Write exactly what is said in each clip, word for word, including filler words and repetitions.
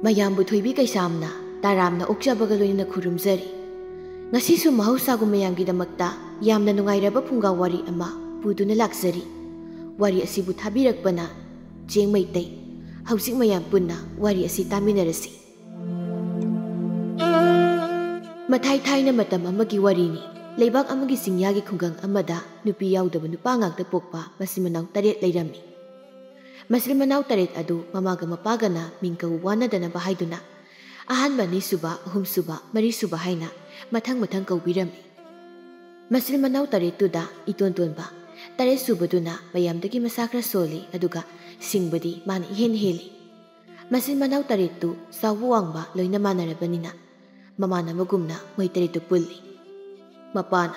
ꯃꯌꯥꯝꯕꯨ ꯊꯣꯏꯕꯤ ꯀꯩꯁꯥꯝꯅ ꯇꯔꯥꯝꯅ ꯑꯣꯛꯆꯕꯒ ꯂꯣꯏꯅꯅ ꯈꯨꯔꯨꯝꯖꯔꯤ꯫ ꯉꯁꯤꯁꯨ ꯃꯍꯧꯁꯥꯒꯨꯝ ꯃꯌꯥꯝꯒꯤꯗꯃꯛꯇ ꯌꯥꯝꯅ ꯅꯨꯡꯉꯥꯏꯔꯕ ꯐꯨꯡꯒꯥ ꯋꯥꯔꯤ ꯑꯃ ꯄꯨꯗꯨꯅ ꯂꯥꯛꯆꯔꯤ꯫ ꯋꯥꯔꯤ ꯑꯁꯤꯕꯨ ꯊꯥꯕꯤꯔꯛꯄꯅ ꯆꯦꯡ ꯃꯩꯇꯩ꯫ ꯍꯧꯖꯤꯛ ꯃꯌꯥꯝ ꯄꯨꯟꯅ ꯋꯥꯔꯤ ꯑꯁꯤ ꯇꯥꯃꯤꯟꯅꯔꯁꯤ꯫ ꯃꯊꯥꯏ ꯊꯥꯏꯅ ꯃꯇꯝ ꯑꯃꯒꯤ ꯋꯥꯔꯤꯅꯤ꯫ ꯂꯩꯕꯥꯛ ꯑꯃꯒꯤ ꯆꯤꯡꯌꯥꯒꯤ ꯈꯨꯡꯒꯪ ꯑꯃꯗ ꯅꯨꯄꯤ ꯌꯥꯎꯗꯕ ꯅꯨꯄꯥ ꯉꯥꯛꯇ ꯄꯣꯛꯄ ꯃꯆꯤꯟ ꯃꯅꯥꯎ ꯇꯔꯦꯠ ꯂꯩꯔꯝꯃꯤ꯫ ꯃꯆꯤꯟ ꯃꯅꯥꯎ ꯇꯔꯦꯠ ꯑꯗꯨ ꯃꯃꯥꯒ ꯃꯄꯥꯒꯅ ꯃꯤꯡ ꯀꯧ ꯋꯥꯅꯗꯅꯕ ꯍꯥꯏꯗꯨꯅ ꯑꯍꯥꯟꯕ, ꯑꯅꯤꯁꯨꯕ, ꯑꯍꯨꯝꯁꯨꯕ, ꯃꯔꯤꯁꯨꯕ ꯍꯥꯏꯅ ꯃꯊꯪ ꯃꯊꯪ ꯀꯧꯕꯤꯔꯝꯃꯤ꯫ ꯃꯆꯤꯟ ꯃꯅꯥꯎ ꯇꯔꯦꯠꯇꯨꯗ ꯏꯇꯣꯟ ꯇꯣꯟꯕ ꯇꯔꯦꯠ ꯁꯨꯕꯗꯨꯅ ꯃꯌꯥꯝꯗꯒꯤ ꯃꯁꯥ ꯈꯔ ꯁꯣꯜꯂꯤ, ꯑꯗꯨꯒ ꯁꯤꯡꯕꯗꯤ ꯃꯥꯅ ꯏꯍꯦꯟ ꯍꯦꯜꯂꯤ꯫ ꯃꯆꯤꯟ ꯃꯅꯥꯎ ꯇꯔꯦꯠꯇꯨ ꯆꯥꯎꯕ ꯋꯥꯡꯕ ꯂꯣꯏꯅ ꯃꯥꯟꯅꯔꯕꯅꯤꯅ ꯃꯃꯥꯟꯅꯕꯒꯨꯝꯅ ꯃꯣꯏ ꯇꯔꯦꯠꯇꯨ ꯄꯨꯜꯂꯤ꯫ ꯃꯄꯥꯅ,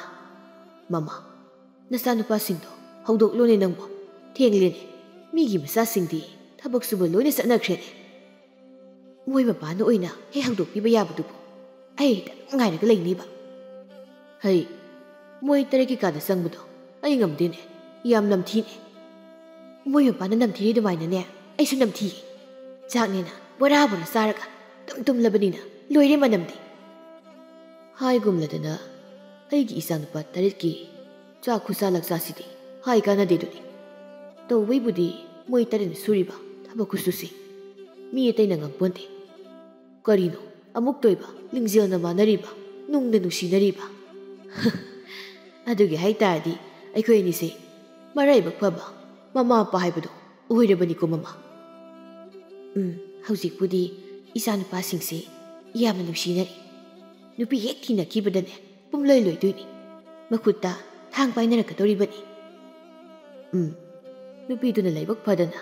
"ꯃꯃꯥ, ꯅꯆꯥꯅꯨꯄꯥꯁꯤꯡꯗꯣ ꯍꯧꯗꯣꯛꯂꯣꯅꯦ ꯅꯪꯕꯣ꯫ ꯊꯦꯡꯂꯦꯅꯦ꯫ ꯃꯤꯒꯤ ꯃꯆꯥꯁꯤꯡꯗꯤ ꯊꯕꯛ ꯁꯨꯕ ꯂꯣꯏꯅ ꯆꯠꯅꯈ꯭ꯔꯦꯅꯦ꯫ ꯃꯣꯏ ꯃꯄꯥꯅ ꯑꯣꯏꯅ ꯍꯦꯛ ꯍꯧꯗꯣꯛꯄꯤꯕ ꯌꯥꯕꯗꯨꯕꯨ꯫ ꯑꯩ ꯍꯦꯛꯇ ꯑꯗꯨꯝ ꯉꯥꯏꯔꯒ ꯂꯩꯅꯤꯕ꯫ ꯍꯩ, ꯃꯣꯏ ꯇꯔꯦꯠꯀꯤ ꯀꯥꯗ ꯆꯪꯕꯗꯣ ꯑꯩ ꯉꯝꯗꯦꯅꯦ꯫ ꯌꯥꯝ ꯅꯝꯊꯤꯅꯦ꯫ ꯃꯣꯏ ꯃꯄꯥꯅ ꯅꯝꯊꯤꯔꯤ ꯑꯗꯨꯃꯥꯏꯅꯅꯦ ꯑꯩꯁꯨ ꯅꯝꯊꯤꯌꯦ꯫ ꯆꯥꯛꯅꯦꯅ ꯕꯣꯔꯥ ꯕꯣꯔꯥ ꯆꯥꯔꯒ ꯇꯨꯝ ꯇꯨꯝꯂꯕꯅꯤꯅ ꯂꯣꯏꯔꯦ ꯃꯅꯝꯗꯤ"꯫ ꯍꯥꯏꯒꯨꯝꯂꯗꯅ ꯑꯩꯒꯤ ꯏꯆꯥꯅꯨꯄꯥ ꯇꯔꯦꯠꯀꯤ ꯆꯥꯛ ꯈꯨꯠꯆꯥ ꯂꯛꯆꯥꯁꯤꯗꯤ ꯍꯥꯏ ꯀꯥꯟꯅꯗꯦꯗꯨꯅꯤ꯫ ꯇꯧꯕꯩꯕꯨꯗꯤ ꯃꯣꯏ ꯇꯔꯦꯠꯅ ꯁꯨꯔꯤꯕ ꯊꯕꯛ ꯈꯨꯁꯨꯁꯤ ꯃꯤ ꯑꯇꯩꯅ ꯉꯝꯄꯣꯟꯇꯦ꯫ ꯀꯔꯤꯅꯣ ꯑꯃꯨꯛ ꯇꯣꯏꯕ, ꯂꯤꯡꯖꯦꯜꯅ ꯃꯥꯟꯅꯔꯤꯕ, ꯅꯨꯡꯅ ꯅꯨꯡꯁꯤꯅꯔꯤꯕ? ꯑꯗꯨꯒꯤ ꯍꯥꯏ ꯇꯥꯔꯗꯤ ꯑꯩꯈꯣꯏ ꯑꯅꯤꯁꯦ ꯃꯔꯥꯏꯕꯛ ꯐꯕ ꯃꯃꯥ ꯃꯄꯥ ꯍꯥꯏꯕꯗꯣ ꯑꯣꯏꯔꯕꯅꯤꯀꯣ ꯃꯃꯥ꯫ ꯎꯝ, ꯍꯧꯖꯤꯛꯄꯨꯗꯤ ꯏꯆꯥꯅꯨꯄꯥꯁꯤꯡꯁꯦ ꯌꯥꯝꯅ ꯅꯨꯡꯁꯤꯅꯔꯤ꯫ ꯅꯨꯄꯤ ꯍꯦꯛ ꯊꯤꯅꯈꯤꯕꯗꯅꯦ ꯄꯨꯝꯂꯣꯏ ꯂꯣꯏꯗꯣꯏꯅꯤ꯫ ꯃꯈꯨꯠꯇ ꯊꯥꯡ ꯄꯥꯏꯅꯔꯛꯀꯗꯧꯔꯤꯕꯅꯤ꯫ ꯎꯝ, ꯅꯨꯄꯤꯗꯨꯅ ꯂꯥꯏꯕꯛ ꯐꯗꯅ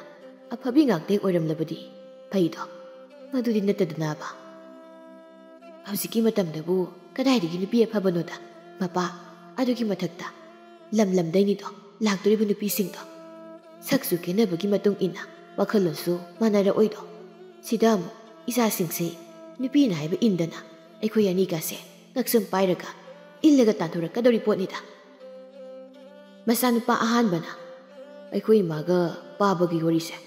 ꯑꯐꯕꯤ ꯉꯥꯛꯇ ꯍꯦꯛ ꯑꯣꯏꯔꯝꯂꯕꯗꯤ ꯐꯩꯗꯣ꯫ ꯃꯗꯨꯗꯤ ꯅꯠꯇꯗꯅꯕ꯫ ꯍꯧꯖꯤꯛꯀꯤ ꯃꯇꯝꯗꯕꯨ ꯀꯗꯥꯏꯗꯒꯤ ꯅꯨꯄꯤ ꯑꯐꯕꯅꯣꯗ, ꯃꯄꯥ? ꯑꯗꯨꯒꯤ ꯃꯊꯛꯇ ꯂꯝ ꯂꯝꯗꯩꯅꯤꯗꯣ ꯂꯥꯛꯇꯣꯔꯤꯕ ꯅꯨꯄꯤꯁꯤꯡꯗꯣ꯫ ꯁꯛꯁꯨ ꯈꯦꯠꯅꯕꯒꯤ ꯃꯇꯨꯡ ꯏꯟꯅ ꯋꯥꯈꯜꯂꯣꯟꯁꯨ ꯃꯥꯟꯅꯔꯛꯑꯣꯏꯗꯣ꯫ ꯁꯤꯗ ꯑꯃꯨꯛ ꯏꯆꯥꯁꯤꯡꯁꯦ ꯅꯨꯄꯤꯅ ꯍꯥꯏꯕ ꯏꯟꯗꯅ ꯑꯩꯈꯣꯏ ꯑꯅꯤꯒꯁꯦ ꯉꯛꯁꯝ ꯄꯥꯏꯔꯒ ꯏꯜꯂꯒ ꯇꯥꯟꯊꯣꯔꯛꯀꯗꯧꯔꯤ ꯄꯣꯠꯅꯤꯗ꯫ ꯃꯆꯥꯅꯨꯄꯥ ꯑꯍꯥꯟꯕꯅ, "ꯑꯩꯈꯣꯏ ꯏꯃꯥꯒ ꯄꯥꯕꯒꯤ ꯋꯥꯔꯤꯁꯦ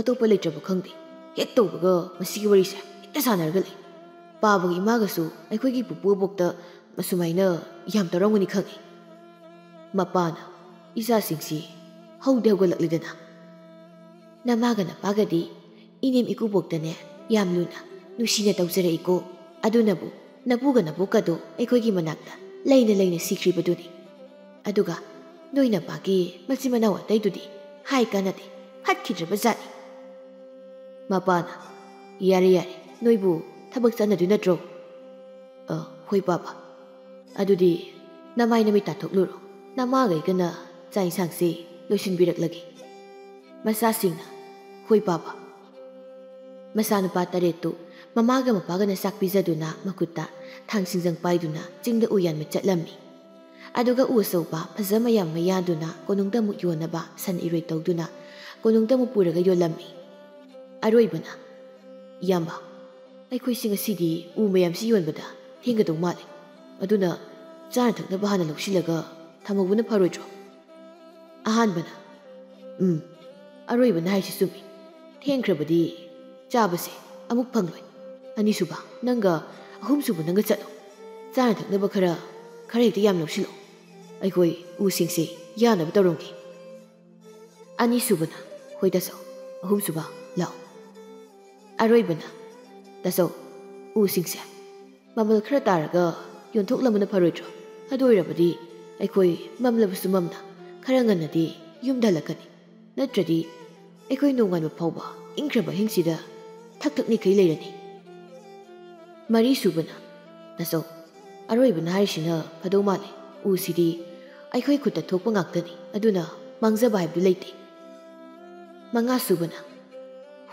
ꯑꯇꯣꯞꯄ ꯂꯩꯇ꯭ꯔꯕ ꯈꯪꯗꯦ꯫ ꯍꯦꯛ ꯇꯧꯕꯒ ꯃꯁꯤꯒꯤ ꯋꯥꯔꯤꯁꯦ ꯍꯦꯛꯇ ꯁꯥꯟꯅꯔꯒ ꯂꯩ꯫ ꯄꯥꯕꯒ ꯏꯃꯥꯒꯁꯨ ꯑꯩꯈꯣꯏꯒꯤ ꯄꯨꯄꯨ ꯑꯕꯣꯛꯇ ꯑꯁꯨꯃꯥꯏꯅ ꯌꯥꯝ ꯇꯧꯔꯝꯒꯅꯤ ꯈꯪꯉꯤ꯫ ꯃꯄꯥꯅ ꯏꯆꯥꯁꯤꯡꯁꯤ ꯍꯧꯗꯤ ꯍꯧꯒꯠꯂꯛꯂꯤꯗꯅ꯫ "ꯅꯃꯥꯒ ꯅꯄꯥꯒꯗꯤ ꯏꯅꯦꯝ ꯏꯀꯨꯕꯣꯛꯇꯅꯦ ꯌꯥꯝ ꯂꯨꯅ ꯅꯨꯡꯁꯤꯅ ꯇꯧꯖꯔꯛꯏꯀꯣ꯫ ꯑꯗꯨꯅꯕꯨ ꯅꯄꯨꯒ ꯅꯄꯣꯛꯀꯗꯣ ꯑꯩꯈꯣꯏꯒꯤ ꯃꯅꯥꯛꯇ ꯂꯩꯅ ꯂꯩꯅ ꯁꯤꯈ꯭ꯔꯤꯕꯗꯨꯅꯤ꯫ ꯑꯗꯨꯒ ꯅꯣꯏ ꯅꯄꯥꯒꯤ ꯃꯆꯤꯟ ꯃꯅꯥꯎ ꯑꯇꯩꯗꯨꯗꯤ ꯍꯥꯏ ꯀꯥꯟꯅꯗꯦ, ꯐꯠꯈꯤꯗ꯭ꯔꯕ ꯖꯥꯠꯅꯤ꯫" ꯃꯄꯥꯅ, "ꯌꯥꯔꯦ ꯌꯥꯔꯦ, ꯅꯣꯏꯕꯨ ꯊꯕꯛ ꯆꯠꯅꯗꯣꯏ ꯅꯠꯇ꯭ꯔꯣ?" "ꯑ, ꯍꯣꯏ ꯄꯥꯕ꯫ ꯑꯗꯨꯗꯤ ꯅꯃꯥꯏ ꯅꯃꯤꯠ ꯇꯥꯊꯣꯛꯂꯨꯔꯣ꯫ ꯅꯃꯥꯒꯩꯒꯅ ꯆꯥꯛ ꯏꯟꯁꯥꯡꯁꯤ ꯂꯣꯏꯁꯤꯟꯕꯤꯔꯛꯂꯒꯦ꯫" ꯃꯆꯥꯁꯤꯡꯅ, "ꯍꯣꯏ ꯄꯥꯕ꯫" ꯃꯆꯥꯅꯨꯄꯥ ꯇꯔꯦꯠꯇꯨ ꯃꯃꯥꯒ ꯃꯄꯥꯒꯅ ꯆꯥꯛ ꯄꯤꯖꯗꯨꯅ ꯃꯈꯨꯠꯇ ꯊꯥꯡ ꯁꯤꯡꯖꯪ ꯄꯥꯏꯗꯨꯅ ꯆꯤꯡꯗ ꯎ ꯌꯥꯟꯕ ꯆꯠꯂꯝꯃꯤ꯫ ꯑꯗꯨꯒ ꯎ ꯑꯆꯧꯕ ꯐꯖ ꯃꯌꯥꯝ ꯃꯌꯥꯗꯨꯅ ꯀꯣꯅꯨꯡꯗ ꯑꯃꯨꯛ ꯌꯣꯟꯅꯕ ꯁꯟ ꯏꯔꯣꯏ ꯇꯧꯗꯨꯅ ꯀꯣꯅꯨꯡꯗ ꯑꯃꯨꯛ ꯄꯨꯔꯒ ꯌꯣꯜꯂꯝꯃꯤ꯫ ꯑꯔꯣꯏꯕꯅ, "ꯏꯌꯥꯝꯕ, ꯑꯩꯈꯣꯏꯁꯤ ꯉꯁꯤꯗꯤ ꯎ ꯃꯌꯥꯝꯁꯤ ꯌꯣꯟꯕꯗ ꯊꯦꯡꯒꯗꯧ ꯃꯥꯜꯂꯦ꯫ ꯑꯗꯨꯅ ꯆꯥꯅ ꯊꯛꯅꯕ ꯍꯥꯟꯅ ꯂꯧꯁꯤꯜꯂꯒ ꯊꯝꯍꯧꯕꯅ ꯐꯔꯣꯏꯗ꯭ꯔꯣ?" ꯑꯍꯥꯟꯕꯅ, "ꯎꯝ, ꯑꯔꯣꯏꯕꯅ ꯍꯥꯏꯁꯤ ꯆꯨꯝꯃꯤ꯫ ꯊꯦꯡꯈ꯭ꯔꯕꯗꯤ ꯆꯥꯕꯁꯦ ꯑꯃꯨꯛ ꯐꯪꯂꯣꯏ꯫ ꯑꯅꯤꯁꯨꯕ ꯅꯪꯒ ꯑꯍꯨꯝꯁꯨꯕ ꯅꯪꯒ ꯆꯠꯂꯣ꯫ ꯆꯥꯅ ꯊꯛꯅꯕ ꯈꯔ, ꯈꯔ ꯍꯦꯛꯇ ꯌꯥꯝ ꯂꯧꯁꯤꯜꯂꯣ꯫ ꯑꯩꯈꯣꯏ ꯎꯁꯤꯡꯁꯦ ꯌꯥꯅꯕ ꯇꯧꯔꯝꯒꯦ꯫" ꯑꯅꯤꯁꯨꯕꯅ, "ꯍꯣꯏ ꯇꯥꯆꯧ, ꯑꯍꯨꯝꯁꯨꯕ ꯂꯥꯛꯑꯣ꯫" ꯑꯔꯣꯏꯕꯅ, "ꯇꯥꯆꯧ, ꯎꯁꯤꯡꯁꯦ ꯃꯃꯜ ꯈꯔ ꯇꯥꯔꯒ ꯌꯣꯟꯊꯣꯛꯂꯝꯕꯅ ꯐꯔꯣꯏꯗ꯭ꯔꯣ? ꯑꯗꯨ ꯑꯣꯏꯔꯕꯗꯤ ꯑꯩꯈꯣꯏ ꯃꯝꯂꯕꯁꯨ ꯃꯝꯅ ꯈꯔ ꯉꯟꯅꯗꯤ ꯌꯨꯝꯗ ꯍꯜꯂꯛꯀꯅꯤ꯫ ꯅꯠꯇ꯭ꯔꯗꯤ ꯑꯩꯈꯣꯏ ꯅꯣꯡꯉꯥꯟꯕ ꯐꯥꯎꯕ ꯏꯪꯈ꯭ꯔꯕ ꯑꯍꯤꯡꯁꯤꯗ ꯊꯛ ꯊꯛ ꯅꯤꯛꯈꯩ ꯂꯩꯔꯅꯤ꯫" ꯃꯔꯤꯁꯨꯕꯅ, "ꯇꯥꯆꯧ, ꯑꯔꯣꯏꯕꯅ ꯍꯥꯏꯔꯤꯁꯤꯅ ꯐꯗꯧ ꯃꯥꯜꯂꯦ꯫ ꯎꯁꯤꯗꯤ ꯑꯩꯈꯣꯏ ꯈꯨꯠꯇ ꯊꯣꯛꯄ ꯉꯥꯛꯇꯅꯤ, ꯑꯗꯨꯅ ꯃꯥꯡꯖꯕ ꯍꯥꯏꯕꯗꯨ ꯂꯩꯇꯦ꯫" ꯃꯉꯥꯁꯨꯕꯅ,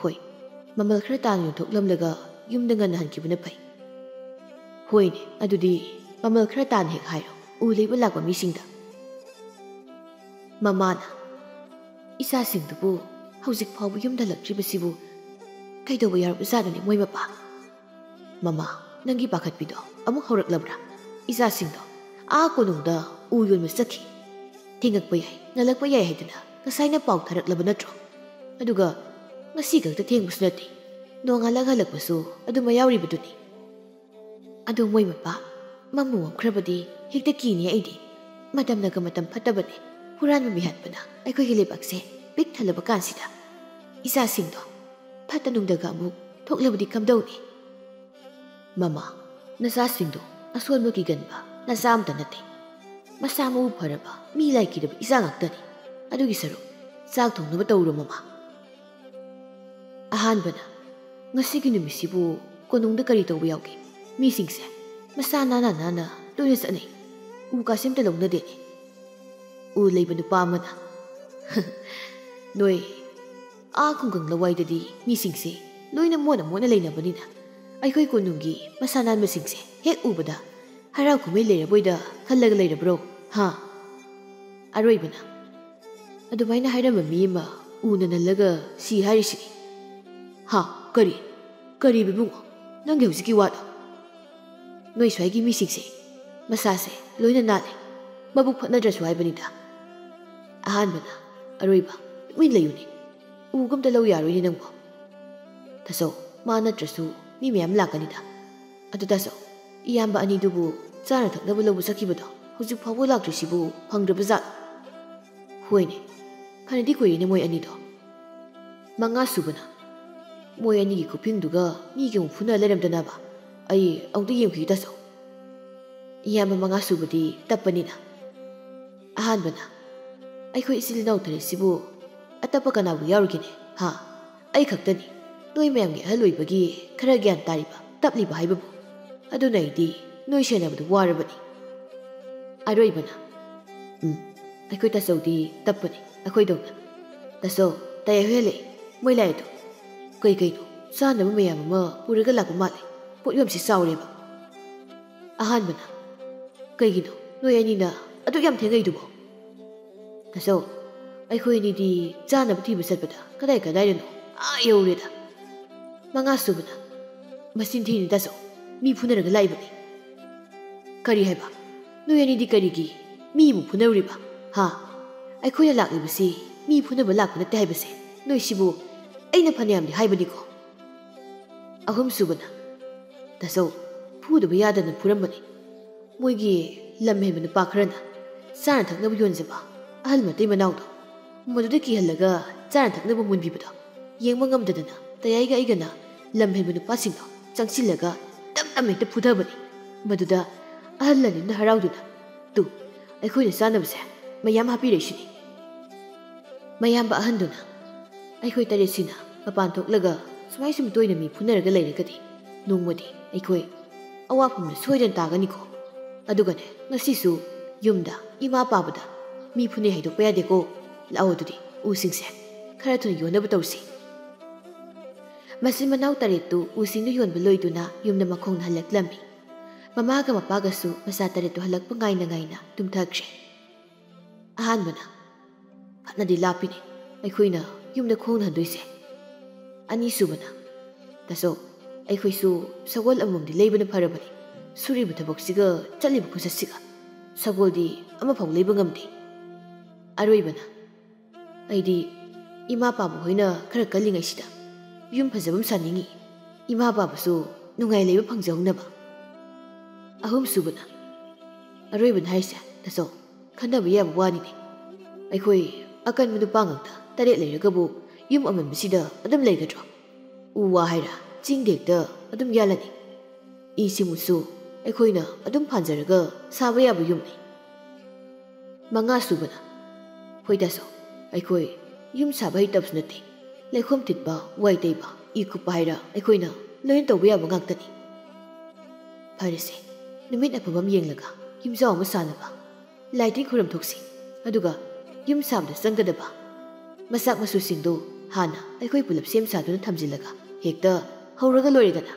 "ꯍꯣꯏ, ꯃꯃꯜ ꯈꯔ ꯇꯥꯅ ꯌꯣꯟꯊꯣꯛꯂꯝꯂꯒ ꯌꯨꯝꯗ ꯉꯟꯅ ꯍꯟꯈꯤꯕꯅ ꯐꯩ꯫" "ꯍꯣꯏꯅꯦ, ꯑꯗꯨꯗꯤ ꯃꯃꯜ ꯈꯔ ꯇꯥꯅ ꯍꯦꯛ ꯍꯥꯏꯔꯣ ꯎ ꯂꯩꯕ ꯂꯥꯛꯄ ꯃꯤꯁꯤꯡꯗ꯫" ꯃꯃꯥꯅ, "ꯏꯆꯥꯁꯤꯡꯗꯨꯕꯨ ꯍꯧꯖꯤꯛ ꯐꯥꯎꯕ ꯌꯨꯝꯗ ꯍꯜꯂꯛꯇ꯭ꯔꯤꯕꯁꯤꯕꯨ ꯀꯩꯗꯧꯕ ꯌꯥꯎꯔꯕꯖꯥꯠꯅꯣꯅꯦ ꯃꯣꯏ ꯃꯄꯥ?" "ꯃꯃꯥ, ꯅꯪꯒꯤ ꯄꯥꯈꯠꯄꯤꯗꯣ ꯑꯃꯨꯛ ꯍꯧꯔꯛꯂꯕ꯭ꯔꯥ? ꯏꯆꯥꯁꯤꯡꯗꯣ ꯑꯥ ꯀꯣꯅꯨꯡꯗ ꯎ ꯌꯣꯟꯕ ꯆꯠꯈꯤ꯫ ꯊꯦꯡꯉꯛꯄ ꯌꯥꯏ, ꯉꯜꯂꯛꯄ ꯌꯥꯏ ꯍꯥꯏꯗꯅ ꯉꯁꯥꯏꯅ ꯄꯥꯎ ꯊꯥꯔꯛꯂꯕ ꯅꯠꯇ꯭ꯔꯣ? ꯑꯗꯨꯒ ꯉꯁꯤ ꯈꯛꯇ ꯊꯦꯡꯕꯁꯨ ꯅꯠꯇꯦ, ꯅꯣꯡꯉꯥꯜꯂꯒ ꯍꯜꯂꯛꯄꯁꯨ ꯑꯗꯨꯝ ꯌꯥꯎꯔꯤꯕꯗꯨꯅꯤ꯫ ꯑꯗꯨ ꯃꯣꯏ ꯃꯄꯥ ꯃꯝꯃꯨ ꯃꯝꯈ꯭ꯔꯕꯗꯤ ꯍꯦꯛꯇ ꯀꯤꯅꯤ ꯑꯩꯗꯤ꯫ ꯃꯇꯝꯅꯒ ꯃꯇꯝ ꯐꯠꯇꯕꯅꯦ꯫ ꯍꯨꯔꯥꯟꯕ ꯃꯤꯍꯥꯠꯄꯅ ꯑꯩꯈꯣꯏꯒꯤ ꯂꯩꯕꯥꯛꯁꯦ ꯄꯤꯛ ꯊꯜꯂꯕ ꯀꯥꯟꯁꯤꯗ ꯏꯆꯥꯁꯤꯡꯗꯣ ꯐꯠꯇ ꯅꯨꯡꯗꯒ ꯑꯃꯨꯛ ꯊꯣꯛꯂꯕꯗꯤ ꯀꯝꯗꯧꯅꯤ? ꯃꯃꯥ, ꯅꯆꯥꯁꯤꯡꯗꯣ ꯑꯁꯣꯟꯕ ꯀꯤꯒꯟꯕ ꯅꯆꯥ ꯑꯝꯇ ꯅꯠꯇꯦ꯫ ꯃꯁꯥ ꯃꯎ ꯐꯔꯕ, ꯃꯤ ꯂꯥꯏ ꯀꯤꯗꯕ ꯏꯆꯥ ꯉꯥꯛꯇꯅꯤ꯫ ꯑꯗꯨꯒꯤ ꯁꯔꯨꯛ ꯆꯥꯛ ꯊꯣꯡꯅꯕ ꯇꯧꯔꯣ, ꯃꯃꯥ꯫ ꯑꯍꯥꯟꯕꯅ, ꯉꯁꯤꯒꯤ ꯅꯨꯃꯤꯠꯁꯤꯕꯨ ꯀꯣꯅꯨꯡꯗ ꯀꯔꯤ ꯇꯧꯕ ꯌꯥꯎꯒꯦ? ꯃꯤꯁꯤꯡꯁꯦ ꯃꯁꯥ ꯅꯥꯟꯅ ꯅꯥꯟꯅ ꯂꯣꯏꯅ ꯆꯠꯅꯩ꯫ ꯎ ꯀꯥꯁꯦ ꯑꯝꯇ ꯂꯧꯅꯗꯦꯅꯦ꯫ ꯎ ꯂꯩꯕ ꯅꯨꯄꯥ ꯑꯃꯅ, "ꯅꯣꯏ ꯑꯥ ꯈꯨꯡꯒꯪ ꯂꯋꯥꯏꯗꯗꯤ ꯃꯤꯁꯤꯡꯁꯦ ꯂꯣꯏꯅ ꯃꯣꯠꯅ ꯃꯣꯠꯅ ꯂꯩꯅꯕꯅꯤꯅ, ꯑꯩꯈꯣꯏ ꯀꯣꯅꯨꯡꯒꯤ ꯃꯁꯥ ꯅꯥꯟꯕꯁꯤꯡꯁꯦ ꯍꯦꯛ ꯎꯕꯗ ꯍꯔꯥꯎ ꯀꯨꯝꯍꯩ ꯂꯩꯔꯕꯣꯏꯗ ꯈꯜꯂꯒ ꯂꯩꯔꯕ꯭ꯔꯣ? ꯍꯥ?" ꯑꯔꯣꯏꯕꯅ, "ꯑꯗꯨꯃꯥꯏꯅ ꯍꯥꯏꯔꯝꯕ ꯃꯤ ꯑꯃ ꯎꯅ ꯅꯜꯂꯒ ꯁꯤ ꯍꯥꯏꯔꯤꯁꯤꯗꯤ꯫" "ꯍꯥ? ꯀꯔꯤ? ꯀꯔꯤꯕ ꯏꯕꯨꯡꯉꯣ? ꯅꯪꯒꯤ ꯍꯧꯖꯤꯛꯀꯤ ꯋꯥꯗꯣ?" "ꯅꯣꯏ ꯁ꯭ꯋꯥꯏꯒꯤ ꯃꯤꯁꯤꯡꯁꯦ ꯃꯁꯥꯁꯦ ꯂꯣꯏꯅ ꯅꯥꯜꯂꯦ, ꯃꯕꯨꯛ ꯐꯠꯅꯗ꯭ꯔꯁꯨ ꯍꯥꯏꯕꯅꯤꯗ꯫" ꯑꯍꯥꯟꯕꯅ, "ꯑꯔꯣꯏꯕ, ꯇꯨꯃꯤꯟ ꯂꯩꯌꯨꯅꯦ꯫ ꯎꯒ ꯑꯝꯇ ꯂꯧ ꯌꯥꯔꯣꯏꯅꯦ ꯅꯪꯕꯣ꯫" "ꯇꯥꯆꯧ, ꯃꯥ ꯅꯠꯇ꯭ꯔꯁꯨ ꯃꯤ ꯃꯌꯥꯝ ꯂꯥꯛꯀꯅꯤꯗ꯫ ꯑꯗꯨ ꯇꯥꯆꯧ, ꯏꯌꯥꯝꯕ ꯑꯅꯤꯗꯨꯕꯨ ꯆꯥꯅ ꯊꯛꯅꯕ ꯂꯧꯕ ꯆꯠꯈꯤꯕꯗꯣ ꯍꯧꯖꯤꯛ ꯐꯥꯎꯕ ꯂꯥꯛꯇ꯭ꯔꯤꯁꯤꯕꯨ ꯐꯪꯗ꯭ꯔꯕ ꯖꯥꯠꯂꯣ?" "ꯍꯣꯏꯅꯦ, ꯐꯅꯗꯤ ꯀꯨꯏꯔꯦꯅꯦ ꯃꯣꯏ ꯑꯅꯤꯗꯣ꯫" ꯃꯉꯥ ꯁꯨꯕꯅ, "ꯃꯣꯏ ꯑꯅꯤꯒꯤ ꯈꯨꯐꯤꯡꯗꯨꯒ ꯃꯤꯒ ꯑꯃꯨꯛ ꯐꯨꯅ ꯂꯩꯔꯝꯗꯅꯕ꯫ ꯑꯩ ꯑꯃꯨꯛꯇ ꯌꯦꯡꯈꯤꯒꯦ ꯇꯥꯆꯧ꯫" ꯏꯌꯥꯝꯕ ꯃꯉꯥ ꯁꯨꯕꯗꯤ ꯇꯞꯄꯅꯤꯅ꯫ ꯑꯍꯥꯟꯕꯅ, "ꯑꯩꯈꯣꯏ ꯏꯆꯤꯜ ꯏꯅꯥꯎ ꯇꯔꯦꯠꯁꯤꯕꯨ ꯑꯇꯞꯄ ꯀꯅꯥꯕꯨ ꯌꯥꯎꯔꯤꯒꯦꯅꯦ? ꯍꯥ? ꯑꯩ ꯈꯛꯇꯅꯤ ꯅꯣꯏ ꯃꯌꯥꯝꯒꯤ ꯑꯍꯜ ꯑꯣꯏꯕꯒꯤ ꯈꯔ ꯒ꯭ꯌꯥꯟ ꯇꯥꯔꯤꯕ, ꯇꯞꯂꯤꯕ ꯍꯥꯏꯕꯕꯨ꯫ ꯑꯗꯨꯅ ꯑꯩꯗꯤ ꯅꯣꯏ ꯁꯦꯟꯅꯕꯗ ꯋꯥꯔꯕꯅꯤ꯫" ꯑꯔꯣꯏꯕꯅ, "ꯎꯝ, ꯑꯩꯈꯣꯏ ꯇꯥꯆꯧꯗꯤ ꯇꯞꯄꯅꯤ, ꯑꯩꯈꯣꯏꯗꯧꯅ꯫ ꯇꯥꯆꯧ, ꯇꯌꯥꯏ ꯍꯣꯏ ꯍꯜꯂꯛꯑꯦ, ꯃꯣꯏ ꯂꯥꯛꯑꯦꯗꯣ꯫ ꯀꯩ ꯀꯩꯅꯣ ꯆꯥꯅꯕ ꯃꯌꯥꯝ ꯑꯃ ꯄꯨꯔꯒ ꯂꯥꯛꯄ ꯃꯥꯜꯂꯦ, ꯄꯣꯠꯌꯣꯝꯁꯤ ꯆꯥꯎꯔꯦꯕ꯫" ꯑꯍꯥꯟꯕꯅ, "ꯀꯩꯒꯤꯅꯣ ꯅꯣꯏ ꯑꯅꯤꯅ ꯑꯗꯨꯛ ꯌꯥꯝ ꯊꯦꯡꯉꯛꯏꯗꯨꯕꯣ?" "ꯇꯥꯆꯧ, ꯑꯩꯈꯣꯏ ꯑꯅꯤꯗꯤ ꯆꯥꯅꯕ ꯊꯤꯕ ꯆꯠꯄꯗ ꯀꯗꯥꯏ ꯀꯗꯥꯏꯗꯅꯣ ꯑꯥ ꯌꯧꯔꯦꯗ꯫" ꯃꯉꯥ ꯁꯨꯕꯅ, "ꯃꯆꯤꯟ ꯊꯤꯅꯤ ꯇꯥꯆꯧ, ꯃꯤ ꯐꯨꯅꯔꯒ ꯂꯥꯛꯏꯕꯅꯤ꯫" "ꯀꯔꯤ ꯍꯥꯏꯕ? ꯅꯣꯏ ꯑꯅꯤꯗꯤ ꯀꯔꯤꯒꯤ ꯃꯤꯕꯨ ꯐꯨꯅꯔꯨꯔꯤꯕ? ꯍꯥ? ꯑꯩꯈꯣꯏꯅ ꯂꯥꯛꯂꯤꯕꯁꯤ ꯃꯤ ꯐꯨꯅꯕ ꯂꯥꯛꯄ ꯅꯠꯇꯦ ꯍꯥꯏꯕꯁꯦ ꯅꯣꯏ ꯁꯤꯕꯨ ꯑꯩꯅ ꯐꯅꯌꯥꯝꯗꯤ ꯍꯥꯏꯕꯅꯤꯀꯣ꯫ ꯑꯍꯨꯝꯁꯨꯕꯅ, "ꯇꯥꯆꯧ, ꯐꯨꯗꯕ ꯌꯥꯗꯅ ꯐꯨꯔꯝꯕꯅꯤ꯫ ꯃꯣꯏꯒꯤ ꯂꯝ ꯍꯦꯟꯕ ꯅꯨꯄꯥ ꯈꯔꯅ ꯆꯥꯅ ꯊꯛꯅꯕ ꯌꯣꯟꯖꯕ ꯑꯍꯜ ꯃꯇꯩ ꯃꯅꯥꯎꯗꯣ, ꯃꯗꯨꯗ ꯀꯤꯍꯜꯂꯒ ꯆꯥꯅ ꯊꯛꯅꯕ ꯃꯨꯟꯕꯤꯕꯗꯣ ꯌꯦꯡꯕ ꯉꯝꯗꯗꯅ ꯇꯌꯥꯏꯒ ꯑꯩꯒꯅ ꯂꯝ ꯍꯦꯟꯕ ꯅꯨꯄꯥꯁꯤꯡꯗꯣ ꯆꯪꯁꯤꯜꯂꯒ ꯇꯞ ꯇꯞꯅ ꯍꯦꯛꯇ ꯐꯨꯊꯕꯅꯤ꯫ ꯃꯗꯨꯗ ꯑꯍꯜ ꯂꯟꯅꯤꯅ ꯍꯔꯥꯎꯗꯨꯅ, 'ꯇꯨ, ꯑꯩꯈꯣꯏꯅ ꯆꯥꯅꯕꯁꯦ ꯃꯌꯥꯝ ꯍꯥꯞꯄꯤꯔꯛꯏꯁꯤꯅꯤ.' ꯃꯌꯥꯝꯕ ꯑꯍꯟꯗꯨꯅ, "ꯑꯩꯈꯣꯏ ꯇꯔꯦꯠꯁꯤꯅ ꯃꯄꯥꯟ ꯊꯣꯛꯂꯒ ꯁꯨꯃꯥꯏ ꯁꯨꯝ ꯇꯣꯏꯅ ꯃꯤ ꯐꯨꯅꯔꯒ ꯂꯩꯔꯒꯗꯤ ꯅꯣꯡꯃꯗꯤ ꯑꯩꯈꯣꯏ ꯑꯋꯥꯐꯝꯗ ꯁꯣꯏꯗꯅ ꯇꯥꯒꯅꯤꯀꯣ꯫ ꯑꯗꯨꯒꯅꯦ, ꯉꯁꯤꯁꯨ ꯌꯨꯝꯗ ꯏꯃꯥ ꯄꯥꯕꯗ ꯃꯤ ꯐꯨꯅꯩ ꯍꯥꯏꯗꯣꯛꯄ ꯌꯥꯗꯦꯀꯣ꯫ ꯂꯥꯛꯑꯣ ꯑꯗꯨꯗꯤ ꯎꯁꯤꯡꯁꯦ ꯈꯔ ꯊꯨꯅ ꯌꯣꯟꯅꯕ ꯇꯧꯁꯤ꯫" ꯃꯆꯤꯟ ꯃꯅꯥꯎ ꯇꯔꯦꯠꯇꯨ ꯎꯁꯤꯡꯗꯨ ꯌꯣꯟꯕ ꯂꯣꯏꯗꯨꯅ ꯌꯨꯝꯗ ꯃꯈꯣꯡꯅ ꯍꯜꯂꯛꯂꯝꯃꯤ꯫ ꯃꯃꯥꯒ ꯃꯄꯥꯒꯁꯨ ꯃꯆꯥ ꯇꯔꯦꯠꯇꯨ ꯍꯜꯂꯛꯄ ꯉꯥꯏꯅ ꯉꯥꯏꯅ ꯇꯨꯝꯊꯈ꯭ꯔꯦ꯫ ꯑꯍꯥꯟꯕꯅ, "ꯐꯅꯗꯤ ꯂꯥꯞꯄꯤꯅꯦ ꯑꯩꯈꯣꯏꯅ ꯌꯨꯝꯗ ꯈꯣꯡꯅ ꯍꯟꯗꯣꯏꯁꯦ꯫ ꯑꯅꯤꯁꯨꯕꯅ, ꯇꯥꯆꯧ, ꯑꯩꯈꯣꯏꯁꯨ ꯁꯒꯣꯜ ꯑꯃꯃꯝꯗꯤ ꯂꯩꯕꯅ ꯐꯔꯕꯅꯤ꯫ ꯁꯨꯔꯤꯕ ꯊꯕꯛꯁꯤꯒ ꯆꯠꯂꯤꯕ ꯈꯨꯆꯠꯁꯤꯒ ꯁꯒꯣꯜꯗꯤ ꯑꯃꯐꯥꯎ ꯂꯩꯕ ꯉꯝꯗꯦ꯫" ꯑꯔꯣꯏꯕꯅ, "ꯑꯩꯗꯤ ꯏꯃꯥ ꯄꯥꯕ ꯍꯣꯏꯅ ꯈꯔ ꯀꯜꯂꯤꯉꯩꯁꯤꯗ ꯌꯨꯝ ꯐꯖꯕ ꯑꯃ ꯁꯥꯅꯤꯡꯉꯤ꯫ ꯏꯃꯥ ꯄꯥꯕꯁꯨ ꯅꯨꯡꯉꯥꯏ ꯂꯩꯕ ꯐꯪꯖꯍꯧꯅꯕ꯫" ꯑꯍꯨꯝꯁꯨꯕꯅ, "ꯑꯔꯣꯏꯕꯅ ꯍꯥꯏꯔꯤꯁꯦ, ꯇꯥꯆꯧ, ꯈꯟꯅꯕ ꯌꯥꯕ ꯋꯥꯅꯤꯅꯦ꯫ ꯑꯩꯈꯣꯏ ꯑꯀꯟꯕ ꯅꯨꯄꯥ ꯉꯥꯛꯇ ꯇꯔꯦꯠ ꯂꯩꯔꯒꯕꯨ ꯌꯨꯝ ꯑꯃꯟꯕꯁꯤꯗ ꯑꯗꯨꯝ ꯂꯩꯒꯗ꯭ꯔꯣ? ꯎ ꯋꯥ ꯍꯥꯏꯔ ꯆꯤꯡꯗ ꯍꯦꯛꯇ ꯑꯗꯨꯝ ꯌꯥꯜꯂꯅꯤ꯫ ꯏꯁꯤꯡꯁꯨ ꯑꯩꯈꯣꯏꯅ ꯑꯗꯨꯝ ꯐꯥꯟꯖꯔꯒ ꯁꯥꯕ ꯌꯥꯕ ꯌꯨꯝꯅꯤ꯫" ꯃꯉꯥꯁꯨꯕꯅ, "ꯍꯣꯏ ꯇꯥꯆꯧ, ꯑꯩꯈꯣꯏ ꯌꯨꯝ ꯁꯥꯕ ꯍꯩꯇꯕꯁꯨ ꯅꯠꯇꯦ꯫ ꯂꯩꯈꯣꯝ ꯊꯤꯠꯄ, ꯋꯥꯏ ꯇꯩꯕ, ꯏ ꯀꯨꯞꯄ ꯍꯥꯏꯔ ꯑꯩꯈꯣꯏꯅ ꯂꯣꯏꯅ ꯇꯧꯕ ꯌꯥꯕ ꯉꯥꯛꯇꯅꯤ꯫" "ꯐꯔꯦꯁꯦ, ꯅꯨꯃꯤꯠ ꯑꯐꯕ ꯑꯃ ꯌꯦꯡꯂꯒ ꯌꯨꯝꯖꯥꯎ ꯑꯃ ꯁꯥꯅꯕ ꯂꯥꯏ ꯇꯤꯟ ꯈꯨꯔꯨꯝ ꯊꯣꯛꯁꯤ꯫ ꯑꯗꯨꯒ ꯌꯨꯝ ꯁꯥꯕꯗ ꯆꯪꯒꯗꯕ ꯃꯆꯥꯛ ꯃꯆꯨꯁꯤꯡꯗꯨ ꯍꯥꯟꯅ ꯑꯩꯈꯣꯏ ꯄꯨꯂꯞ ꯁꯦꯝ ꯁꯥꯗꯨꯅ ꯊꯝꯖꯤꯜꯂꯒ ꯍꯦꯛꯇ ꯍꯧꯔꯒ ꯂꯣꯏꯔꯦꯗꯅ꯫"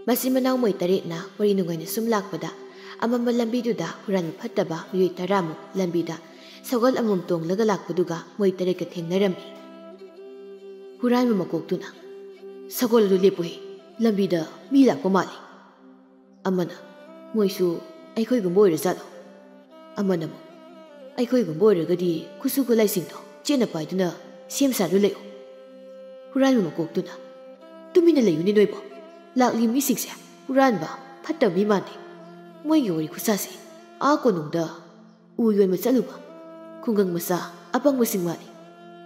ꯃꯆꯤꯟ ꯃꯅꯥꯎ ꯃꯣꯏ ꯇꯔꯦꯠꯅ ꯋꯥꯔꯤ ꯅꯨꯡꯉꯥꯏꯅ ꯁꯨꯝ ꯂꯥꯛꯄꯗ, ꯑꯃꯝꯕ ꯂꯝꯕꯤꯗꯨꯗ ꯍꯨꯔꯥꯟꯕ ꯐꯠꯇꯕ ꯃꯤꯑꯣꯏ ꯇꯔꯥꯃꯨꯛ ꯂꯝꯕꯤꯗ ꯁꯒꯣꯜ ꯑꯃꯃꯝ ꯇꯣꯡꯂꯒ ꯂꯥꯛꯄꯗꯨꯒ ꯃꯣꯏ ꯇꯔꯦꯠꯀ ꯊꯦꯡꯅꯔꯝꯃꯤ꯫ ꯍꯨꯔꯥꯟꯕ ꯃꯀꯣꯛꯇꯨꯅ, "ꯁꯒꯣꯜ ꯑꯗꯨ ꯂꯦꯞꯄꯨꯍꯦ, ꯂꯝꯕꯤꯗ ꯃꯤ ꯂꯥꯛꯄ ꯃꯥꯜꯂꯤ꯫" ꯑꯃꯅ, "ꯃꯣꯏꯁꯨ ꯑꯩꯈꯣꯏꯒꯨꯝꯕ ꯑꯣꯏꯔꯖꯥꯠꯂꯣ?" ꯑꯃꯅ ꯑꯃꯨꯛ, "ꯑꯩꯈꯣꯏꯒꯨꯝꯕ ꯑꯣꯏꯔꯒꯗꯤ ꯈꯨꯠꯁꯨ ꯈꯨꯠꯂꯥꯏꯁꯤꯡꯗꯣ ꯆꯦꯠꯅ ꯄꯥꯏꯗꯨꯅ ꯁꯦꯝ ꯁꯥꯗꯨꯅ ꯂꯩꯌꯨ꯫ ꯍꯨꯔꯥꯟꯕ ꯃꯀꯣꯛꯇꯨꯅ, "ꯇꯨꯃꯤꯟꯅ ꯂꯩꯌꯨꯅꯦ ꯅꯣꯏꯕꯣ꯫ ꯂꯥꯛꯂꯤ ꯃꯤꯁꯤꯡꯁꯦ ꯍꯨꯔꯥꯟꯕ, ꯐꯠꯇꯕ ꯃꯤ ꯃꯥꯟꯗꯦ꯫ ꯃꯣꯏꯒꯤ ꯋꯥꯔꯤ ꯈꯨꯁꯥꯁꯦ ꯑꯥ ꯀꯣꯅꯨꯡꯗ ꯎ ꯌꯣꯟꯕ ꯆꯠꯂꯨꯕ ꯈꯨꯡꯒꯪ ꯃꯆꯥ ꯑꯄꯪꯕꯁꯤꯡ ꯃꯥꯜꯂꯤ꯫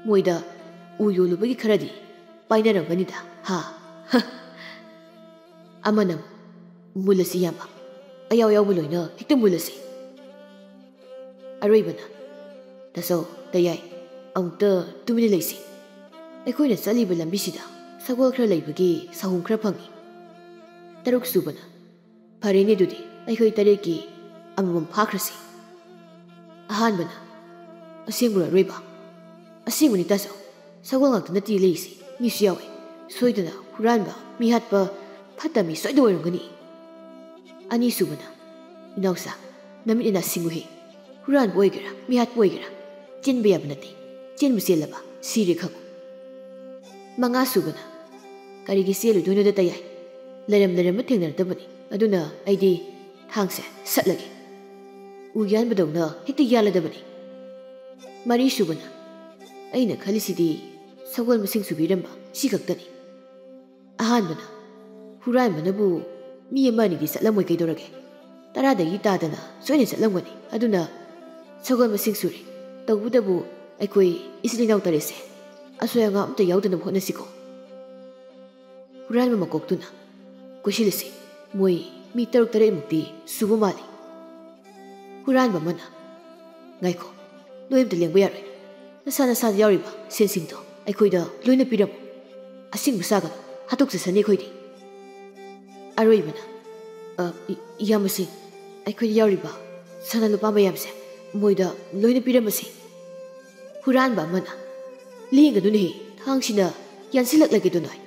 ꯃꯣꯏꯗ ꯎ ꯌꯣꯜꯂꯨꯕꯒꯤ ꯈꯔꯗꯤ ꯄꯥꯏꯅꯔꯝꯒꯅꯤꯗ, ꯍꯥ?" ꯑꯃꯅ ꯑꯃꯨꯛ, "ꯃꯨꯜꯂꯁꯤ ꯏꯌꯥꯝꯕ, ꯑꯌꯥꯎ ꯑꯌꯥꯎꯕ ꯂꯣꯏꯅ ꯍꯦꯛꯇ ꯃꯨꯜꯂꯁꯤ꯫" ꯑꯔꯣꯏꯕꯅ, "ꯇꯥꯆꯧ, ꯇꯌꯥꯏ, ꯑꯃꯨꯛꯇ ꯇꯨꯃꯤꯟꯅ ꯂꯩꯁꯤ꯫ ꯑꯩꯈꯣꯏꯅ ꯆꯠꯂꯤꯕ ꯂꯝꯕꯤꯁꯤꯗ ꯁꯒꯣꯜ ꯈꯔ ꯂꯩꯕꯒꯤ ꯁꯥꯍꯨꯝ ꯈꯔ ꯐꯪꯉꯤ꯫" ꯇꯔꯨꯛ ꯁꯨꯕꯅ, "ꯐꯔꯦꯅꯦ, ꯑꯗꯨꯗꯤ ꯑꯩꯈꯣꯏ ꯇꯔꯦꯠꯀꯤ ꯑꯃꯃꯝ ꯐꯥꯈ꯭ꯔꯁꯤ꯫" ꯑꯍꯥꯟꯕꯅ, "ꯑꯁꯦꯡꯕꯔꯣ ꯑꯔꯣꯏꯕ?" "ꯑꯁꯦꯡꯕꯅꯤ ꯇꯥꯆꯧ, ꯁꯒꯣꯜ ꯉꯥꯛꯇ ꯅꯠꯇꯦ ꯂꯩꯔꯤꯁꯤ, ꯃꯤꯁꯨ ꯌꯥꯎꯏ꯫ ꯁꯣꯏꯗꯅ ꯍꯨꯔꯥꯟꯕ, ꯃꯤꯍꯥꯠꯄ, ꯐꯠꯇ ꯃꯤ ꯁꯣꯏꯗꯅ ꯑꯣꯏꯔꯝꯒꯅꯤ꯫" ꯑꯅꯤꯁꯨꯕꯅ, "ꯏꯅꯥꯎꯆꯥ, ꯅꯃꯤꯠ ꯅꯅꯥ ꯁꯤꯡꯉꯨꯍꯦ꯫ ꯍꯨꯔꯥꯟꯕ ꯑꯣꯏꯒꯦꯔꯥ, ꯃꯤꯍꯥꯠꯄ ꯑꯣꯏꯒꯦꯔꯥ, ꯆꯦꯟꯕ ꯌꯥꯕ ꯅꯠꯇꯦ꯫ ꯆꯦꯟꯕꯨ ꯆꯦꯜꯂꯕ, ꯁꯤꯔꯦ ꯈꯪꯉꯨ꯫" ꯃꯉꯥꯁꯨꯕꯅ, "ꯀꯔꯤꯒꯤ ꯆꯦꯜꯂꯨꯗꯣꯏꯅꯣꯗ ꯇꯌꯥꯏ? ꯂꯩꯔꯝ ꯂꯩꯔꯝꯕ ꯊꯦꯡꯅꯔꯗꯕꯅꯤ꯫ ꯑꯗꯨꯅ ꯑꯩꯗꯤ ꯊꯥꯡꯁꯦ ꯁꯠꯂꯒꯦ꯫ ꯎ ꯌꯥꯟꯕꯗꯧꯅ ꯍꯦꯛꯇ ꯌꯥꯜꯂꯗꯕꯅꯤ꯫" ꯃꯔꯤꯁꯨꯕꯅ, "ꯑꯩꯅ ꯈꯜꯂꯤꯁꯤꯗꯤ ꯁꯒꯣꯜ ꯃꯁꯤꯡ ꯁꯨꯕꯤꯔꯝꯕ ꯁꯤ ꯈꯛꯇꯅꯤ꯫" ꯑꯍꯥꯟꯕꯅ, "ꯍꯨꯔꯥꯟꯕꯅꯕꯨ ꯃꯤ ꯑꯃ ꯑꯅꯤꯗꯤ ꯆꯠꯂꯝꯃꯣꯏ ꯀꯩꯗꯧꯔꯒꯦ? ꯇꯔꯥꯗꯒꯤ ꯇꯥꯗꯅ ꯁꯣꯏꯅ ꯆꯠꯂꯝꯒꯅꯤ꯫ ꯑꯗꯨꯅ ꯁꯒꯣꯜ ꯃꯁꯤꯡ ꯁꯨꯔꯦ꯫ ꯇꯧꯕꯇꯕꯨ ꯑꯩꯈꯣꯏ ꯏꯆꯤꯜ ꯏꯅꯥꯎ ꯇꯔꯦꯠꯁꯦ ꯑꯁꯣꯏ ꯑꯉꯥꯝ ꯑꯝꯇ ꯌꯥꯎꯗꯅꯕ ꯍꯣꯠꯅꯁꯤꯀꯣ꯫" ꯍꯨꯔꯥꯟꯕ ꯃꯀꯣꯛꯇꯨꯅ, "ꯀꯣꯏꯁꯤꯜꯂꯁꯤ, ꯃꯣꯏ ꯃꯤ ꯇꯔꯨꯛ ꯇꯔꯦꯠꯃꯨꯛꯇꯤ ꯁꯨꯕ ꯃꯥꯜꯂꯤ꯫" ꯍꯨꯔꯥꯟꯕ ꯑꯃꯅ, "ꯉꯥꯏꯈꯣ, ꯅꯣꯏ ꯑꯝꯇ ꯂꯦꯡꯕ ꯌꯥꯔꯣꯏ꯫ ꯅꯁꯥ ꯅꯁꯥꯗ ꯌꯥꯎꯔꯤꯕ ꯁꯦꯟꯁꯤꯡꯗꯣ ꯑꯩꯈꯣꯏꯗ ꯂꯣꯏꯅ ꯄꯤꯔꯝꯃꯨ꯫ ꯑꯁꯤꯡꯕ ꯆꯥꯒꯅꯨ, ꯍꯥꯠꯇꯣꯛꯆꯁꯅꯤ ꯑꯩꯈꯣꯏꯗꯤ꯫" ꯑꯔꯣꯏꯕꯅ, "ꯑ, ꯏ-, ꯏꯌꯥꯝꯕꯁꯤꯡ, ꯑꯩꯈꯣꯏꯗ ꯌꯥꯎꯔꯤꯕ ꯁꯅꯥ ꯂꯨꯄꯥ ꯃꯌꯥꯝꯁꯦ ꯃꯣꯏꯗ ꯂꯣꯏꯅ ꯄꯤꯔꯝꯃꯁꯤ꯫" ꯍꯨꯔꯥꯟꯕ ꯑꯃꯅ, "ꯂꯦꯡꯒꯅꯨꯅꯦꯍꯦ, ꯊꯥꯡꯁꯤꯅ ꯌꯥꯟꯁꯤꯜꯂꯛꯂꯒꯦꯗꯣ ꯅꯣꯏ꯫"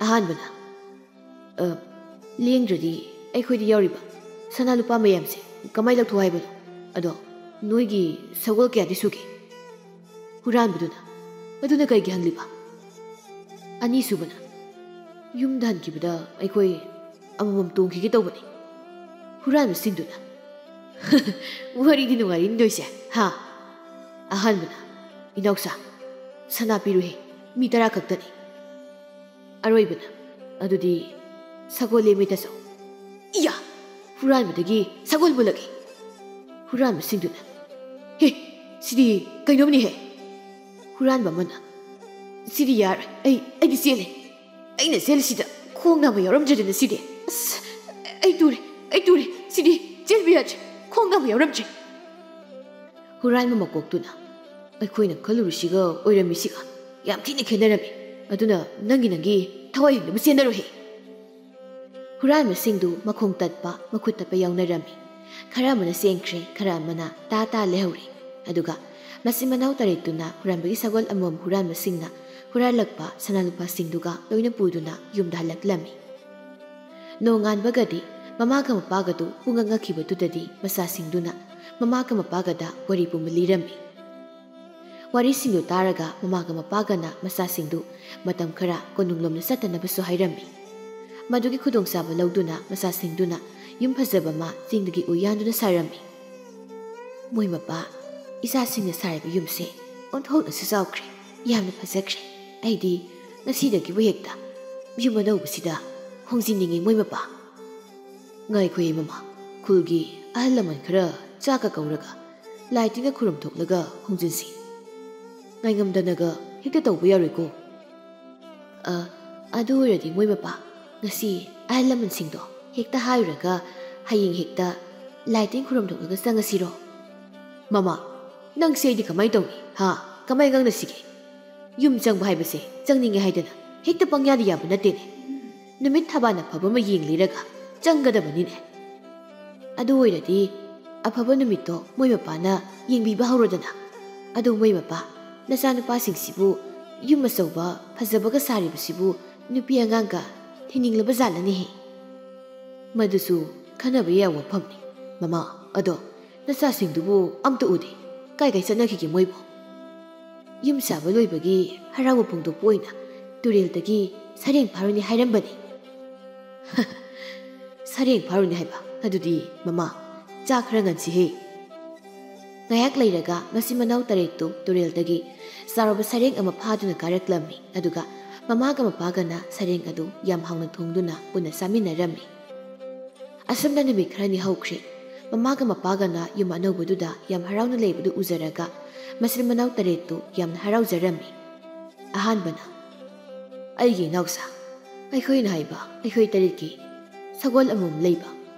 ꯑꯍꯥꯟꯕꯅ, "ꯑ, ꯂꯦꯡꯗ꯭ꯔꯗꯤ ꯑꯩꯈꯣꯏꯗ ꯌꯥꯎꯔꯤꯕ ꯁꯅꯥ ꯂꯨꯄꯥ ꯃꯌꯥꯝꯁꯦ ꯀꯃꯥꯏ ꯂꯧꯊꯣꯛ ꯍꯥꯏꯕꯅꯣ? ꯑꯗꯣ ꯅꯣꯏꯒꯤ ꯁꯒꯣꯜ ꯀꯌꯥꯗꯤ ꯁꯨꯒꯦ?" ꯍꯨꯔꯥꯟꯕꯗꯨꯅ, "ꯑꯗꯨꯅ ꯀꯩꯒꯤ ꯍꯪꯂꯤꯕ?" ꯑꯅꯤꯁꯨꯕꯅ, "ꯌꯨꯝꯗ ꯍꯟꯈꯤꯕꯗ ꯑꯩꯈꯣꯏ ꯑꯃꯃꯝ ꯇꯣꯡꯈꯤꯒꯦ ꯇꯧꯕꯅꯤ꯫" ꯍꯨꯔꯥꯟꯕꯁꯤꯡꯗꯨꯅ, "ꯋꯥꯔꯤꯗꯤ ꯅꯨꯡꯉꯥꯏꯔꯤ ꯅꯣꯏꯁꯦ, ꯍꯥ?" ꯑꯍꯥꯟꯕꯅ, "ꯏꯅꯥꯎꯆꯥ, ꯁꯅꯥ ꯄꯤꯔꯨꯍꯦ, ꯃꯤ ꯇꯔꯥ ꯈꯛꯇꯅꯤ꯫ ꯑꯔꯣꯏꯕꯅ, "ꯑꯗꯨꯗꯤ ꯁꯒꯣꯜ ꯂꯦꯝꯃꯤꯗꯁꯨ?" "ꯏꯌꯥ! ꯍꯨꯔꯥꯟꯕꯗꯒꯤ ꯁꯒꯣꯜ ꯃꯨꯜꯂꯛꯏ!" ꯍꯨꯔꯥꯟꯕꯁꯤꯡꯗꯨꯅ, "ꯍꯦ, ꯁꯤꯗꯤ ꯀꯩꯅꯣꯝꯅꯤꯍꯦ!" ꯍꯨꯔꯥꯟꯕ ꯑꯃꯅ, "ꯁꯤꯗꯤ ꯌꯥꯔꯣꯏ, ꯑꯩ, ꯑꯩꯗꯤ ꯆꯦꯜꯂꯦ꯫ ꯑꯩꯅ ꯆꯦꯜꯂꯤꯁꯤꯗ ꯈꯣꯡ ꯅꯥꯝꯃ ꯌꯥꯎꯔꯝꯗ꯭ꯔꯦꯗꯅ ꯁꯤꯗꯤ꯫ ꯑꯁ, ꯑꯩ ꯇꯨꯔꯦ, ꯑꯩ ꯇꯨꯔꯦ, ꯁꯤꯗꯤ ꯆꯦꯟꯕ ꯌꯥꯗ꯭ꯔꯦ, ꯈꯣꯡ ꯅꯥꯝꯃ ꯌꯥꯎꯔꯝꯗ꯭ꯔꯦ!" ꯍꯨꯔꯥꯟꯕ ꯃꯀꯣꯛꯇꯨꯅ, "ꯑꯩꯈꯣꯏꯅ ꯈꯜꯂꯨꯔꯤꯁꯤꯒ ꯑꯣꯏꯔꯝꯃꯤꯁꯤꯒ ꯌꯥꯝ ꯊꯤꯅ ꯈꯦꯠꯅꯔꯝꯃꯤ꯫ ꯑꯗꯨꯅ ꯅꯪꯒꯤ, ꯅꯪꯒꯤ ꯊꯋꯥꯏ ꯍꯤꯡꯅꯕ ꯆꯦꯟꯅꯔꯨꯍꯦ!" ꯍꯨꯔꯥꯟꯕꯁꯤꯡꯗꯨ ꯃꯈꯣꯡ ꯇꯠꯄ, ꯃꯈꯨꯠ ꯇꯠꯄ ꯌꯥꯎꯅꯔꯝꯃꯤ꯫ ꯈꯔ ꯑꯃꯅ ꯆꯦꯟꯈ꯭ꯔꯦ, ꯈꯔ ꯑꯃꯅ ꯇꯥ ꯇꯥ ꯂꯩꯍꯧꯔꯤ꯫ ꯑꯗꯨꯒ ꯃꯆꯤꯟ ꯃꯅꯥꯎ ꯇꯔꯦꯠꯇꯨꯅ ꯍꯨꯔꯥꯟꯕꯒꯤ ꯁꯒꯣꯜ ꯑꯃꯃꯝ ꯍꯨꯔꯥꯟꯕꯁꯤꯡꯅ ꯍꯨꯔꯥꯜꯂꯛꯄ ꯁꯅꯥ ꯂꯨꯄꯥꯁꯤꯡꯗꯨꯒ ꯂꯣꯏꯅ ꯄꯨꯗꯨꯅ ꯌꯨꯝꯗ ꯍꯜꯂꯛꯂꯝꯃꯤ꯫ ꯅꯣꯡꯉꯥꯟꯕꯒꯗꯤ ꯃꯃꯥꯒ ꯃꯄꯥꯒꯗꯨ ꯄꯨꯡꯉꯛ ꯉꯛꯈꯤꯕꯗꯨꯗꯗꯤ ꯃꯆꯥꯁꯤꯡꯗꯨꯅ ꯃꯃꯥꯒ ꯃꯄꯥꯒꯗ ꯋꯥꯔꯤ ꯄꯨꯝꯕ ꯂꯤꯔꯝꯃꯤ꯫ ꯋꯥꯔꯤꯁꯤꯡꯗꯨ ꯇꯥꯔꯒ ꯃꯃꯥꯒ ꯃꯄꯥꯒꯅ ꯃꯆꯥꯁꯤꯡꯗꯨ ꯃꯇꯝ ꯈꯔ ꯀꯣꯅꯨꯡꯂꯣꯝꯗ ꯆꯠꯇꯅꯕꯁꯨ ꯍꯥꯏꯔꯝꯃꯤ꯫ ꯃꯗꯨꯒꯤ ꯈꯨꯗꯣꯡꯆꯥꯕ ꯂꯧꯗꯨꯅ ꯃꯆꯥꯁꯤꯡꯗꯨꯅ ꯌꯨꯝ ꯐꯖꯕ ꯑꯃ ꯆꯤꯡꯗꯒꯤ ꯎ ꯌꯥꯟꯗꯨꯅ ꯁꯥꯔꯝꯃꯤ꯫ "ꯃꯣꯏ ꯃꯄꯥ, ꯏꯆꯥꯁꯤꯡꯅ ꯁꯥꯔꯤꯕ ꯌꯨꯝꯁꯦ ꯑꯣꯟꯊꯣꯛꯅꯁꯨ ꯆꯥꯎꯈ꯭ꯔꯦ, ꯌꯥꯝꯅ ꯐꯖꯈ꯭ꯔꯦ꯫ ꯑꯩꯗꯤ ꯉꯁꯤꯗꯒꯤꯕꯨ ꯍꯦꯛꯇ ꯌꯨꯝ ꯑꯅꯧꯕꯁꯤꯗ ꯍꯣꯡꯖꯤꯟꯅꯤꯡꯉꯤ ꯃꯣꯏ ꯃꯄꯥ!" "ꯉꯥꯏꯈꯣꯍꯦ ꯃꯃꯥ, ꯈꯨꯜꯒꯤ ꯑꯍꯜ ꯂꯃꯟ ꯈꯔ ꯆꯥꯛꯀ ꯀꯧꯔꯒ ꯂꯥꯏ ꯇꯤꯟꯒ ꯈꯨꯔꯨꯝ ꯊꯣꯛꯂꯒ ꯍꯣꯡꯖꯤꯟꯁꯤ꯫ ꯉꯥꯏꯉꯝꯗꯅꯒ ꯍꯦꯛꯇ ꯇꯧꯕ ꯌꯥꯔꯣꯏꯀꯣ꯫" "ꯑ, ꯑꯗꯨ ꯑꯣꯏꯔꯗꯤ ꯃꯣꯏ ꯃꯄꯥ, ꯉꯁꯤ ꯑꯍꯜ ꯂꯃꯟꯁꯤꯡꯗꯣ ꯍꯦꯛꯇ ꯍꯥꯏꯔꯨꯔꯒ ꯍꯌꯦꯡ ꯍꯦꯛꯇ ꯂꯥꯏ ꯇꯤꯟ ꯈꯨꯔꯨꯝ ꯊꯣꯛꯂꯒ ꯆꯪꯉꯁꯤꯔꯣ?" "ꯃꯃꯥ, ꯅꯪꯁꯦ ꯑꯩꯗꯤ ꯀꯃꯥꯏꯅ ꯇꯧꯅꯤ? ꯍꯥ? ꯀꯃꯥꯏꯅ ꯉꯥꯡꯅꯁꯤꯒꯦ? ꯌꯨꯝ ꯆꯪꯕ ꯍꯥꯏꯕꯁꯦ ꯆꯪꯅꯤꯡꯉꯦ ꯍꯥꯏꯗꯅ ꯍꯦꯛꯇ ꯄꯪꯌꯥꯗ ꯌꯥꯕ ꯅꯠꯇꯦꯅꯦ꯫ ꯅꯨꯃꯤꯠ ꯊꯕꯥꯟ ꯑꯐꯕ ꯑꯃ ꯌꯦꯡꯂꯤꯔꯒ ꯆꯪꯒꯗꯕꯅꯤꯅꯦ꯫" "ꯑꯗꯨ ꯑꯣꯏꯔꯗꯤ ꯑꯐꯕ ꯅꯨꯃꯤꯠꯇꯣ ꯃꯣꯏ ꯃꯄꯥꯅ ꯌꯦꯡꯕꯤꯕ ꯍꯧꯔꯣꯗꯅ꯫ ꯑꯗꯨ ꯃꯣꯏ ꯃꯄꯥ, ꯅꯆꯥꯅꯨꯄꯥꯁꯤꯡꯁꯤꯕꯨ ꯌꯨꯝ ꯑꯆꯧꯕ ꯐꯖꯕꯒ ꯁꯥꯔꯤꯕꯁꯤꯕꯨ ꯅꯨꯄꯤ ꯑꯉꯥꯡꯒ ꯊꯤꯅꯤꯡꯂꯕ ꯖꯥꯠꯂꯅꯦꯍꯦ?" "ꯃꯗꯨꯁꯨ ꯈꯟꯅꯕ ꯌꯥꯕ ꯋꯥꯐꯝꯅꯤ ꯃꯃꯥ꯫ ꯑꯗꯣ ꯅꯆꯥꯁꯤꯡꯗꯨꯕꯨ ꯑꯝꯇ ꯎꯗꯦ꯫ ꯀꯥꯏ ꯀꯥꯏ ꯆꯠꯅꯈꯤꯒꯦ ꯃꯣꯏꯕꯨ?" "ꯌꯨꯝ ꯁꯥꯕ ꯂꯣꯏꯕꯒꯤ ꯍꯔꯥꯎꯕ ꯐꯣꯡꯗꯣꯛꯄ ꯑꯣꯏꯅ ꯇꯨꯔꯦꯜꯗꯒꯤ ꯁꯔꯦꯡ ꯐꯥꯔꯨꯅꯤ ꯍꯥꯏꯔꯝꯕꯅꯤ꯫" "ꯁꯔꯦꯡ ꯐꯥꯔꯨꯅꯤ ꯍꯥꯏꯕ? ꯑꯗꯨꯗꯤ ꯃꯃꯥ, ꯆꯥꯛ ꯈꯔ ꯉꯟꯁꯤꯍꯦ꯫" ꯉꯥꯏꯍꯥꯛ ꯂꯩꯔꯒ ꯃꯆꯤꯟ ꯃꯅꯥꯎ ꯇꯔꯦꯠꯇꯨ ꯇꯨꯔꯦꯜꯗꯒꯤ ꯆꯥꯎꯔꯕ ꯁꯔꯦꯡ ꯑꯃ ꯐꯥꯗꯨꯅ ꯀꯥꯔꯛꯂꯝꯃꯤ꯫ ꯑꯗꯨꯒ ꯃꯃꯥꯒ ꯃꯄꯥꯒꯅ ꯁꯔꯦꯡ ꯑꯗꯨ ꯌꯥꯝ ꯍꯥꯎꯅ ꯊꯣꯡꯗꯨꯅ ꯄꯨꯟꯅ ꯆꯥꯃꯤꯟꯅꯔꯝꯃꯤ꯫ ꯑꯁꯨꯝꯅ ꯅꯨꯃꯤꯠ ꯈꯔꯅꯤ ꯍꯧꯈ꯭ꯔꯦ꯫ ꯃꯃꯥꯒ ꯃꯄꯥꯒꯅ ꯌꯨꯝ ꯑꯅꯧꯕꯗꯨꯗ ꯌꯥꯝ ꯍꯔꯥꯎꯅ ꯂꯩꯕꯗꯨ ꯎꯖꯔꯒ ꯃꯆꯤꯟ ꯃꯅꯥꯎ ꯇꯔꯦꯠꯇꯨ ꯌꯥꯝꯅ ꯍꯔꯥꯎꯖꯔꯝꯃꯤ꯫ ꯑꯍꯥꯟꯕꯅ, "ꯑꯩꯒꯤ ꯏꯅꯥꯎꯁꯥ, ꯑꯩꯈꯣꯏꯅ ꯍꯥꯏꯕ ꯑꯩꯈꯣꯏ ꯇꯔꯦꯠꯀꯤ ꯁꯒꯣꯜ ꯑꯃꯃꯝ ꯂꯩꯕ,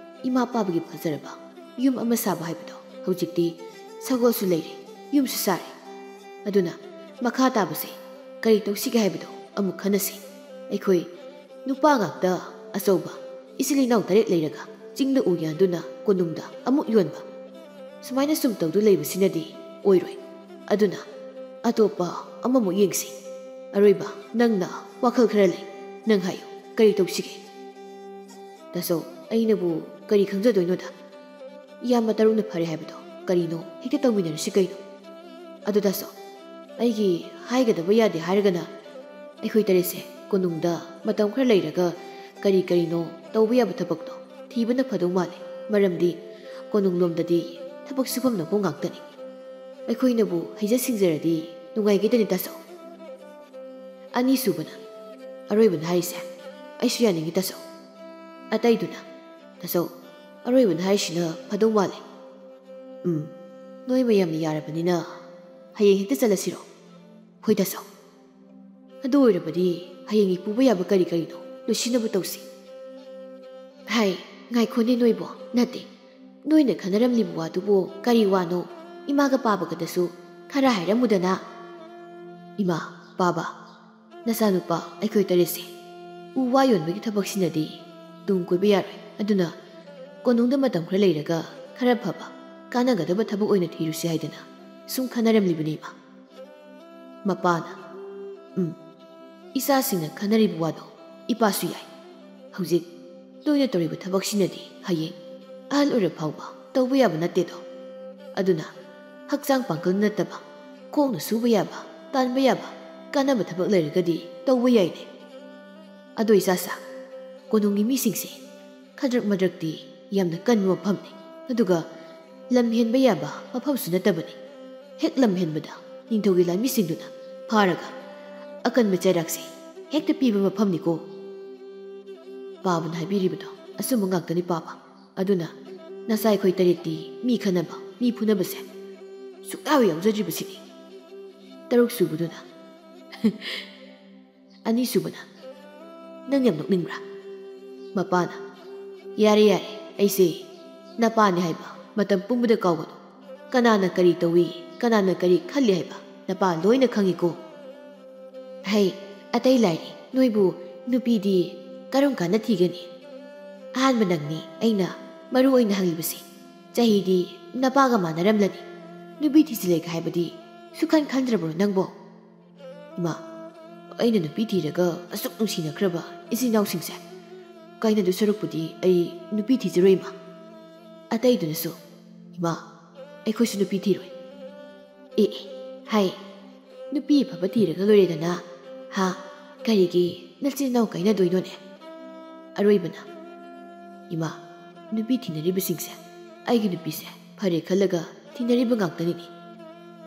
ꯏꯃꯥ ꯄꯥꯕꯒꯤ ꯐꯖꯔꯕ ꯌꯨꯝ ꯑꯃ ꯁꯥꯕ ꯍꯥꯏꯕꯗꯣ ꯍꯧꯖꯤꯛꯇꯤ ꯁꯒꯣꯜꯁꯨ ꯂꯩꯔꯦ, ꯌꯨꯝꯁꯨ ꯁꯥꯔꯦ꯫ ꯑꯗꯨꯅ ꯃꯈꯥ ꯇꯥꯕꯁꯦ ꯀꯔꯤ ꯇꯧꯁꯤꯒꯦ ꯍꯥꯏꯕꯗꯣ ꯑꯃꯨꯛ ꯈꯟꯅꯁꯤ꯫ ꯑꯩꯈꯣꯏ ꯅꯨꯄꯥ ꯉꯥꯛꯇ ꯑꯆꯧꯕ ꯏꯆꯤꯜ ꯏꯅꯥꯎ ꯇꯔꯦꯠ ꯂꯩꯔꯒ ꯆꯤꯡꯗ ꯎ ꯌꯥꯟꯗꯨꯅ ꯀꯣꯅꯨꯡꯗ ꯑꯃꯨꯛ ꯌꯣꯟꯕ, ꯁꯨꯃꯥꯏꯅ ꯁꯨꯝ ꯇꯧꯗꯨ ꯂꯩꯕꯁꯤꯅꯗꯤ ꯑꯣꯏꯔꯣꯏ꯫ ꯑꯗꯨꯅ ꯑꯇꯣꯞꯄ ꯑꯃꯃꯨꯛ ꯌꯦꯡꯁꯤ꯫ ꯑꯔꯣꯏꯕ, ꯅꯪꯅ ꯋꯥꯈꯜ ꯈꯔ ꯂꯩ, ꯅꯪ ꯍꯥꯏꯌꯨ, ꯀꯔꯤ ꯇꯧꯁꯤꯒꯦ?" "ꯇꯥꯆꯧ, ꯑꯩꯅꯕꯨ ꯀꯔꯤ ꯈꯪꯖꯗꯣꯏꯅꯣꯗ? ꯏꯌꯥꯝꯕ ꯇꯔꯨꯛꯅ ꯐꯔꯦ ꯍꯥꯏꯕꯗꯣ ꯀꯔꯤꯅꯣ ꯍꯦꯛꯇ ꯇꯧꯃꯤꯟꯅꯔꯁꯤ ꯀꯩꯅꯣ꯫ ꯑꯗꯨ ꯇꯥꯆꯧ, ꯑꯩꯒꯤ ꯍꯥꯏꯒꯗꯕ ꯌꯥꯗꯦ ꯍꯥꯏꯔꯒꯅ, ꯑꯩꯈꯣꯏ ꯇꯔꯦꯠꯁꯦ ꯀꯣꯅꯨꯡꯗ ꯃꯇꯝ ꯈꯔ ꯂꯩꯔꯒ ꯀꯔꯤ ꯀꯔꯤꯅꯣ ꯇꯧꯕ ꯌꯥꯕ ꯊꯕꯛꯇꯣ ꯊꯤꯕꯅ ꯐꯗꯧ ꯃꯥꯜꯂꯦ꯫ ꯃꯔꯝꯗꯤ ꯀꯣꯅꯨꯡꯂꯣꯝꯗꯗꯤ ꯊꯕꯛ ꯁꯨꯐꯝ ꯅꯣꯝꯐꯝ ꯉꯥꯛꯇꯅꯤ꯫ ꯑꯩꯈꯣꯏꯅꯕꯨ ꯍꯩꯖ ꯁꯤꯡꯖꯔꯗꯤ ꯅꯨꯡꯉꯥꯏꯒꯗꯅꯤ ꯇꯥꯆꯧ꯫" ꯑꯅꯤꯁꯨꯕꯅ, "ꯑꯔꯣꯏꯕꯅ ꯍꯥꯏꯔꯤꯁꯦ ꯑꯩꯁꯨ ꯌꯥꯅꯤꯡꯉꯤ ꯇꯥꯆꯧ꯫" ꯑꯇꯩꯗꯨꯅ, "ꯇꯥꯆꯧ, ꯑꯔꯣꯏꯕꯅ ꯍꯥꯏꯔꯤꯁꯤꯅ ꯐꯗꯧ ꯃꯥꯜꯂꯦ꯫ ꯎꯝ, ꯅꯣꯏ ꯃꯌꯥꯝꯅ ꯌꯥꯔꯕꯅꯤꯅ ꯍꯌꯦꯡ ꯍꯦꯛꯇ ꯆꯠꯂꯁꯤꯔꯣ?" "ꯍꯣꯏ ꯇꯥꯆꯧ꯫ ꯑꯗꯨ ꯑꯣꯏꯔꯕꯗꯤ ꯍꯌꯦꯡ ꯏꯄꯨꯕ ꯌꯥꯕ ꯀꯔꯤ ꯀꯔꯤꯅꯣ ꯂꯣꯏꯁꯤꯟꯅꯕ ꯇꯧꯁꯤ꯫" "ꯍꯥꯏ, ꯉꯥꯏꯈꯣꯅꯦ ꯅꯣꯏꯕꯣ, ꯅꯠꯇꯦ, ꯅꯣꯏꯅ ꯈꯟꯅꯔꯝꯂꯤꯕ ꯋꯥꯗꯨꯕꯨ ꯀꯔꯤ ꯋꯥꯅꯣ? ꯏꯃꯥꯒ ꯄꯥꯕꯒꯗꯁꯨ ꯈꯔ ꯍꯥꯏꯔꯝꯃꯨꯗꯅ꯫" "ꯏꯃꯥ, ꯄꯥꯕ, ꯅꯆꯥꯅꯨꯄꯥ ꯑꯩꯈꯣꯏ ꯇꯔꯦꯠꯁꯦ ꯎ ꯋꯥ ꯌꯣꯟꯕꯒꯤ ꯊꯕꯛꯁꯤꯅꯗꯤ ꯇꯨꯡ ꯀꯣꯏꯕ ꯌꯥꯔꯣꯏ꯫ ꯑꯗꯨꯅ ꯀꯣꯅꯨꯡꯗ ꯃꯇꯝ ꯈꯔ ꯂꯩꯔꯒ ꯈꯔ ꯐꯕ, ꯀꯥꯟꯅꯒꯗꯕ ꯊꯕꯛ ꯑꯣꯏꯅ ꯊꯤꯔꯨꯁꯤ ꯍꯥꯏꯗꯅ ꯁꯨꯝ ꯈꯟꯅꯔꯝꯂꯤꯕꯅꯤ, ꯏꯃꯥ꯫" ꯃꯄꯥꯅ, "ꯎꯝ, ꯏꯆꯥꯁꯤꯡꯅ ꯈꯟꯅꯔꯤꯕ ꯋꯥꯗꯣ ꯏꯄꯥꯁꯨ ꯌꯥꯏ꯫ ꯍꯧꯖꯤꯛ ꯅꯣꯏꯅ ꯇꯧꯔꯤꯕ ꯊꯕꯛꯁꯤꯅꯗꯤ ꯍꯌꯦꯡ ꯑꯍꯜ ꯑꯣꯏꯔ ꯐꯥꯎꯕ ꯇꯧꯕ ꯌꯥꯕ ꯅꯠꯇꯦꯗꯣ꯫ ꯑꯗꯨꯅ ꯍꯛꯆꯥꯡ ꯄꯥꯡꯒꯜ ꯅꯠꯇꯕ, ꯈꯣꯡꯅ ꯁꯨꯕ ꯌꯥꯕ, ꯇꯥꯟꯕ ꯌꯥꯕ, ꯀꯥꯟꯅꯕ ꯊꯕꯛ ꯂꯩꯔꯒꯗꯤ ꯇꯧꯕ ꯌꯥꯏꯅꯦ꯫ ꯑꯗꯣ ꯏꯆꯥꯁꯥ, ꯀꯣꯅꯨꯡꯒꯤ ꯃꯤꯁꯤꯡꯁꯦ ꯈꯗ꯭ꯔꯛ ꯃꯗ꯭ꯔꯛꯇꯤ ꯌꯥꯝꯅ ꯀꯟꯕ ꯃꯐꯝꯅꯤ꯫ ꯑꯗꯨꯒ ꯂꯝ ꯍꯦꯟꯕ ꯌꯥꯕ ꯃꯐꯝꯁꯨ ꯅꯠꯇꯕꯅꯤ꯫ ꯍꯦꯛ ꯂꯝ ꯍꯦꯟꯕꯗ ꯅꯤꯡꯊꯧꯒꯤ ꯂꯥꯟꯃꯤꯁꯤꯡꯗꯨꯅ ꯐꯥꯔꯒ ꯑꯀꯟꯕ ꯆꯩꯔꯥꯛꯁꯦ ꯍꯦꯛꯇ ꯄꯤꯕ ꯃꯐꯝꯅꯤꯀꯣ꯫ ꯄꯥꯕꯅ ꯍꯥꯏꯕꯤꯔꯤꯕꯗꯣ ꯑꯆꯨꯝꯕ ꯉꯥꯛꯇꯅꯤ ꯄꯥꯕ꯫ ꯑꯗꯨꯅ ꯅꯆꯥ ꯑꯩꯈꯣꯏ ꯇꯔꯦꯠꯇꯤ ꯃꯤ ꯈꯠꯅꯕ, ꯃꯤ ꯐꯨꯅꯕꯁꯦ ꯁꯨꯛꯌꯥꯎ ꯌꯥꯎꯖꯗ꯭ꯔꯤꯕꯁꯤꯅꯤ꯫ ꯇꯔꯨꯛ ꯁꯨꯕꯗꯨꯅ ꯑꯅꯤꯁꯨꯕꯅ, "ꯅꯪ ꯌꯥꯝ ꯅꯣꯛꯅꯤꯡꯕ꯭ꯔꯥ?" ꯃꯄꯥꯅ, "ꯌꯥꯔꯦ, ꯌꯥꯔꯦ, ꯑꯩꯁꯦ ꯅꯄꯥꯅꯤ ꯍꯥꯏꯕ ꯃꯇꯝ ꯄꯨꯝꯕꯗ ꯀꯥꯎꯒꯅꯨ꯫ ꯀꯅꯥꯅ ꯀꯔꯤ ꯇꯧꯏ, ꯀꯅꯥꯅ ꯀꯔꯤ ꯈꯜꯂꯤ ꯍꯥꯏꯕ ꯅꯄꯥ ꯂꯣꯏꯅ ꯈꯪꯉꯤꯀꯣ꯫ ꯍꯩ, ꯑꯇꯩ ꯂꯥꯏꯔꯤ, ꯅꯣꯏꯕꯨ ꯅꯨꯄꯤꯗꯤ ꯀꯔꯝ ꯀꯥꯟꯗ ꯊꯤꯒꯅꯤ? ꯑꯍꯥꯟꯕ ꯅꯪꯅꯤ ꯑꯩꯅ ꯃꯔꯨ ꯑꯣꯏꯅ ꯍꯪꯂꯤꯕꯁꯤ꯫ ꯆꯍꯤꯗꯤ ꯅꯄꯥꯒ ꯃꯥꯟꯅꯔꯝꯂꯅꯤ꯫ ꯅꯨꯄꯤ ꯊꯤꯖꯤꯜꯂꯦꯒ ꯍꯥꯏꯕꯗꯤ ꯁꯨꯈꯟ ꯈꯟꯗ꯭ꯔꯕ꯭ꯔꯣ ꯅꯪꯕꯣ?" "ꯏꯃꯥ, ꯑꯩꯅ ꯅꯨꯄꯤ ꯊꯤꯔꯒ ꯑꯁꯨꯛ ꯅꯨꯡꯁꯤꯅꯈ꯭ꯔꯕ ꯏꯆꯤꯟ ꯏꯅꯥꯎꯁꯤꯡꯁꯦ ꯀꯥꯏꯅꯗꯨ ꯁꯔꯨꯛꯄꯨꯗꯤ ꯑꯩ ꯅꯨꯄꯤ ꯊꯤꯖꯔꯣꯏ, ꯏꯃꯥ꯫" ꯑꯇꯩꯗꯨꯅꯁꯨ, "ꯏꯃꯥ, ꯑꯩꯈꯣꯏꯁꯨ ꯅꯨꯄꯤ ꯊꯤꯔꯣꯏ꯫" "ꯑꯦ, ꯑꯦ, ꯍꯥꯏ, ꯅꯨꯄꯤ ꯑꯐꯕ ꯊꯤꯔꯒ ꯂꯣꯏꯔꯦꯗꯅ꯫ ꯍꯥ, ꯀꯔꯤꯒꯤ ꯅꯆꯤꯟ ꯏꯅꯥꯎ ꯀꯥꯏꯅꯗꯣꯏꯅꯣꯅꯦ?" ꯑꯔꯣꯏꯕꯅ, "ꯏꯃꯥ, ꯅꯨꯄꯤ ꯊꯤꯅꯔꯤꯕꯁꯤꯡꯁꯦ ꯑꯩꯒꯤ ꯅꯨꯄꯤꯁꯦ ꯐꯔꯦ ꯈꯜꯂꯒ ꯊꯤꯅꯔꯤꯕ ꯉꯥꯛꯇꯅꯤꯅꯦ꯫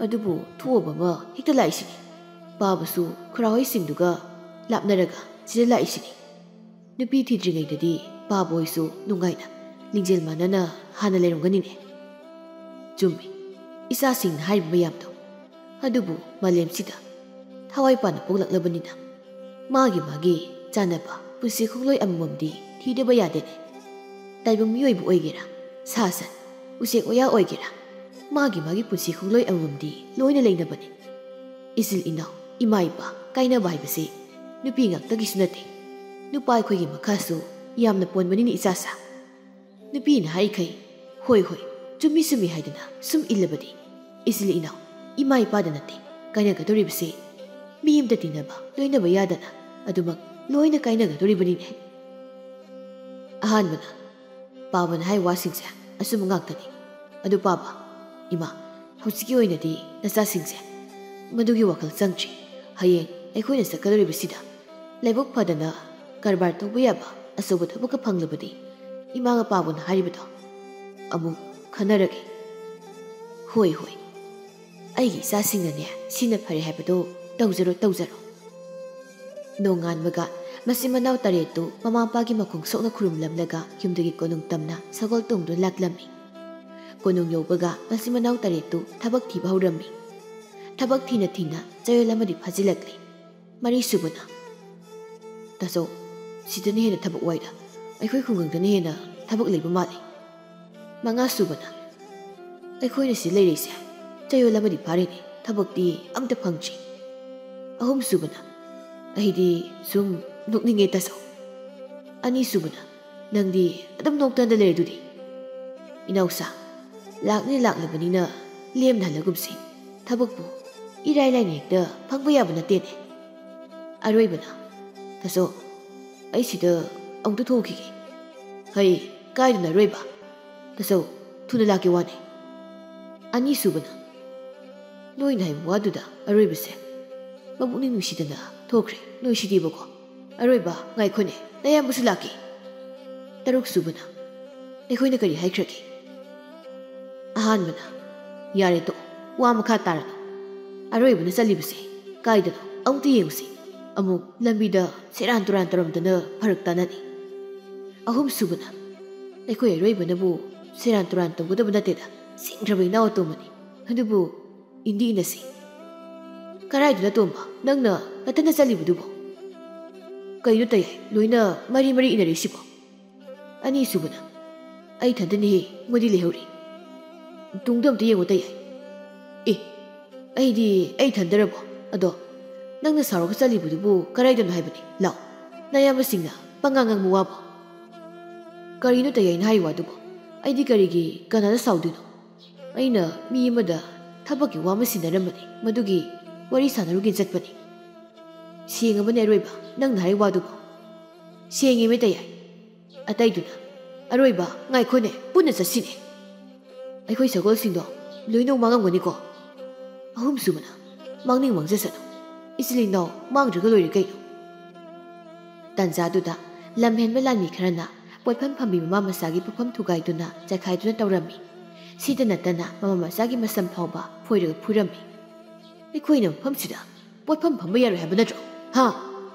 ꯑꯗꯨꯕꯨ ꯊꯣꯛꯑꯕ ꯑꯃ ꯍꯦꯛꯇ ꯂꯥꯛꯏꯁꯤꯅꯤ꯫ ꯄꯥꯕꯁꯨ ꯈꯨꯔꯥꯍꯣꯏꯁꯤꯡꯗꯨꯒ ꯂꯥꯞꯅꯔꯒ ꯁꯤꯗ ꯂꯥꯛꯏꯁꯤꯅꯤ꯫ ꯅꯨꯄꯤ ꯊꯤꯗ꯭ꯔꯤꯉꯩꯗꯗꯤ ꯄꯥꯕ ꯍꯣꯏꯁꯨ ꯅꯨꯡꯉꯥꯏꯅ ꯂꯤꯡꯖꯦꯜ ꯃꯥꯟꯅꯅ ꯍꯥꯟꯅ ꯂꯩꯔꯝꯒꯅꯤꯅꯦ꯫" ꯆꯨꯝꯃꯤ, ꯏꯆꯥꯁꯤꯡꯅ ꯍꯥꯏꯔꯤꯕ ꯃꯌꯥꯝꯗꯣ꯫ ꯑꯗꯨꯕꯨ ꯃꯥꯂꯦꯝꯁꯤꯗ ꯊꯋꯥꯏ ꯄꯥꯟꯕ ꯄꯣꯛꯂꯛꯂꯕꯅꯤꯅ ꯃꯥꯒꯤ ꯃꯥꯒꯤ ꯆꯥꯟꯅꯕ ꯄꯨꯟꯁꯤ ꯈꯣꯡꯂꯣꯏ ꯑꯃꯃꯝꯗꯤ ꯊꯤꯗꯕ ꯌꯥꯗꯦꯅꯦ꯫ ꯇꯥꯏꯕꯪ ꯃꯤꯑꯣꯏꯕ ꯑꯣꯏꯒꯦꯔꯥ, ꯁꯥ ꯁꯟ, ꯎꯆꯦꯛ ꯋꯥꯌꯥ ꯑꯣꯏꯒꯦꯔꯥ, ꯃꯥꯒꯤ ꯃꯥꯒꯤ ꯄꯨꯟꯁꯤ ꯈꯣꯡꯂꯣꯏ ꯑꯃꯃꯝꯗꯤ ꯂꯣꯏꯅ ꯂꯩꯅꯕꯅꯤ꯫ ꯏꯆꯤꯜ ꯏꯅꯥꯎ, ꯏꯃꯥ ꯏꯄꯥ ꯀꯥꯏꯅꯕ ꯍꯥꯏꯕꯁꯤ ꯅꯨꯄꯤ ꯉꯥꯛꯇꯒꯤꯁꯨ ꯅꯠꯇꯦ, ꯅꯨꯄꯥ ꯑꯩꯈꯣꯏꯒꯤ ꯃꯈꯥꯁꯨ ꯌꯥꯝꯅ ꯄꯣꯟꯕꯅꯤꯅꯦ ꯏꯆꯥꯁꯥ꯫ ꯅꯨꯄꯤꯅ ꯍꯥꯏꯈꯩ, "ꯍꯣꯏ, ꯍꯣꯏ, ꯆꯨꯝꯃꯤ, ꯆꯨꯝꯃꯤ" ꯍꯥꯏꯗꯨꯅ ꯁꯨꯝ ꯏꯜꯂꯕꯗꯤ ꯏꯆꯤꯜ ꯏꯅꯥꯎ, ꯏꯃꯥ ꯏꯄꯥꯗ ꯅꯠꯇꯦ ꯀꯥꯏꯅꯒꯗꯧꯔꯤꯕꯁꯤ, ꯃꯤ ꯑꯃꯇ ꯇꯤꯟꯅꯕ ꯂꯣꯏꯅꯕ ꯌꯥꯗꯅ ꯑꯗꯨꯃꯛ ꯂꯣꯏꯅ ꯀꯥꯏꯅꯒꯗꯧꯔꯤꯕꯅꯤꯅꯦ꯫ ꯑꯍꯥꯟꯕꯅ, ꯄꯥꯕꯅ ꯍꯥꯏ ꯋꯥꯁꯤꯡꯁꯦ ꯑꯆꯨꯝꯕ ꯉꯥꯛꯇꯅꯤ꯫ ꯑꯗꯨ ꯄꯥꯕ, ꯏꯃꯥ, ꯍꯧꯖꯤꯛꯀꯤ ꯑꯣꯏꯅꯗꯤ ꯅꯆꯥꯁꯤꯡꯁꯦ ꯃꯗꯨꯒꯤ ꯋꯥꯈꯜ ꯆꯪꯗ꯭ꯔꯤ꯫ ꯍꯌꯦꯡ ꯑꯩꯈꯣꯏꯅ ꯆꯠꯀꯗꯧꯔꯤꯕꯁꯤꯗ ꯂꯥꯏꯕꯛ ꯐꯗꯅ ꯀꯔꯕꯥꯔ ꯇꯧꯕ ꯌꯥꯕ ꯑꯆꯧꯕ ꯊꯕꯛꯀ ꯐꯪꯂꯕꯗꯤ ꯏꯃꯥꯒ ꯄꯥꯕꯅ ꯍꯥꯏꯔꯤꯕꯗꯣ ꯑꯃꯨꯛ ꯈꯟꯅꯔꯒꯦ꯫ "ꯍꯣꯏ, ꯍꯣꯏ, ꯑꯩꯒꯤ ꯏꯆꯥꯁꯤꯡꯅꯅꯦ ꯁꯤꯅ ꯐꯔꯦ ꯍꯥꯏꯕꯗꯣ ꯇꯧꯖꯔꯣ, ꯇꯧꯖꯔꯣ"꯫ ꯅꯣꯡꯉꯥꯟꯕꯒ ꯃꯆꯤꯟ ꯃꯅꯥꯎ ꯇꯔꯦꯠꯇꯨ ꯃꯃꯥ ꯃꯄꯥꯒꯤ ꯃꯈꯣꯡ ꯁꯣꯛꯅ ꯈꯨꯔꯨꯝꯂꯝꯂꯒ ꯌꯨꯝꯗꯒꯤ ꯀꯣꯅꯨꯡ ꯇꯝꯅ ꯁꯒꯣꯜ ꯇꯣꯡꯗꯨꯅ ꯂꯥꯛꯂꯝꯃꯤ꯫ ꯀꯣꯅꯨꯡ ꯌꯧꯕꯒ ꯃꯆꯤꯟ ꯃꯅꯥꯎ ꯇꯔꯦꯠꯇꯨ ꯊꯕꯛ ꯊꯤꯕ ꯍꯧꯔꯝꯃꯤ꯫ ꯊꯕꯛ ꯊꯤꯅ ꯊꯤꯅ ꯆꯌꯣꯜ ꯑꯃꯗꯤ ꯐꯥꯖꯤꯜꯂꯛꯂꯤ꯫ ꯃꯔꯤꯁꯨꯕꯅ, "ꯇꯥꯆꯧ, ꯁꯤꯗꯅ ꯍꯦꯟꯅ ꯊꯕꯛ ꯋꯥꯏꯗ, ꯑꯩꯈꯣꯏ ꯈꯨꯡꯒꯪꯗꯅ ꯍꯦꯟꯅ ꯊꯕꯛ ꯂꯩꯕ ꯃꯥꯜꯂꯤ"꯫ ꯃꯉꯥꯁꯨꯕꯅ, "ꯑꯩꯈꯣꯏꯅ ꯁꯤ ꯂꯩꯔꯤꯁꯦ ꯆꯌꯣꯜ ꯑꯃꯗꯤ ꯐꯥꯔꯦꯅꯦ, ꯊꯕꯛꯇꯤ ꯑꯝꯇ ꯐꯪꯗ꯭ꯔꯤ"꯫ ꯑꯍꯨꯝꯁꯨꯕꯅ, "ꯑꯩꯗꯤ ꯁꯨꯝ ꯅꯣꯛꯅꯤꯡꯉꯦ ꯇꯥꯆꯧ"꯫ ꯑꯅꯤꯁꯨꯕꯅ, "ꯅꯪꯗꯤ ꯑꯗꯨꯝ ꯅꯣꯛꯇꯅ ꯂꯩꯔꯗꯨꯗꯤ"꯫ "ꯏꯅꯥꯎꯁꯥ, ꯂꯥꯛꯅꯤ ꯂꯥꯛꯂꯕꯅꯤꯅ ꯂꯦꯝꯅ ꯍꯜꯂꯒꯨꯝꯁꯤ, ꯊꯕꯛꯄꯨ ꯏꯔꯥꯏ ꯂꯥꯏꯅ ꯍꯦꯛꯇ ꯐꯪꯕ ꯌꯥꯕ ꯅꯠꯇꯦꯅꯦ"꯫ ꯑꯔꯣꯏꯕꯅ, "ꯇꯥꯆꯧ, ꯑꯩ ꯁꯤꯗ ꯑꯃꯨꯛꯇ ꯊꯣꯛꯈꯤꯒꯦ"꯫ "ꯍꯩ, ꯀꯥꯏꯗꯅꯣ ꯑꯔꯣꯏꯕ? ꯇꯥꯆꯧ, ꯊꯨꯅ ꯂꯥꯛꯀꯦ ꯋꯥꯅꯦ"꯫ ꯑꯅꯤꯁꯨꯕꯅ, "ꯅꯣꯏꯅ ꯍꯥꯏꯕ ꯋꯥꯗꯨꯗ ꯑꯔꯣꯏꯕꯁꯦ ꯃꯄꯨꯛꯅꯤꯡ ꯅꯨꯡꯁꯤꯗꯅ ꯊꯣꯛꯈ꯭ꯔꯦ ꯅꯣꯏꯁꯤꯗꯤꯕꯀꯣ꯫ ꯑꯔꯣꯏꯕ, ꯉꯥꯏꯈꯣꯅꯦ, ꯅꯌꯥꯝꯕꯁꯨ ꯂꯥꯛꯀꯦ"꯫ ꯇꯔꯨꯛꯁꯨꯕꯅ, "ꯑꯩꯈꯣꯏꯅ ꯀꯔꯤ ꯍꯥꯏꯈ꯭ꯔꯒꯦ"꯫ ꯑꯍꯥꯟꯕꯅ, "ꯌꯥꯔꯦ ꯇꯣꯛꯑꯣ, ꯋꯥ ꯃꯈꯥ ꯇꯥꯔꯅꯨ꯫ ꯑꯔꯣꯏꯕꯅ ꯆꯠꯂꯤꯕꯁꯦ ꯀꯥꯏꯗꯅꯣ ꯑꯃꯨꯛꯇ ꯌꯦꯡꯉꯨꯁꯤ꯫ ꯑꯃꯨꯛ ꯂꯝꯕꯤꯗ ꯁꯦꯔꯥꯟ ꯇꯨꯔꯥꯟ ꯇꯧꯔꯝꯗꯅ ꯐꯔꯛ ꯇꯥꯅꯅꯤ"꯫ ꯑꯍꯨꯝꯁꯨꯕꯅ, "ꯑꯩꯈꯣꯏ ꯑꯔꯣꯏꯕꯅꯕꯨ ꯁꯦꯔꯥꯟ ꯇꯨꯔꯥꯟ ꯇꯧꯒꯗꯕ ꯅꯠꯇꯦꯗ, ꯁꯤꯡꯈ꯭ꯔꯕ ꯏꯅꯥꯎ ꯑꯇꯣꯝꯕꯅꯤ꯫ ꯑꯗꯨꯕꯨ ꯏꯟꯗꯤ ꯏꯟꯅꯁꯤ"꯫ "ꯀꯔꯥꯏꯗꯅꯣ ꯇꯣꯝꯕ, ꯅꯪꯅ ꯅꯊꯟꯗ ꯆꯠꯂꯤꯕꯗꯨꯕꯣ? ꯀꯩꯅꯣ ꯇꯌꯥꯏ, ꯂꯣꯏꯅ ꯃꯔꯤ ꯃꯔꯤ ꯏꯟꯅꯔꯤꯁꯤꯕꯣ"꯫ ꯑꯅꯤꯁꯨꯕꯅ, "ꯑꯩ ꯏꯊꯟꯗꯅꯤꯍꯦ, ꯃꯣꯏꯗꯤ ꯂꯩꯍꯧꯔꯤ꯫ ꯇꯨꯡꯗ ꯑꯝꯇ ꯌꯦꯡꯉꯨ ꯇꯌꯥꯏ"꯫ "ꯑꯦ, ꯑꯩꯗꯤ ꯑꯩ ꯏꯊꯟꯗꯔꯕꯣ? ꯑꯗꯣ ꯅꯪꯅ ꯁꯥꯎꯔꯒ ꯆꯠꯂꯤꯕꯗꯨꯕꯨ ꯀꯔꯥꯏꯗꯅꯣ ꯍꯥꯏꯕꯅꯤ? ꯂꯥꯎ, ꯅꯌꯥꯝꯕꯁꯤꯡꯅ ꯄꯉꯥꯡ ꯉꯥꯡꯕ ꯋꯥꯕꯣ"꯫ "ꯀꯔꯤꯅꯣ ꯇꯌꯥꯏꯅ ꯍꯥꯏꯔꯤ ꯋꯥꯗꯨꯕꯣ? ꯑꯩꯗꯤ ꯀꯔꯤꯒꯤ ꯀꯅꯥꯗ ꯁꯥꯎꯗꯣꯏꯅꯣ? ꯑꯩꯅ ꯃꯤ ꯑꯃꯗ ꯊꯕꯛꯀꯤ ꯋꯥ ꯑꯃ ꯁꯤꯟꯅꯔꯝꯕꯅꯤ, ꯃꯗꯨꯒꯤ ꯋꯥꯔꯤ ꯁꯥꯟꯅꯔꯨꯒꯦꯅ ꯆꯠꯄꯅꯤ"꯫ "ꯁꯦꯡꯉꯕꯅꯦ ꯑꯔꯣꯏꯕ, ꯅꯪꯅ ꯍꯥꯏꯔꯤ ꯋꯥꯗꯨꯕꯣ?" "ꯁꯦꯡꯉꯦꯃꯦ ꯇꯌꯥꯏ"꯫ ꯑꯇꯩꯗꯨꯅ, "ꯑꯔꯣꯏꯕ, ꯉꯥꯏꯈꯣꯅꯦ, ꯄꯨꯟꯅ ꯆꯠꯁꯤꯅꯦ꯫ ꯑꯩꯈꯣꯏ ꯁꯒꯣꯜꯁꯤꯡꯗꯣ ꯂꯣꯏꯅ ꯃꯥꯡꯉꯝꯒꯅꯤꯀꯣ"꯫ ꯑꯍꯨꯝꯁꯨꯕꯅ, "ꯃꯥꯡꯅꯤꯡ ꯃꯥꯡꯖꯁꯅꯨ, ꯏꯆꯤꯜ ꯏꯅꯥꯎ ꯃꯥꯡꯗ꯭ꯔꯒ ꯂꯣꯏꯔꯦ ꯀꯩꯅꯣ"꯫ ꯇꯥꯟꯖꯥꯗꯨꯗ ꯂꯝꯍꯦꯟꯕ ꯂꯥꯟꯃꯤ ꯈꯔꯅ ꯄꯣꯠꯐꯝ ꯐꯝꯕꯤ ꯃꯃꯥ ꯃꯆꯥꯒꯤ ꯄꯣꯠꯐꯝ ꯊꯨꯒꯥꯏꯗꯨꯅ ꯆꯈꯥꯏꯗꯨꯅ ꯇꯧꯔꯝꯃꯤ꯫ ꯁꯤꯗ ꯅꯠꯇꯅ ꯃꯃꯥ ꯃꯆꯥꯒꯤ ꯃꯁꯝ ꯐꯥꯎꯕ ꯐꯣꯏꯔꯒ ꯐꯨꯔꯝꯃꯤ꯫ ꯑꯩꯈꯣꯏꯅ ꯃꯐꯝꯁꯤꯗ ꯄꯣꯠꯐꯝ ꯐꯝꯕ ꯌꯥꯔꯣꯏ ꯍꯥꯏꯕ ꯅꯠꯇ꯭ꯔꯣ? ꯍꯥ?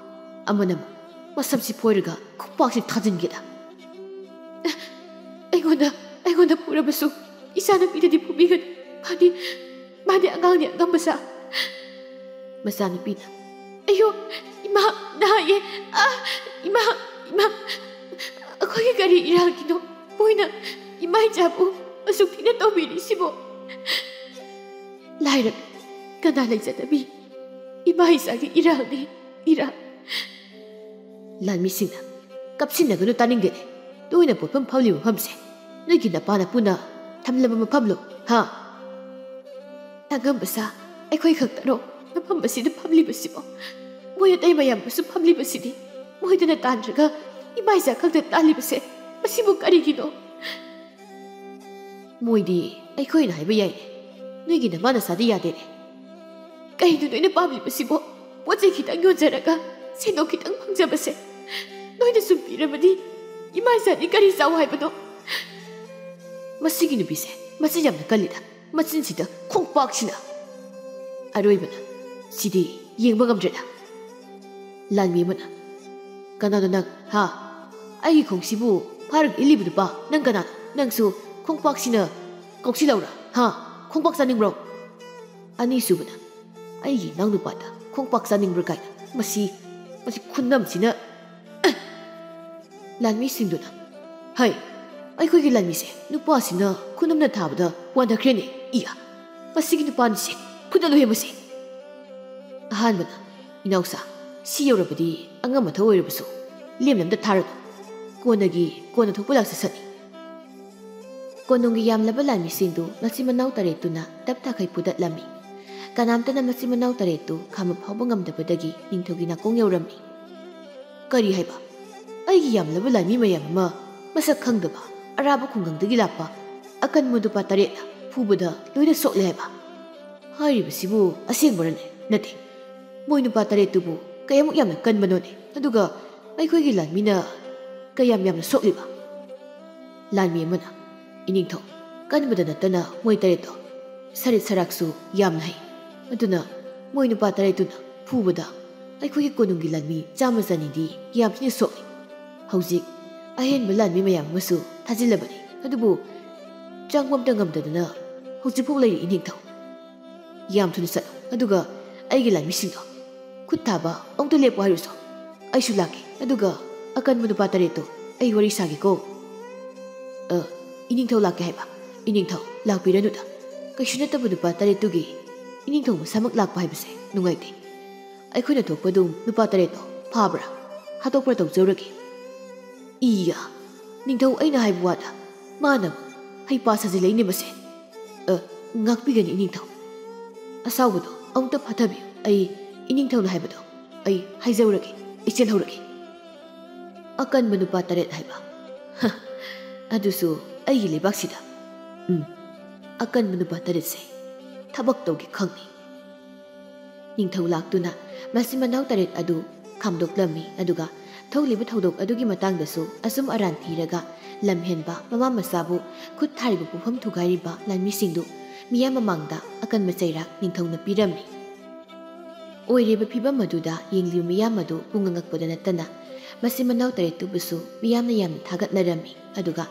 ꯑꯃꯅ ꯑꯃꯨꯛ ꯃꯁꯝꯁꯤ ꯐꯣꯏꯔꯒ ꯈꯨꯄꯥꯛꯁꯤ ꯊꯥꯖꯤꯟꯒꯦꯗ꯫ ꯑꯩꯉꯣꯟꯗ, ꯑꯩꯉꯣꯟꯗ ꯐꯨꯔꯕꯁꯨ ꯏꯆꯥꯅꯨꯄꯤꯗꯗꯤ ꯐꯨꯕꯤꯒꯅꯨ꯫ ꯃꯥꯗꯤ, ꯃꯥꯗꯤ ꯑꯉꯥꯡꯅꯤ, ꯑꯉꯝꯕ ꯁꯥ꯫ ꯃꯆꯥꯅꯨꯄꯤꯅ, "ꯑꯌꯣ, ꯏꯃꯥ, ꯅꯥꯏꯌꯦ꯫ ꯑꯥ, ꯏꯃꯥ, ꯏꯃꯥ, ꯑꯩꯈꯣꯏꯒꯤ ꯀꯔꯤ ꯏꯔꯥꯜꯒꯤꯅꯣ? ꯃꯣꯏꯅ ꯏꯃꯥ ꯏꯆꯥꯕꯨ ꯑꯁꯨꯛ ꯊꯤꯅ ꯇꯧꯕꯤꯔꯤꯁꯤꯕꯣ? ꯂꯥꯏꯔꯕꯤ, ꯀꯅꯥ ꯂꯩꯖꯗꯕꯤ? ꯏꯃꯥ ꯏꯆꯥꯒꯤ ꯏꯔꯥꯜꯅꯤ, ꯏꯔꯥꯜ꯫" ꯂꯥꯟꯃꯤꯁꯤꯡꯅ, "ꯀꯞꯁꯤꯟꯅꯒꯅꯨ, ꯇꯥꯅꯤꯡꯗꯦꯅꯦ꯫ ꯅꯣꯏꯅ ꯄꯣꯠꯐꯝ ꯐꯝꯂꯤꯕ ꯃꯐꯝꯁꯦ ꯅꯣꯏꯒꯤ ꯅꯄꯥ ꯅꯄꯨꯅ ꯊꯝꯂꯕ ꯃꯐꯝꯂꯣ, ꯍꯥ? ꯑꯉꯝꯕ ꯁꯥ, ꯑꯩꯈꯣꯏ ꯈꯛꯇꯔꯣ ꯃꯐꯝ ꯑꯁꯤꯗ ꯐꯝꯂꯤꯕꯁꯤꯕꯣ? ꯃꯣꯏ ꯑꯇꯩ ꯃꯌꯥꯝ ꯑꯃꯁꯨ ꯐꯝꯂꯤꯕꯁꯤꯗꯤ꯫ ꯃꯣꯏꯗꯅ ꯇꯥꯟꯗ꯭ꯔꯒ ꯏꯃꯥ ꯏꯆꯥ ꯈꯛꯇ ꯇꯥꯜꯂꯤꯕꯁꯦ ꯃꯁꯤꯕꯨ ꯀꯔꯤꯒꯤꯅꯣ?" "ꯃꯣꯏꯗꯤ ꯑꯩꯈꯣꯏꯅ ꯍꯥꯏꯕ ꯌꯥꯏꯅꯦ, ꯅꯣꯏꯒꯤ ꯅꯃꯥ ꯅꯆꯥꯗꯤ ꯌꯥꯗꯦꯅꯦ꯫ ꯀꯩꯅꯣ ꯅꯣꯏꯅ ꯄꯥꯝꯂꯤꯕꯁꯤꯕꯣ? ꯄꯣꯠ ꯆꯩ ꯈꯤꯇꯪ ꯌꯣꯟꯖꯔꯒ ꯁꯦꯟꯗꯣꯡ ꯈꯤꯇꯪ ꯐꯪꯖꯕꯁꯦ ꯅꯣꯏꯅ ꯁꯨꯝ ꯄꯤꯔꯕꯗꯤ ꯏꯃꯥ ꯏꯆꯥꯗꯤ ꯀꯔꯤ ꯆꯥꯎ ꯍꯥꯏꯕꯅꯣ?" "ꯃꯁꯤꯒꯤ ꯅꯨꯄꯤꯁꯦ ꯃꯆꯤꯟ ꯌꯥꯝꯅ ꯀꯜꯂꯤꯗ, ꯃꯆꯤꯟꯁꯤꯗ ꯈꯣꯡꯄꯥꯛꯁꯤꯅ꯫" ꯑꯔꯣꯏꯕꯅ, "ꯁꯤꯗꯤ ꯌꯦꯡꯕ ꯉꯝꯗ꯭ꯔꯦꯗ꯫" ꯂꯥꯟꯃꯤ ꯑꯃꯅ, "ꯀꯅꯥꯅꯣ ꯅꯪ, ꯍꯥ? ꯑꯩꯒꯤ ꯈꯣꯡꯁꯤꯕꯨ ꯐꯥꯔꯒ ꯏꯜꯂꯤꯕ ꯅꯨꯄꯥ ꯅꯪ ꯀꯅꯥꯅꯣ? ꯅꯪꯁꯨ ꯈꯣꯡꯄꯥꯛꯁꯤꯅ ꯀꯧꯁꯤꯜꯂꯧꯔꯥ, ꯍꯥ? ꯈꯣꯡꯄꯥꯛ ꯆꯥꯅꯤꯡꯕ꯭ꯔꯣ?" ꯑꯅꯤꯁꯨꯕꯅ, "ꯑꯩꯒꯤ ꯏꯅꯥꯎꯅꯨꯄꯥꯗ ꯈꯣꯡꯄꯥꯛ ꯆꯥꯅꯤꯡꯕ꯭ꯔꯥ ꯀꯥꯏꯅ, ꯃꯁꯤ, ꯃꯁꯤ ꯈꯨꯅꯝꯁꯤꯅ꯫" ꯂꯥꯟꯃꯤꯁꯤꯡꯗꯨꯅ, "ꯍꯩ, ꯑꯩꯈꯣꯏꯒꯤ ꯂꯥꯟꯃꯤꯁꯦ ꯅꯨꯄꯥꯁꯤꯅ ꯈꯨꯅꯝꯅ ꯊꯥꯕꯗ ꯋꯥꯟꯊꯈ꯭ꯔꯦꯅꯦ, ꯏꯌꯥ! ꯃꯁꯤꯒꯤ ꯅꯨꯄꯥꯅꯤꯁꯦ, ꯐꯨꯗꯠꯂꯨꯍꯦ ꯃꯁꯤ!" ꯑꯍꯥꯟꯕꯅ, "ꯏꯅꯥꯎꯁꯥ, ꯁꯤ ꯌꯧꯔꯕꯗꯤ ꯑꯉꯝ ꯑꯊꯧ ꯑꯣꯏꯔꯕꯁꯨ ꯂꯦꯝꯅ ꯑꯝꯇ ꯊꯥꯔꯅꯨ꯫ ꯀꯣꯟꯅꯒꯤ ꯀꯣꯟꯅ ꯊꯣꯛꯄ ꯂꯥꯛꯆꯁꯅꯤ꯫" ꯀꯣꯅꯨꯡꯒꯤ ꯌꯥꯝꯂꯕ ꯂꯥꯟꯃꯤꯁꯤꯡꯗꯨ ꯃꯆꯤꯟ ꯃꯅꯥꯎ ꯇꯔꯦꯠꯇꯨꯅ ꯇꯞ ꯇꯥꯈꯩ ꯐꯨꯗꯠꯂꯝꯃꯤ꯫ ꯀꯅꯥꯝꯇꯅ ꯃꯆꯤꯟ ꯃꯅꯥꯎ ꯇꯔꯦꯠꯇꯨ ꯈꯥꯝꯕ ꯐꯥꯎꯕ ꯉꯝꯗꯕꯗꯒꯤ ꯅꯤꯡꯊꯧꯒꯤ ꯅꯥꯀꯣꯡ ꯌꯧꯔꯝꯃꯤ꯫ "ꯀꯔꯤ ꯍꯥꯏꯕ? ꯑꯩꯒꯤ ꯌꯥꯝꯂꯕ ꯂꯥꯟꯃꯤ ꯃꯌꯥꯝ ꯑꯃ ꯃꯁꯛ ꯈꯪꯗꯕ ꯑꯔꯥꯞꯄ ꯈꯨꯡꯒꯪꯗꯒꯤ ꯂꯥꯛꯄ ꯑꯀꯟꯕ ꯅꯨꯄꯥ ꯇꯔꯦꯠꯅ ꯐꯨꯕꯗ ꯂꯣꯏꯅ ꯁꯣꯛꯂꯦ ꯍꯥꯏꯕ? ꯍꯥꯏꯔꯤꯕꯁꯤꯕꯨ ꯑꯁꯦꯡꯕꯔꯅꯦ?" "ꯅꯠꯇꯦ꯫ ꯃꯣꯏ ꯅꯨꯄꯥ ꯇꯔꯦꯠꯇꯨꯕꯨ ꯀꯌꯥꯃꯨꯛ ꯌꯥꯝꯅ ꯀꯟꯕꯅꯣꯅꯦ? ꯑꯗꯨꯒ ꯑꯩꯈꯣꯏꯒꯤ ꯂꯥꯟꯃꯤꯅ ꯀꯌꯥꯝ ꯌꯥꯝꯅ ꯁꯣꯛꯂꯤꯕ?" ꯂꯥꯟꯃꯤ ꯑꯃꯅ, "ꯏꯅꯤꯡꯊꯧ, ꯀꯟꯕꯗ ꯅꯠꯇꯅ ꯃꯣꯏ ꯇꯔꯦꯠꯇꯣ ꯁꯔꯤꯠ ꯁꯔꯥꯛꯁꯨ ꯌꯥꯝꯅ ꯍꯩ꯫ ꯑꯗꯨꯅ ꯃꯣꯏ ꯅꯨꯄꯥ ꯇꯔꯦꯠꯇꯨꯅ ꯐꯨꯕꯗ ꯑꯩꯈꯣꯏꯒꯤ ꯀꯣꯅꯨꯡꯒꯤ ꯂꯥꯟꯃꯤ ꯆꯥꯝꯃ ꯆꯅꯤꯗꯤ ꯌꯥꯝ ꯊꯤꯅ ꯁꯣꯛꯏ꯫ ꯍꯧꯖꯤꯛ ꯑꯍꯦꯟꯕ ꯂꯥꯟꯃꯤ ꯃꯌꯥꯝ ꯑꯃꯁꯨ ꯊꯥꯖꯤꯜꯂꯕꯅꯤ, ꯑꯗꯨꯕꯨ ꯆꯪꯕ ꯑꯝꯇ ꯉꯝꯗꯗꯅ ꯍꯧꯖꯤꯛꯐꯥꯎ ꯂꯩꯔꯤ, ꯏꯅꯤꯡꯊꯧ꯫ ꯌꯥꯝ ꯊꯨꯅ ꯆꯠꯂꯣ, ꯑꯗꯨꯒ ꯑꯩꯒꯤ ꯂꯥꯟꯃꯤꯁꯤꯡꯗꯣ ꯈꯨꯠ ꯊꯥꯕ ꯑꯃꯨꯛꯇ ꯂꯦꯞꯄꯣ ꯍꯥꯏꯔꯨꯁꯣ꯫ ꯑꯩꯁꯨ ꯂꯥꯛꯀꯦ, ꯑꯗꯨꯒ ꯑꯀꯟꯕ ꯅꯨꯄꯥ ꯇꯔꯦꯠꯇꯣ ꯑꯩ ꯋꯥꯔꯤ ꯁꯥꯒꯦꯀꯣ꯫ ꯑ, ꯏꯅꯤꯡꯊꯧ ꯂꯥꯛꯀꯦ ꯍꯥꯏꯕ? ꯏꯅꯤꯡꯊꯧ ꯂꯥꯛꯄꯤꯔꯅꯨꯗ꯫ ꯀꯩꯁꯨ ꯅꯠꯇꯕ ꯅꯨꯄꯥ ꯇꯔꯦꯠꯇꯨꯒꯤ ꯏꯅꯤꯡꯊꯧ ꯃꯁꯥꯃꯛ ꯂꯥꯛꯄ ꯍꯥꯏꯕꯁꯦ ꯅꯨꯡꯉꯥꯏꯇꯦ꯫ ꯑꯩꯈꯣꯏꯅ ꯊꯣꯛꯄ ꯑꯗꯨꯝ ꯅꯨꯄꯥ ꯇꯔꯦꯠꯇꯣ ꯐꯥꯕ꯭ꯔꯥ, ꯍꯥꯠꯇꯣꯛꯄ꯭ꯔꯥ ꯇꯧꯖꯧꯔꯒꯦ꯫ ꯏꯌꯥ, ꯅꯤꯡꯊꯧ ꯑꯩꯅ ꯍꯥꯏꯕ ꯋꯥꯗ ꯃꯥꯅ ꯍꯩꯄꯥ ꯁꯥꯖꯤꯜꯂꯛꯏꯅꯦ ꯃꯁꯦ꯫ ꯑ, ꯉꯥꯛꯄꯤꯒꯅꯤ ꯏꯅꯤꯡꯊꯧ꯫ ꯑꯁꯥꯎꯕꯗꯣ ꯑꯃꯨꯛꯇ ꯐꯥꯊꯕꯤꯌꯨ꯫ ꯑꯩ ꯏꯅꯤꯡꯊꯧꯅ ꯍꯥꯏꯕꯗꯣ ꯑꯩ ꯍꯥꯏꯖꯧꯔꯒꯦ, ꯑꯩ ꯆꯦꯜꯍꯧꯔꯒꯦ꯫ ꯑꯀꯟꯕ ꯅꯨꯄꯥ ꯇꯔꯦꯠ ꯍꯥꯏꯕ? ꯍ, ꯑꯗꯨꯁꯨ ꯑꯩꯒꯤ ꯂꯩꯕꯥꯛꯁꯤꯗ꯫ ꯎꯝ, ꯑꯀꯟꯕ ꯅꯨꯄꯥ ꯇꯔꯦꯠꯁꯦ ꯊꯕꯛ ꯇꯧꯒꯦ ꯈꯪꯅꯤ꯫ ꯅꯤꯡꯊꯧ ꯂꯥꯛꯇꯨꯅ ꯃꯆꯤꯟ ꯃꯅꯥꯎ ꯇꯔꯦꯠ ꯑꯗꯨ ꯈꯥꯝꯗꯣꯛꯂꯝꯃꯤ, ꯑꯗꯨꯒ ꯊꯣꯛꯂꯤꯕ ꯊꯧꯗꯣꯛ ꯑꯗꯨꯒꯤ ꯃꯇꯥꯡꯗꯁꯨ ꯑꯆꯨꯝ ꯑꯔꯥꯟ ꯊꯤꯔꯒ ꯂꯝꯍꯦꯟꯕ ꯃꯃꯥ ꯃꯆꯥꯕꯨ ꯈꯨꯠ ꯊꯥꯔꯤꯕ ꯄꯣꯠꯐꯝ ꯊꯨꯒꯥꯏꯔꯤꯕ ꯂꯥꯟꯃꯤꯁꯤꯡꯗꯨ ꯃꯤꯌꯥꯝ ꯃꯃꯥꯡꯗ ꯑꯀꯟꯕ ꯆꯩꯔꯥꯛ ꯅꯤꯡꯊꯧꯅ ꯄꯤꯔꯝꯃꯤ꯫ ꯑꯣꯏꯔꯤꯕ ꯐꯤꯚꯝ ꯑꯗꯨꯗ ꯌꯦꯡꯂꯤꯕ ꯃꯤꯌꯥꯝ ꯑꯗꯨ ꯄꯨꯡꯉꯛ ꯉꯛꯄꯗ ꯅꯠꯇꯅ ꯃꯆꯤꯟ ꯃꯅꯥꯎ ꯇꯔꯦꯠꯇꯨꯕꯨꯁꯨ ꯃꯤꯌꯥꯝꯅ ꯌꯥꯝꯅ ꯊꯥꯒꯠꯅꯔꯝꯃꯤ, ꯑꯗꯨꯒ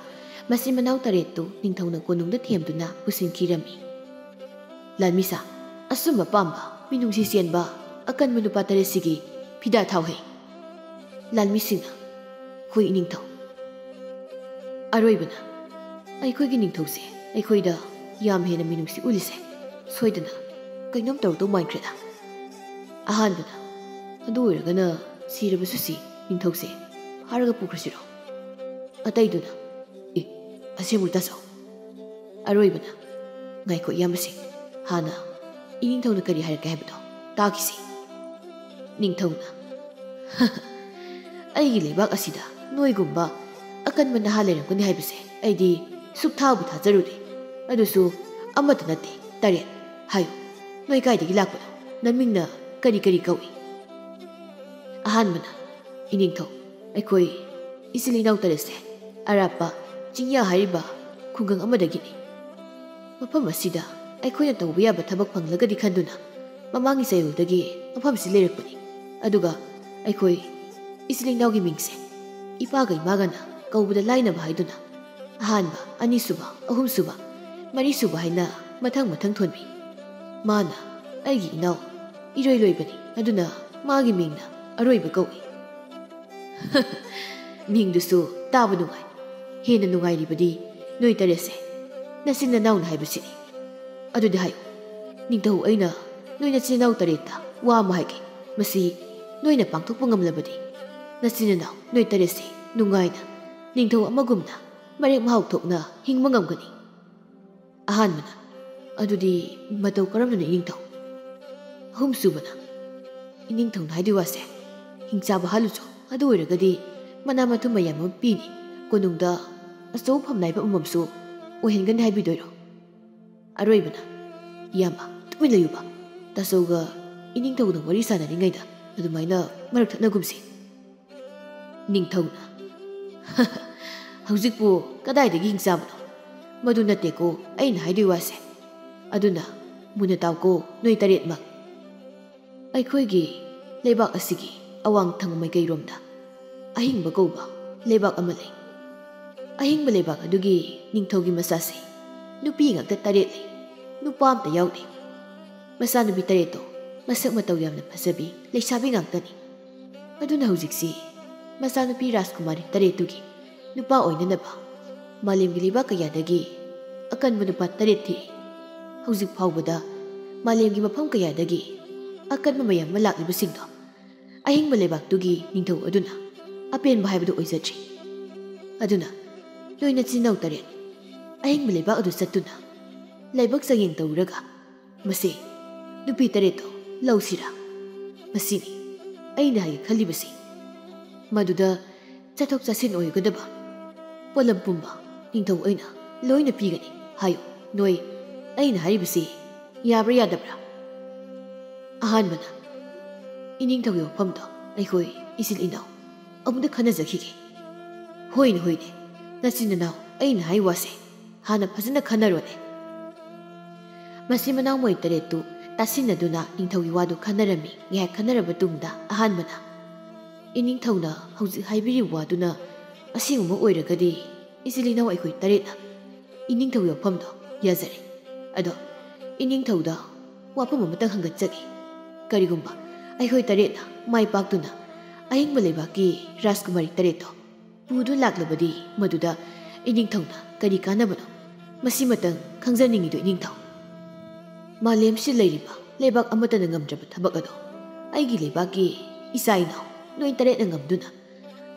ꯃꯆꯤꯟ ꯃꯅꯥꯎ ꯇꯔꯦꯠꯇꯨ ꯅꯤꯡꯊꯧꯅ ꯀꯣꯅꯨꯡꯗ ꯊꯦꯝꯗꯨꯅ ꯄꯨꯁꯤꯟꯈꯤꯔꯝꯃꯤ꯫ ꯂꯥꯟꯃꯤꯁꯥ, ꯑꯆꯨꯝꯕ ꯄꯥꯝꯕ, ꯃꯤꯅꯨꯡꯁꯤ ꯆꯦꯟꯕ ꯑꯀꯟꯕ ꯅꯨꯄꯥ ꯇꯔꯦꯠꯁꯤꯒꯤ ꯐꯤꯗꯥ ꯊꯥꯎꯍꯦ꯫ ꯂꯥꯟꯃꯤꯁꯤꯡꯅ, ꯍꯣꯏ ꯏꯅꯤꯡꯊꯧ꯫ ꯑꯔꯣꯏꯕꯅ, ꯑꯩꯈꯣꯏꯒꯤ ꯅꯤꯡꯊꯧꯁꯦ ꯑꯩꯈꯣꯏꯗ ꯌꯥꯝ ꯍꯦꯟꯅ ꯃꯤꯅꯨꯡꯁꯤ ꯎꯠꯂꯤꯁꯦ ꯁꯣꯏꯗꯅ ꯀꯩꯅꯣꯝ ꯇꯧꯔꯛꯇꯧ ꯃꯥꯟꯈ꯭ꯔꯦꯗ꯫ ꯑꯍꯥꯟꯕꯅ, ꯑꯗꯨ ꯑꯣꯏꯔꯒꯅ ꯁꯤꯔꯕꯁꯨ ꯁꯤ ꯅꯤꯡꯊꯧꯁꯦ ꯐꯥꯔꯒ ꯄꯨꯈ꯭ꯔꯁꯤꯔꯣ? ꯑꯇꯩꯗꯨꯅ, ꯑꯦ, ꯑꯁꯦꯡꯕ ꯇꯥꯆꯧ꯫ ꯑꯔꯣꯏꯕꯅ, ꯉꯥꯏꯈꯣ ꯏꯌꯥꯝꯕꯁꯤꯡ, ꯍꯥꯟꯅ ꯏꯅꯤꯡꯊꯧꯅ ꯀꯔꯤ ꯍꯥꯏꯔꯛꯀꯦ ꯍꯥꯏꯕꯗꯣ ꯇꯥꯈꯤꯁꯤ꯫ ꯅꯤꯡꯊꯧꯅ, ꯑꯩꯒꯤ ꯂꯩꯕꯥꯛ ꯑꯁꯤꯗ ꯅꯣꯏꯒꯨꯝꯕ ꯑꯀꯟꯕ ꯅꯍꯥ ꯂꯩꯔꯝꯒꯅꯤ ꯍꯥꯏꯕꯁꯦ ꯑꯩꯗꯤ ꯁꯨꯛꯊꯥꯕꯨ ꯊꯥꯖꯔꯨꯗꯦ꯫ ꯑꯗꯨꯁꯨ ꯑꯃꯠꯇ ꯅꯠꯇꯦ, ꯇꯔꯦꯠ꯫ ꯍꯥꯏꯌꯨ, ꯅꯣꯏ ꯀꯥꯏꯗꯒꯤ ꯂꯥꯛꯄꯅꯣ? ꯅꯃꯤꯡꯅ ꯀꯔꯤ ꯀꯔꯤ ꯀꯧꯏ? ꯑꯍꯥꯟꯕꯅ, ꯏꯅꯤꯡꯊꯧ, ꯑꯩꯈꯣꯏ ꯏꯆꯤꯜ ꯏꯅꯥꯎ ꯇꯔꯦꯠꯁꯦ ꯑꯔꯥꯞꯄ ꯆꯤꯡꯌꯥ ꯍꯥꯏꯔꯤꯕ ꯈꯨꯡꯒꯪ ꯑꯃꯗꯒꯤꯅꯤ꯫ ꯃꯐꯝ ꯑꯁꯤꯗ ꯑꯩꯈꯣꯏꯅ ꯇꯧꯕ ꯌꯥꯕ ꯊꯕꯛ ꯐꯪꯂꯒꯗꯤ ꯈꯟꯗꯨꯅ ꯃꯃꯥꯡꯒꯤ ꯆꯌꯣꯜꯗꯒꯤ ꯃꯐꯝꯁꯤ ꯂꯩꯔꯛꯄꯅꯤ꯫ ꯑꯗꯨꯒ ꯑꯩꯈꯣꯏ ꯏꯆꯤꯜ ꯏꯅꯥꯎꯒꯤ ꯃꯤꯡꯁꯦ ꯏꯄꯥꯒ ꯏꯃꯥꯒꯅ ꯀꯧꯕꯗ ꯂꯥꯏꯅꯕ ꯍꯥꯏꯗꯨꯅ ꯑꯍꯥꯟꯕ, ꯑꯅꯤꯁꯨꯕ, ꯑꯍꯨꯝꯁꯨꯕ, ꯃꯔꯤꯁꯨꯕ ꯍꯥꯏꯅ ꯃꯊꯪ ꯃꯊꯪ ꯊꯣꯟꯕꯤ꯫ ꯃꯥꯅ ꯑꯩꯒꯤ ꯏꯅꯥꯎ ꯏꯔꯣꯏ ꯂꯣꯏꯕꯅꯤ, ꯑꯗꯨꯅ ꯃꯥꯒꯤ ꯃꯤꯡꯅ ꯑꯔꯣꯏꯕ ꯀꯧꯏ꯫ ꯃꯤꯡꯗꯨꯁꯨ ꯇꯥꯕ ꯅꯨꯡꯉꯥꯏ꯫ ꯍꯦꯟꯅ ꯅꯨꯡꯉꯥꯏꯔꯤꯕꯗꯤ ꯅꯣꯏ ꯇꯔꯦꯠꯁꯦ ꯅꯆꯤꯟ ꯅꯅꯥꯎꯅ ꯍꯥꯏꯕꯁꯤꯅꯤ꯫ ꯑꯗꯨꯗꯤ ꯍꯥꯏꯌꯨ, ꯅꯤꯡꯊꯧ, ꯑꯩꯅ ꯅꯣꯏ ꯅꯆꯤꯟ ꯅꯅꯥꯎ ꯇꯔꯦꯠꯇ ꯋꯥ ꯑꯃ ꯍꯥꯏꯒꯦ꯫ ꯃꯁꯤ ꯅꯣꯏꯅ ꯄꯥꯡꯊꯣꯛꯄ ꯉꯝꯂꯕꯗꯤ ꯅꯆꯤꯟ ꯅꯅꯥꯎ ꯅꯣꯏ ꯇꯔꯦꯠꯁꯦ ꯅꯨꯡꯉꯥꯏꯅ ꯅꯤꯡꯊꯧ ꯑꯃꯒꯨꯝꯅ ꯃꯔꯦꯛ ꯃꯍꯥꯎ ꯊꯣꯛꯅ ꯍꯤꯡꯕ ꯉꯝꯒꯅꯤ꯫ ꯑꯍꯥꯟꯕꯅ, ꯑꯗꯨꯗꯤ ꯃꯇꯧ ꯀꯔꯝꯅꯅꯣ ꯏꯅꯤꯡꯊꯧ? ꯑꯍꯨꯝꯁꯨꯕꯅ, ꯏꯅꯤꯡꯊꯧꯅ ꯍꯥꯏꯗꯣꯏ ꯋꯥꯁꯦ ꯍꯤꯡꯆꯥꯕ ꯍꯥꯠꯂꯨꯆꯣ, ꯑꯗꯨ ꯑꯣꯏꯔꯒꯗꯤ ꯃꯅꯥ ꯃꯊꯨꯝ ꯃꯌꯥꯝ ꯑꯃ ꯄꯤꯅꯤ, ꯀꯣꯅꯨꯡꯗ ꯑꯆꯧꯕ ꯐꯝꯅꯥꯏꯕ ꯑꯃꯃꯝꯁꯨ ꯑꯣꯏꯍꯟꯒꯅꯤ ꯍꯥꯏꯕꯤꯗꯣꯏꯔꯣ? ꯑꯔꯣꯏꯕꯅ, ꯏꯌꯥꯝꯕ, ꯇꯨꯃꯤꯟ ꯂꯩꯌꯨꯕ꯫ ꯇꯥꯆꯧꯒ ꯏꯅꯤꯡꯊꯧꯅ ꯋꯥꯔꯤ ꯁꯥꯟꯅꯔꯤꯉꯩꯗ ꯑꯗꯨꯃꯥꯏꯅ ꯃꯔꯛ ꯊꯠꯅꯒꯨꯝꯁꯤ꯫ ꯅꯤꯡꯊꯧꯅ, ꯍꯧꯖꯤꯛꯄꯨ ꯀꯗꯥꯏꯗꯒꯤ ꯍꯤꯡꯆꯥꯕꯅꯣ? ꯃꯗꯨ ꯅꯠꯇꯦꯀꯣ ꯑꯩꯅ ꯍꯥꯏꯗꯣꯏ ꯋꯥꯁꯦ꯫ ꯑꯗꯨꯅ ꯃꯨꯟꯅ ꯇꯥꯎꯀꯣ ꯅꯣꯏ ꯇꯔꯦꯠꯃꯛ꯫ ꯑꯩꯈꯣꯏꯒꯤ ꯂꯩꯕꯥꯛ ꯑꯁꯤꯒꯤ ꯑꯋꯥꯡ ꯊꯪꯕ ꯃꯥꯏꯀꯩꯔꯣꯝꯗ ꯑꯍꯤꯡꯕ ꯀꯧꯕ ꯂꯩꯕꯥꯛ ꯑꯃ ꯂꯩ꯫ ꯑꯍꯤꯡꯕ ꯂꯩꯕꯥꯛ ꯑꯗꯨꯒꯤ ꯅꯤꯡꯊꯧꯒꯤ ꯃꯆꯥꯁꯦ ꯅꯨꯄꯤ ꯉꯥꯛꯇ ꯇꯔꯦꯠ ꯂꯩ, ꯅꯨꯄꯥ ꯑꯝꯇ ꯌꯥꯎꯗꯦ꯫ ꯃꯆꯥꯅꯨꯄꯤ ꯇꯔꯦꯠꯇꯣ ꯃꯁꯛ ꯃꯇꯧ ꯌꯥꯝꯅ ꯐꯖꯕꯤ ꯂꯩꯁꯥꯕꯤ ꯉꯥꯛꯇꯅꯤ꯫ ꯑꯗꯨꯅ ꯍꯧꯖꯤꯛꯁꯤ ꯃꯆꯥꯅꯨꯄꯤ ꯔꯥꯖꯀꯨꯃꯥꯔꯤ ꯇꯔꯦꯠꯇꯨꯒꯤ ꯅꯨꯄꯥ ꯑꯣꯏꯅꯅꯕ ꯃꯥꯂꯦꯝꯒꯤ ꯂꯩꯕꯥꯛ ꯀꯌꯥꯗꯒꯤ ꯑꯀꯟꯕ ꯅꯨꯄꯥ ꯇꯔꯦꯠ ꯊꯤꯔꯤ꯫ ꯍꯧꯖꯤꯛ ꯐꯥꯎꯕꯗ ꯃꯥꯂꯦꯝꯒꯤ ꯃꯐꯝ ꯀꯌꯥꯗꯒꯤ ꯑꯀꯟꯕ ꯃꯌꯥꯝ ꯑꯃ ꯂꯥꯛꯂꯤꯕꯁꯤꯡꯗꯣ ꯑꯍꯤꯡꯕ ꯂꯩꯕꯥꯛꯇꯨꯒꯤ ꯅꯤꯡꯊꯧ ꯑꯗꯨꯅ ꯑꯄꯦꯟꯕ ꯍꯥꯏꯕꯗꯨ ꯑꯣꯏꯖꯗ꯭ꯔꯤ꯫ ꯑꯗꯨꯅ ꯅꯣꯏ ꯅꯆꯤꯟ ꯅꯅꯥꯎ ꯇꯔꯦꯠ ꯑꯍꯤꯡꯕ ꯂꯩꯕꯥꯛ ꯑꯗꯨ ꯆꯠꯇꯨꯅ ꯂꯥꯏꯕꯛ ꯆꯥꯡꯌꯦꯡ ꯇꯧꯔꯒ ꯃꯁꯤ ꯅꯨꯄꯤ ꯇꯔꯦꯠꯇꯣ ꯂꯧꯁꯤꯔꯥ? ꯃꯁꯤꯅꯤ ꯑꯩꯅ ꯍꯥꯏꯒꯦ ꯈꯜꯂꯤꯕꯁꯤ꯫ ꯃꯗꯨꯗ ꯆꯠꯊꯣꯛ ꯆꯠꯁꯤꯟ ꯑꯣꯏꯒꯗꯕ ꯄꯣꯠꯂꯝ ꯄꯨꯝꯕ ꯅꯤꯡꯊꯧ ꯑꯩꯅ ꯂꯣꯏꯅ ꯄꯤꯒꯅꯤ꯫ ꯍꯥꯏꯌꯨ, ꯅꯣꯏ ꯑꯩꯅ ꯍꯥꯏꯔꯤꯕꯁꯤ ꯌꯥꯕ꯭ꯔꯥ ꯌꯥꯗꯕ꯭ꯔꯥ? ꯑꯍꯥꯟꯕꯅ, ꯏꯅꯤꯡꯊꯧꯒꯤ ꯋꯥꯐꯝꯗꯣ ꯑꯩꯈꯣꯏ ꯏꯆꯤꯜ ꯏꯅꯥꯎ ꯑꯃꯨꯛꯇ ꯈꯟꯅꯖꯈꯤꯒꯦ꯫ ꯍꯣꯏꯅꯦ, ꯍꯣꯏꯅꯦ, ꯅꯆꯤꯟ ꯅꯅꯥꯎ ꯑꯩꯅ ꯍꯥꯏ ꯋꯥꯁꯦ ꯍꯥꯟꯅ ꯐꯖꯅ ꯈꯟꯅꯔꯣꯅꯦ꯫ ꯃꯁꯤ ꯃꯅꯥꯎ ꯃꯣꯏ ꯇꯔꯦꯠꯇꯨ ꯇꯥꯁꯤꯟꯅꯗꯨꯅ ꯅꯤꯡꯊꯧꯒꯤ ꯋꯥꯗꯨ ꯈꯟꯅꯔꯝꯃꯤ꯫ ꯉꯥꯏꯍꯥꯛ ꯈꯟꯅꯔꯕ ꯇꯨꯡꯗ ꯑꯍꯥꯟꯕꯅ, "ꯏꯅꯤꯡꯊꯧꯅ ꯍꯧꯖꯤꯛ ꯍꯥꯏꯕꯤꯔꯤꯕ ꯋꯥꯗꯨꯅ ꯑꯁꯦꯡꯕꯃꯛ ꯑꯣꯏꯔꯒꯗꯤ, ꯏꯆꯤꯜ ꯏꯅꯥꯎ ꯑꯩꯈꯣꯏ ꯇꯔꯦꯠꯅ ꯏꯅꯤꯡꯊꯧꯒꯤ ꯋꯥꯐꯝꯗꯣ ꯌꯥꯖꯔꯦ꯫ ꯑꯗꯣ ꯏꯅꯤꯡꯊꯧꯗ ꯋꯥꯐꯝ ꯑꯃꯇꯪ ꯍꯪꯒꯠꯆꯒꯦ꯫ ꯀꯔꯤꯒꯨꯝꯕ ꯑꯩꯈꯣꯏ ꯇꯔꯦꯠꯅ ꯃꯥꯏ ꯄꯥꯛꯇꯨꯅ ꯑꯍꯤꯡꯕ ꯂꯩꯕꯥꯛꯀꯤ ꯔꯥꯖꯀꯨꯃꯥꯔꯤ ꯇꯔꯦꯠꯇꯣ ꯄꯨꯗꯨꯅ ꯂꯥꯛꯂꯕꯗꯤ, ꯃꯗꯨꯗ ꯏꯅꯤꯡꯊꯧꯅ ꯀꯔꯤ ꯀꯥꯟꯅꯕꯅꯣ? ꯃꯁꯤꯃꯇꯪ ꯈꯪꯖꯅꯤꯡꯉꯤꯗꯣ ꯏꯅꯤꯡꯊꯧ꯫ ꯃꯥꯂꯦꯝꯁꯤꯗ ꯂꯩꯔꯤꯕ ꯂꯩꯕꯥꯛ ꯑꯃꯠꯇꯅ ꯉꯝꯗ꯭ꯔꯕ ꯊꯕꯛ ꯑꯗꯣ ꯑꯩꯒꯤ ꯂꯩꯕꯥꯛꯀꯤ ꯏꯆꯥ ꯏꯅꯥꯎ ꯅꯣꯏ ꯇꯔꯦꯠꯅ ꯉꯝꯗꯨꯅ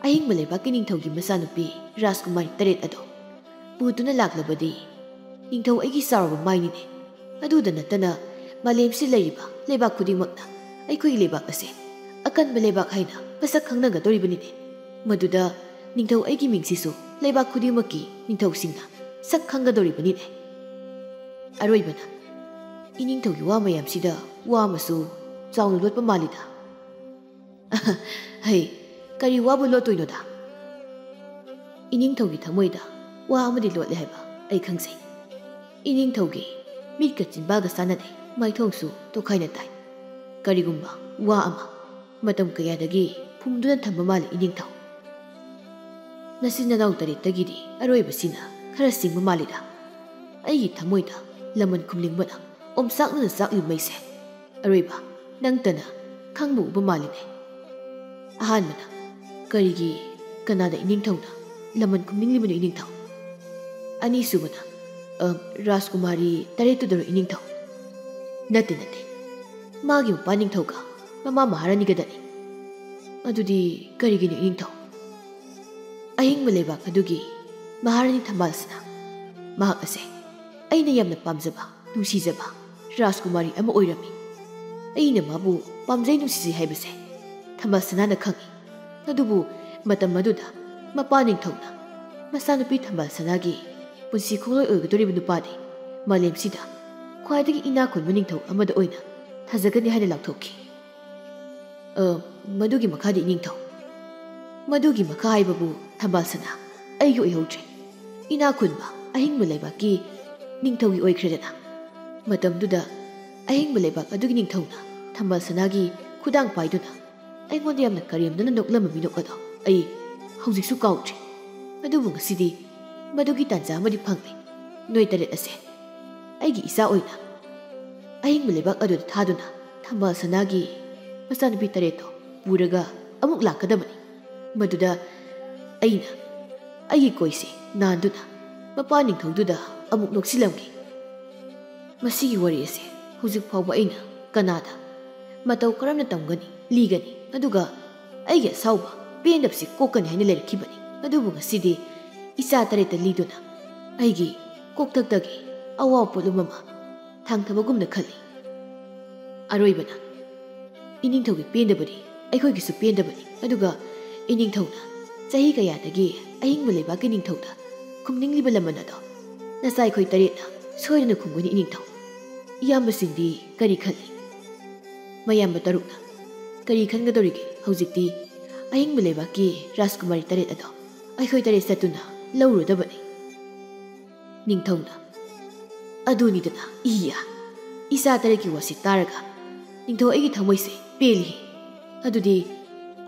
ꯑꯍꯤꯡꯕ ꯂꯩꯕꯥꯛꯀꯤ ꯅꯤꯡꯊꯧꯒꯤ ꯃꯆꯥꯅꯨꯄꯤ ꯔꯥꯖꯀꯨꯃꯥꯔꯤ ꯇꯔꯦꯠ ꯑꯗꯣ ꯄꯨꯗꯨꯅ ꯂꯥꯛꯂꯕꯗꯤ, ꯅꯤꯡꯊꯧ ꯑꯩꯒꯤ ꯆꯥꯎꯔꯕ ꯃꯥꯏꯅꯤꯅꯦ꯫ ꯑꯗꯨꯗ ꯅꯠꯇꯅ ꯃꯥꯂꯦꯝꯁꯤꯗ ꯂꯩꯔꯤꯕ ꯂꯩꯕꯥꯛ ꯈꯨꯗꯤꯡꯃꯛꯅ ꯑꯩꯈꯣꯏꯒꯤ ꯂꯩꯕꯥꯛ ꯑꯁꯦ ꯑꯀꯟꯕ ꯂꯩꯕꯥꯛ ꯍꯥꯏꯅ ꯃꯁꯛ ꯈꯪꯅꯒꯗꯧꯔꯤꯕꯅꯤꯅꯦ꯫ ꯃꯗꯨꯗ ꯅꯤꯡꯊꯧ ꯑꯩꯒꯤ ꯃꯤꯡꯁꯤꯁꯨ ꯂꯩꯕꯥꯛ ꯈꯨꯗꯤꯡꯃꯛꯀꯤ ꯅꯤꯡꯊꯧꯁꯤꯡꯅ ꯁꯛ ꯈꯪꯒꯗꯧꯔꯤꯕꯅꯤꯅꯦ꯫ ꯑꯔꯣꯏꯕꯅ, ꯏꯅꯤꯡꯊꯧꯒꯤ ꯋꯥ ꯃꯌꯥꯝꯁꯤꯗ ꯋꯥ ꯑꯃꯁꯨ ꯆꯥꯎꯅ ꯂꯣꯠꯄ ꯃꯥꯜꯂꯤꯗ꯫ ꯍꯩ, ꯀꯔꯤ ꯋꯥꯕꯨ ꯂꯣꯠꯇꯣꯏꯅꯣꯗ? ꯏꯅꯤꯡꯊꯧꯒꯤ ꯊꯃꯣꯏꯗ ꯋꯥ ꯑꯃꯗꯤ ꯂꯣꯠꯂꯦ ꯍꯥꯏꯕ ꯑꯩ ꯈꯪꯖꯩ꯫ ꯏꯅꯤꯡꯊꯧꯒꯤ ꯃꯤꯠꯀ ꯆꯤꯟꯕꯥꯜꯒ ꯆꯥꯟꯅꯗꯦ, ꯃꯥꯏꯊꯣꯡꯁꯨ ꯇꯣꯈꯥꯏꯅ ꯇꯥꯏ꯫ ꯀꯔꯤꯒꯨꯝꯕ ꯋꯥ ꯑꯃ ꯃꯇꯝ ꯀꯌꯥꯗꯒꯤ ꯐꯨꯝꯗꯨꯅ ꯊꯝꯕ ꯃꯥꯜꯂꯤ ꯏꯅꯤꯡꯊꯧ꯫ ꯅꯆꯤꯟ ꯅꯅꯥꯎ ꯇꯔꯦꯠꯇꯒꯤꯗꯤ ꯑꯔꯣꯏꯕꯁꯤꯅ ꯈꯔ ꯁꯤꯡꯕ ꯃꯥꯜꯂꯤꯗ꯫ ꯑꯩꯒꯤ ꯊꯃꯣꯏꯗ ꯂꯃꯟ ꯈꯨꯝꯅꯤꯡꯕꯅ ꯑꯣꯝꯆꯥꯛꯅꯅ ꯆꯥꯛꯂꯤ ꯃꯩꯁꯦ꯫ ꯑꯔꯣꯏꯕ, ꯅꯪꯇꯅ ꯈꯪꯕ ꯎꯕ ꯃꯥꯜꯂꯤꯅꯦ꯫ ꯑꯍꯥꯟꯕꯅ, ꯀꯔꯤꯒꯤ, ꯀꯅꯥꯗ ꯏꯅꯤꯡꯊꯧꯅ ꯂꯃꯟ ꯈꯨꯝꯅꯤꯡꯂꯤꯕꯅꯣ ꯏꯅꯤꯡꯊꯧ? ꯑꯅꯤꯁꯨꯕꯅ, ꯑ, ꯔꯥꯖꯀꯨꯃꯥꯔꯤ ꯇꯔꯦꯠꯇꯨꯗꯔꯣ ꯏꯅꯤꯡꯊꯧ? ꯅꯠꯇꯦ, ꯅꯠꯇꯦ꯫ ꯃꯥꯒꯤ ꯃꯄꯥ ꯅꯤꯡꯊꯧꯒ ꯃꯃꯥ ꯃꯍꯥꯔꯥꯅꯤꯒꯗꯅꯤ꯫ ꯑꯗꯨꯗꯤ ꯀꯔꯤꯒꯤꯅꯣ ꯏꯅꯤꯡꯊꯧ? ꯑꯍꯤꯡꯕ ꯂꯩꯕꯥꯛ ꯑꯗꯨꯒꯤ ꯃꯍꯥꯔꯥꯅꯤ ꯊꯝꯕꯥꯜꯁꯤꯅ ꯃꯍꯥꯛ ꯑꯁꯦ ꯑꯩꯅ ꯌꯥꯝꯅ ꯄꯥꯝꯖꯕ, ꯅꯨꯡꯁꯤꯖꯕ ꯔꯥꯖꯀꯨꯃꯥꯔꯤ ꯑꯃ ꯑꯣꯏꯔꯝꯃꯤ꯫ ꯑꯩꯅ ꯃꯥꯕꯨ ꯄꯥꯝꯖꯩ, ꯅꯨꯡꯁꯤꯖꯩ ꯍꯥꯏꯕꯁꯦ ꯊꯝꯕꯥꯜ ꯁꯅꯥꯅ ꯈꯪꯏ꯫ ꯑꯗꯨꯕꯨ ꯃꯇꯝ ꯑꯗꯨꯗ ꯃꯄꯥ ꯅꯤꯡꯊꯧꯅ ꯃꯆꯥꯅꯨꯄꯤ ꯊꯝꯕꯥꯜ ꯁꯅꯥꯒꯤ ꯄꯨꯟꯁꯤ ꯈꯣꯡꯂꯣꯏ ꯑꯣꯏꯒꯗꯧꯔꯤꯕ ꯅꯨꯄꯥꯗꯤ ꯃꯥꯂꯦꯝꯁꯤꯗ ꯈ꯭ꯋꯥꯏꯗꯒꯤ ꯏꯅꯥꯛ ꯈꯨꯟꯕ ꯅꯤꯡꯊꯧ ꯑꯃꯗ ꯑꯣꯏꯅ ꯊꯥꯖꯒꯅꯤ ꯍꯥꯏꯅ ꯂꯥꯎꯊꯣꯛꯈꯤ꯫ ꯑ, ꯃꯗꯨꯒꯤ ꯃꯈꯥꯗꯤ ꯏꯅꯤꯡꯊꯧ꯫ ꯃꯗꯨꯒꯤ ꯃꯈꯥ ꯍꯥꯏꯕꯕꯨ ꯊꯝꯕꯥꯜ ꯁꯅꯥ, ꯑꯩꯒꯤ ꯑꯣꯏꯍꯧꯗ꯭ꯔꯦ꯫ ꯏꯅꯥꯛ ꯈꯨꯟꯕ ꯑꯍꯤꯡꯕ ꯂꯩꯕꯥꯛꯀꯤ ꯅꯤꯡꯊꯧꯒꯤ ꯑꯣꯏꯈ꯭ꯔꯦꯗꯅ꯫ ꯃꯇꯝꯗꯨꯗ ꯑꯍꯤꯡꯕ ꯂꯩꯕꯥꯛ ꯑꯗꯨꯒꯤ ꯅꯤꯡꯊꯧꯅ ꯊꯝꯕꯥꯜ ꯁꯅꯥꯒꯤ ꯈꯨꯗꯥꯡ ꯄꯥꯏꯗꯨꯅ ꯑꯩꯉꯣꯟꯗ ꯌꯥꯝꯅ ꯀꯔꯦꯝꯅꯅ ꯅꯣꯛꯂꯝꯕ ꯃꯤꯅꯣꯛ ꯑꯗꯣ ꯑꯩ ꯍꯧꯖꯤꯛꯁꯨ ꯀꯥꯎꯗ꯭ꯔꯤ꯫ ꯑꯗꯨꯕꯨ ꯉꯁꯤꯗꯤ ꯃꯗꯨꯒꯤ ꯇꯥꯟꯖꯥ ꯑꯃꯗꯤ ꯐꯪꯂꯦ꯫ ꯅꯣꯏ ꯇꯔꯦꯠ ꯑꯁꯦ ꯑꯩꯒꯤ ꯏꯆꯥ ꯑꯣꯏꯅ ꯑꯍꯤꯡꯕ ꯂꯩꯕꯥꯛ ꯑꯗꯨꯗ ꯊꯥꯗꯨꯅ ꯊꯝꯕꯥꯜ ꯁꯅꯥꯒꯤ ꯃꯆꯥꯅꯨꯄꯤ ꯇꯔꯦꯠꯇꯣ ꯄꯨꯔꯒ ꯑꯃꯨꯛ ꯂꯥꯛꯀꯗꯕꯅꯤ꯫ ꯃꯗꯨꯗ ꯑꯩꯅ ꯑꯩꯒꯤ ꯀꯣꯏꯁꯦ ꯅꯥꯟꯗꯨꯅ ꯃꯄꯥ ꯅꯤꯡꯊꯧꯗꯨꯗ ꯑꯃꯨꯛ ꯅꯣꯛꯁꯤꯜꯂꯝꯒꯦ꯫ ꯃꯁꯤꯒꯤ ꯋꯥꯔꯤ ꯑꯁꯦ ꯍꯧꯖꯤꯛ ꯐꯥꯎꯕ ꯑꯩꯅ ꯀꯅꯥꯗ ꯃꯇꯧ ꯀꯔꯝꯅ ꯇꯝꯒꯅꯤ, ꯂꯤꯒꯅꯤ, ꯑꯗꯨꯒ ꯑꯩꯒꯤ ꯑꯁꯥꯎꯕ, ꯄꯦꯟꯗꯕꯁꯤ ꯀꯣꯛꯀꯅꯤ ꯍꯥꯏꯅ ꯂꯩꯔꯛꯈꯤꯕꯅꯤ꯫ ꯑꯗꯨꯕꯨ ꯉꯁꯤꯗꯤ ꯏꯆꯥ ꯇꯔꯦꯠꯇ ꯂꯤꯗꯨꯅ ꯑꯩꯒꯤ ꯀꯣꯛꯊꯛꯇꯒꯤ ꯑꯋꯥꯕ ꯄꯣꯠꯂꯨꯝ ꯑꯃ ꯊꯥꯡꯊꯕꯒꯨꯝꯅ ꯈꯜꯂꯤ꯫ ꯑꯔꯣꯏꯕꯅ, ꯏꯅꯤꯡꯊꯧꯒꯤ ꯄꯦꯟꯗꯕꯗꯤ ꯑꯩꯈꯣꯏꯒꯤꯁꯨ ꯄꯦꯟꯗꯕꯅꯤ꯫ ꯑꯗꯨꯒ ꯏꯅꯤꯡꯊꯧꯅ ꯆꯍꯤ ꯀꯌꯥꯗꯒꯤ ꯑꯍꯤꯡꯕ ꯂꯩꯕꯥꯛꯀꯤ ꯅꯤꯡꯊꯧꯗ ꯈꯨꯝꯅꯤꯡꯂꯤꯕ ꯂꯃꯟ ꯑꯗꯣ ꯅꯆꯥ ꯑꯩꯈꯣꯏ ꯇꯔꯦꯠꯅ ꯁꯣꯏꯗꯅ ꯈꯨꯝꯒꯅꯤ ꯏꯅꯤꯡꯊꯧ꯫ ꯏꯌꯥꯝꯕꯁꯤꯡꯗꯤ ꯀꯔꯤ ꯈꯜꯂꯤ? ꯃꯌꯥꯝꯕ ꯇꯔꯨꯛꯅ ꯀꯔꯤ ꯈꯟꯒꯗꯧꯔꯤꯒꯦ? ꯍꯧꯖꯤꯛꯇꯤ ꯑꯍꯤꯡꯕ ꯂꯩꯕꯥꯛꯀꯤ ꯔꯥꯖꯀꯨꯃꯥꯔꯤ ꯇꯔꯦꯠ ꯑꯗꯣ ꯑꯩꯈꯣꯏ ꯇꯔꯦꯠ ꯆꯠꯇꯨꯅ ꯂꯧꯔꯨꯗꯕꯅꯤ꯫ ꯅꯤꯡꯊꯧꯅ, ꯑꯗꯨꯅꯤꯗꯅ, ꯏꯌꯥ, ꯏꯆꯥ ꯇꯔꯦꯠꯀꯤ ꯋꯥꯁꯤ ꯇꯥꯔꯒ ꯅꯤꯡꯊꯧ ꯑꯩꯒꯤ ꯊꯃꯣꯏꯁꯦ ꯄꯦꯜꯂꯤ꯫ ꯑꯗꯨꯗꯤ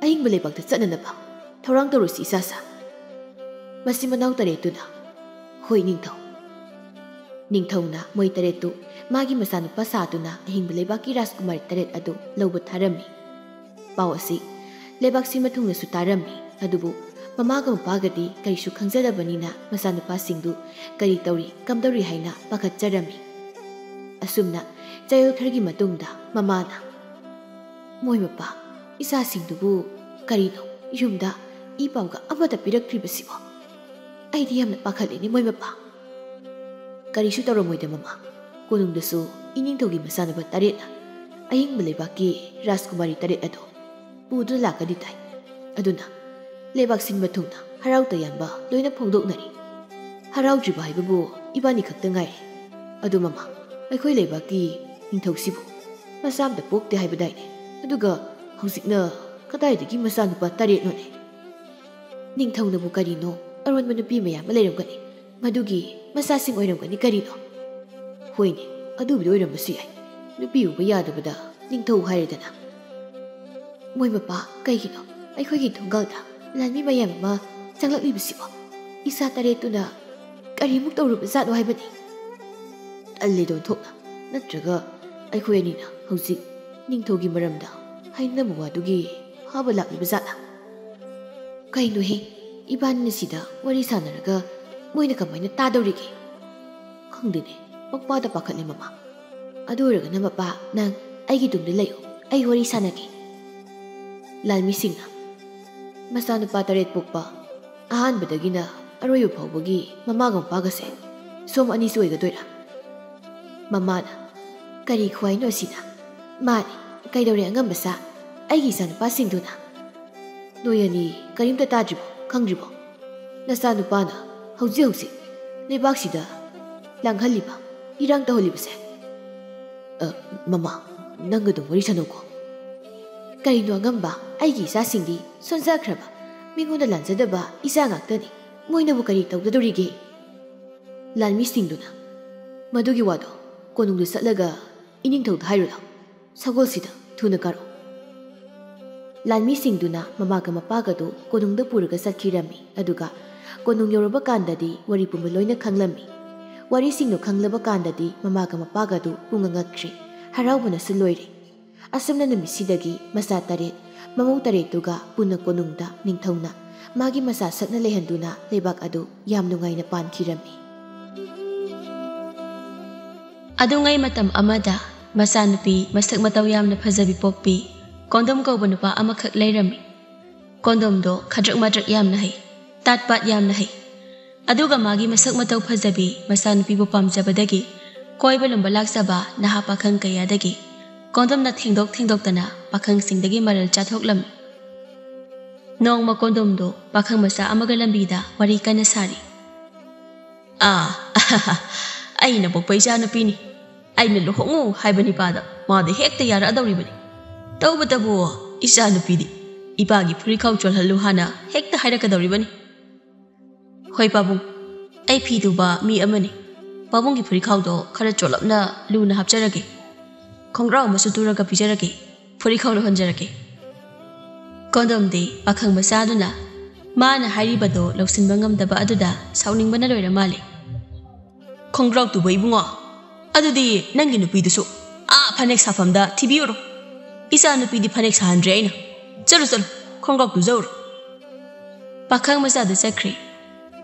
ꯑꯍꯤꯡꯕ ꯂꯩꯕꯥꯛꯇ ꯆꯠꯅꯅꯕ ꯊꯧꯔꯥꯡ ꯇꯧꯔꯁꯤ ꯏꯆꯥꯁꯥ꯫ ꯃꯆꯤꯟ ꯃꯅꯥꯎ ꯇꯔꯦꯠꯇꯨꯅ, ꯍꯣꯏ ꯅꯤꯡꯊꯧ꯫ ꯅꯤꯡꯊꯧꯅ ꯃꯣꯏ ꯇꯔꯦꯠꯇꯨ ꯃꯥꯒꯤ ꯃꯆꯥꯅꯨꯄꯥ ꯁꯥꯗꯨꯅ ꯑꯍꯤꯡꯕ ꯂꯩꯕꯥꯛꯀꯤ ꯔꯥꯖꯀꯨꯃꯥꯔꯤ ꯇꯔꯦꯠ ꯑꯗꯨ ꯂꯧꯕ ꯊꯥꯔꯝꯃꯤ꯫ ꯄꯥꯎ ꯑꯁꯤ ꯂꯩꯕꯥꯛ ꯁꯤꯟꯕ ꯊꯨꯡꯅꯁꯨ ꯇꯥꯔꯝꯃꯤ, ꯑꯗꯨꯕꯨ ꯃꯃꯥꯒ ꯃꯄꯥꯒꯗꯤ ꯀꯔꯤꯁꯨ ꯈꯪꯖꯗꯕꯅꯤꯅ ꯃꯆꯥꯅꯨꯄꯥꯁꯤꯡꯗꯨ ꯀꯔꯤ ꯇꯧꯔꯤ ꯀꯝꯗꯧꯔꯤ ꯍꯥꯏꯅ ꯄꯥꯈꯠꯆꯔꯝꯃꯤ꯫ ꯑꯁꯨꯝꯅ ꯆꯌꯣꯜ ꯈꯔꯒꯤ ꯃꯇꯨꯡꯗ ꯃꯃꯥꯅ, "ꯃꯣꯏ ꯃꯄꯥ, ꯏꯆꯥꯁꯤꯡꯗꯨꯕꯨ ꯀꯔꯤꯅꯣ ꯌꯨꯝꯗ ꯏ ꯄꯥꯎꯒ ꯑꯃꯠꯇ ꯄꯤꯔꯛꯇ꯭ꯔꯤꯕꯁꯤꯕꯣ? ꯑꯩꯗꯤ ꯌꯥꯝꯅ ꯄꯥꯈꯠꯂꯤꯅꯦ ꯃꯣꯏ ꯃꯄꯥ꯫" ꯀꯔꯤꯁꯨ ꯇꯧꯔꯝꯃꯣꯏꯗ ꯃꯃꯥ꯫ ꯀꯣꯅꯨꯡꯗꯁꯨ ꯏꯅꯤꯡꯊꯧꯒꯤ ꯃꯆꯥꯅꯨꯄꯥ ꯇꯔꯦꯠꯅ ꯑꯍꯤꯡꯕ ꯂꯩꯕꯥꯛꯀꯤ ꯔꯥꯖꯀꯨꯃꯥꯔꯤ ꯇꯔꯦꯠ ꯑꯗꯣ ꯄꯨꯗꯨꯅ ꯂꯥꯛꯀꯅꯤ ꯇꯥꯏ꯫ ꯑꯗꯨꯅ ꯂꯩꯕꯥꯛ ꯁꯤꯟꯕ ꯊꯨꯡꯅ ꯍꯔꯥꯎ ꯇꯌꯥꯝꯕ ꯂꯣꯏꯅ ꯐꯣꯡꯗꯣꯛꯅꯔꯤ꯫ ꯍꯔꯥꯎꯗ꯭ꯔꯤꯕ ꯍꯥꯏꯕꯕꯨ ꯏꯕꯥꯅꯤ ꯈꯛꯇ ꯉꯥꯏꯔꯦ꯫ ꯑꯗꯨ ꯃꯃꯥ, ꯑꯩꯈꯣꯏ ꯂꯩꯕꯥꯛꯀꯤ ꯅꯤꯡꯊꯧꯁꯤꯕꯨ ꯃꯆꯥ ꯑꯝꯇ ꯄꯣꯛꯇꯦ ꯍꯥꯏꯕꯗꯥꯏꯅꯦ? ꯑꯗꯨꯒ ꯍꯧꯖꯤꯛꯅ ꯀꯗꯥꯏꯗꯒꯤ ꯃꯆꯥꯅꯨꯄꯥ ꯇꯔꯦꯠꯅꯣꯅꯦ? ꯅꯤꯡꯊꯧꯅꯕꯨ ꯀꯔꯤꯅꯣ ꯑꯔꯣꯟꯕ ꯅꯨꯄꯤ ꯃꯌꯥꯝ ꯑꯃ ꯂꯩꯔꯝꯒꯅꯤ, ꯃꯗꯨꯒꯤ ꯃꯆꯥꯁꯤꯡ ꯑꯣꯏꯔꯝꯒꯅꯤ ꯀꯔꯤꯅꯣ? ꯍꯣꯏꯅꯦ, ꯑꯗꯨꯕꯨꯗꯤ ꯑꯣꯏꯔꯝꯕꯁꯨ ꯌꯥꯏ꯫ ꯅꯨꯄꯤ ꯎꯕ ꯌꯥꯗꯕꯗ ꯅꯤꯡꯊꯧ ꯍꯥꯏꯔꯦꯗꯅ꯫ ꯃꯣꯏ ꯃꯄꯥ ꯀꯩꯒꯤꯅꯣ ꯑꯩꯈꯣꯏꯒꯤ ꯊꯣꯡꯒꯥꯜꯗ ꯂꯥꯟꯃꯤ ꯃꯌꯥꯝ ꯑꯃ ꯆꯪꯂꯛꯂꯤꯕꯁꯤꯕꯣ? ꯏꯆꯥ ꯇꯔꯦꯠꯇꯨꯅ ꯀꯔꯤꯃꯨꯛ ꯇꯧꯔꯨꯕꯖꯥꯠꯅꯣ ꯍꯥꯏꯕꯅꯤ? ꯇꯜꯂꯦꯗ ꯑꯣꯟꯊꯣꯛꯅ꯫ ꯅꯠꯇ꯭ꯔꯒ ꯑꯩꯈꯣꯏ ꯑꯅꯤꯅ ꯍꯧꯖꯤꯛ ꯅꯤꯡꯊꯧꯒꯤ ꯃꯔꯝꯗ ꯍꯥꯏꯅꯕ ꯋꯥꯗꯨꯒꯤ ꯐꯥꯕ ꯂꯥꯛꯂꯤꯕ ꯖꯥꯠꯂꯥ? ꯀꯩꯅꯣꯍꯦ, ꯏꯕꯥꯅꯤꯅ ꯁꯤꯗ ꯋꯥꯔꯤ ꯁꯥꯟꯅꯔꯒ ꯃꯣꯏꯅ ꯀꯃꯥꯏꯅ ꯇꯥꯗꯧꯔꯤꯒꯦ? ꯈꯪꯗꯦꯅꯦ, ꯄꯪꯄꯥꯗ ꯄꯥꯈꯠꯂꯦ ꯃꯃꯥ꯫ ꯑꯗꯨ ꯑꯣꯏꯔꯒꯅ ꯃꯄꯥ, ꯅꯪ ꯑꯩꯒꯤ ꯇꯨꯡꯗ ꯂꯩꯌꯨ, ꯑꯩ ꯋꯥꯔꯤ ꯁꯥꯟꯅꯒꯦ꯫ ꯂꯥꯟꯃꯤꯁꯤꯡꯅ ꯃꯆꯥꯅꯨꯄꯥ ꯇꯔꯦꯠ ꯄꯣꯛꯄ ꯑꯍꯥꯟꯕꯗꯒꯤꯅ ꯑꯔꯣꯏꯕ ꯐꯥꯎꯕꯒꯤ ꯃꯃꯥꯒ ꯃꯄꯥꯒꯁꯦ ꯁꯣꯝ ꯑꯅꯤꯁꯨ ꯑꯣꯏꯒꯗꯣꯏꯔꯥ? ꯃꯃꯥꯅ, "ꯀꯔꯤ ꯈꯨꯍꯥꯏꯅꯣ ꯑꯁꯤꯅ? ꯃꯥꯅꯤ, ꯀꯩꯗꯧꯔꯦ ꯑꯉꯝꯕ ꯁꯥ? ꯑꯩꯒꯤ ꯏꯆꯥꯅꯨꯄꯥꯁꯤꯡꯗꯨꯅ?" "ꯅꯣꯏ ꯑꯅꯤ ꯀꯔꯤꯝꯇ ꯇꯥꯗ꯭ꯔꯤꯕꯣ, ꯈꯪꯗ꯭ꯔꯤꯕꯣ? ꯅꯆꯥꯅꯨꯄꯥꯅ ꯍꯧꯖꯤꯛ ꯍꯧꯖꯤꯛ ꯂꯩꯕꯥꯛꯁꯤꯗ ꯂꯥꯡꯍꯜꯂꯤꯕ, ꯏꯔꯥꯡ ꯇꯧꯍꯜꯂꯤꯕꯁꯦ?" "ꯑ, ꯃꯃꯥ, ꯅꯪ ꯑꯗꯨꯝ ꯋꯥꯔꯤ ꯁꯥꯟꯅꯧꯀꯣ꯫" "ꯀꯔꯤꯅꯣ ꯑꯉꯝꯕ, ꯑꯩꯒꯤ ꯏꯆꯥꯁꯤꯡꯗꯤ ꯁꯣꯟꯖꯈ꯭ꯔꯕ, ꯃꯤꯉꯣꯟꯗ ꯂꯥꯟꯖꯗꯕ ꯏꯆꯥ ꯉꯥꯛꯇꯅꯤ꯫ ꯃꯣꯏꯅꯕꯨ ꯀꯔꯤ ꯇꯧꯒꯗꯧꯔꯤꯒꯦ?" ꯂꯥꯟꯃꯤꯁꯤꯡꯗꯨꯅ, "ꯃꯗꯨꯒꯤ ꯋꯥꯗꯣ ꯀꯣꯅꯨꯡꯗ ꯆꯠꯂꯒ ꯏꯅꯤꯡꯊꯧꯗ ꯍꯥꯏꯔꯨ ꯂꯥꯎ꯫ ꯁꯒꯣꯜꯁꯤꯗ ꯊꯨꯅ ꯀꯥꯔꯛꯎ꯫" ꯂꯥꯟꯃꯤꯁꯤꯡꯗꯨꯅ ꯃꯃꯥꯒ ꯃꯄꯥꯒꯗꯨ ꯀꯣꯅꯨꯡꯗ ꯄꯨꯔꯒ ꯆꯠꯈꯤꯔꯝꯃꯤ꯫ ꯑꯗꯨꯒ ꯀꯣꯅꯨꯡ ꯌꯧꯔꯕ ꯀꯥꯟꯗꯗꯤ ꯋꯥꯔꯤ ꯄꯨꯝꯕ ꯂꯣꯏꯅ ꯈꯪꯂꯝꯃꯤ꯫ ꯋꯥꯔꯤꯁꯤꯡꯗꯨ ꯈꯪꯂꯕ ꯀꯥꯟꯗꯗꯤ ꯃꯃꯥꯒ ꯃꯄꯥꯒꯗꯨ ꯄꯨꯡꯉꯛ ꯉꯛꯈ꯭ꯔꯦ꯫ ꯍꯔꯥꯎꯕꯅꯁꯨ ꯂꯣꯏꯔꯦ꯫ ꯑꯁꯨꯝꯅ ꯅꯨꯃꯤꯠꯁꯤꯗꯒꯤ ꯃꯆꯥ ꯇꯔꯦꯠ, ꯃꯃꯧ ꯇꯔꯦꯠꯇꯨꯒ ꯄꯨꯟꯅ ꯀꯣꯅꯨꯡꯗ ꯅꯤꯡꯊꯧꯅ ꯃꯥꯒꯤ ꯃꯆꯥ ꯁꯛꯅ ꯂꯩꯍꯟꯗꯨꯅ ꯂꯩꯕꯥꯛ ꯑꯗꯨ ꯌꯥꯝ ꯅꯨꯡꯉꯥꯏꯅ ꯄꯥꯟꯈꯤꯔꯝꯃꯤ꯫ ꯑꯗꯨꯉꯩ ꯃꯇꯝ ꯑꯃꯗ ꯃꯆꯥꯅꯨꯄꯤ ꯃꯁꯛ ꯃꯇꯧ ꯌꯥꯝꯅ ꯐꯖꯕꯤ ꯄꯣꯛꯄꯤ ꯀꯣꯟꯗꯣꯝ ꯀꯧꯕ ꯅꯨꯄꯥ ꯑꯃꯈꯛ ꯂꯩꯔꯝꯃꯤ꯫ ꯀꯣꯟꯗꯣꯝꯗꯣ ꯈꯗ꯭ꯔꯛ ꯃꯗ꯭ꯔꯛ ꯌꯥꯝꯅ ꯍꯩ, ꯇꯥꯠ ꯄꯥꯠ ꯌꯥꯝꯅ ꯍꯩ꯫ ꯑꯗꯨꯒ ꯃꯥꯒꯤ ꯃꯁꯛ ꯃꯇꯧ ꯐꯖꯕꯤ ꯃꯆꯥꯅꯨꯄꯤꯕꯨ ꯄꯥꯝꯖꯕꯗꯒꯤ ꯀꯣꯏꯕ ꯂꯨꯝꯕ ꯂꯥꯛꯆꯕ ꯅꯍꯥ ꯄꯥꯈꯪ ꯀꯌꯥꯗꯒꯤ ꯀꯣꯟꯗꯣꯝꯅ ꯊꯦꯡꯗꯣꯛ ꯊꯦꯡꯗꯣꯛꯇꯅ ꯄꯥꯈꯪꯁꯤꯡꯗꯒꯤ ꯃꯔꯜ ꯆꯥꯊꯣꯛꯂꯝꯃꯤ꯫ ꯅꯣꯡꯃ ꯀꯣꯟꯗꯣꯝꯗꯣ ꯄꯥꯈꯪ ꯃꯆꯥ ꯑꯃꯒ ꯂꯝꯕꯤꯗ ꯋꯥꯔꯤ ꯀꯟꯅ ꯁꯥꯔꯤ꯫ "ꯑꯥ, ꯑꯩꯅ ꯄꯣꯛꯄ ꯏꯆꯥꯅꯨꯄꯤꯅꯤ꯫ ꯑꯩꯅ ꯂꯨꯍꯣꯡꯉꯨ ꯍꯥꯏꯕ ꯅꯤꯄꯥꯗ ꯃꯥꯗꯤ ꯍꯦꯛꯇ ꯌꯥꯔꯛꯑꯗꯧꯔꯤꯕꯅꯤ꯫ ꯇꯧꯕꯇꯕꯨ ꯏꯆꯥꯅꯨꯄꯤꯗꯤ ꯏꯄꯥꯒꯤ ꯐꯨꯔꯤꯈꯥꯎ ꯆꯣꯜꯍꯜꯂꯨ ꯍꯥꯟꯅ ꯍꯦꯛꯇ ꯍꯥꯏꯔꯛꯀꯗꯧꯔꯤꯕꯅꯤ꯫" "ꯍꯣꯏ ꯄꯥꯕꯨꯡ, ꯑꯩ ꯐꯤ ꯇꯨꯕ ꯃꯤ ꯑꯃꯅꯤ꯫ ꯄꯥꯕꯨꯡꯒꯤ ꯐꯨꯔꯤꯠꯈꯥꯎꯗꯣ ꯈꯔ ꯆꯣꯠꯂꯞꯅ ꯂꯨꯅ ꯍꯥꯞꯆꯔꯒꯦ꯫ ꯈꯣꯡꯒ꯭ꯔꯥꯎ ꯑꯃꯁꯨ ꯇꯨꯔꯒ ꯄꯤꯖꯔꯒꯦ꯫ ꯐꯨꯔꯤꯠꯈꯥꯎ ꯂꯧꯍꯟꯖꯔꯒꯦ꯫ ꯀꯣꯟꯗꯣꯝꯗꯤ ꯄꯥꯈꯪ ꯃꯆꯥꯗꯨꯅ ꯃꯥꯅ ꯍꯥꯏꯔꯤꯕꯗꯣ ꯂꯧꯁꯤꯟꯕ ꯉꯝꯗꯕ ꯑꯗꯨꯗ ꯁꯥꯎꯅꯤꯡꯕꯅ ꯂꯣꯏꯔ ꯃꯥꯜꯂꯦ꯫ "ꯈꯣꯡꯒ꯭ꯔꯥꯎ ꯇꯨꯕ ꯏꯕꯨꯡꯉꯣ, ꯑꯗꯨꯗꯤ ꯅꯪꯒꯤ ꯅꯨꯄꯤꯗꯨꯁꯨ ꯑꯥ ꯐꯅꯦꯛ ꯁꯥꯐꯝꯗ ꯊꯤꯕꯤꯌꯨꯔꯣ꯫ ꯏꯆꯥ ꯅꯨꯄꯤꯗꯤ ꯐꯅꯦꯛ ꯁꯥꯍꯟꯗ꯭ꯔꯦ ꯑꯩꯅ꯫ ꯆꯠꯂꯨ, ꯆꯠꯂꯨ, ꯈꯣꯡꯒ꯭ꯔꯥꯎ ꯇꯨꯖꯧꯔꯣ꯫" ꯄꯥꯈꯪ ꯃꯆꯥꯗꯨ ꯆꯠꯈ꯭ꯔꯦ꯫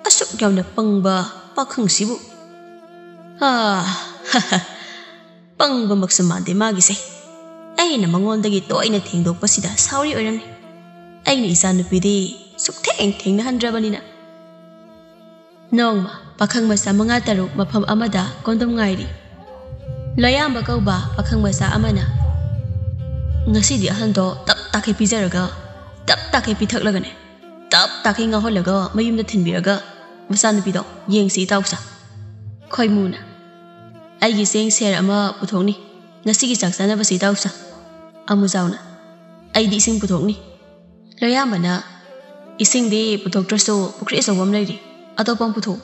ꯑꯁꯨꯛ ꯌꯥꯝꯅ ꯄꯪꯕ ꯄꯥꯈꯪꯁꯤꯕꯨ꯫ ꯑꯥ, ꯄꯪꯕꯃꯛꯁꯨ ꯃꯥꯟꯗꯦ ꯃꯥꯒꯤꯁꯦ꯫ ꯑꯩꯅ ꯃꯉꯣꯟꯗꯒꯤ ꯇꯣꯏꯅ ꯊꯦꯡꯗꯣꯛꯄꯁꯤꯗ ꯁꯥꯎꯔꯤ ꯑꯣꯏꯔꯝꯅꯤ꯫ ꯑꯩꯅ ꯏꯆꯥ ꯅꯨꯄꯤꯗꯤ ꯁꯨꯛꯊꯦꯡ ꯊꯦꯡꯅꯍꯟꯗ꯭ꯔꯕꯅꯤꯅ꯫ ꯅꯣꯡꯃ ꯄꯥꯈꯪ ꯃꯆꯥ ꯃꯉꯥ ꯇꯔꯨꯛ ꯃꯐꯝ ꯑꯃꯗ ꯀꯣꯟꯗꯣꯝ ꯉꯥꯏꯔꯤ꯫ ꯂꯣꯌꯥꯝꯕ ꯀꯧꯕ ꯄꯥꯈꯪ ꯃꯆꯥ ꯑꯃꯅ, "ꯉꯁꯤꯗꯤ ꯑꯍꯜꯗꯣ ꯇꯞ ꯇꯥꯈꯩ ꯄꯤꯖꯔꯒ, ꯇꯞ ꯇꯥꯈꯩ ꯄꯤꯊꯛꯂꯒꯅꯦ, ꯇꯞ ꯇꯥꯈꯩ ꯉꯥꯎꯍꯜꯂꯒ ꯃꯌꯨꯝꯗ ꯊꯤꯟꯕꯤꯔꯒ ꯃꯆꯥꯅꯨꯄꯤꯗꯣ ꯌꯦꯡꯁꯤ ꯏꯇꯥꯎꯁꯥ꯫" ꯈꯣꯏꯃꯨꯅ, "ꯑꯩꯒꯤ ꯆꯦꯡ ꯁꯦꯔ ꯑꯃ ꯄꯨꯊꯣꯛꯅꯤ, ꯉꯁꯤꯒꯤ ꯆꯥꯛ ꯆꯥꯅꯕꯁꯤ ꯏꯇꯥꯎꯁꯥ꯫" ꯑꯃꯨꯖꯥꯎꯅ, "ꯑꯩꯗꯤ ꯏꯁꯤꯡ ꯄꯨꯊꯣꯛꯅꯤ꯫" ꯂꯣꯌꯥꯝꯕꯅ, "ꯏꯁꯤꯡꯗꯤ ꯄꯨꯊꯣꯛꯇ꯭ꯔꯁꯨ ꯄꯨꯈ꯭ꯔꯤ ꯑꯆꯧꯕ ꯑꯃ ꯂꯩꯔꯤ, ꯑꯇꯣꯞꯄ ꯑꯃ ꯄꯨꯊꯣꯛꯎ꯫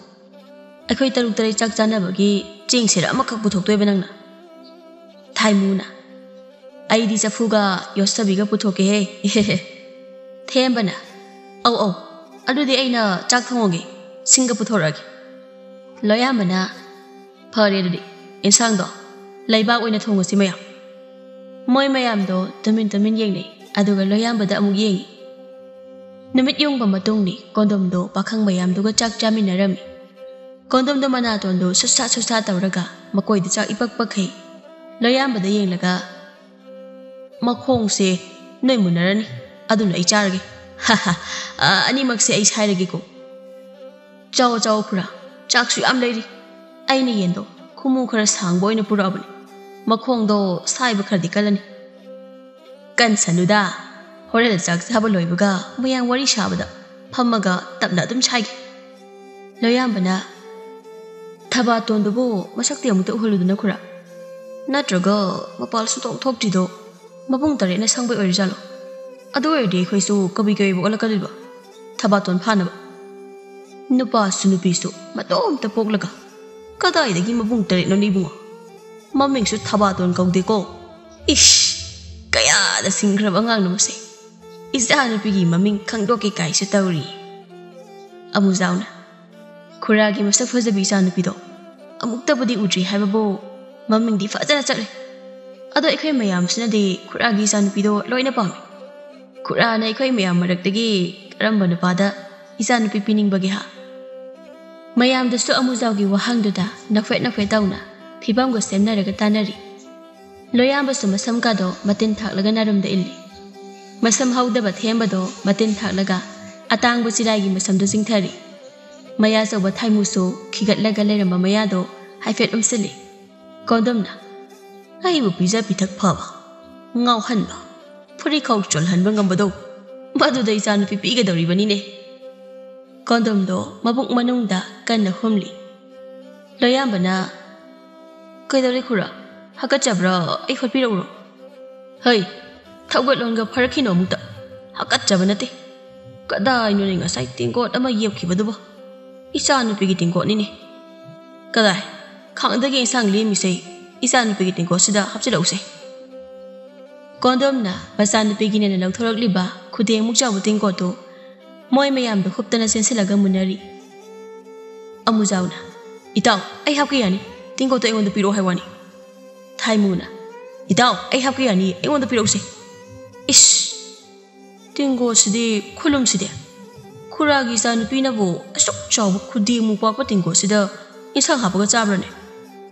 ꯑꯩꯈꯣꯏ ꯇꯔꯨꯛ ꯇꯔꯦꯠ ꯆꯥꯛ ꯆꯥꯅꯕꯒꯤ ꯆꯦꯡ ꯁꯦꯔ ꯑꯃꯈꯛ ꯄꯨꯊꯣꯛꯇꯣꯏꯕ ꯅꯪꯅ?" ꯊꯥꯏꯃꯨꯅ, "ꯑꯩꯗꯤ ꯆꯐꯨꯒ ꯌꯣꯠꯁꯕꯤꯒ ꯄꯨꯊꯣꯛꯀꯦꯍꯦ꯫" ꯊꯦꯝꯕꯅ, "ꯑꯧ ꯑꯧ, ꯑꯗꯨꯗꯤ ꯑꯩꯅ ꯆꯥꯛ ꯊꯣꯡꯉꯒꯦ, ꯁꯤꯡꯒ ꯄꯨꯊꯣꯔꯛꯑꯒꯦ꯫" ꯂꯣꯌꯥꯝꯕꯅ, "ꯐꯔꯦ ꯑꯗꯨꯗꯤ, ꯏꯟꯁꯥꯡꯗꯣ ꯂꯩꯕꯥꯛ ꯑꯣꯏꯅ ꯊꯣꯡꯉꯁꯤ ꯃꯌꯥꯝ꯫" ꯃꯣꯏ ꯃꯌꯥꯝꯗꯣ ꯇꯨꯃꯤꯟ ꯇꯨꯃꯤꯟ ꯌꯦꯡꯅꯩ, ꯑꯗꯨꯒ ꯂꯣꯌꯥꯝꯕꯗ ꯑꯃꯨꯛ ꯌꯦꯡꯉꯤ꯫ ꯅꯨꯃꯤꯠ ꯌꯨꯡꯕ ꯃꯇꯨꯡꯅꯤ, ꯀꯣꯟꯗꯣꯝꯗꯣ ꯄꯥꯈꯪ ꯃꯌꯥꯝꯗꯨꯒ ꯆꯥꯛ ꯆꯥꯃꯤꯟꯅꯔꯝꯃꯤ꯫ ꯀꯣꯟꯗꯣꯝꯗꯣ ꯃꯅꯥꯇꯣꯟꯗꯣ ꯁꯨꯠꯁꯥ ꯁꯨꯠꯁꯥ ꯇꯧꯔꯒ ꯃꯀꯣꯏꯗ ꯆꯥꯛ ꯏꯄꯛ ꯄꯛꯈꯩ꯫ ꯂꯣꯌꯥꯝꯕꯗ ꯌꯦꯡꯂꯒ, "ꯃꯈꯣꯡꯁꯦ ꯅꯣꯏ ꯃꯨꯟꯅꯔꯅꯤ, ꯑꯗꯨꯅ ꯑꯩ ꯆꯥꯔꯒꯦ꯫" "ꯍꯥ ꯍꯥ, ꯑ, ꯑꯅꯤꯃꯛꯁꯦ ꯑꯩ ꯁꯥꯏꯔꯒꯦꯀꯣ꯫" "ꯆꯥꯎ ꯆꯥꯎ ꯈꯨꯔꯥ, ꯆꯥꯛꯁꯨ ꯌꯥꯝ ꯂꯩꯔꯤ꯫" ꯑꯩꯅ ꯌꯦꯟꯗꯣ ꯈꯨꯃꯨ ꯈꯔ ꯁꯥꯡꯕ ꯑꯣꯏꯅ ꯄꯨꯔꯛꯑꯕꯅꯤ꯫ ꯃꯈꯣꯡꯗꯣ ꯁꯥꯏꯕ ꯈꯔꯗꯤ ꯀꯜꯂꯅꯤ꯫ "ꯀꯟꯁꯅꯨꯗ, ꯍꯣꯔꯦꯟ ꯆꯥꯛ ꯆꯥꯕ ꯂꯣꯏꯕꯒ ꯃꯌꯥꯝ ꯋꯥꯔꯤ ꯁꯥꯕꯗ ꯐꯝꯃꯒ ꯇꯞꯅ ꯑꯗꯨꯝ ꯁꯥꯏꯒꯦ꯫" ꯂꯣꯌꯥꯝꯕꯅ, "ꯊꯕꯥꯇꯣꯟꯗꯨꯕꯨ ꯃꯁꯛꯇꯤ ꯑꯃꯨꯛꯇ ꯎꯍꯜꯂꯨꯗꯅ ꯈꯨꯔꯥ꯫ ꯅꯠꯇ꯭ꯔꯒ ꯃꯄꯥꯜ ꯁꯨꯡꯊꯣꯛ ꯊꯣꯛꯇ꯭ꯔꯤꯗꯣ ꯃꯄꯨꯡ ꯇꯔꯦꯠꯅ ꯁꯪꯕꯩ ꯑꯣꯏꯔꯖꯥꯠꯂꯣ? ꯑꯗꯨ ꯑꯣꯏꯔꯗꯤ ꯑꯩꯈꯣꯏꯁꯨ ꯀꯕꯨꯏ ꯀꯕꯨꯏꯕ ꯑꯣꯜꯂꯛꯀꯗꯣꯏꯕ, ꯊꯕꯥꯇꯣꯟ ꯐꯥꯅꯕ꯫ ꯅꯨꯄꯥꯁꯨ ꯅꯨꯄꯤꯁꯨ ꯃꯇꯣꯝꯇ ꯄꯣꯛꯂꯒ "ꯀꯗꯥꯏꯗꯒꯤ ꯃꯕꯨꯡ ꯇꯔꯦꯠꯅꯣ ꯏꯕꯨꯡꯉꯣ? ꯃꯃꯤꯡꯁꯨ ꯊꯕꯥꯇꯣꯟ ꯀꯧꯗꯦꯀꯣ꯫ ꯏꯁ, ꯀꯌꯥꯗ ꯁꯤꯡꯈ꯭ꯔꯕ ꯑꯉꯥꯡꯅꯣ ꯃꯁꯦ꯫ ꯏꯆꯥꯅꯨꯄꯤꯒꯤ ꯃꯃꯤꯡ ꯈꯪꯗꯣꯛꯀꯦ ꯀꯥꯏꯁꯨ ꯇꯧꯔꯤ꯫" ꯑꯃꯨꯖꯥꯎꯅ, "ꯈꯨꯔꯥꯒꯤ ꯃꯁꯛ ꯐꯖꯕꯤ ꯏꯆꯥꯅꯨꯄꯤꯗꯣ ꯑꯃꯨꯛꯇꯕꯨꯗꯤ ꯎꯗ꯭ꯔꯤ ꯍꯥꯏꯕꯕꯨ ꯃꯃꯤꯡꯗꯤ ꯐꯖꯅ ꯆꯠꯂꯦ꯫ ꯑꯗꯣ ꯑꯩꯈꯣꯏ ꯃꯌꯥꯝꯁꯤꯅꯗꯤ ꯈꯨꯔꯥꯒꯤ ꯏꯆꯥꯅꯨꯄꯤꯗꯣ ꯂꯣꯏꯅ ꯄꯥꯝꯃꯤ꯫ ꯈꯨꯔꯥꯅ ꯑꯩꯈꯣꯏ ꯃꯌꯥꯝ ꯃꯔꯛꯇꯒꯤ ꯀꯔꯝꯕ ꯅꯨꯄꯥꯗ ꯏꯆꯥꯅꯨꯄꯤ ꯄꯤꯅꯤꯡꯕꯒꯦ ꯍꯥ?" ꯃꯌꯥꯝꯗꯁꯨ ꯑꯃꯨꯖꯥꯎꯒꯤ ꯋꯥꯍꯪꯗꯨꯗ ꯅꯐꯦꯠ ꯅꯐꯦꯠ ꯇꯧꯅ ꯐꯤꯕꯝꯒ ꯁꯦꯝꯅꯔꯒ ꯇꯥꯟꯅꯔꯤ꯫ ꯂꯣꯌꯥꯝꯕꯁꯨ ꯃꯁꯝ ꯀꯥꯗꯣ ꯃꯇꯤꯟ ꯊꯥꯛꯂꯒ ꯅꯥꯔꯨꯝꯗ ꯏꯜꯂꯤ꯫ ꯃꯁꯝ ꯍꯧꯗꯕ ꯊꯦꯝꯕꯗꯣ ꯃꯇꯤꯟ ꯊꯥꯛꯂꯒ ꯑꯇꯥꯡꯕ ꯆꯤꯔꯥꯏꯒꯤ ꯃꯁꯝꯗꯣ ꯆꯤꯡꯊꯔꯤ꯫ ꯃꯌꯥ ꯆꯧꯕ ꯊꯥꯏꯃꯨꯁꯨ ꯈꯤꯒꯠꯂꯒ ꯂꯩꯔꯝꯕ ꯃꯌꯥꯗꯣ ꯍꯥꯏꯐꯦꯠ ꯎꯝꯁꯤꯜꯂꯤ꯫ ꯀꯣꯟꯗꯝꯅ, "ꯑꯩꯕꯨ ꯄꯤꯖ ꯄꯤꯊꯛ ꯐꯕ, ꯉꯥꯎꯍꯟꯕ, ꯐꯨꯔꯤꯈꯧ ꯆꯣꯜꯍꯟꯕ ꯉꯝꯕꯗꯣ, ꯃꯗꯨꯗ ꯏꯆꯥꯅꯨꯄꯤ ꯄꯤꯒꯗꯧꯔꯤꯕꯅꯤꯅꯦ꯫" ꯀꯣꯟꯗꯣꯝꯗꯣ ꯃꯕꯨꯛ ꯃꯅꯨꯡꯗ ꯀꯟꯅ ꯍꯨꯝꯂꯤ꯫ ꯂꯣꯌꯥꯝꯕꯅ, "ꯀꯩꯗꯧꯔꯦ ꯈꯨꯔꯥ? ꯍꯥꯀꯠꯆꯕ꯭ꯔꯥ? ꯑꯩ ꯍꯣꯠꯄꯤꯔꯛꯎꯔꯣ?" "ꯍꯩ, ꯊꯧꯒꯠꯂꯣꯟꯒ ꯐꯔꯛꯈꯤꯅꯣ ꯑꯃꯨꯛꯇ꯫ ꯍꯥꯀꯠꯆꯕ ꯅꯠꯇꯦ꯫ ꯀꯗꯥꯏꯅꯣꯅꯦ ꯉꯁꯥꯏ ꯇꯦꯡꯀꯣꯠ ꯑꯃ ꯌꯦꯞꯈꯤꯕꯗꯨꯕꯣ? ꯏꯆꯥꯅꯨꯄꯤꯒꯤ ꯇꯦꯡꯀꯣꯠꯅꯤꯅꯦ꯫ ꯀꯗꯥꯏ? ꯈꯥꯡꯗꯒꯤ ꯏꯟꯁꯥꯡ ꯂꯦꯝꯃꯤꯁꯦ ꯏꯆꯥꯅꯨꯄꯤꯒꯤ ꯇꯦꯡꯀꯣꯠꯁꯤꯗ ꯍꯥꯞꯆꯤꯜꯂꯛꯎꯁꯦ꯫" ꯀꯣꯟꯗꯣꯝꯅ ꯃꯆꯥꯅꯨꯄꯤꯒꯤꯅꯦꯅ ꯂꯧꯊꯣꯔꯛꯂꯤꯕ ꯈꯨꯗꯦꯡꯃꯨꯛ ꯆꯥꯎꯕ ꯇꯦꯡꯀꯣꯠꯇꯨ ꯃꯣꯏ ꯃꯌꯥꯝꯗ ꯍꯨꯞꯇꯅ ꯆꯦꯟꯁꯤꯜꯂꯒ ꯃꯨꯟꯅꯔꯤ꯫ ꯑꯃꯨꯖꯥꯎꯅ, "ꯏꯇꯥꯎ, ꯑꯩ ꯍꯥꯞꯀꯦ ꯌꯥꯅꯤ꯫ ꯇꯦꯡꯀꯣꯠꯇꯣ ꯑꯩꯉꯣꯟꯗ ꯄꯤꯔꯛꯑꯣ ꯍꯥꯏ ꯋꯥꯅꯤ꯫" ꯊꯥꯏꯃꯨꯅ, "ꯏꯇꯥꯎ, ꯑꯩ ꯍꯥꯞꯀꯦ ꯌꯥꯅꯤ, ꯑꯩꯉꯣꯟꯗ ꯄꯤꯔꯛꯎꯁꯦ꯫" "ꯏꯁ! ꯇꯦꯡꯀꯣꯠꯁꯤꯗꯤ, ꯈꯨꯂꯨꯝꯁꯤꯗꯤ꯫ ꯈꯨꯔꯥꯒꯤ ꯏꯆꯥꯅꯨꯄꯤꯅꯕꯨ ꯑꯁꯨꯛ ꯆꯥꯎꯕ ꯈꯨꯗꯦꯡꯃꯨꯛ ꯄꯥꯛꯄ ꯇꯦꯡꯀꯣꯠꯁꯤꯗ ꯏꯟꯁꯥꯡ ꯍꯥꯞꯄꯒ ꯆꯥꯕ꯭ꯔꯅꯦ?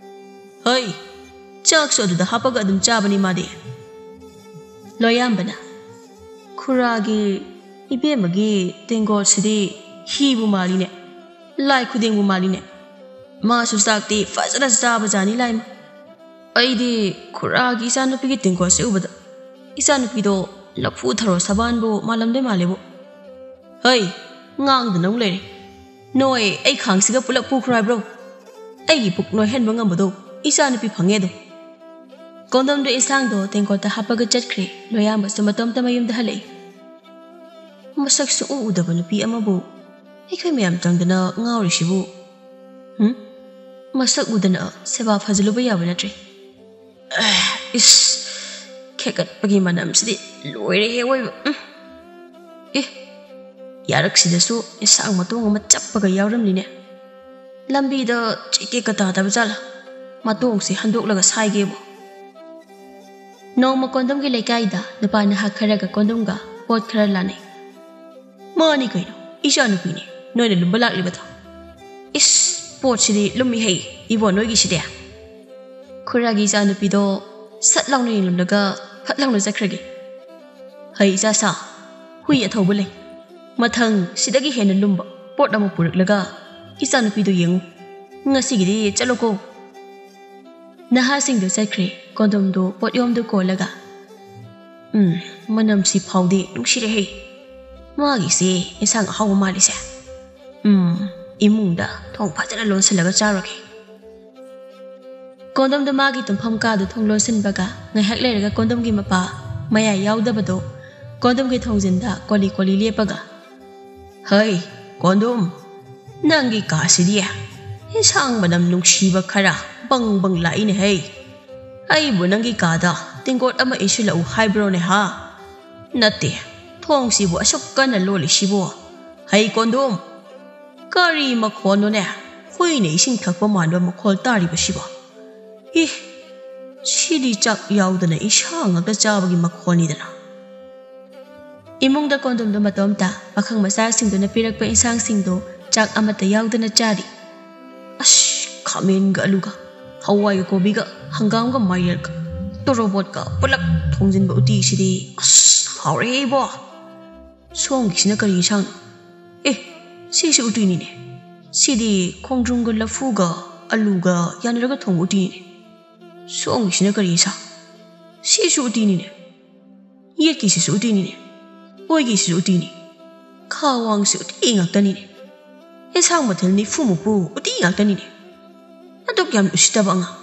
ꯍꯩ, ꯆꯥꯛꯁꯨ ꯑꯗꯨꯗ ꯍꯥꯞꯄꯒ ꯑꯗꯨꯝ ꯆꯥꯕꯅꯤ ꯃꯥꯗꯤ꯫" ꯂꯣꯌꯥꯝꯕꯅ, "ꯈꯨꯔꯥꯒꯤ ꯏꯕꯦꯝꯃꯒꯤ ꯇꯦꯡꯀꯣꯠꯁꯤꯗꯤ ꯍꯤꯕꯨ ꯃꯥꯜꯂꯤꯅꯦ, ꯂꯥꯏ ꯈꯨꯗꯦꯡꯕꯨ ꯃꯥꯜꯂꯤꯅꯦ꯫ ꯃꯥꯁꯨ ꯆꯥꯛꯇꯤ ꯐꯖꯅ ꯆꯥꯕꯖꯥꯠꯅꯤ ꯂꯥꯏꯃ꯫ ꯑꯩꯗꯤ ꯈꯨꯔꯥꯒꯤ ꯏꯆꯥꯅꯨꯄꯤꯒꯤ ꯇꯦꯡꯀꯣꯠꯁꯦ ꯎꯕꯗ ꯏꯆꯥꯅꯨꯄꯤꯗꯣ ꯂꯐꯨ ꯊꯔꯣ ꯁꯕꯥꯟꯕꯨ ꯃꯥꯜꯂꯝꯗꯣꯏ ꯃꯥꯜꯂꯦꯕꯨ꯫ ꯍꯩ, ꯉꯥꯡꯗꯅ ꯑꯃꯨꯛ ꯂꯩꯔꯦ꯫ ꯅꯣꯏ ꯑꯩ ꯈꯥꯡꯁꯤꯒ ꯄꯨꯂꯞ ꯄꯨꯈ꯭ꯔꯣ ꯍꯥꯏꯕ꯭ꯔꯣ? ꯑꯩꯒꯤ ꯄꯨꯛ ꯅꯣꯏꯍꯟꯕ ꯉꯝꯕꯗꯣ ꯏꯆꯥꯅꯨꯄꯤ ꯐꯪꯉꯦ ꯑꯗꯣ꯫" ꯀꯣꯟꯗꯝꯗꯣ ꯏꯟꯁꯥꯡꯗꯣ ꯇꯦꯡꯀꯣꯠꯇ ꯍꯥꯞꯄꯒ ꯆꯠꯈ꯭ꯔꯦ꯫ ꯂꯣꯌꯥꯝꯕꯁꯨ ꯃꯇꯣꯝꯇ ꯃꯌꯨꯝꯗ ꯍꯜꯂꯛꯏ꯫ ꯃꯁꯛ ꯁꯨꯡꯎ ꯎꯗꯕ ꯅꯨꯄꯤ ꯑꯃꯕꯨ ꯑꯩꯈꯣꯏ ꯃꯌꯥꯝ ꯆꯪꯗꯅ ꯉꯥꯎꯔꯤꯁꯤꯕꯨ? ꯍꯨꯝ? ꯃꯁꯛ ꯎꯗꯅ ꯁꯦꯕꯥ ꯐꯖꯂꯨꯕ ꯌꯥꯕ ꯅꯠꯇ꯭ꯔꯦ꯫ ꯑꯦ, ꯏꯁ, ꯈꯦꯀꯠꯄꯒꯤ ꯃꯅꯝꯁꯤꯗꯤ ꯂꯣꯏꯔꯦꯍꯦ ꯑꯣꯏꯕ꯫ ꯎꯝ꯫ ꯑꯦ, ꯌꯥꯔꯛꯁꯤꯗꯁꯨ ꯏꯟꯁꯥꯡ ꯃꯇꯣꯡ ꯑꯃ ꯆꯞꯄꯒ ꯌꯥꯎꯔꯝꯂꯤꯅꯦ꯫ ꯂꯝꯕꯤꯗ ꯆꯩꯇꯦꯛꯀ ꯇꯥꯗꯕ ꯖꯥꯠꯂꯥ? ꯃꯇꯣꯡꯁꯤ ꯍꯟꯗꯣꯛꯂꯒ ꯁꯥꯏꯒꯦꯕꯨ꯫ ꯅꯣꯡꯃ ꯀꯣꯟꯗꯝꯒꯤ ꯂꯩꯀꯥꯏꯗ ꯅꯨꯄꯥ ꯅꯍꯥ ꯈꯔꯒ ꯀꯣꯟꯗꯝꯒ ꯄꯣꯠ ꯈꯔ ꯂꯥꯟꯅꯩ꯫ "ꯃꯥꯅꯤ ꯀꯩꯅꯣ, ꯏꯆꯥꯅꯨꯄꯤꯅꯤ, ꯅꯣꯏꯅ ꯂꯨꯝꯕ ꯂꯥꯛꯂꯤꯕꯗꯣ꯫ ꯏꯁ, ꯄꯣꯠꯁꯤꯗꯤ ꯂꯨꯝꯃꯤ ꯍꯩ, ꯏꯕꯣ ꯅꯣꯏꯒꯤꯁꯤꯗꯤ?" ꯈꯨꯔꯥꯒꯤ ꯏꯆꯥꯅꯨꯄꯤꯗꯣ ꯁꯠ ꯂꯥꯎꯅ ꯌꯦꯡꯂꯝꯂꯒ ꯐꯠ ꯂꯥꯎꯅ ꯆꯠꯈ꯭ꯔꯒꯦ꯫ "ꯍꯩ ꯏꯆꯥ ꯁꯥ, ꯍꯨꯏ ꯑꯊꯧꯕ ꯂꯩ꯫ ꯃꯊꯪ ꯁꯤꯗꯒꯤ ꯍꯦꯟꯅ ꯂꯨꯝꯕ ꯄꯣꯠ ꯑꯃ ꯄꯨꯔꯛꯂꯒ ꯏꯆꯥꯅꯨꯄꯤꯗꯣ ꯌꯦꯡꯉꯨ꯫ ꯉꯁꯤꯒꯤꯗꯤ ꯆꯠꯂꯣꯀꯣ꯫" ꯅꯍꯥꯁꯤꯡꯗꯨ ꯆꯠꯈ꯭ꯔꯦ꯫ ꯀꯣꯟꯗꯣꯝꯗꯨ ꯄꯣꯠꯌꯣꯝꯗꯨ ꯀꯣꯜꯂꯒ, "ꯎꯝ, ꯃꯅꯝꯁꯤ ꯐꯥꯎꯗꯤ ꯅꯨꯡꯁꯤꯔꯦꯍꯦ꯫ ꯃꯥꯒꯤꯁꯦ ꯏꯟꯁꯥꯡ ꯑꯍꯥꯎꯕ ꯃꯥꯜꯂꯤꯁꯦ꯫ ꯎꯝ, ꯏꯃꯨꯡꯗ ꯊꯣꯡ ꯐꯖꯅ ꯂꯣꯟꯁꯤꯜꯂꯒ ꯆꯥꯔꯒꯦ꯫" ꯀꯣꯟꯗꯣꯝꯗꯣ ꯃꯥꯒꯤ ꯇꯨꯝꯐꯝ ꯀꯥꯗꯨ ꯊꯣꯡ ꯂꯣꯟꯁꯤꯟꯕꯒ, ꯉꯥꯏꯍꯥꯛ ꯂꯩꯔꯒ ꯀꯣꯟꯗꯣꯝꯒꯤ ꯃꯄꯥ, ꯃꯌꯥ ꯌꯥꯎꯗꯕꯗꯣ, ꯀꯣꯟꯗꯣꯝꯒꯤ ꯊꯣꯡꯖꯤꯟꯗ ꯀꯣꯂꯤ ꯀꯣꯂꯤ ꯂꯦꯞꯄꯒ, "ꯍꯩ, ꯀꯣꯟꯗꯣꯝ, ꯅꯪꯒꯤ ꯀꯥꯁꯤꯗꯤ ꯏꯟꯁꯥꯡ ꯃꯅꯝ ꯅꯨꯡꯁꯤꯕ ꯈꯔ ꯕꯪ ꯕꯪ ꯂꯥꯛꯏꯅꯦ ꯍꯩ꯫ ꯑꯩꯕꯨ ꯅꯪꯒꯤ ꯀꯥꯗ ꯇꯦꯡꯀꯣꯠ ꯑꯃ ꯏꯟꯁꯤꯜꯂꯛꯎ ꯍꯥꯏꯕ꯭ꯔꯣꯅꯦ ꯍꯥ? ꯅꯠꯇꯦ, ꯊꯣꯡꯁꯤꯕꯨ ꯑꯁꯨꯛ ꯀꯟꯅ ꯂꯣꯜꯂꯤꯁꯤꯕꯨ? ꯍꯩ ꯀꯣꯟꯗꯣꯝ, ꯀꯔꯤ ꯃꯈꯣꯟꯅꯣꯅꯦ? ꯍꯨꯏꯅ ꯏꯁꯤꯡ ꯊꯛꯄ ꯃꯥꯟꯕ ꯃꯈꯣꯜ ꯇꯥꯔꯤꯕꯁꯤꯕꯣ? ꯏ, ꯁꯤꯗꯤ ꯆꯥꯛ ꯌꯥꯎꯗꯅ ꯏꯟꯁꯥꯡ ꯉꯥꯛꯇ ꯆꯥꯕꯒꯤ ꯃꯈꯣꯜꯅꯤꯗꯅ꯫" ꯏꯃꯨꯡꯗ ꯀꯣꯟꯗꯣꯝꯗꯣ ꯃꯇꯣꯝꯇ, ꯄꯥꯈꯪ ꯃꯆꯥꯁꯤꯡꯗꯨꯅ ꯄꯤꯔꯛꯄ ꯏꯟꯁꯥꯡꯁꯤꯡꯗꯣ ꯆꯥꯛ ꯑꯃꯠꯇ ꯌꯥꯎꯗꯅ ꯆꯥꯔꯤ꯫ ꯑꯁ, ꯈꯥꯃꯦꯟꯒ ꯑꯂꯨꯒ, ꯍꯋꯥꯏꯒ ꯀꯣꯕꯤꯒ, ꯍꯪꯒꯥꯝꯒ ꯃꯥꯏꯔꯦꯜꯒ, ꯇꯣꯔꯣꯕꯣꯠꯀ ꯄꯨꯂꯞ ꯊꯣꯡꯖꯤꯟꯕ ꯎꯇꯤꯁꯤꯗꯤ ꯑꯁ ꯍꯥꯎꯔꯦꯍꯦ ꯏꯕꯣ꯫ ꯁꯣꯝꯒꯤꯁꯤꯅ ꯀꯔꯤ ꯏꯟꯁꯥꯡꯅꯣ? ꯑꯦ, ꯁꯤꯁꯨ ꯎꯇꯤꯅꯤꯅꯦ꯫ ꯁꯤꯗꯤ ꯈꯣꯡꯗ꯭ꯔꯨꯝꯒ ꯂꯐꯨꯒ ꯑꯂꯨꯒ ꯌꯥꯅꯔꯒ ꯊꯣꯡꯕ ꯎꯇꯤꯅꯤꯅꯦ꯫ ꯁꯣꯝꯒꯤꯁꯤꯅ ꯀꯔꯤ ꯏꯟꯁꯥꯡ? ꯁꯤꯁꯨ ꯎꯇꯤꯅꯤꯅꯦ꯫ ꯌꯦꯠꯀꯤꯁꯤꯁꯨ ꯎꯇꯤꯅꯤꯅꯦ꯫ ꯑꯣꯏꯒꯤꯁꯤꯁꯨ ꯎꯇꯤꯅꯤ꯫ ꯈꯥꯋꯥꯡꯁꯤ ꯎꯇꯤ ꯉꯥꯛꯇꯅꯤꯅꯦ꯫ ꯏꯟꯁꯥꯡ ꯃꯊꯦꯜ ꯅꯤꯐꯨꯃꯨꯛꯄꯨ ꯎꯇꯤ ꯉꯥꯛꯇꯅꯤꯅꯦ꯫ ꯑꯗꯨꯛ ꯌꯥꯝ ꯎꯁꯤꯠꯇꯕ ꯑꯉꯥꯡ꯫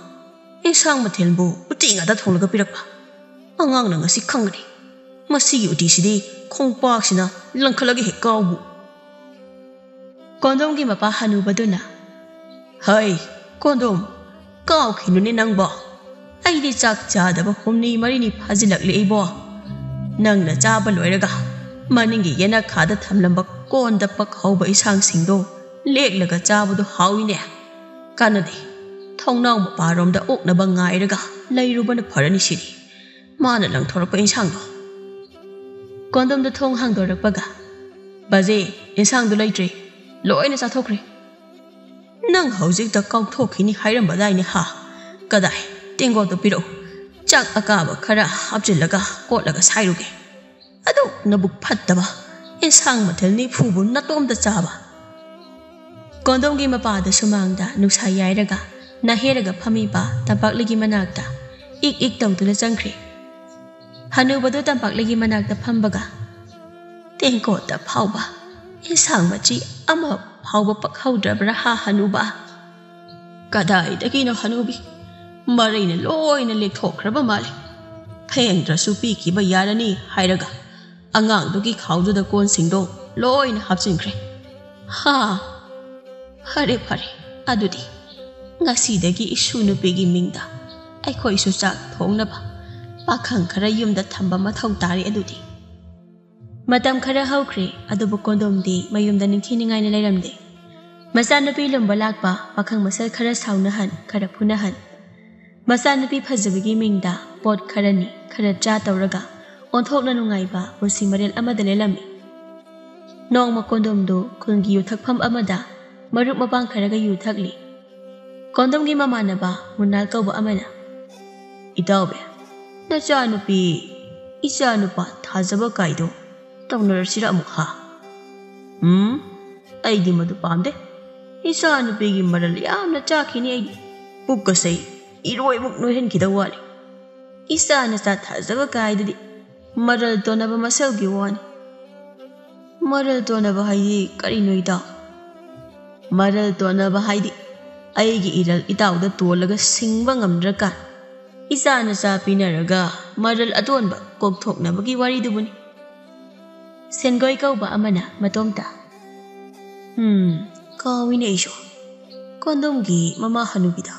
ꯏꯟꯁꯥꯡ ꯃꯊꯦꯜꯕꯨ ꯎꯇꯤ ꯉꯥꯛꯇ ꯊꯣꯡꯂꯒ ꯄꯤꯔꯛꯄ꯫ ꯑꯉꯥꯡꯅ ꯉꯁꯤ ꯈꯪꯒꯅꯤ꯫ ꯃꯁꯤꯒꯤ ꯎꯇꯤꯁꯤꯗꯤ ꯈꯣꯡꯄꯥꯛꯁꯤꯅ ꯂꯪꯈꯠꯂꯒ ꯍꯦꯛ ꯀꯥꯎꯕꯨ꯫ ꯀꯣꯟꯗꯣꯝꯒꯤ ꯃꯄꯥ ꯍꯅꯨꯕꯗꯨꯅ, "ꯍꯩ, ꯀꯣꯟꯗꯣꯝ, ꯀꯥꯎꯈꯤꯅꯨꯅꯦ ꯅꯪꯕꯣ꯫ ꯑꯩꯗꯤ ꯆꯥꯛ ꯆꯥꯗꯕ ꯍꯨꯝꯅꯤ ꯃꯔꯤꯅꯤ ꯐꯥꯖꯤꯜꯂꯛꯂꯦ ꯏꯕꯣ꯫ ꯅꯪꯅ ꯆꯥꯕ ꯂꯣꯏꯔꯒ ꯃꯅꯤꯡꯒꯤ ꯌꯦꯅꯈꯥꯗ ꯊꯝꯂꯝꯕ ꯀꯣꯟꯗ ꯄꯛꯍꯧꯕ ꯏꯟꯁꯥꯡꯁꯤꯡꯗꯣ ꯂꯦꯛꯂꯒ ꯆꯥꯕꯗꯣ ꯍꯥꯎꯏꯅꯦ꯫ ꯀꯥꯟꯅꯗꯦ, ꯊꯣꯡꯅꯥꯎ ꯃꯄꯥꯔꯣꯝꯗ ꯑꯣꯛꯅꯕ ꯉꯥꯏꯔꯒ ꯂꯩꯔꯨꯕꯅ ꯐꯔꯅꯤ ꯁꯤꯗꯤ꯫ ꯃꯥꯅ ꯂꯪꯊꯣꯔꯛꯄ ꯏꯟꯁꯥꯡꯗꯣ꯫ ꯀꯣꯟꯗꯣꯝꯗ ꯊꯣꯡ ꯍꯥꯡꯗꯣꯔꯛꯄꯒ, "ꯕꯥꯖꯦ, ꯏꯟꯁꯥꯡꯗꯣ ꯂꯩꯇ꯭ꯔꯦ, ꯂꯣꯏꯅ ꯆꯥꯊꯣꯛꯈ꯭ꯔꯦ꯫" "ꯅꯪ ꯍꯧꯖꯤꯛꯇ ꯀꯥꯎꯊꯣꯛꯈꯤꯅꯤ ꯍꯥꯏꯔꯝꯕꯗꯥꯏꯅꯦ ꯍꯥ? ꯀꯗꯥꯏ? ꯇꯦꯡꯀꯣꯠꯇꯣ ꯄꯤꯔꯛꯎ꯫ ꯆꯥꯛ ꯑꯀꯥꯕ ꯈꯔ ꯍꯥꯞꯆꯤꯜꯂꯒ ꯀꯣꯠꯂꯒ ꯁꯥꯏꯔꯨꯒꯦ꯫ ꯑꯗꯨꯛ ꯅꯕꯨꯛ ꯐꯠꯇꯕ, ꯏꯟꯁꯥꯡ ꯃꯊꯦꯜ ꯅꯤꯐꯨꯕꯨ ꯅꯇꯣꯝꯇ ꯆꯥꯕ?" ꯀꯣꯟꯗꯣꯝꯒꯤ ꯃꯄꯥꯗ ꯁꯨꯃꯥꯡꯗ ꯅꯨꯡꯁꯥ ꯌꯥꯏꯔꯒ ꯅꯥꯍꯦꯔꯒ ꯐꯝꯃꯤꯕ ꯇꯝꯄꯥꯛꯂꯤꯒꯤ ꯃꯅꯥꯛꯇ ꯏꯛ ꯏꯛ ꯇꯧꯗꯨꯅ ꯆꯪꯈ꯭ꯔꯦ꯫ ꯍꯅꯨꯕꯗꯨ ꯇꯝꯄꯥꯛꯂꯤꯒꯤ ꯃꯅꯥꯛꯇ ꯐꯝꯕꯒ, "ꯇꯦꯡꯀꯣꯠꯇ ꯐꯥꯎꯕ ꯏꯟꯁꯥꯡ ꯃꯆꯤ ꯑꯃ ꯐꯥꯎꯕ ꯄꯛꯍꯧꯗ꯭ꯔꯕ꯭ꯔꯥ ꯍꯥ ꯍꯅꯨꯕ?" "ꯀꯗꯥꯏꯗꯒꯤꯅꯣ ꯍꯅꯨꯕꯤ, ꯃꯔꯩꯅ ꯂꯣꯏꯅ ꯂꯦꯛꯊꯣꯛꯈ꯭ꯔꯕ ꯃꯥꯜꯂꯤ꯫ ꯐꯦꯡꯗ꯭ꯔꯁꯨ ꯄꯤꯈꯤꯕ ꯌꯥꯔꯅꯤ ꯍꯥꯏꯔꯒ ꯑꯉꯥꯡꯗꯨꯒꯤ ꯈꯥꯎꯗꯨꯗ ꯀꯣꯟꯁꯤꯡꯗꯣ ꯂꯣꯏꯅ ꯍꯥꯞꯆꯤꯟꯈ꯭ꯔꯦ꯫ ꯍꯥ, ꯐꯔꯦ ꯐꯔꯦ, ꯑꯗꯨꯗꯤ ꯉꯁꯤꯗꯒꯤ ꯏꯁꯨ ꯅꯨꯄꯤꯒꯤ ꯃꯤꯡꯗ ꯑꯩꯈꯣꯏꯁꯨ ꯆꯥꯛ ꯊꯣꯡꯅꯕ ꯄꯥꯈꯪ ꯈꯔ ꯌꯨꯝꯗ ꯊꯝꯕ ꯃꯊꯧ ꯇꯥꯔꯦ ꯑꯗꯨꯗꯤ꯫" ꯃꯇꯝ ꯈꯔ ꯍꯧꯈ꯭ꯔꯦ, ꯑꯗꯨꯕꯨ ꯀꯣꯟꯗꯣꯝꯗꯤ ꯃꯌꯨꯝꯗ ꯅꯤꯡꯊꯤ ꯅꯤꯡꯉꯥꯏꯅ ꯂꯩꯔꯝꯗꯦ꯫ ꯃꯆꯥꯅꯨꯄꯤ ꯂꯨꯝꯕ ꯂꯥꯛꯄ ꯄꯥꯈꯪ ꯃꯁꯦꯜ ꯈꯔ ꯁꯥꯎꯅꯍꯟ, ꯈꯔ ꯐꯨꯅꯍꯟ, ꯃꯆꯥꯅꯨꯄꯤ ꯐꯖꯕꯒꯤ ꯃꯤꯡꯗ ꯄꯣꯠ ꯈꯔꯅꯤ ꯈꯔ ꯆꯥ ꯇꯧꯔꯒ ꯑꯣꯟꯊꯣꯛꯅ ꯅꯨꯡꯉꯥꯏꯕ ꯄꯨꯟꯁꯤ ꯃꯔꯦꯜ ꯑꯃꯗ ꯂꯦꯜꯂꯝꯃꯤ꯫ ꯅꯣꯡꯃ ꯀꯣꯟꯗꯣꯝꯗꯨ ꯈꯨꯜꯒꯤ ꯌꯨ ꯊꯛꯐꯝ ꯑꯃꯗ ꯃꯔꯨꯞ ꯃꯄꯥꯡ ꯈꯔꯒ ꯌꯨ ꯊꯛꯂꯤ꯫ ꯀꯣꯟꯗꯣꯝꯒꯤ ꯃꯃꯥꯟꯅꯕ ꯃꯨꯅꯥꯜ ꯀꯧꯕ ꯑꯃꯅ, "ꯏꯇꯥꯎꯕꯤ, ꯅꯆꯥꯅꯨꯄꯤ, ꯏꯆꯥꯅꯨꯄꯥ ꯊꯥꯖꯕ ꯀꯥꯏꯗꯣ ꯇꯧꯅꯔꯁꯤꯔ ꯑꯃꯨꯛ ꯍꯥ?" "ꯎꯝ, ꯑꯩꯗꯤ ꯃꯗꯨ ꯄꯥꯝꯗꯦ꯫ ꯏꯆꯥꯅꯨꯄꯤꯒꯤ ꯃꯔꯜ ꯌꯥꯝꯅ ꯆꯥꯈꯤꯅꯤ ꯑꯩꯗꯤ꯫ ꯄꯨꯛꯀꯁꯦ ꯏꯔꯣꯏꯃꯨꯛ ꯅꯣꯏꯍꯟꯈꯤꯗꯧ ꯋꯥꯠꯂꯤ꯫ ꯏꯆꯥ ꯅꯆꯥ ꯊꯥꯖꯕ ꯀꯥꯏꯗꯨꯗꯤ ꯃꯔꯜ ꯇꯣꯟꯅꯕ ꯃꯁꯦꯜꯒꯤ ꯋꯥꯅꯤ꯫" "ꯃꯔꯜ ꯇꯣꯟꯅꯕ ꯍꯥꯏꯗꯤ ꯀꯔꯤꯅꯣ ꯏꯇꯥꯎ?" "ꯃꯔꯜ ꯇꯣꯟꯅꯕ ꯍꯥꯏꯗꯤ ꯑꯩꯒꯤ ꯏꯔꯜ ꯏꯇꯥꯎꯗ ꯇꯣꯜꯂꯒ ꯁꯤꯡꯕ ꯉꯝꯗ꯭ꯔꯀꯥꯟ ꯏꯆꯥ ꯅꯆꯥ ꯄꯤꯅꯔꯒ ꯃꯔꯜ ꯑꯇꯣꯟꯕ ꯀꯣꯛꯊꯣꯛꯅꯕꯒꯤ ꯋꯥꯔꯤꯗꯨꯕꯨꯅꯤ꯫" ꯁꯦꯟꯒꯣꯏ ꯀꯧꯕ ꯑꯃꯅ ꯃꯇꯣꯝꯇ, "ꯎꯝ, ꯀꯥꯎꯏꯅꯦ ꯑꯩꯁꯨ꯫ ꯀꯣꯟꯗꯣꯝꯒꯤ ꯃꯃꯥ ꯍꯅꯨꯕꯤꯗ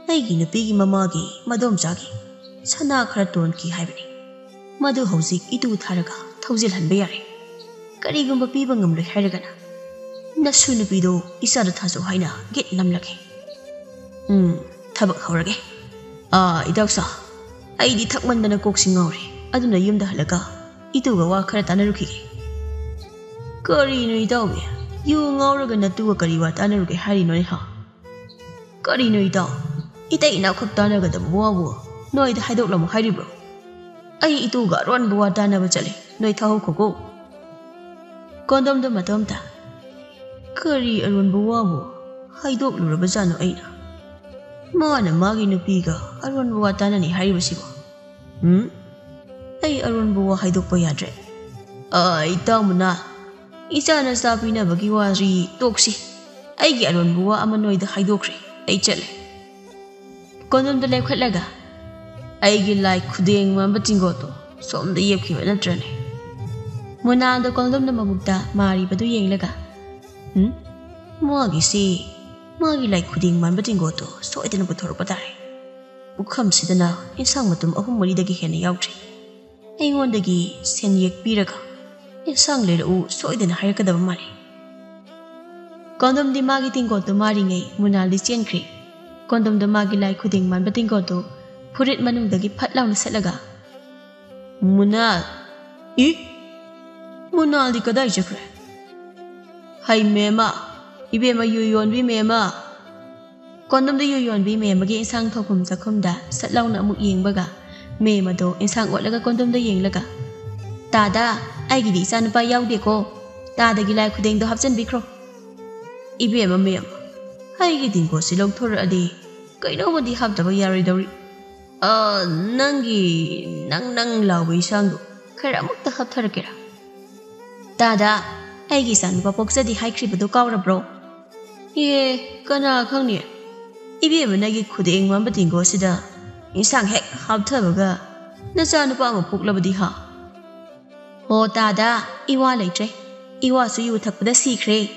ꯑꯩꯒꯤ ꯅꯨꯄꯤꯒꯤ ꯃꯃꯥꯒꯤ ꯃꯗꯣꯝꯆꯥꯒꯤ ꯁꯅꯥ ꯈꯔ ꯇꯣꯟꯈꯤ ꯍꯥꯏꯕꯅꯤ꯫ ꯃꯗꯨ ꯍꯧꯖꯤꯛ ꯏꯇꯨ ꯊꯥꯔꯒ ꯊꯧꯖꯤꯜꯍꯟꯕ ꯌꯥꯔꯦ꯫ ꯀꯔꯤꯒꯨꯝꯕ ꯄꯤꯕ ꯉꯝꯂꯣꯏ ꯍꯥꯏꯔꯒꯅ ꯅꯁꯨ ꯅꯨꯄꯤꯗꯣ ꯏꯆꯥꯗ ꯊꯥꯖꯧ ꯍꯥꯏꯅ ꯒꯤꯠ ꯅꯝꯂꯒꯦ꯫ ꯎꯝ, ꯊꯕꯛ ꯍꯧꯔꯒꯦ꯫ ꯑꯥ, ꯏꯇꯥꯎꯁꯥ, ꯑꯩꯗꯤ ꯊꯛꯃꯟꯗꯅ ꯀꯣꯛꯁꯤ ꯉꯥꯎꯔꯦ꯫ ꯑꯗꯨꯅ ꯌꯨꯝꯗ ꯍꯜꯂꯒ ꯏꯇꯨꯒ ꯋꯥ ꯈꯔ ꯇꯥꯟꯅꯔꯨꯈꯤꯒꯦ꯫ ꯀꯔꯤꯅꯣ ꯏꯇꯥꯎꯕꯤ? ꯌꯨ ꯉꯥꯎꯔꯒ ꯅꯇꯨꯒ ꯀꯔꯤ ꯋꯥ ꯇꯥꯟꯅꯔꯨꯒꯦ ꯍꯥꯏꯔꯤꯅꯣꯅꯦ ꯍꯥ? ꯀꯔꯤꯅꯣ ꯏꯇꯥꯎ? ꯏꯇꯩ ꯏꯅꯥꯎꯈꯛ ꯇꯥꯟꯅꯒꯗꯕ ꯋꯥꯕꯨ ꯅꯣꯏꯗ ꯍꯥꯏꯗꯣꯛꯂꯝꯃꯣ ꯍꯥꯏꯔꯤꯕ꯭ꯔꯣ? ꯑꯩ ꯏꯇꯨꯒ ꯑꯔꯣꯟꯕ ꯋꯥ ꯇꯥꯟꯅꯕ ꯆꯠꯂꯦ, ꯅꯣꯏ ꯊꯥꯍꯧꯈꯣꯀꯣ꯫ ꯀꯣꯟꯗꯣꯝꯗꯣ ꯃꯇꯣꯝꯇ, ꯀꯔꯤ ꯑꯔꯣꯟꯕ ꯋꯥꯕꯨ ꯍꯥꯏꯗꯣꯛꯂꯨꯔꯕꯖꯥꯠꯅꯣ ꯑꯩꯅ? ꯃꯥꯅ ꯃꯥꯒꯤ ꯅꯨꯄꯤꯒ ꯑꯔꯣꯟꯕ ꯋꯥ ꯇꯥꯟꯅꯅꯤ ꯍꯥꯏꯔꯤꯕꯁꯤꯕꯣ? ꯎꯝ? ꯑꯩ ꯑꯔꯣꯟꯕ ꯋꯥ ꯍꯥꯏꯗꯣꯛꯄ ꯌꯥꯗ꯭ꯔꯦ꯫ ꯑ, ꯏꯇꯥꯎ ꯃꯨꯅꯥ, ꯏꯆꯥ ꯅꯆꯥ ꯄꯤꯅꯕꯒꯤ ꯋꯥꯔꯤ ꯇꯣꯛꯁꯤ꯫ ꯑꯩꯒꯤ ꯑꯔꯣꯟꯕ ꯋꯥ ꯑꯃ ꯅꯣꯏꯗ ꯍꯥꯏꯗꯣꯛꯈ꯭ꯔꯦ꯫ ꯑꯩ ꯆꯠꯂꯦ꯫ ꯀꯣꯟꯗꯣꯝꯗ ꯂꯦꯞꯈꯠꯂꯒ, ꯑꯩꯒꯤ ꯂꯥꯏ ꯈꯨꯗꯦꯡ ꯃꯥꯟꯕ ꯇꯤꯡꯒꯣꯠꯇꯣ ꯁꯣꯝꯗ ꯌꯦꯞꯈꯤꯕ ꯅꯠꯇ꯭ꯔꯅꯦ? ꯃꯨꯅꯥꯗꯣ ꯀꯣꯟꯗꯣꯝꯗ ꯃꯕꯨꯛꯇ ꯃꯥꯔꯤꯕꯗꯨ ꯌꯦꯡꯂꯒ, ꯎꯝ? ꯃꯥꯒꯤꯁꯤ, ꯃꯥꯒꯤ ꯂꯥꯏ ꯈꯨꯗꯦꯡ ꯃꯥꯟꯕ ꯇꯤꯡꯒꯣꯠꯇꯣ ꯁꯣꯏꯗꯅ ꯄꯨꯊꯣꯔꯛꯄ ꯇꯥꯔꯦ꯫ ꯄꯨꯈꯝꯁꯤꯗꯅ ꯏꯟꯁꯥꯡ ꯃꯇꯨꯝ ꯑꯍꯨꯝ ꯃꯔꯤꯗꯒꯤ ꯍꯦꯟꯅ ꯌꯥꯎꯗ꯭ꯔꯦ꯫ ꯑꯩꯉꯣꯟꯗꯒꯤ ꯁꯦꯟꯌꯦꯛ ꯄꯤꯔꯒ ꯏꯟꯁꯥꯡ ꯂꯩꯔꯛꯎ ꯁꯣꯏꯗꯅ ꯍꯥꯏꯔꯛꯀꯗꯕ ꯃꯥꯜꯂꯤ꯫ ꯀꯣꯟꯗꯣꯝꯗꯤ ꯃꯥꯒꯤ ꯇꯤꯡꯒꯣꯠꯇꯨ ꯃꯥꯔꯤꯉꯩ ꯃꯨꯅꯥꯜꯗꯤ ꯆꯦꯟꯈ꯭ꯔꯦ꯫ ꯀꯣꯟꯗꯣꯝꯗꯣ ꯃꯥꯒꯤ ꯂꯥꯏ ꯈꯨꯗꯦꯡ ꯃꯥꯟꯕ ꯇꯤꯡꯒꯣꯠꯇꯨ ꯐꯨꯔꯤꯠ ꯃꯅꯨꯡꯗꯒꯤ ꯐꯠ ꯂꯥꯎꯅ ꯁꯠꯂꯒ, ꯃꯨꯅꯥꯜ! ꯏ! ꯃꯨꯅꯥꯜꯗꯤ ꯀꯗꯥꯏ ꯆꯠꯈ꯭ꯔꯦ? ꯍꯩ ꯃꯦꯝꯃ! ꯏꯕꯦꯝꯃ ꯌꯨ ꯌꯣꯟꯕꯤ ꯃꯦꯝꯃ! ꯀꯣꯟꯗꯣꯝꯗ ꯌꯨ ꯌꯣꯟꯕꯤ ꯃꯦꯝꯃꯒꯤ ꯏꯟꯁꯥꯡ ꯊꯣꯛꯐꯝ ꯆꯥꯛꯈꯨꯝꯗ ꯁꯠ ꯂꯥꯎꯅ ꯑꯃꯨꯛ ꯌꯦꯡꯕꯒ, ꯃꯦꯝ ꯑꯗꯣ ꯏꯟꯁꯥꯡ ꯑꯣꯠꯂꯒ ꯀꯣꯟꯗꯣꯝꯗ ꯌꯦꯡꯂꯒ, "ꯇꯥꯗ, ꯑꯩꯒꯤꯗꯤ ꯏꯆꯥꯅꯨꯄꯥ ꯌꯥꯎꯗꯦꯀꯣ꯫ ꯇꯥꯗꯒꯤ ꯂꯥꯏ ꯈꯨꯗꯦꯡꯗꯣ ꯍꯥꯞꯆꯤꯟꯕꯤꯈ꯭ꯔꯣ꯫" "ꯏꯕꯦꯝꯃ ꯃꯦꯝ, ꯑꯩꯒꯤ ꯇꯤꯡꯀꯣꯠꯁꯤ ꯂꯧꯊꯣꯔꯛꯑꯗꯤ ꯀꯩꯅꯣꯝꯃꯗꯤ ꯍꯥꯞꯇꯕ ꯌꯥꯔꯣꯏꯗꯧꯔꯤ꯫ ꯑ, ꯅꯪꯒꯤ ꯅꯪ ꯅꯪ ꯂꯥꯎꯕ ꯏꯟꯁꯥꯡꯗꯣ ꯈꯔ ꯑꯃꯨꯛꯇ ꯍꯥꯞꯊꯔꯛꯀꯦꯔꯥ?" "ꯇꯥꯗ, ꯑꯩꯒꯤ ꯏꯆꯥꯅꯨꯄꯥ ꯄꯣꯛꯆꯗꯦ ꯍꯥꯏꯈ꯭ꯔꯤꯕꯗꯨ ꯀꯥꯎꯔꯕ꯭ꯔꯣ?" "ꯑꯦ, ꯀꯅꯥ ꯈꯪꯅꯤ? ꯏꯕꯦꯝꯃ ꯅꯪꯒꯤ ꯈꯨꯗꯦꯡ ꯃꯥꯟꯕ ꯇꯤꯡꯒꯣꯠꯁꯤꯗ ꯏꯟꯁꯥꯡ ꯍꯦꯛ ꯍꯥꯞꯊꯕꯒ ꯅꯆꯥꯅꯨꯄꯥ ꯑꯃ ꯄꯣꯛꯂꯕꯗꯤ ꯍꯥ?" "ꯍꯣ ꯇꯥꯗ, ꯏꯋꯥ ꯂꯩꯇ꯭ꯔꯦ꯫ ꯏꯋꯥꯁꯨ ꯌꯨ ꯊꯛꯄꯗ ꯁꯤꯈ꯭ꯔꯦ꯫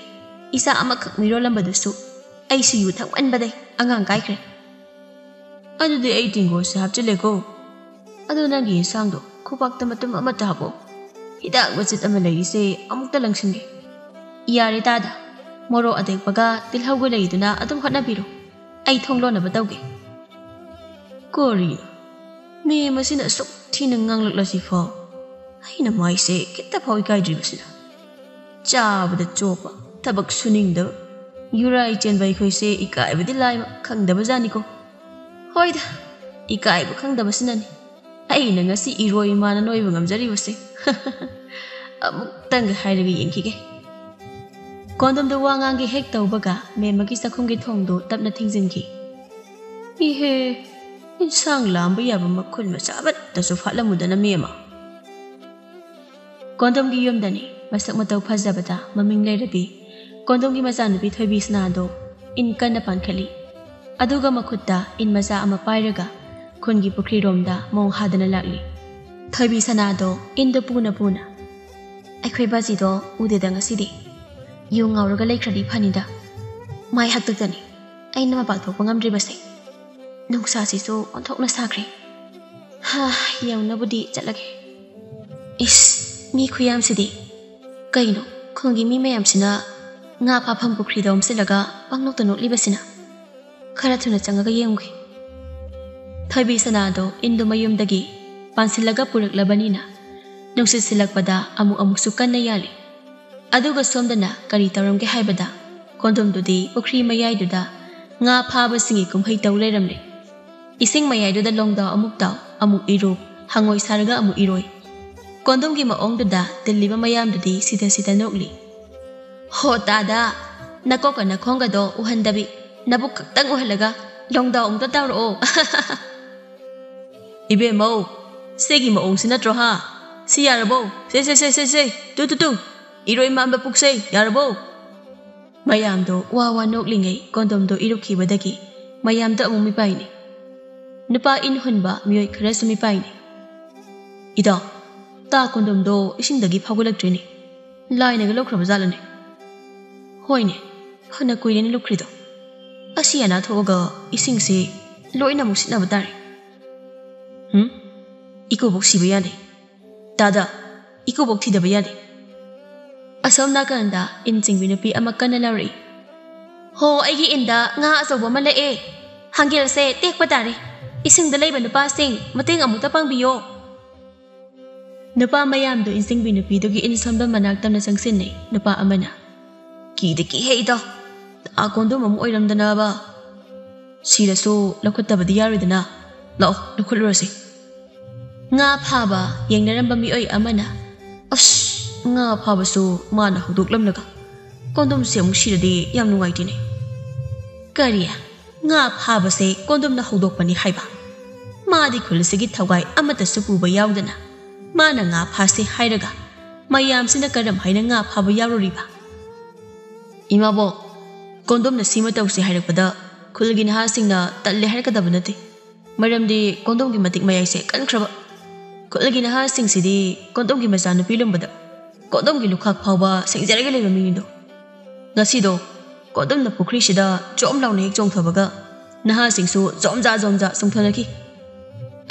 ꯏꯆꯥ ꯑꯃꯈꯛ ꯃꯤꯔꯣꯜꯂꯝꯕꯗꯨꯁꯨ꯫ ꯑꯩꯁꯨ ꯌꯨ ꯊꯛꯃꯟꯕꯗꯩ ꯑꯉꯥꯡ ꯀꯥꯏꯈ꯭ꯔꯦ꯫ ꯑꯗꯨꯗꯤ ꯑꯩ ꯇꯤꯡꯒꯣꯁꯦ ꯍꯥꯞꯆꯤꯜꯂꯦꯀꯣ꯫ ꯑꯗꯣ ꯅꯪꯒꯤ ꯌꯦꯟꯁꯥꯡꯗꯣ ꯈꯨꯕꯥꯛꯇ ꯃꯇꯨꯝ ꯑꯃꯠꯇ ꯍꯥꯞꯄꯣ꯫ ꯍꯤꯗꯥꯛ ꯃꯆꯤꯠ ꯑꯃ ꯂꯩꯔꯤꯁꯦ ꯑꯃꯨꯛꯇ ꯂꯪꯁꯤꯟꯒꯦ꯫ ꯌꯥꯔꯦ ꯇꯥꯗ, ꯃꯣꯔꯣꯛ ꯑꯇꯦꯛꯄꯒ ꯇꯤꯜꯍꯧꯒ ꯂꯩꯗꯨꯅ ꯑꯗꯨꯝ ꯍꯣꯠꯅꯕꯤꯔꯣ꯫ ꯑꯩ ꯊꯣꯡ ꯂꯣꯟꯅꯕ ꯇꯧꯒꯦ꯫ ꯀꯔꯤꯅꯣ? ꯃꯦꯝ ꯑꯁꯤꯅ ꯑꯁꯨꯛ ꯊꯤꯅ ꯉꯥꯡꯂꯛꯂꯁꯤꯐꯥꯎ ꯑꯩꯅ ꯃꯥꯏꯁꯦ ꯈꯤꯇ ꯐꯥꯎ ꯏꯀꯥꯏꯗ꯭ꯔꯤꯕꯁꯤꯅ꯫ ꯆꯥꯕꯗ ꯆꯣꯞꯄ, ꯊꯕꯛ ꯁꯨꯅꯤꯡꯗꯕ, ꯌꯨꯔꯥꯏ ꯆꯦꯟꯕ ꯑꯩꯈꯣꯏꯁꯦ ꯏꯀꯥꯏꯕꯗꯤ ꯂꯥꯏꯕ ꯈꯪꯗꯕꯖꯥꯠꯅꯤꯀꯣ꯫ ꯍꯣꯏꯗ, ꯏꯀꯥꯏꯕ ꯈꯪꯗꯕꯁꯤꯅꯅꯤ ꯑꯩꯅ ꯉꯁꯤ ꯏꯔꯣꯏ ꯏꯃꯥꯅ ꯅꯣꯏꯕ ꯉꯝꯖꯔꯤꯕꯁꯦ꯫ ꯑꯃꯨꯛꯇꯪꯒ ꯍꯥꯏꯔꯒ ꯌꯦꯡꯈꯤꯒꯦ꯫ ꯀꯣꯟꯗꯣꯝꯗꯣ ꯋꯥ ꯉꯥꯡꯒꯦ ꯍꯦꯛ ꯇꯧꯕꯒ ꯃꯦꯝꯃꯒꯤ ꯆꯥꯛꯈꯨꯝꯒꯤ ꯊꯣꯡꯗꯣ ꯇꯞꯅ ꯊꯤꯡꯖꯤꯟꯈꯤ꯫ ꯏꯍꯦ, ꯏꯟꯁꯥꯡ ꯂꯥꯝꯕ ꯌꯥꯕ ꯃꯈꯨꯟ ꯃꯆꯥ ꯑꯃꯠꯇꯁꯨ ꯐꯥꯠꯂꯝꯃꯨꯗꯅ ꯃꯦꯝꯃ꯫ ꯀꯣꯟꯗꯣꯝꯒꯤ ꯌꯨꯝꯗꯅꯤ ꯃꯁꯛ ꯃꯇꯧ ꯐꯖꯕꯗ ꯃꯃꯤꯡ ꯂꯩꯔꯕꯤ ꯀꯣꯟꯗꯣꯝꯒꯤ ꯃꯆꯥꯅꯨꯄꯤ ꯊꯣꯏꯕꯤ ꯁꯅꯥꯗꯣ ꯏꯟ ꯀꯟꯅ ꯄꯥꯟꯈꯠꯂꯤ꯫ ꯑꯗꯨꯒ ꯃꯈꯨꯠꯇ ꯏꯟ ꯃꯆꯥ ꯑꯃ ꯄꯥꯏꯔꯒ ꯈꯨꯟꯒꯤ ꯄꯨꯈ꯭ꯔꯤꯔꯣꯝꯗ ꯃꯣꯡ ꯍꯥꯗꯅ ꯂꯥꯛꯂꯤ꯫ ꯊꯣꯏꯕꯤ ꯁꯅꯥꯗꯣ ꯏꯟꯗꯨ ꯄꯨꯅ ꯄꯨꯅ, "ꯑꯩꯈꯣꯏ ꯕꯥꯖꯤꯗꯣ ꯎꯗꯦꯗ ꯉꯁꯤꯗꯤ꯫ ꯌꯨ ꯉꯥꯎꯔꯒ ꯂꯩꯈ꯭ꯔꯗꯤ ꯐꯅꯤꯗ꯫ ꯃꯥꯏ ꯍꯥꯛꯇꯛꯇꯅꯤ ꯑꯩꯅ ꯃꯄꯥꯟ ꯊꯣꯛꯄ ꯉꯝꯗ꯭ꯔꯤꯕꯁꯦ꯫ ꯅꯨꯡꯁꯥꯁꯤꯁꯨ ꯑꯣꯟꯊꯣꯛꯅ ꯁꯥꯈ꯭ꯔꯦ꯫ ꯍꯥ, ꯌꯦꯡꯅꯕꯨꯗꯤ ꯆꯠꯂꯒꯦ꯫ ꯏꯁ, ꯃꯤ ꯈꯨꯌꯥꯝꯁꯤꯗꯤ! ꯀꯩꯅꯣ, ꯈꯨꯟꯒꯤ ꯃꯤ ꯃꯌꯥꯝꯁꯤꯅ ꯉꯥ ꯐꯥꯐꯝ ꯄꯨꯈ꯭ꯔꯤꯗ ꯑꯣꯝꯁꯤꯜꯂꯒ ꯄꯪꯅꯣꯛꯇ ꯅꯣꯛꯂꯤꯕꯁꯤꯅ? ꯈꯔ ꯊꯨꯅ ꯆꯪꯉꯒ ꯌꯦꯡꯉꯨꯒꯦ꯫" ꯊꯣꯏꯕꯤ ꯁꯅꯥꯗꯣ ꯏꯟꯗꯨ ꯃꯌꯨꯝꯗꯒꯤ ꯄꯥꯟꯁꯤꯜꯂꯒ ꯄꯨꯔꯛꯂꯕꯅꯤꯅ ꯅꯨꯡꯁꯤꯠ ꯁꯤꯜꯂꯛꯄꯗ ꯑꯃꯨꯛ ꯑꯃꯨꯛꯁꯨ ꯀꯟꯅ ꯌꯥꯜꯂꯤ꯫ ꯑꯗꯨꯒ ꯁꯣꯝꯗꯅ ꯀꯔꯤ ꯇꯧꯔꯝꯒꯦ ꯍꯥꯏꯕꯗ ꯀꯣꯟꯗꯣꯝꯗꯨꯗꯤ ꯄꯨꯈ꯭ꯔꯤ ꯃꯌꯥꯏꯗꯨꯗ ꯉꯥ ꯐꯥꯕꯁꯤꯡꯒꯤ ꯀꯨꯝꯍꯩ ꯇꯧ ꯂꯩꯔꯝꯂꯦ꯫ ꯏꯁꯤꯡ ꯃꯌꯥꯏꯗꯨꯗ ꯂꯣꯡꯗꯥꯎ ꯑꯃꯨꯛ ꯇꯥꯎ, ꯑꯃꯨꯛ ꯏꯔꯨ, ꯍꯪꯉꯣꯏ ꯁꯥꯔꯒ ꯑꯃꯨꯛ ꯏꯔꯣꯏ꯫ ꯀꯣꯟꯗꯣꯝꯒꯤ ꯃꯑꯣꯡꯗꯨꯗ ꯇꯤꯜꯂꯤꯕ ꯃꯌꯥꯝꯗꯨꯗꯤ ꯁꯤꯗ ꯁꯤꯗ ꯅꯣꯛꯂꯤ꯫ "ꯍꯣ ꯇꯥꯗ, ꯅꯀꯣꯛꯀ ꯅꯈꯣꯡꯒꯗꯣ ꯎꯍꯟꯗꯕꯤ, ꯅꯕꯨꯛ ꯈꯛꯇꯪ ꯎꯍꯜꯂꯒ ꯂꯣꯡꯗꯥꯎ ꯑꯃꯨꯛꯇ ꯇꯥꯎꯔꯛꯑꯣ꯫" "ꯏꯕꯦꯝꯃꯧ, ꯁꯤꯒꯤ ꯃꯑꯣꯡꯁꯤ ꯅꯠꯇ꯭ꯔꯣ ꯍꯥ? ꯁꯤ ꯌꯥꯔꯕꯣ? ꯁꯦ, ꯁꯦ, ꯁꯦ, ꯁꯦ, ꯁꯦ, ꯇꯨ, ꯇꯨ, ꯇꯨ, ꯏꯔꯣꯏ ꯃꯥꯟꯕ ꯄꯨꯛꯁꯦ, ꯌꯥꯔꯕꯣ?" ꯃꯌꯥꯝꯗꯣ ꯋꯥ ꯋꯥ ꯅꯣꯛꯂꯤꯉꯩ ꯀꯣꯟꯗꯣꯝꯗꯣ ꯏꯔꯨꯞꯈꯤꯕꯗꯒꯤ ꯃꯌꯥꯝꯗꯣ ꯑꯃꯨꯛ ꯃꯤꯄꯥꯏꯅꯤ꯫ ꯅꯨꯄꯥ ꯏꯟ ꯍꯨꯟꯕ ꯃꯤꯑꯣꯏ ꯈꯔꯁꯨ ꯃꯤꯄꯥꯏꯅꯤ꯫ "ꯏꯗꯣ, ꯇꯥ ꯀꯣꯟꯗꯣꯝꯗꯣ ꯏꯁꯤꯡꯗꯒꯤ ꯐꯥꯎꯒꯠꯂꯛꯇ꯭ꯔꯤꯅꯦ꯫ ꯂꯥꯏꯅꯒ ꯂꯧꯈ꯭ꯔꯕ ꯖꯥꯠꯂꯅꯦ?" "ꯍꯣꯏꯅꯦ, ꯐꯅ ꯀꯨꯏꯔꯦꯅꯦ ꯂꯨꯞꯈ꯭ꯔꯤꯗꯣ꯫ ꯑꯁꯤ ꯑꯅꯥ ꯊꯣꯛꯑꯒ ꯏꯁꯤꯡꯁꯤ ꯂꯣꯏꯅ ꯑꯃꯨꯛ ꯁꯤꯠꯅꯕ ꯇꯥꯔꯦ꯫ ꯍꯨꯝ? ꯏꯀꯨꯕꯣꯛ ꯁꯤꯕ ꯌꯥꯗꯦ꯫ ꯇꯥꯗ, ꯏꯀꯨꯕꯣꯛ ꯊꯤꯗꯕ ꯌꯥꯗꯦ꯫ ꯑꯁꯣꯝ ꯅꯥꯀꯟꯗ ꯏꯟ ꯆꯤꯡꯕꯤ ꯅꯨꯄꯤ ꯑꯃ ꯀꯟꯅ ꯂꯥꯎꯔꯛꯏ꯫ "ꯍꯣ, ꯑꯩꯒꯤ ꯏꯟꯗ ꯉꯥ ꯑꯆꯧꯕ ꯑꯃ ꯂꯛꯑꯦ꯫ ꯍꯥꯡꯒꯦꯜꯁꯦ ꯇꯦꯛꯄ ꯇꯥꯔꯦ꯫ ꯏꯁꯤꯡꯗ ꯂꯩꯕ ꯅꯨꯄꯥꯁꯤꯡ, ꯃꯇꯦꯡ ꯑꯃꯨꯛꯇ ꯄꯥꯡꯕꯤꯌꯣ꯫" ꯅꯨꯄꯥ ꯃꯌꯥꯝꯗꯨ ꯏꯟ ꯆꯤꯡꯕꯤ ꯅꯨꯄꯤꯗꯨꯒꯤ ꯏꯟ ꯁꯣꯟꯕ ꯃꯅꯥꯛ ꯇꯝꯅ ꯆꯪꯁꯤꯟꯅꯩ꯫ ꯅꯨꯄꯥ ꯑꯃꯅ, "ꯀꯤꯗ ꯀꯤꯍꯦ ꯏꯇꯥꯎ, ꯇꯥ ꯀꯣꯟꯗꯣꯝ ꯑꯃ ꯑꯣꯏꯔꯝꯗꯅꯕ꯫ ꯁꯤꯔꯁꯨ ꯂꯧꯈꯠꯇꯕꯗꯤ ꯌꯥꯔꯣꯏꯗꯅ꯫ ꯂꯥꯛꯑꯣ, ꯂꯧꯈꯠꯂꯨꯔꯁꯤ꯫" ꯉꯥ ꯐꯥꯕ ꯌꯦꯡꯅꯔꯝꯕ ꯃꯤꯑꯣꯏ ꯑꯃꯅ, "ꯑꯁ, ꯉꯥ ꯐꯥꯕꯁꯨ ꯃꯥꯅ ꯍꯧꯗꯣꯛꯂꯝꯂꯒ ꯀꯣꯟꯗꯣꯝꯁꯦ ꯑꯃꯨꯛ ꯁꯤꯔꯗꯤ ꯌꯥꯝ ꯅꯨꯡꯉꯥꯏꯇꯦꯅꯦ꯫" "ꯀꯔꯤ? ꯉꯥ ꯐꯥꯕꯁꯦ ꯀꯣꯟꯗꯣꯝꯅ ꯍꯧꯗꯣꯛꯄꯅꯤ ꯍꯥꯏꯕ? ꯃꯥꯗꯤ ꯈꯨꯜ ꯑꯁꯤꯒꯤ ꯊꯧꯒꯥꯏ ꯑꯃꯠꯇꯁꯨ ꯄꯨꯕ ꯌꯥꯎꯗꯅ ꯃꯥꯅ ꯉꯥ ꯐꯥꯁꯦ ꯍꯥꯏꯔꯒ ꯃꯌꯥꯝꯁꯤꯅ ꯀꯔꯝ ꯍꯥꯏꯅ ꯉꯥ ꯐꯥꯕ ꯌꯥꯎꯔꯨꯔꯤꯕ?" "ꯏꯃꯥꯕꯣꯛ, ꯀꯣꯟꯗꯣꯝꯅ ꯁꯤꯃ ꯇꯧꯁꯦ ꯍꯥꯏꯔꯛꯄꯗ ꯈꯨꯜꯒꯤ ꯅꯍꯥꯁꯤꯡꯅ ꯇꯜꯂꯦ ꯍꯥꯏꯔꯛꯀꯗꯕ ꯅꯠꯇꯦ꯫ ꯃꯔꯝꯗꯤ ꯀꯣꯟꯗꯣꯝꯒꯤ ꯃꯇꯤꯛ ꯃꯌꯥꯏꯁꯦ ꯀꯟꯈ꯭ꯔꯕ꯫ ꯈꯨꯜꯒꯤ ꯅꯍꯥꯁꯤꯡꯁꯤꯗꯤ ꯀꯣꯟꯗꯣꯝꯒꯤ ꯃꯆꯥꯅꯨꯄꯤ ꯂꯨꯝꯕꯗ ꯀꯣꯟꯗꯣꯝꯒꯤ ꯂꯨꯈꯥꯛ ꯐꯥꯎꯕ ꯁꯦꯡꯖꯔꯒ ꯂꯩꯕ ꯃꯤꯅꯤꯗꯣ꯫ ꯉꯁꯤꯗꯣ ꯀꯣꯟꯗꯣꯝꯅ ꯄꯨꯈ꯭ꯔꯤꯁꯤꯗ ꯖꯣꯝ ꯂꯥꯎꯅ ꯍꯦꯛ ꯆꯣꯡꯊꯕꯒ ꯅꯍꯥꯁꯤꯡꯁꯨ ꯖꯣꯝꯖꯥ ꯖꯣꯝꯖꯥ ꯆꯣꯡꯊꯅꯈꯤ꯫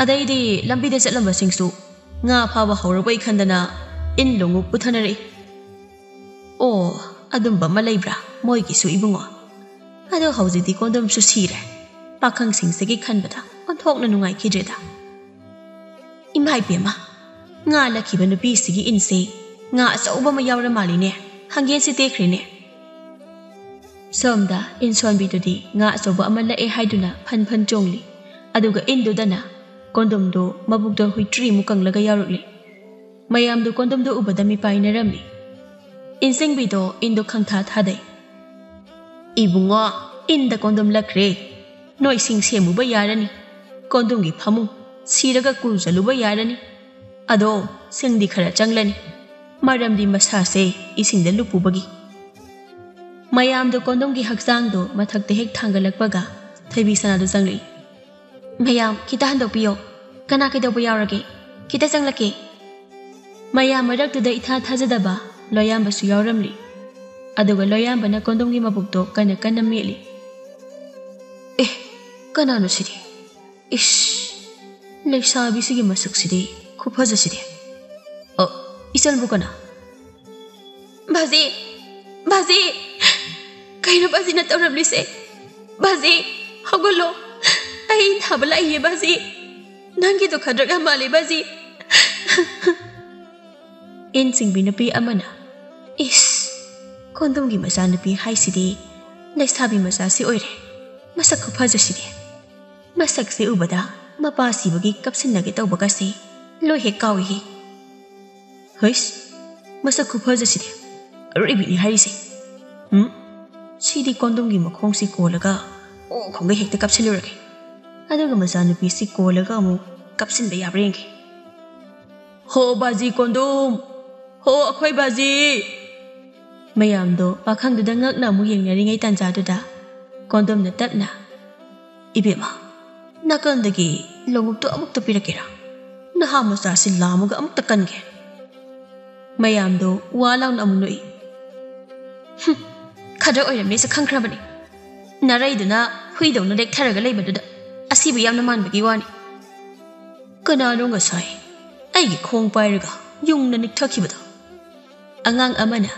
ꯑꯗꯩꯗꯤ ꯂꯝꯕꯤꯗ ꯆꯠꯂꯝꯕꯁꯤꯡꯁꯨ ꯉꯥ ꯐꯥꯕ ꯍꯧꯔꯕꯣꯏ ꯈꯟꯗꯅ ꯏꯟ ꯂꯣꯡꯎꯞ ꯄꯨꯊꯅꯔꯛꯏ꯫ ꯑꯣ, ꯑꯗꯨꯝꯕ ꯑꯃ ꯂꯩꯕ꯭ꯔꯥ ꯃꯣꯏꯒꯤꯁꯨ ꯏꯕꯨꯡꯉꯣ? ꯑꯗꯣ ꯍꯧꯖꯤꯛꯇꯤ ꯀꯣꯟꯗꯣꯝꯁꯨ ꯁꯤꯔꯦ꯫ ꯄꯥꯈꯪꯁꯤꯡꯁꯤꯒꯤ ꯈꯟꯕꯗ ꯑꯣꯟꯊꯣꯛꯅ ꯅꯨꯡꯉꯥꯏꯈꯤꯗ꯭ꯔꯦꯗ꯫ ꯏꯃꯥ ꯏꯕꯦꯝꯃ, ꯉꯥ ꯂꯛꯈꯤꯕ ꯅꯨꯄꯤꯁꯤꯒꯤ ꯏꯟꯁꯦ ꯉꯥ ꯑꯆꯧꯕ ꯑꯃ ꯌꯥꯎꯔ ꯃꯥꯜꯂꯤꯅꯦ꯫ ꯍꯪꯒꯦꯟꯁꯤ ꯇꯦꯛꯈ꯭ꯔꯦꯅꯦ꯫" ꯁꯣꯝꯗ ꯏꯟꯁꯣꯟꯕꯤꯗꯨꯗꯤ ꯉꯥ ꯑꯆꯧꯕ ꯑꯃ ꯂꯛꯑꯦ ꯍꯥꯏꯗꯨꯅ ꯐꯟ ꯐꯟ ꯆꯣꯡꯂꯤ꯫ ꯑꯗꯨꯒ ꯏꯟꯗꯨꯗꯅ ꯀꯣꯟꯗꯣꯝꯗꯣ ꯃꯕꯨꯛꯇ ꯍꯨꯏꯇ꯭ꯔꯤꯃꯨꯛ ꯀꯪꯂꯒ ꯌꯥꯎꯔꯛꯂꯤ꯫ ꯃꯌꯥꯝꯗꯣ ꯀꯣꯟꯗꯣꯝꯗꯣ ꯎꯕꯗ ꯃꯤꯄꯥꯏꯅꯔꯝꯃꯤ꯫ ꯏꯟꯁꯤꯡꯕꯤꯗꯣ ꯏꯟꯗꯣ ꯈꯪꯊꯥ ꯊꯥꯗꯩ꯫ "ꯏꯕꯨꯡꯉꯣ, ꯏꯟꯗ ꯀꯣꯟꯗꯣꯝ ꯂꯛꯈ꯭ꯔꯦ꯫ ꯅꯣꯏ ꯁꯤꯡ ꯁꯦꯝꯃꯨꯕ ꯌꯥꯔꯅꯤ꯫ ꯀꯣꯟꯗꯣꯝꯒꯤ ꯐꯃꯨꯡ ꯁꯤꯔꯒ ꯀꯨꯜ ꯆꯠꯂꯨꯕ ꯌꯥꯔꯅꯤ꯫ ꯑꯗꯣ ꯁꯤꯡꯗꯤ ꯈꯔ ꯆꯪꯂꯅꯤ, ꯃꯔꯝꯗꯤ ꯃꯁꯥꯁꯦ ꯏꯁꯤꯡꯗ ꯂꯨꯞꯄꯨꯕꯒꯤ꯫" ꯃꯌꯥꯝꯗꯣ ꯀꯣꯟꯗꯣꯝꯒꯤ ꯍꯛꯆꯥꯡꯗꯣ ꯃꯊꯛꯇ ꯍꯦꯛ ꯊꯥꯡꯒꯠꯂꯛꯄꯒ ꯊꯣꯏꯕꯤ ꯁꯅꯥꯗꯣ ꯆꯪꯂꯛꯏ꯫ "ꯃꯌꯥꯝ ꯈꯤꯇ ꯍꯟꯗꯣꯛꯄꯤꯌꯣ꯫ ꯀꯅꯥ ꯀꯩꯗꯧꯕ ꯌꯥꯎꯔꯒꯦ? ꯈꯤꯇ ꯆꯪꯂꯛꯀꯦ꯫" ꯃꯌꯥꯝ ꯃꯔꯛꯇꯨꯗ ꯏꯊꯥ ꯊꯥꯖꯗꯕ ꯂꯣꯌꯥꯝꯕꯁꯨ ꯌꯥꯎꯔꯝꯂꯤ꯫ ꯑꯗꯨꯒ ꯂꯣꯌꯥꯝꯕꯅ ꯀꯣꯟꯗꯣꯝꯒꯤ ꯃꯕꯨꯛꯇꯣ ꯀꯟꯅ ꯀꯟꯅ ꯃꯦꯠꯂꯤ꯫ ꯀꯅꯥꯅꯣ ꯁꯤꯗꯤ? ꯏꯁ, ꯂꯩꯁꯥꯕꯤꯁꯤꯒꯤ ꯃꯁꯛꯁꯤꯗꯤ, ꯈꯨꯐꯖꯁꯤꯗꯤ꯫ ꯑꯣ, ꯏꯆꯟꯕꯨ ꯀꯅꯥ? ꯕꯥꯖꯤ! ꯕꯥꯖꯤ! ꯀꯩꯅꯣ ꯕꯥꯖꯤꯅ ꯇꯧꯔꯝꯂꯤꯁꯦ? ꯕꯥꯖꯤ, ꯍꯧꯒꯠꯂꯣ꯫ ꯑꯩ ꯅꯥꯕ ꯂꯥꯛꯏꯌꯦ ꯕꯥꯖꯤ꯫ ꯅꯪꯒꯤꯗꯣ ꯈꯗ꯭ꯔꯛ ꯌꯥꯝ ꯃꯥꯜꯂꯦ ꯕꯥꯖꯤ꯫ ꯏꯟ ꯆꯤꯡꯕꯤ ꯅꯨꯄꯤ ꯑꯃꯅ, "ꯏꯁ, ꯀꯣꯟꯗꯣꯝꯒꯤ ꯃꯆꯥꯅꯨꯄꯤ ꯍꯥꯏꯁꯤꯗꯤ ꯂꯩꯁꯥꯕꯤ ꯃꯆꯥꯁꯤ ꯑꯣꯏꯔꯦ꯫ ꯃꯁꯛ ꯈꯨꯐꯖꯁꯤꯗꯤ꯫ ꯃꯁꯛꯁꯤ ꯎꯕꯗ ꯃꯄꯥ ꯁꯤꯕꯒꯤ ꯀꯞꯁꯤꯟꯅꯒꯦ ꯇꯧꯕꯒꯁꯤ ꯂꯣꯏ ꯍꯦꯛ ꯀꯥꯎꯏꯍꯦ꯫ ꯍꯩꯁ, ꯃꯁꯛ ꯈꯨꯐꯖꯁꯤꯗꯤ ꯑꯔꯣꯏꯕꯤꯅꯤ ꯍꯥꯏꯔꯤꯁꯦ꯫ ꯎꯝ, ꯁꯤꯗꯤ ꯀꯣꯟꯗꯣꯝꯒꯤ ꯃꯈꯣꯡꯁꯤ ꯀꯣꯜꯂꯒ ꯑꯣ ꯈꯣꯡꯒꯩ ꯍꯦꯛꯇ ꯀꯞꯁꯤꯜꯂꯨꯔꯒꯦ꯫ ꯑꯗꯨꯒ ꯃꯆꯥꯅꯨꯄꯤꯁꯤ ꯀꯣꯜꯂꯒ ꯑꯃꯨꯛ ꯀꯞꯁꯤꯟꯕ ꯌꯥꯕ꯭ꯔꯥ ꯌꯦꯡꯒꯦ꯫ ꯍꯣ ꯕꯥꯖꯤ ꯀꯣꯟꯗꯣꯝ! ꯍꯣ ꯑꯩꯈꯣꯏ ꯕꯥꯖꯤ!" ꯃꯌꯥꯝꯗꯣ ꯄꯥꯈꯪꯗꯨꯗ ꯉꯛꯅ ꯑꯃꯨꯛ ꯌꯦꯡꯅꯔꯤꯉꯩ ꯇꯥꯟꯖꯥꯗꯨꯗ ꯀꯣꯟꯗꯣꯝꯅ ꯇꯞꯅ, "ꯏꯕꯦꯝꯃ, ꯅꯥꯀꯟꯗꯒꯤ ꯂꯣꯡꯎꯞꯇꯣ ꯑꯃꯨꯛꯇ ꯄꯤꯔꯛꯀꯦꯔꯥ? ꯅꯍꯥ ꯃꯆꯥꯁꯤ ꯂꯥꯝꯃꯒ ꯑꯃꯨꯛꯇ ꯀꯟꯒꯦ꯫" ꯃꯌꯥꯝꯗꯣ ꯋꯥ ꯂꯥꯎꯅ ꯑꯃꯨꯛ ꯅꯣꯛꯏ꯫ "ꯍꯨꯝ, ꯈꯗ꯭ꯔꯛ ꯑꯣꯏꯔꯝꯅꯤꯁꯦ ꯈꯪꯈ꯭ꯔꯕꯅꯤ꯫ ꯅꯥꯔꯩꯗꯨꯅ ꯍꯨꯏꯗꯧꯅ ꯂꯦꯛꯊꯔꯒ ꯂꯩꯕꯗꯨꯗ ꯑꯁꯤꯕꯨ ꯌꯥꯝꯅ ꯃꯥꯟꯕꯒꯤ ꯋꯥꯅꯤ꯫ ꯀꯅꯥꯅꯣ ꯉꯁꯥꯏ ꯑꯩꯒꯤ ꯈꯣꯡ ꯄꯥꯏꯔꯒ ꯌꯨꯡꯅ ꯅꯤꯛꯊꯈꯤꯕꯗꯣ?" ꯑꯉꯥꯡ ꯑꯃꯅ,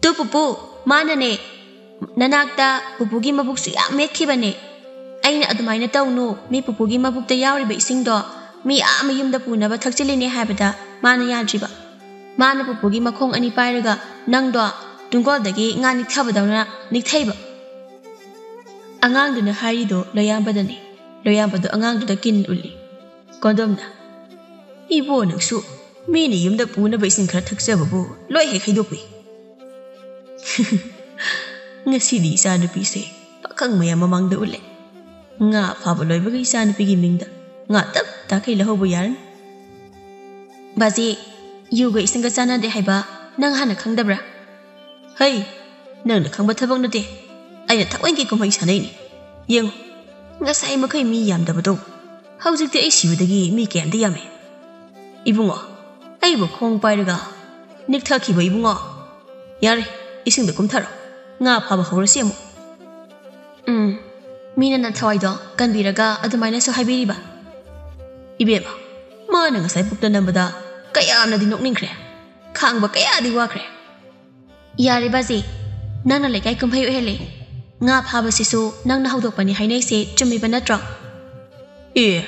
"ꯇꯨ ꯄꯨꯄꯨ, ꯃꯥꯅꯅꯦ꯫ ꯅꯅꯥꯛꯇ ꯄꯨꯄꯨꯒꯤ ꯃꯕꯨꯛꯁꯨ ꯌꯥꯝ ꯃꯦꯠꯈꯤꯕꯅꯦ꯫ ꯑꯩꯅ ꯑꯗꯨꯃꯥꯏꯅ ꯇꯧꯅꯨ, ꯃꯤ ꯄꯨꯄꯨꯒꯤ ꯃꯕꯨꯛꯇ ꯌꯥꯎꯔꯤꯕ ꯏꯁꯤꯡꯗꯣ ꯃꯤ ꯑꯥ ꯃꯌꯨꯝꯗ ꯄꯨꯅꯕ ꯊꯛꯆꯤꯜꯂꯤꯅꯦ ꯍꯥꯏꯕꯗ ꯃꯥꯅ ꯌꯥꯗ꯭ꯔꯤꯕ꯫ ꯃꯥꯅ ꯄꯨꯄꯨꯒꯤ ꯃꯈꯣꯡ ꯑꯅꯤ ꯄꯥꯏꯔꯒ ꯅꯪꯗꯣ ꯇꯨꯡꯒꯣꯜꯗꯒꯤ ꯉꯥ ꯅꯤꯛꯊꯕꯗꯧꯅ ꯅꯤꯛꯊꯩꯕ꯫" ꯑꯉꯥꯡꯗꯨꯅ ꯍꯥꯏꯔꯤꯗꯣ ꯂꯣꯌꯥꯝꯕꯗꯅꯤ꯫ ꯂꯣꯌꯥꯝꯕꯗꯣ ꯑꯉꯥꯡꯗꯨꯗ ꯀꯤꯟ ꯎꯠꯂꯤ꯫ ꯀꯣꯟꯗꯣꯝꯅ, "ꯏꯕꯣ, ꯅꯪꯁꯨ ꯃꯤꯅ ꯌꯨꯝꯗ ꯄꯨꯅꯕ ꯏꯁꯤꯡ ꯈꯔ ꯊꯛꯆꯕꯕꯨ ꯂꯣꯏ ꯍꯦꯛ ꯍꯩꯗꯣꯛꯄꯤ꯫" ꯉꯁꯤꯗꯤ ꯏꯆꯥꯅꯨꯄꯤꯁꯦ ꯄꯥꯈꯪ ꯃꯌꯥꯝ ꯃꯃꯥꯡꯗ ꯎꯠꯂꯦ꯫ ꯉꯥ ꯐꯥꯕ ꯂꯣꯏꯕꯒ ꯏꯆꯥꯅꯨꯄꯤꯒꯤ ꯃꯤꯡꯗ ꯉꯥ ꯇꯞ ꯇꯥꯈꯩ ꯂꯧꯍꯧꯕ ꯌꯥꯔꯅꯤ꯫ "ꯕꯥꯖꯤ, ꯌꯨꯒ ꯏꯁꯤꯡꯒ ꯆꯥꯟꯅꯗꯦ ꯍꯥꯏꯕ ꯅꯪ ꯍꯥꯟꯅ ꯈꯪꯗꯕ꯭ꯔꯥ?" "ꯍꯩ, ꯅꯪꯅ ꯈꯪꯕ ꯊꯕꯛ ꯅꯠꯇꯦ꯫ ꯑꯩꯅ ꯊꯋꯥꯏꯒꯤ ꯀꯨꯝꯍꯩ ꯁꯥꯟꯅꯩꯅꯤ꯫ ꯌꯦꯡꯉꯨ, ꯉꯁꯥꯏ ꯃꯈꯩ ꯃꯤ ꯌꯥꯝꯗꯕꯗꯣ ꯍꯧꯖꯤꯛꯇꯤ ꯑꯩ ꯁꯤꯕꯗꯒꯤ ꯃꯤ ꯀꯌꯥꯝꯗꯤ ꯌꯥꯝꯃꯦ꯫ ꯏꯕꯨꯡꯉꯣ, ꯑꯩꯕꯨ ꯈꯣꯡ ꯄꯥꯏꯔꯒ ꯅꯤꯛꯊꯈꯤꯕ ꯏꯕꯨꯡꯉꯣ꯫ ꯌꯥꯔꯦ, ꯏꯁꯤꯡꯗ ꯀꯨꯝꯊꯔꯣ꯫ ꯉꯥ ꯐꯥꯕ ꯍꯧꯔꯁꯤ ꯑꯃꯨꯛ꯫" ꯎꯝ, ꯃꯤꯅ ꯅꯊꯋꯥꯏꯗꯣ ꯀꯟꯕꯤꯔꯒ ꯑꯗꯨꯃꯥꯏꯅꯁꯨ ꯍꯥꯏꯕꯤꯔꯤꯕ? ꯏꯕꯦꯝꯃ, ꯃꯥꯅ ꯉꯁꯥꯏ ꯄꯨꯛꯇ ꯅꯝꯕꯗ ꯀꯌꯥꯝꯅꯗꯤ ꯅꯣꯛꯅꯤꯡꯈ꯭ꯔꯦ, ꯈꯥꯡꯕ ꯀꯌꯥꯗꯤ ꯋꯥꯈ꯭ꯔꯦ꯫ ꯌꯥꯔꯦ ꯕꯥꯖꯤ, ꯅꯪꯅ ꯂꯩꯀꯥꯏ ꯀꯨꯝꯍꯩ ꯑꯣꯏꯍꯜꯂꯦ꯫ ꯉꯥ ꯐꯥꯕꯁꯤꯁꯨ ꯅꯪꯅ ꯍꯧꯗꯣꯛꯄꯅꯤ ꯍꯥꯏꯅꯩꯁꯦ ꯆꯨꯝꯃꯤꯕ ꯅꯠꯇ꯭ꯔꯣ? ꯑꯦ,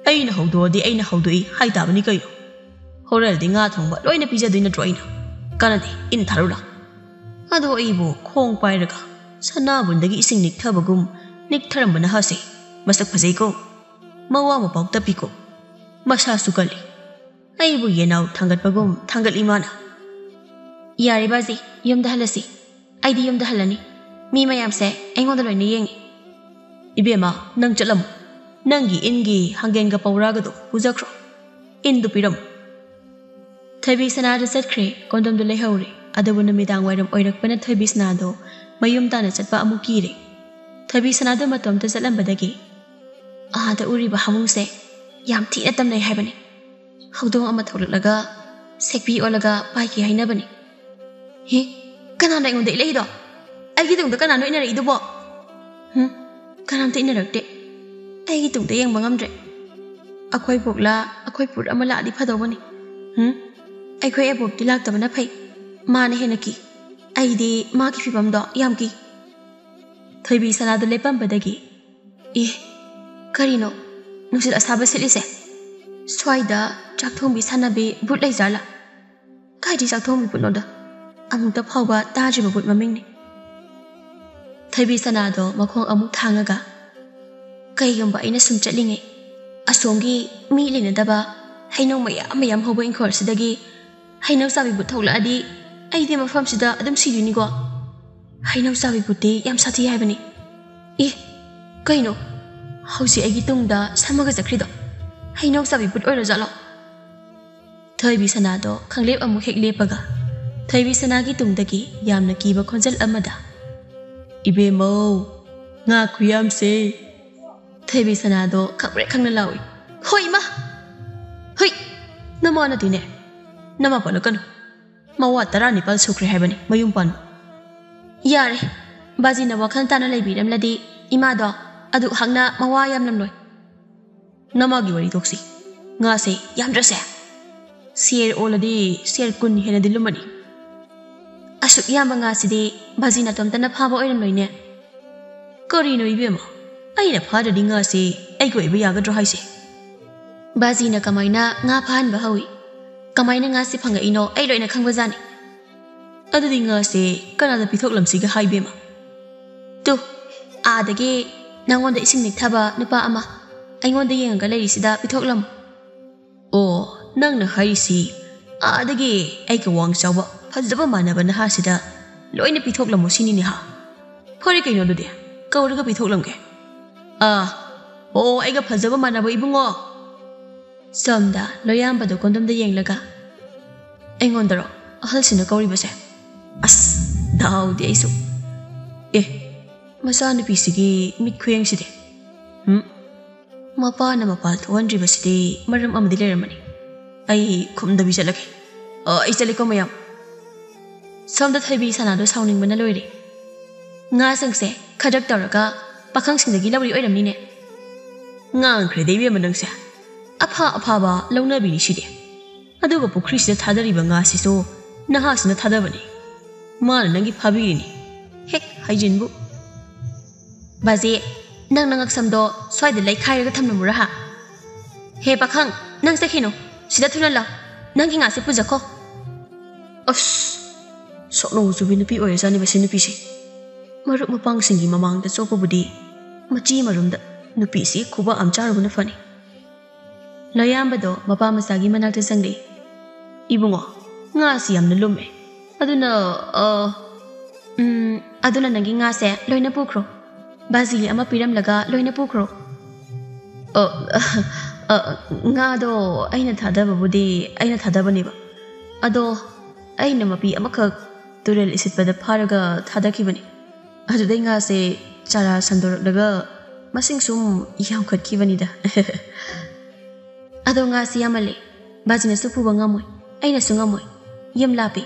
ꯑꯩꯅ ꯍꯧꯗꯣꯛꯑꯗꯤ ꯑꯩꯅ ꯍꯧꯗꯣꯛꯏ ꯍꯥꯏꯇꯥꯕꯅꯤ ꯀꯩꯅꯣ꯫ ꯍꯣꯔꯦꯟꯗꯤ ꯉꯥ ꯊꯣꯡꯕ ꯂꯣꯏꯅ ꯄꯤꯖꯗꯣꯏ ꯅꯠꯇ꯭ꯔꯣ ꯑꯩꯅ? ꯀꯥꯟꯅꯗꯦ, ꯏꯟ ꯊꯥꯔꯨ ꯂꯥꯎ꯫ ꯑꯗꯣ ꯑꯩꯕꯨ ꯈꯣꯡ ꯄꯥꯏꯔꯒ ꯁꯅꯥꯕꯨꯟꯗꯒꯤ ꯏꯁꯤꯡ ꯅꯤꯛꯊꯕꯒꯨꯝ ꯅꯤꯛꯊꯔꯝꯕ ꯅꯍꯥꯁꯦ ꯃꯁꯛ ꯐꯖꯩꯀꯣ, ꯃꯋꯥ ꯃꯄꯥꯎ ꯇꯞꯄꯤꯀꯣ, ꯃꯁꯥꯁꯨ ꯀꯜꯂꯤ꯫ ꯑꯩꯕꯨ ꯌꯦꯅꯥꯎ ꯊꯥꯡꯒꯠꯄꯒꯨꯝ ꯊꯥꯡꯒꯠꯂꯤ ꯃꯥꯅ꯫ ꯌꯥꯔꯦ ꯕꯥꯖꯤ, ꯌꯨꯝꯗ ꯍꯜꯂꯁꯤ꯫ ꯑꯩꯗꯤ ꯌꯨꯝꯗ ꯍꯜꯂꯅꯤ꯫ ꯃꯤ ꯃꯌꯥꯝꯁꯦ ꯑꯩꯉꯣꯟꯗ ꯂꯣꯏꯅ ꯌꯦꯡꯉꯤ꯫ ꯏꯕꯦꯝꯃ, ꯅꯪ ꯆꯠꯂꯝꯃꯣ꯫ ꯅꯪꯒꯤ ꯏꯟꯒꯤ ꯍꯪꯒꯦꯟꯒ ꯄꯧꯔꯥꯒꯗꯣ ꯄꯨꯖꯈ꯭ꯔꯣ꯫ ꯏꯟꯗꯨ ꯄꯤꯔꯝꯃꯨ꯫ ꯊꯣꯏꯕꯤ ꯁꯅꯥꯗꯨ ꯆꯠꯈ꯭ꯔꯦ, ꯀꯣꯟꯗꯣꯝꯗꯨ ꯂꯩꯍꯧꯔꯦ꯫ ꯑꯗꯨꯕꯨ ꯅꯨꯃꯤꯗꯥꯡ ꯋꯥꯏꯔꯝ ꯑꯣꯏꯔꯛꯄꯅ ꯊꯣꯏꯕꯤ ꯁꯅꯥꯗꯣ ꯃꯌꯨꯝ ꯇꯥꯅ ꯆꯠꯄ ꯑꯃꯨꯛ ꯀꯤꯔꯦ꯫ ꯊꯣꯏꯕꯤ ꯁꯅꯥꯗꯨ ꯃꯇꯣꯝꯇ ꯆꯠꯂꯝꯕꯗꯒꯤ ꯑꯥꯗ ꯎꯔꯤꯕ ꯍꯥꯃꯨꯡꯁꯦ ꯌꯥꯝ ꯊꯤꯅ ꯇꯝꯅꯩ ꯍꯥꯏꯕꯅꯤ꯫ ꯍꯧꯗꯣꯡ ꯑꯃ ꯊꯣꯛꯂꯛꯂꯒ ꯁꯦꯛꯄꯤ ꯑꯣꯜꯂꯒ ꯄꯥꯏꯈꯤ ꯍꯥꯏꯅꯕꯅꯤ꯫ ꯍꯤ, ꯀꯅꯥꯅꯣ ꯑꯩꯉꯣꯟꯗ ꯏꯜꯂꯛꯏꯗꯣ? ꯑꯩꯒꯤ ꯇꯨꯡꯗ ꯀꯅꯥꯅꯣ ꯏꯟꯅꯔꯛꯏꯗꯨꯕꯣ? ꯍꯨꯝ, ꯀꯅꯥꯝꯇ ꯏꯟꯅꯔꯛꯇꯦ꯫ ꯑꯩꯒꯤ ꯇꯨꯡꯗ ꯌꯦꯡꯕ ꯉꯝꯗ꯭ꯔꯦ꯫ ꯑꯩꯈꯣꯏ ꯕꯣꯛꯂꯥ, ꯑꯩꯈꯣꯏ ꯄꯨꯔ ꯑꯃ ꯂꯥꯛꯑꯗꯤ ꯐꯗꯧꯕꯅꯤ꯫ ꯍꯨꯝ, ꯑꯩꯈꯣꯏ ꯑꯕꯣꯛꯇꯤ ꯂꯥꯛꯇꯕꯅ ꯐꯩ꯫ ꯃꯥꯅ ꯍꯦꯟꯅ ꯀꯤ꯫ ꯑꯩꯗꯤ ꯃꯥꯒꯤ ꯐꯤꯕꯝꯗꯣ ꯌꯥꯝ ꯀꯤ꯫ ꯊꯣꯏꯕꯤ ꯁꯅꯥꯗꯨ ꯂꯦꯞꯄꯝꯕꯗꯒꯤ, "ꯑꯦ, ꯀꯔꯤꯅꯣ ꯅꯨꯡꯁꯤꯠ ꯑꯁꯥꯕ ꯁꯤꯠꯂꯤꯁꯦ? ꯁ꯭ꯋꯥꯏꯗ ꯆꯥꯛ ꯊꯣꯡꯕꯤ ꯁꯥꯟꯅꯕꯤ ꯚꯨꯠ ꯂꯩꯖꯥꯠꯂꯥ? ꯀꯥꯏꯗꯩ ꯆꯥꯛ ꯊꯣꯡꯕꯤ ꯚꯨꯠꯅꯣꯗ? ꯑꯃꯨꯛꯇ ꯐꯥꯎꯕ ꯇꯥꯗ꯭ꯔꯤꯕ ꯚꯨꯠ ꯃꯃꯤꯡꯅꯤ꯫" ꯊꯣꯏꯕꯤ ꯁꯅꯥꯗꯣ ꯃꯈꯣꯡ ꯑꯃꯨꯛ ꯊꯥꯡꯉꯒ, "ꯀꯩꯒꯨꯝꯕ ꯑꯩꯅ ꯁꯨꯝ ꯆꯠꯂꯤꯉꯩ ꯑꯁꯣꯝꯒꯤ ꯃꯤ ꯂꯩꯅꯗꯕ ꯍꯩꯅꯧ ꯃꯌꯥꯝ ꯃꯌꯥꯝ ꯍꯧꯕ ꯏꯪꯈꯣꯜꯁꯤꯗꯒꯤ ꯍꯩꯅꯧ ꯆꯥꯕꯤ ꯚꯨꯠ ꯊꯣꯛꯂꯛꯑꯗꯤ ꯑꯩꯗꯤ ꯃꯐꯝꯁꯤꯗ ꯑꯗꯨꯝ ꯁꯤꯗꯣꯏꯅꯤꯀꯣ꯫ ꯍꯩꯅꯧ ꯆꯥꯕꯤ ꯚꯨꯠꯇꯤ ꯌꯥꯝ ꯁꯥꯊꯤ ꯍꯥꯏꯕꯅꯤ꯫ ꯑꯦ, ꯀꯩꯅꯣ? ꯍꯧꯖꯤꯛ ꯑꯩꯒꯤ ꯇꯨꯡꯗ ꯁꯝꯃꯒ ꯆꯠꯈ꯭ꯔꯤꯗꯣ ꯍꯩꯅꯧ ꯆꯥꯕꯤ ꯚꯨꯠ ꯑꯣꯏꯔꯖꯥꯠꯂꯣ?" ꯊꯣꯏꯕꯤ ꯁꯅꯥꯗꯣ ꯈꯪꯂꯦꯞ ꯑꯃꯨꯛ ꯍꯦꯛ ꯂꯦꯞꯄꯒ ꯊꯣꯏꯕꯤ ꯁꯅꯥꯒꯤ ꯇꯨꯡꯗꯒꯤ ꯌꯥꯝꯅ ꯀꯤꯕ ꯈꯣꯟꯖꯦꯜ ꯑꯃꯗ, "ꯏꯕꯦꯝꯃꯧ, ꯉꯥ ꯈꯨꯌꯥꯝꯁꯦ!" ꯊꯣꯏꯕꯤ ꯁꯅꯥꯗꯣ ꯈꯪꯄ꯭ꯔꯦꯛ ꯈꯪꯅ ꯂꯥꯎꯏ꯫ "ꯍꯣꯏ ꯏꯃꯥ! ꯍꯨꯏ! ꯅꯃꯥ ꯅꯠꯇꯦꯅꯦ! ꯅꯃꯥ ꯄꯜꯂꯛꯀꯅꯨ꯫ ꯃꯋꯥ ꯇꯔꯥꯅꯤꯄꯥꯜ ꯁꯨꯈ꯭ꯔꯦ ꯍꯥꯏꯕꯅꯤ ꯃꯌꯨꯝ ꯄꯥꯟꯕ꯫" "ꯌꯥꯔꯦ, ꯕꯥꯖꯤꯅ ꯋꯥꯈꯜ ꯇꯥꯅ ꯂꯩꯕꯤꯔꯝꯂꯗꯤ ꯏꯃꯥꯗꯣ ꯑꯗꯨꯛ ꯍꯥꯛꯅ ꯃꯋꯥ ꯌꯥꯝꯂꯝꯂꯣꯏ꯫ ꯅꯃꯥꯒꯤ ꯋꯥꯔꯤ ꯇꯣꯛꯁꯤ꯫ ꯉꯥꯁꯦ ꯌꯥꯝꯗ꯭ꯔꯁꯦ? ꯁꯦꯔ ꯑꯣꯜꯂꯗꯤ ꯁꯦꯔ ꯀꯨꯟ ꯍꯦꯟꯅꯗꯤ ꯂꯨꯝꯃꯅꯤ꯫ ꯑꯁꯨꯛ ꯌꯥꯝꯕ ꯉꯥꯁꯤꯗꯤ ꯕꯥꯖꯤ ꯅꯇꯣꯝꯇꯅ ꯐꯥꯕ ꯑꯣꯏꯔꯝꯂꯣꯏꯅꯦ꯫ ꯀꯔꯤꯅꯣ ꯏꯕꯦꯝꯃ? ꯑꯩꯅ ꯐꯥꯗ꯭ꯔꯗꯤ ꯉꯥꯁꯦ ꯑꯩꯒꯤ ꯑꯣꯏꯕ ꯌꯥꯒꯗ꯭ꯔꯣ ꯍꯥꯏꯁꯦ? ꯕꯥꯖꯤꯅ ꯀꯃꯥꯏꯅ ꯉꯥ ꯐꯥꯍꯟꯕ ꯍꯧꯏ? ꯀꯃꯥꯏꯅ ꯉꯥꯁꯦ ꯐꯪꯉꯛꯏꯅꯣ ꯑꯩ ꯂꯣꯏꯅ ꯈꯪꯕꯖꯥꯠꯅꯤ꯫ ꯑꯗꯨꯗꯤ ꯉꯥꯁꯦ ꯀꯅꯥꯗ ꯄꯤꯊꯣꯛꯂꯝꯁꯤꯒꯦ ꯍꯥꯏꯕꯦꯝꯃ? ꯇꯨ, ꯑꯥꯗꯒꯤ ꯅꯪꯉꯣꯟꯗ ꯏꯁꯤꯡ ꯅꯤꯛꯊꯕ ꯅꯨꯄꯥ ꯑꯃ ꯑꯩꯉꯣꯟꯗ ꯌꯦꯡꯉꯒ ꯂꯩꯔꯤꯁꯤꯗ ꯄꯤꯊꯣꯛꯂꯝꯃꯨ꯫ ꯑꯣ, ꯅꯪꯅ ꯍꯥꯏꯔꯤꯁꯤ ꯑꯥꯗꯒꯤ ꯑꯩꯒ ꯋꯥꯡ ꯆꯥꯎꯕ ꯐꯖꯕ ꯃꯥꯟꯅꯕ ꯅꯍꯥꯁꯤꯗ ꯂꯣꯏꯅ ꯄꯤꯊꯣꯛꯂꯝꯃꯣ ꯁꯤꯅꯤꯅꯦ ꯍꯥ? ꯐꯔꯦ ꯀꯩꯅꯣ ꯑꯗꯨꯗꯤ, ꯀꯧꯔꯒ ꯄꯤꯊꯣꯛꯂꯝꯒꯦ꯫ ꯑꯥ, ꯑꯣ, ꯑꯩꯒ ꯐꯖꯕ ꯃꯥꯟꯅꯕ ꯏꯕꯨꯡꯉꯣ꯫ ꯁꯣꯝꯗ ꯂꯣꯌꯥꯝꯕꯗꯣ ꯀꯣꯟꯗꯣꯝꯗ ꯌꯦꯡꯂꯒ, ꯑꯩꯉꯣꯟꯗꯔꯣ ꯑꯍꯜꯁꯤꯅ ꯀꯧꯔꯤꯕꯁꯦ? ꯑꯁ, ꯗꯥꯎꯗꯤ ꯑꯩꯁꯨ꯫ ꯑꯦ, ꯃꯆꯥꯅꯨꯄꯤꯁꯤꯒꯤ ꯃꯤꯠ ꯈꯨꯌꯦꯡꯁꯤꯗꯤ꯫ ꯎꯝ? ꯃꯄꯥꯅ ꯃꯄꯥꯜ ꯊꯣꯛꯍꯟꯗ꯭ꯔꯤꯕꯁꯤꯗꯤ ꯃꯔꯝ ꯑꯃꯗꯤ ꯂꯩꯔꯝꯃꯅꯤ꯫ ꯑꯩ ꯈꯨꯝꯗꯕꯤ ꯆꯠꯂꯒꯦ꯫ ꯑ, ꯑꯩ ꯆꯠꯂꯦꯀꯣ ꯃꯌꯥꯝ꯫ ꯁꯣꯝꯗ ꯊꯣꯏꯕꯤ ꯁꯅꯥꯗꯣ ꯁꯥꯎꯅꯤꯡꯕꯅ ꯂꯣꯏꯔꯦ꯫ ꯉꯥꯁꯤꯡꯁꯦ ꯈꯗ꯭ꯔꯛ ꯇꯧꯔꯒ ꯄꯥꯈꯪꯁꯤꯡꯗꯒꯤ ꯂꯧꯔꯤ ꯑꯣꯏꯔꯝꯅꯤꯅꯦ꯫ ꯉꯥꯡꯈ꯭ꯔꯦꯗ ꯏꯕꯦꯝꯃ ꯅꯪꯁꯦ꯫ ꯑꯐ ꯑꯐꯕ ꯂꯧꯅꯕꯤꯅꯤ ꯁꯤꯗꯤ꯫ ꯑꯗꯨꯒ ꯄꯨꯈ꯭ꯔꯤꯁꯤꯗ ꯊꯥꯗꯔꯤꯕ ꯉꯥꯁꯤꯁꯨ ꯅꯍꯥꯁꯤꯅ ꯊꯥꯗꯕꯅꯤ꯫ ꯃꯥꯅ ꯅꯪꯒꯤ ꯐꯥꯕꯤꯔꯤꯅꯤ꯫ ꯍꯦꯛ ꯍꯥꯏꯖꯤꯟꯕꯨ꯫ ꯕꯥꯖꯤ, ꯅꯪ ꯅꯉꯛꯁꯝꯗꯣ ꯁ꯭ꯋꯥꯏꯗ ꯂꯩꯈꯥꯏꯔꯒ ꯊꯝꯂꯝꯃꯨꯔꯥ ꯍꯥ? ꯍꯦ ꯄꯥꯈꯪ, ꯅꯪ ꯆꯠꯈꯤꯅꯨ꯫ ꯁꯤꯗ ꯊꯨꯅ ꯂꯥꯎ꯫ ꯅꯪꯒꯤ ꯉꯥꯁꯦ ꯄꯨꯖꯈꯣ꯫ ꯑꯁ, ꯁꯣꯛꯅꯧ ꯆꯨꯕꯤ ꯅꯨꯄꯤ ꯑꯣꯏꯔꯖꯥꯠꯅꯤ ꯃꯁꯤ ꯅꯨꯄꯤꯁꯦ꯫ ꯃꯔꯨꯞ ꯃꯄꯥꯡꯁꯤꯡꯒꯤ ꯃꯃꯥꯡꯗ ꯆꯣꯞꯄꯕꯨꯗꯤ ꯃꯆꯤ ꯃꯔꯨꯝꯗ ꯅꯨꯄꯤꯁꯤ ꯈꯨꯕꯥꯛ ꯑꯃ ꯆꯥꯔꯨꯕꯅ ꯐꯅꯤ꯫ ꯂꯣꯌꯥꯝꯕꯗꯣ ꯃꯄꯥ ꯃꯆꯥꯒꯤ ꯃꯅꯥꯛꯇ ꯆꯪꯂꯛꯏ꯫ ꯏꯕꯨꯡꯉꯣ, ꯉꯥꯁꯤ ꯌꯥꯝꯅ ꯂꯨꯝꯃꯦ꯫ ꯑꯗꯨꯅ, ꯑ, ꯎꯝ, ꯑꯗꯨꯅ ꯅꯪꯒꯤ ꯉꯥꯁꯦ ꯂꯣꯏꯅ ꯄꯨꯈ꯭ꯔꯣ꯫ ꯕꯥꯖꯤꯒꯤ ꯑꯃ ꯄꯤꯔꯝꯂꯒ ꯂꯣꯏꯅ ꯄꯨꯈ꯭ꯔꯣ꯫ ꯑ, ꯑ, ꯉꯥꯗꯣ ꯑꯩꯅ ꯊꯥꯗꯕꯕꯨꯗꯤ ꯑꯩꯅ ꯊꯥꯗꯕꯅꯦꯕ꯫ ꯑꯗꯣ ꯑꯩꯅ ꯃꯄꯤ ꯑꯃꯈꯛ ꯇꯨꯔꯦꯜ ꯏꯁꯤꯠꯄꯗ ꯐꯥꯔꯒ ꯊꯥꯗꯈꯤꯕꯅꯤ꯫ ꯑꯗꯨꯗꯩ ꯉꯥꯁꯦ ꯆꯥꯔꯥ ꯁꯟꯗꯣꯔꯛꯂꯒ ꯃꯁꯤꯡ ꯁꯨꯝ ꯌꯥꯝꯈꯠꯈꯤꯕꯅꯤꯗ꯫ ꯑꯗꯣ ꯉꯥꯁꯤ ꯌꯥꯝꯃꯜꯂꯦ꯫ ꯕꯥꯖꯤꯅꯁꯨ ꯄꯨꯕ ꯉꯝꯃꯣꯏ, ꯑꯩꯅꯁꯨ ꯉꯝꯃꯣꯏ꯫ ꯌꯥꯝ ꯂꯥꯞꯄꯤ꯫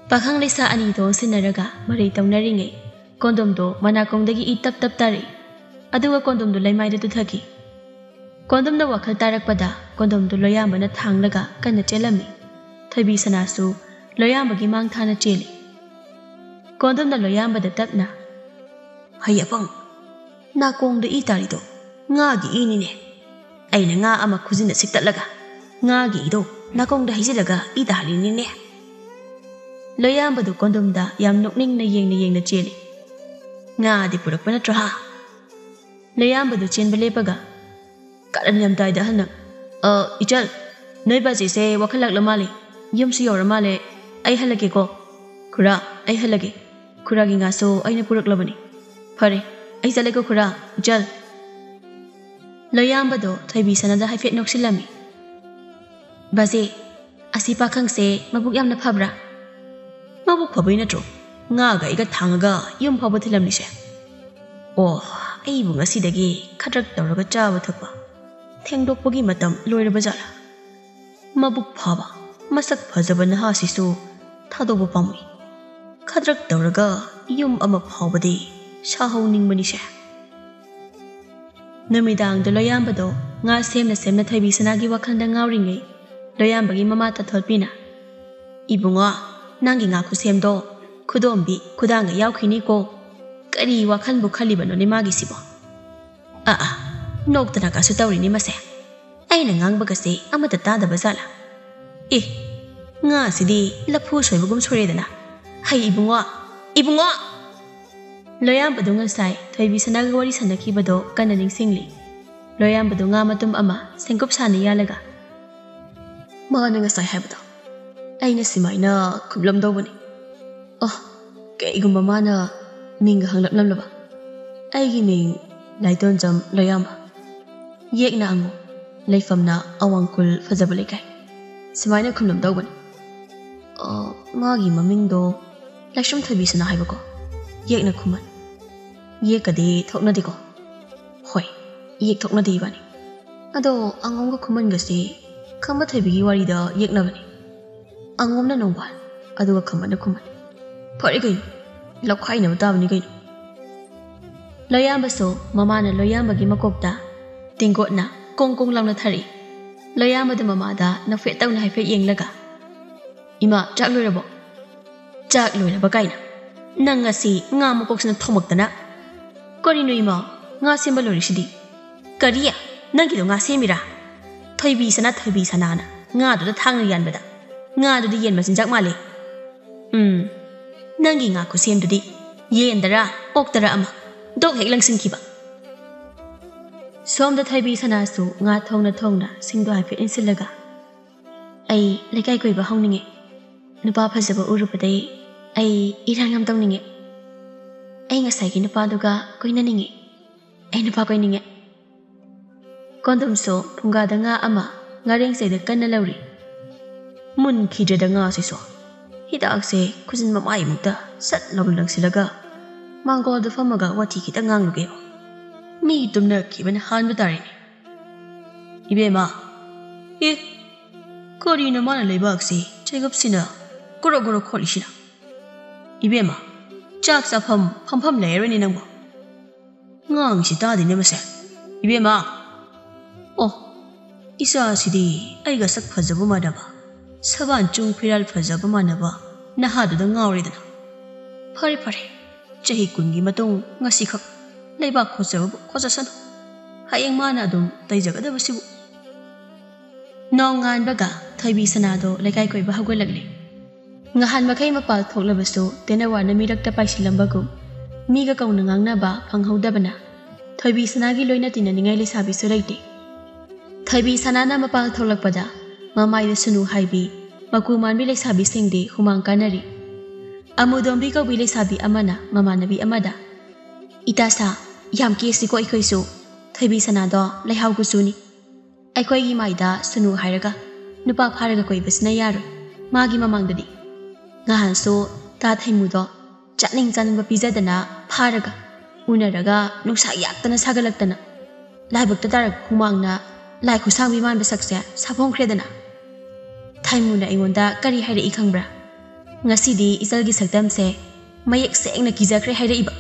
ꯄꯥꯈꯪ ꯂꯩꯁꯥ ꯑꯅꯤꯗꯣ ꯁꯤꯟꯅꯔꯒ ꯃꯔꯩ ꯇꯧꯅꯔꯤꯉꯩ ꯀꯣꯟꯗꯣꯝꯗꯣ ꯃꯅꯥꯀꯣꯡꯗꯒꯤ ꯏ ꯇꯞ ꯇꯞ ꯇꯥꯔꯛꯏ꯫ ꯑꯗꯨꯒ ꯀꯣꯟꯗꯣꯝꯗꯣ ꯂꯩꯃꯥꯏꯗ ꯇꯨꯊꯈꯤ꯫ ꯀꯣꯟꯗꯣꯝꯅ ꯋꯥꯈꯜ ꯇꯥꯔꯛꯄꯗ ꯀꯣꯟꯗꯣꯝꯗꯣ ꯂꯣꯌꯥꯝꯕꯅ ꯊꯥꯡꯂꯒ ꯀꯟꯅ ꯆꯦꯜꯂꯝꯃꯤ꯫ ꯊꯣꯏꯕꯤ ꯁꯅꯥꯁꯨ ꯂꯣꯌꯥꯝꯕꯒꯤ ꯃꯥꯡ ꯊꯥꯅ ꯆꯦꯜꯂꯤ꯫ ꯀꯣꯟꯗꯣꯝꯅ ꯂꯣꯌꯥꯝꯕꯗ ꯇꯞꯅ, "ꯍꯩ ꯑꯄꯪ, ꯅꯥꯀꯣꯡꯗ ꯏ ꯇꯥꯔꯤꯗꯣ ꯉꯥꯒꯤ ꯏꯅꯤꯅꯦ꯫ ꯑꯩꯅ ꯉꯥ ꯑꯃ ꯈꯨꯖꯤꯟꯅ ꯁꯤꯛꯇꯠꯂꯒ ꯉꯥꯒꯤ ꯏꯗꯣ ꯅꯥꯀꯣꯡꯗ ꯍꯩꯖꯤꯜꯂꯒ ꯏ ꯇꯥꯍꯜꯂꯤꯅꯤꯅꯦ꯫" ꯂꯣꯌꯥꯝꯕꯗꯨ ꯀꯣꯟꯗꯣꯝꯗ ꯌꯥꯝ ꯅꯣꯛꯅꯤꯡꯅ ꯌꯦꯡꯅ ꯌꯦꯡꯅ ꯆꯦꯜꯂꯤ꯫ "ꯉꯥꯗꯤ ꯄꯨꯔꯛꯄ ꯅꯠꯇ꯭ꯔꯣ ꯍꯥ?" ꯂꯣꯌꯥꯝꯕꯗꯨ ꯆꯦꯟꯕ ꯂꯦꯞꯄꯒ, "ꯀꯥꯔꯟ ꯌꯥꯝ ꯇꯥꯏꯗ ꯑꯍꯟꯅ꯫ ꯑ, ꯏꯆꯜ, ꯅꯣꯏ ꯕꯥꯖꯤꯁꯦ ꯋꯥꯈꯜ ꯂꯥꯛꯂ ꯃꯥꯜꯂꯤ꯫ ꯌꯨꯝꯁꯨ ꯌꯧꯔ ꯃꯥꯜꯂꯦ꯫ ꯑꯩ ꯍꯜꯂꯒꯦꯀꯣ꯫ ꯈꯨꯔꯥ, ꯑꯩ ꯍꯜꯂꯒꯦ꯫ ꯈꯨꯔꯥꯒꯤ ꯉꯥꯁꯨ ꯑꯩꯅ ꯄꯨꯔꯛꯂꯕꯅꯤ꯫ ꯐꯔꯦ, ꯑꯩ ꯆꯠꯂꯦꯀꯣ ꯈꯨꯔꯥ, ꯏꯆꯜ꯫" ꯂꯣꯌꯥꯝꯕꯗꯣ ꯊꯣꯏꯕꯤ ꯁꯅꯥꯗ ꯍꯥꯏꯐꯦꯠ ꯅꯣꯛꯁꯤꯜꯂꯝꯃꯤ꯫ "ꯕꯥꯖꯤ, ꯑꯁꯤ ꯄꯥꯈꯪꯁꯦ ꯃꯕꯨꯛ ꯌꯥꯝꯅ ꯐꯕ꯭ꯔꯥ?" "ꯃꯕꯨꯛ ꯐꯕꯩ ꯅꯠꯇ꯭ꯔꯣ ꯉꯥꯒ ꯑꯩꯒ ꯊꯥꯡꯉꯒ ꯌꯨꯝ ꯐꯥꯎꯕ ꯊꯤꯜꯂꯝꯂꯤꯁꯦ?" "ꯑꯣ, ꯑꯩꯕꯨ ꯉꯁꯤꯗꯒꯤ ꯈꯗ꯭ꯔꯛ ꯇꯧꯔꯒ ꯆꯥꯕ ꯊꯛꯄ ꯊꯦꯡꯗꯣꯛꯄꯒꯤ ꯃꯇꯝ ꯂꯣꯏꯔꯕ ꯖꯥꯠꯂꯥ? ꯃꯕꯨꯛ ꯐꯕ, ꯃꯁꯛ ꯐꯖꯕ ꯅꯍꯥꯁꯤꯁꯨ ꯊꯥꯗꯣꯛꯄ ꯄꯥꯝꯃꯨꯏ꯫ ꯈꯗ꯭ꯔꯛ ꯇꯧꯔꯒ ꯌꯨꯝ ꯑꯃ ꯐꯥꯎꯕꯗꯤ ꯁꯥꯍꯧꯅꯤꯡꯕꯅꯤꯁꯦ꯫" ꯅꯨꯃꯤꯗꯥꯡꯗꯣ ꯂꯣꯌꯥꯝꯕꯗꯣ ꯉꯥ ꯁꯦꯝꯅ ꯁꯦꯝꯅ ꯊꯣꯏꯕꯤ ꯁꯅꯥꯒꯤ ꯋꯥꯈꯜꯗ ꯉꯥꯎꯔꯤꯉꯩ, ꯂꯣꯌꯥꯝꯕꯒꯤ ꯃꯃꯥ ꯇꯥꯊꯣꯠꯄꯤꯅ, "ꯏꯕꯨꯡꯉꯣ, ꯅꯪꯒꯤ ꯉꯥ ꯈꯨꯁꯦꯝꯗꯣ ꯈꯨꯗꯣꯝꯕꯤ ꯈꯨꯗꯥꯡꯒ ꯌꯥꯎꯈꯤꯅꯤꯀꯣ꯫ ꯀꯔꯤ ꯋꯥꯈꯜꯕꯨ ꯈꯜꯂꯤꯕꯅꯣꯅꯦ ꯃꯥꯒꯤꯁꯤꯕꯣ? ꯑꯥ, ꯑꯥ, ꯅꯣꯛꯇꯅ ꯀꯥꯁꯨ ꯇꯧꯔꯤꯅꯦ ꯃꯁꯦ꯫ ꯑꯩꯅ ꯉꯥꯡꯕꯒꯁꯦ ꯑꯃꯠꯇ ꯇꯥꯗꯕ ꯖꯥꯠꯂꯥ? ꯑꯦ, ꯉꯥꯁꯤꯗꯤ ꯂꯐꯨ ꯁꯣꯏꯕꯒꯨꯝ ꯁꯣꯏꯔꯦꯗꯅ꯫ ꯍꯩ ꯏꯕꯨꯡꯉꯣ, ꯏꯕꯨꯡꯉꯣ!" ꯂꯣꯌꯥꯝꯕꯗꯨ ꯉꯁꯥꯏ ꯊꯣꯏꯕꯤ ꯁꯅꯥꯒ ꯋꯥꯔꯤ ꯁꯥꯟꯅꯈꯤꯕꯗꯣ ꯀꯟꯅ ꯅꯤꯡꯁꯤꯡꯂꯤ꯫ ꯂꯣꯌꯥꯝꯕꯗꯨ ꯉꯥ ꯃꯇꯨꯝ ꯑꯃ ꯁꯦꯡꯀꯨꯞ ꯁꯥꯅ ꯌꯥꯜꯂꯒ, "ꯃꯥꯅ ꯉꯁꯥꯏ ꯍꯥꯏꯕꯗꯣ ꯑꯩꯅ ꯁꯨꯃꯥꯏꯅ ꯈꯨꯝꯂꯝꯗꯧꯕꯅꯤ꯫ ꯑꯣ, ꯀꯩꯒꯨꯝꯕ ꯃꯥꯅ ꯃꯤꯡꯒ ꯍꯪꯂꯛꯂꯝꯂꯕ, ꯑꯩꯒꯤ ꯃꯤꯡ ꯂꯥꯏꯇꯣꯟꯖꯝ ꯂꯣꯌꯥꯝꯕ, ꯌꯦꯛꯅ ꯍꯪꯉꯨ, ꯂꯩꯐꯝꯅ ꯑꯋꯥꯡꯈꯨꯜ ꯐꯖꯕ ꯂꯩꯀꯥꯏ, ꯁꯨꯃꯥꯏꯅ ꯈꯨꯝꯂꯝꯗꯧꯕꯅꯤ꯫" "ꯑ, ꯃꯥꯒꯤ ꯃꯃꯤꯡꯗꯣ ꯂꯥꯏꯁ꯭ꯔꯝ ꯊꯣꯏꯕꯤꯁꯅꯥ ꯍꯥꯏꯕꯀꯣ, ꯌꯦꯛꯅ ꯈꯨꯃꯟ꯫ ꯌꯦꯛꯀꯗꯤ ꯊꯣꯛꯅꯗꯦꯀꯣ?" "ꯍꯣꯏ, ꯌꯦꯛ ꯊꯣꯛꯅꯗꯦ ꯏꯕꯥꯅꯤ꯫ ꯑꯗꯣ ꯑꯉꯣꯝꯒ ꯈꯨꯃꯟꯒꯁꯤ ꯈꯝꯕ ꯊꯣꯏꯕꯤꯒꯤ ꯋꯥꯔꯤꯗ ꯌꯦꯛꯅꯕꯅꯤ꯫ ꯑꯉꯣꯝꯅ ꯅꯣꯡꯕꯥꯜ, ꯑꯗꯨꯒ ꯈꯝꯕꯅ ꯈꯨꯃꯟ꯫ ꯐꯔꯦ ꯀꯩꯅꯣ, ꯂꯧꯈꯥꯏꯅꯕ ꯇꯥꯕꯅꯤ ꯀꯩꯅꯣ꯫ ꯂꯣꯌꯥꯝꯕꯁꯨ ꯃꯃꯥꯅ ꯂꯣꯌꯥꯝꯕꯒꯤ ꯃꯀꯣꯛꯇ ꯇꯦꯡꯀꯣꯠꯅ ꯀꯣꯡ ꯀꯣꯡ ꯂꯥꯎꯅ ꯊꯥꯔꯛꯏ꯫ ꯂꯣꯌꯥꯝꯕꯗ ꯃꯃꯥꯗ ꯅꯣꯛꯐꯦꯠ ꯇꯧꯅ ꯍꯥꯏꯐꯦꯠ ꯌꯦꯡꯂꯒ, "ꯏꯃꯥ, ꯆꯥꯛ ꯂꯣꯏꯔꯕꯣ?" "ꯆꯥꯛ ꯂꯣꯏꯔꯕ ꯀꯥꯏꯅ? ꯅꯪ ꯉꯁꯤ ꯉꯥ ꯃꯀꯣꯛꯁꯤꯅ ꯊꯣꯃꯛꯇꯅ!" "ꯀꯔꯤꯅꯣ ꯏꯃꯥ, ꯉꯥ ꯁꯦꯝꯕ ꯂꯣꯏꯔꯤꯁꯤꯗꯤ?" "ꯀꯔꯤ? ꯅꯪꯒꯤꯗꯣ ꯉꯥ ꯁꯦꯝꯃꯤꯔꯥ?" "ꯊꯣꯏꯕꯤ ꯁꯅꯥ, ꯊꯣꯏꯕꯤ ꯁꯅꯥꯅ ꯉꯥꯗꯨꯗ ꯊꯥꯡꯅ ꯌꯥꯟꯕꯗ ꯉꯥꯗꯨꯗꯤ ꯌꯦꯟ ꯃꯆꯤꯟꯖꯥꯛ ꯃꯥꯜꯂꯦ꯫ ꯎꯝ, ꯅꯪꯒꯤ ꯉꯥ ꯈꯨꯁꯦꯝꯗꯨꯗꯤ ꯌꯦꯟꯗꯔꯥ ꯑꯣꯛꯇꯔꯥ ꯑꯃ ꯗꯣꯛ ꯍꯦꯛ ꯂꯪꯁꯤꯟꯈꯤꯕ!" ꯁꯣꯝꯗ ꯊꯣꯏꯕꯤ ꯁꯅꯥꯁꯨ ꯉꯥ ꯊꯣꯡꯅ ꯊꯣꯡꯅ ꯁꯤꯡꯗꯣ ꯍꯥꯏꯐꯦꯠ ꯏꯟꯁꯤꯜꯂꯒ, "ꯑꯩ ꯂꯩꯀꯥꯏ ꯀꯣꯏꯕ ꯍꯧꯅꯤꯡꯉꯦ꯫ ꯅꯨꯄꯥ ꯐꯖꯕ ꯎꯔꯨꯕꯗꯩ ꯑꯩ ꯏꯔꯥꯡ ꯌꯥꯝ ꯇꯧꯅꯤꯡꯉꯦ꯫ ꯑꯩ ꯉꯁꯥꯏꯒꯤ ꯅꯨꯄꯥꯗꯨꯒ ꯀꯣꯏꯅꯅꯤꯡꯉꯦ꯫ ꯑꯩ ꯅꯨꯄꯥ ꯀꯣꯏꯅꯤꯡꯉꯦ꯫" ꯀꯣꯟꯗꯨꯝꯁꯨ ꯐꯨꯡꯒꯥꯗ ꯉꯥ ꯑꯃ ꯉꯥꯔꯦꯡꯆꯩꯗ ꯀꯟꯅ ꯂꯧꯔꯤ꯫ ꯃꯨꯟꯈꯤꯗ꯭ꯔꯦꯗ ꯉꯥꯁꯤꯁꯨ꯫ ꯍꯤꯗꯥꯛꯁꯦ ꯈꯨꯖꯤꯟ ꯃꯃꯥꯏꯃꯨꯛꯇ ꯁꯠ ꯂꯥꯎꯅ ꯂꯪꯁꯤꯜꯂꯒ ꯃꯥꯡꯒꯣꯜꯗ ꯐꯝꯃꯒ ꯋꯥꯊꯤ ꯈꯤꯇꯪ ꯉꯥꯡꯂꯨꯒꯦ꯫ ꯃꯤ ꯇꯨꯝꯅꯈꯤꯕꯅ ꯍꯥꯟꯕ ꯇꯥꯔꯦꯅꯦ꯫ ꯏꯕꯦꯝꯃ, ꯑꯦ, ꯀꯔꯤꯅꯣ ꯃꯥꯅ ꯂꯩꯕꯥꯛꯁꯤ ꯆꯩꯒꯞꯁꯤꯅ ꯒꯣꯔꯣ ꯒꯣꯔꯣ ꯈꯣꯠꯂꯤꯁꯤꯅ? ꯏꯕꯦꯝꯃ, ꯆꯥꯛ ꯆꯥꯐꯝ ꯐꯝꯐꯝ ꯂꯩꯔꯣꯏꯅꯦ ꯅꯪꯕꯨ꯫ ꯉꯥꯡꯉꯤꯁꯤ ꯇꯥꯗꯦꯅꯦ ꯃꯁꯦ꯫ ꯏꯕꯦꯝꯃ! ꯑꯣ, ꯏꯆꯥꯁꯤꯗꯤ ꯑꯩꯒ ꯁꯛ ꯐꯖꯕ ꯃꯥꯟꯅꯕ, ꯁꯕꯥꯟ ꯆꯨꯡ ꯐꯤꯔꯥꯜ ꯐꯖꯕ ꯃꯥꯟꯅꯕ ꯅꯍꯥꯗꯨꯗ ꯉꯥꯎꯔꯦꯗꯅ꯫ ꯐꯔꯦ, ꯐꯔꯦ, ꯆꯍꯤ ꯀꯨꯟꯒꯤ ꯃꯇꯨꯡ ꯉꯁꯤꯈꯛ ꯂꯩꯕꯥꯛ ꯈꯣꯠꯆꯕꯕꯨ ꯈꯣꯠꯆꯁꯅꯨ꯫ ꯍꯌꯦꯡ ꯃꯥꯅ ꯑꯗꯨꯝ ꯇꯩꯖꯒꯗꯕꯁꯤꯕꯨ꯫ ꯅꯣꯡꯉꯥꯟꯕꯒ ꯊꯣꯏꯕꯤ ꯁꯅꯥꯗꯣ ꯂꯩꯀꯥꯏ ꯀꯣꯏꯕ ꯍꯧꯒꯠꯂꯛꯂꯦ꯫ ꯉꯍꯥꯟ ꯃꯈꯩ ꯃꯄꯥꯜ ꯊꯣꯛꯂꯕꯁꯨ ꯇꯦꯅꯋꯥꯅ ꯃꯤꯔꯛꯇ ꯄꯥꯏꯁꯤꯜꯂꯝꯕꯒꯨꯝ ꯃꯤꯒ ꯀꯧꯅ ꯉꯥꯡꯅꯕ ꯐꯪꯍꯧꯗꯕꯅ ꯊꯣꯏꯕꯤ ꯁꯅꯥꯒꯤ ꯂꯣꯏꯅ ꯇꯤꯟꯅꯅꯤꯡꯉꯥꯏ ꯂꯩꯁꯥꯕꯤꯁꯨ ꯂꯩꯇꯦ꯫ ꯊꯣꯏꯕꯤ ꯁꯅꯥꯅ ꯃꯄꯥꯜ ꯊꯣꯛꯂꯛꯄꯗ ꯃꯃꯥꯏꯗ ꯁꯨꯅꯨ ꯍꯥꯏꯕꯤ ꯃꯀꯨ ꯃꯥꯟꯕꯤ ꯂꯩꯁꯥꯕꯤꯁꯤꯡꯗꯤ ꯍꯨꯃꯥꯡ ꯀꯥꯟꯅꯔꯤ꯫ ꯑꯃꯨꯗꯣꯝꯕꯤ ꯀꯧꯕꯤ ꯂꯩꯁꯥꯕꯤ ꯑꯃꯅ ꯃꯃꯥꯟꯅꯕꯤ ꯑꯃꯗ, "ꯏꯇꯥ ꯁꯥ, ꯌꯥꯝ ꯀꯦꯁꯤꯀꯣ ꯑꯩꯈꯣꯏꯁꯨ꯫ ꯊꯣꯏꯕꯤ ꯁꯅꯥꯗꯣ ꯂꯩꯍꯥꯎ ꯀꯨꯆꯨꯅꯤ꯫ ꯑꯩꯈꯣꯏꯒꯤ ꯃꯥꯏꯗ ꯁꯨꯅꯨ ꯍꯥꯏꯔꯒ ꯅꯨꯄꯥ ꯐꯥꯔꯒ ꯀꯣꯏꯕꯁꯤꯅ ꯌꯥꯔꯣꯏ꯫ ꯃꯥꯒꯤ ꯃꯃꯥꯡꯗꯗꯤ ꯉꯍꯥꯟꯁꯨ ꯇꯥ ꯊꯩꯃꯨꯗꯣ ꯆꯥꯅꯤꯡ ꯆꯥꯅꯤꯡꯕ ꯄꯤꯖꯗꯅ ꯐꯥꯔꯒ ꯎꯅꯔꯒ ꯅꯨꯡꯁꯥ ꯌꯥꯛꯇꯅ ꯁꯥꯒꯠꯂꯛꯇꯅ ꯂꯥꯏꯕꯛꯇ ꯇꯥꯔꯛꯄ ꯍꯨꯃꯥꯡꯅ ꯂꯥꯏ ꯈꯨꯠꯁꯥꯡꯕꯤ ꯃꯥꯟꯕ ꯁꯛꯁꯦ ꯁꯥꯐꯣꯡꯈ꯭ꯔꯦꯗꯅ꯫ ꯊꯩꯃꯨꯅ ꯑꯩꯉꯣꯟꯗ ꯀꯔꯤ ꯍꯥꯏꯔꯛꯏ ꯈꯪꯕ꯭ꯔꯥ? ꯉꯁꯤꯗꯤ ꯏꯆꯜꯒꯤ ꯁꯛꯇꯝꯁꯦ ꯃꯌꯦꯛ ꯁꯦꯡꯅ ꯀꯤꯖꯈ꯭ꯔꯦ ꯍꯥꯏꯔꯛꯏꯕ꯫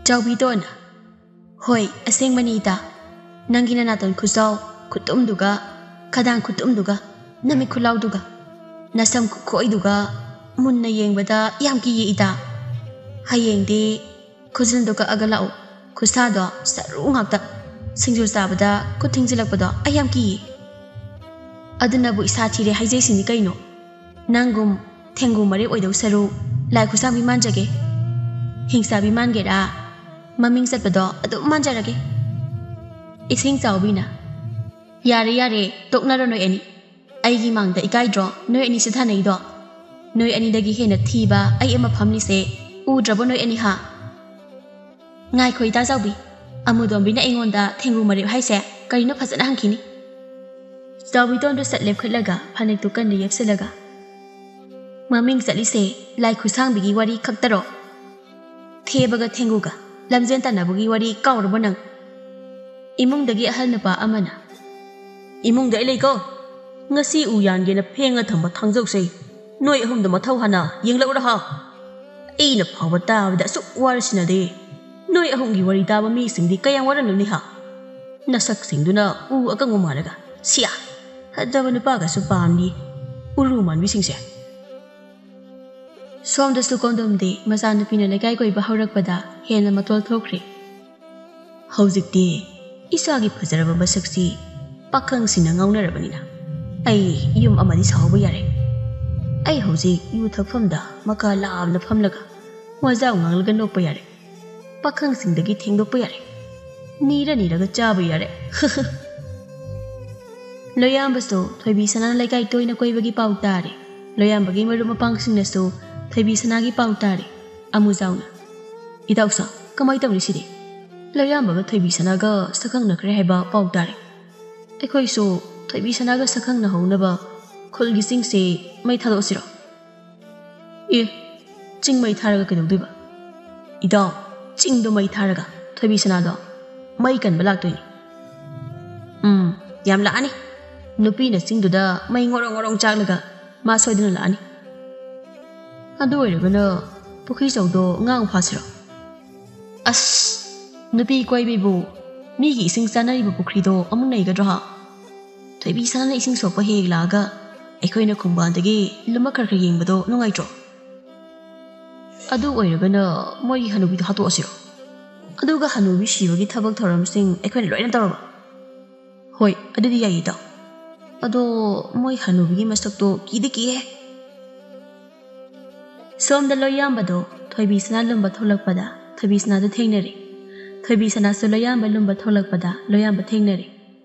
ꯆꯥꯎꯕꯤꯇꯣꯟꯅ, "ꯍꯣꯏ, ꯑꯁꯦꯡꯕꯅꯤ ꯏꯇꯥ꯫ ꯅꯪꯒꯤ ꯅꯅꯥꯇꯣꯟ ꯈꯨꯆꯥꯎ ꯈꯨꯇꯨꯝꯗꯨꯒ, ꯈꯗꯥꯡ ꯈꯨꯇꯨꯝꯗꯨꯒ, ꯅꯃꯤꯠ ꯈꯨꯂꯥꯎꯗꯨꯒ, ꯅꯁꯝ ꯈꯨꯈꯣꯏꯗꯨꯒ ꯃꯨꯟꯅ ꯌꯦꯡꯕꯗ ꯌꯥꯝ ꯀꯤꯌꯦ ꯏꯇꯥ꯫ ꯍꯌꯦꯡꯗꯤ ꯈꯨꯖꯤꯟꯗꯣ ꯀꯛꯑꯒ ꯂꯥꯛꯎ꯫ ꯈꯨꯠꯁꯥꯗꯣ ꯁꯔꯨ ꯉꯥꯛꯇ꯫ ꯁꯤꯡꯖꯨ ꯆꯥꯕꯗ ꯈꯨꯠ ꯊꯤꯡꯖꯤꯜꯂꯛꯄꯗꯣ ꯑꯩ ꯌꯥꯝ ꯀꯤꯌꯦ꯫ ꯑꯗꯨꯅꯕꯨ ꯏꯁꯥ ꯊꯤꯔꯦ ꯍꯥꯏꯖꯩꯁꯤꯅꯤ ꯀꯩꯅꯣ꯫ ꯅꯪꯒꯨꯝ ꯊꯦꯡꯒꯨ ꯃꯔꯦꯞ ꯑꯣꯏꯗꯧ ꯁꯔꯨ ꯂꯥꯏ ꯈꯨꯠꯁꯥꯡꯕꯤ ꯃꯥꯟꯖꯒꯦ꯫ ꯍꯤꯡꯆꯥꯕꯤ ꯃꯥꯟꯒꯦꯔꯥ, ꯃꯃꯤꯡ ꯆꯠꯄꯗꯣ ꯑꯗꯨꯝ ꯃꯥꯟꯖꯔꯒꯦ꯫" ꯏꯁꯤꯡ ꯆꯥꯎꯕꯤꯅ, "ꯌꯥꯔꯦ, ꯌꯥꯔꯦ, ꯇꯣꯛꯅꯔꯣ ꯅꯣꯏ ꯑꯅꯤ꯫ ꯑꯩꯒꯤ ꯃꯥꯡꯗ ꯏꯀꯥꯏꯗ꯭ꯔꯣ ꯅꯣꯏ ꯑꯅꯤ ꯁꯤꯊꯥꯅꯩꯗꯣ? ꯅꯣꯏ ꯑꯅꯤꯗꯒꯤ ꯍꯦꯟꯅ ꯊꯤꯕ ꯑꯩ ꯑꯃ ꯐꯝꯂꯤꯁꯦ ꯎꯗ꯭ꯔꯕꯣ ꯅꯣꯏ ꯑꯅꯤ, ꯍꯥ?" "ꯉꯥꯏꯈꯣ ꯏꯇꯥ ꯆꯥꯎꯕꯤ, ꯑꯃꯨꯗꯣꯝꯕꯤꯅ ꯑꯩꯉꯣꯟꯗ ꯊꯦꯡꯒꯨ ꯃꯔꯦꯞ ꯍꯥꯏꯁꯦ ꯀꯔꯤꯅꯣ ꯐꯖꯅ ꯍꯪꯈꯤꯅꯤ꯫" ꯆꯥꯎꯕꯤꯇꯣꯟꯗꯨ ꯁꯠ ꯂꯦꯞꯈꯠꯂꯒ ꯐꯅꯦꯛꯇꯨ ꯀꯟꯅ ꯌꯦꯞꯁꯤꯜꯂꯒ, "ꯃꯃꯤꯡ ꯆꯠꯂꯤꯁꯦ ꯂꯥꯏ ꯈꯨꯠꯁꯥꯡꯕꯤꯒꯤ ꯋꯥꯔꯤ ꯈꯛꯇꯔꯣ? ꯊꯦꯕꯒ ꯊꯦꯡꯒꯨꯒ ꯂꯝꯖꯦꯟ ꯇꯥꯟꯅꯕꯒꯤ ꯋꯥꯔꯤ ꯀꯥꯎꯔꯕꯣ ꯅꯪ?" ꯏꯃꯨꯡꯗꯒꯤ ꯑꯍꯜ ꯅꯨꯄꯥ ꯑꯃꯅ, "ꯏꯃꯨꯡꯗ ꯑꯩ ꯂꯩꯀꯣ꯫ ꯉꯁꯤ ꯎ ꯌꯥꯟꯒꯦꯅ ꯐꯦꯡꯉ ꯊꯝꯕ ꯊꯥꯡꯖꯧꯁꯦ ꯅꯣꯏ ꯑꯍꯨꯝꯗ ꯃꯊꯧ ꯍꯥꯟꯅ ꯌꯦꯡꯂꯛꯎꯔ ꯍꯥ? ꯑꯩꯅ ꯐꯥꯎꯕ ꯇꯥꯕꯗ ꯑꯁꯨꯛ ꯋꯥꯔꯁꯤꯅꯗꯤ ꯅꯣꯏ ꯑꯍꯨꯝꯒꯤ ꯋꯥꯔꯤ ꯇꯥꯕ ꯃꯤꯁꯤꯡꯗꯤ ꯀꯌꯥꯝ ꯋꯥꯔꯝꯂꯅꯤ ꯍꯥ? ꯅꯁꯛꯁꯤꯡꯗꯨꯅ ꯎ ꯑꯀꯪꯕ ꯃꯥꯜꯂꯒ, ꯁꯤꯌꯥ! ꯐꯖꯕ ꯅꯨꯄꯥꯒꯁꯨ ꯄꯥꯝꯅꯤ, ꯎꯔꯨ ꯃꯥꯟꯕꯤꯁꯤꯡꯁꯦ꯫" ꯁꯣꯝꯗꯁꯨ ꯀꯣꯟꯗꯣꯝꯗꯤ ꯃꯆꯥꯅꯨꯄꯤꯅ ꯂꯩꯀꯥꯏ ꯀꯣꯏꯕ ꯍꯧꯔꯛꯄꯗ ꯍꯦꯟꯅ ꯃꯇꯣꯜ ꯊꯣꯛꯈ꯭ꯔꯦ꯫ "ꯍꯧꯖꯤꯛꯇꯤ ꯏꯆꯥꯒꯤ ꯐꯖꯔꯕ ꯃꯁꯛꯁꯤ ꯄꯥꯈꯪꯁꯤꯡꯅ ꯉꯥꯎꯅꯔꯕꯅꯤꯅ ꯑꯩ ꯌꯨꯝ ꯑꯃꯗꯤ ꯁꯥꯍꯧꯕ ꯌꯥꯔꯦ꯫ ꯑꯩ ꯍꯧꯖꯤꯛ ꯌꯨ ꯊꯛꯐꯝꯗ ꯃꯀꯥ ꯂꯥꯝꯅ ꯐꯝꯂꯒ ꯋꯥꯖꯥꯎ ꯉꯥꯡꯂꯒ ꯅꯣꯛꯄ ꯌꯥꯔꯦ꯫ ꯄꯥꯈꯪꯁꯤꯡꯗꯒꯤ ꯊꯦꯡꯗꯣꯛꯄ ꯌꯥꯔꯦ꯫ ꯅꯤꯔ ꯅꯤꯔꯒ ꯆꯥꯕ ꯌꯥꯔꯦ꯫" ꯂꯣꯌꯥꯝꯕꯁꯨ ꯊꯣꯏꯕꯤ ꯁꯅꯥꯅ ꯂꯩꯀꯥꯏ ꯇꯣꯏꯅ ꯀꯣꯏꯕꯒꯤ ꯄꯥꯎ ꯇꯥꯔꯦ꯫ ꯂꯣꯌꯥꯝꯕꯒꯤ ꯃꯔꯨꯞ ꯃꯄꯥꯡꯁꯤꯡꯅꯁꯨ ꯊꯣꯏꯕꯤ ꯁꯅꯥꯒꯤ ꯄꯥꯎ ꯇꯥꯔꯦ꯫ ꯑꯃꯨꯖꯥꯎꯅ, "ꯏꯇꯥꯎꯁꯥ, ꯀꯃꯥꯏ ꯇꯧꯔꯤ ꯁꯤꯗꯤ? ꯂꯣꯌꯥꯝꯕꯒ ꯊꯣꯏꯕꯤ ꯁꯅꯥꯒ ꯁꯛꯈꯪꯅꯈ꯭ꯔꯦ ꯍꯥꯏꯕ ꯄꯥꯎ ꯇꯥꯔꯦ꯫ ꯑꯩꯈꯣꯏꯁꯨ ꯊꯣꯏꯕꯤ ꯁꯅꯥꯒ ꯁꯛꯈꯪꯅꯍꯧꯅꯕ ꯈꯨꯜꯒꯤ ꯆꯤꯡꯁꯦ ꯃꯩ ꯊꯥꯗꯣꯛꯑꯁꯤꯔꯣ?" "ꯑꯦ, ꯆꯤꯡ ꯃꯩ ꯊꯥꯔꯒ ꯀꯩꯗꯧꯗꯣꯏꯕ? ꯏꯇꯥꯎ, ꯆꯤꯡꯗꯣ ꯃꯩ ꯊꯥꯔꯒ ꯊꯣꯏꯕꯤ ꯁꯅꯥꯗꯣ ꯃꯩ ꯀꯟꯕ ꯂꯥꯛꯇꯣꯏꯅꯤ꯫" "ꯎꯝ, ꯌꯥꯝ ꯂꯥꯛꯑꯅꯤ꯫ ꯅꯨꯄꯤꯅ ꯆꯤꯡꯗꯨꯗ ꯃꯩ ꯉꯣꯔꯣꯡ ꯉꯣꯔꯣꯡ ꯆꯥꯛꯂꯒ ꯃꯥ ꯁꯣꯏꯗꯅ ꯂꯥꯛꯑꯅꯤ꯫" "ꯑꯗꯨ ꯑꯣꯏꯔꯒꯅ ꯄꯨꯈ꯭ꯔꯤ ꯆꯧꯗꯣ ꯉꯥ ꯑꯃꯨꯛ ꯐꯥꯁꯤꯔꯣ? ꯑꯁ, ꯅꯨꯄꯤ ꯀꯣꯏꯕꯤꯕꯨ ꯃꯤꯒꯤ ꯏꯁꯤꯡ ꯆꯥꯅꯔꯤꯕ ꯄꯨꯈ꯭ꯔꯤꯗꯣ ꯑꯃꯨꯛ ꯅꯩꯒꯗ꯭ꯔꯣ ꯍꯥ? ꯊꯣꯏꯕꯤ ꯁꯅꯥꯅ ꯏꯁꯤꯡ ꯁꯣꯛꯄ ꯍꯦꯛ ꯂꯥꯛꯑꯒ ꯑꯩꯈꯣꯏꯅ ꯈꯣꯡꯕꯥꯟꯗꯒꯤ ꯂꯨꯝꯃꯛ ꯈꯔ ꯈꯔ ꯌꯦꯡꯕꯗꯣ ꯅꯨꯡꯉꯥꯏꯇ꯭ꯔꯣ? ꯑꯗꯨ ꯑꯣꯏꯔꯒꯅ ꯃꯣꯏꯒꯤ ꯍꯅꯨꯕꯤꯗꯣ ꯍꯥꯠꯇꯣꯛꯑꯁꯤꯔꯣ? ꯑꯗꯨꯒ ꯍꯅꯨꯕꯤ ꯁꯤꯕꯒꯤ ꯊꯕꯛ ꯊꯧꯔꯝꯁꯤꯡ ꯑꯩꯈꯣꯏꯅ ꯂꯣꯏꯅ ꯇꯧꯔꯕ? ꯍꯣꯏ, ꯑꯗꯨꯗꯤ ꯌꯥꯏꯌꯦ ꯏꯇꯥꯎ꯫ ꯑꯗꯣ ꯃꯣꯏ ꯍꯅꯨꯕꯤꯒꯤ ꯃꯁꯛꯇꯣ ꯀꯤꯗꯤ ꯀꯤꯍꯦ꯫ ꯁꯣꯝꯗ ꯂꯣꯌꯥꯝꯕꯗꯣ ꯊꯣꯏꯕꯤ ꯁꯅꯥ ꯂꯨꯝꯕ ꯊꯣꯛꯂꯛꯄꯗ ꯊꯣꯏꯕꯤ ꯁꯅꯥꯗꯨ ꯊꯦꯡꯅꯔꯦ꯫ ꯊꯣꯏꯕꯤ ꯁꯅꯥꯁꯨ ꯂꯣꯌꯥꯝꯕ ꯂꯨꯝꯕ ꯊꯣꯛꯂꯛꯄꯗ ꯂꯣꯌꯥꯝꯕ ꯊꯦꯡꯅꯔꯦ꯫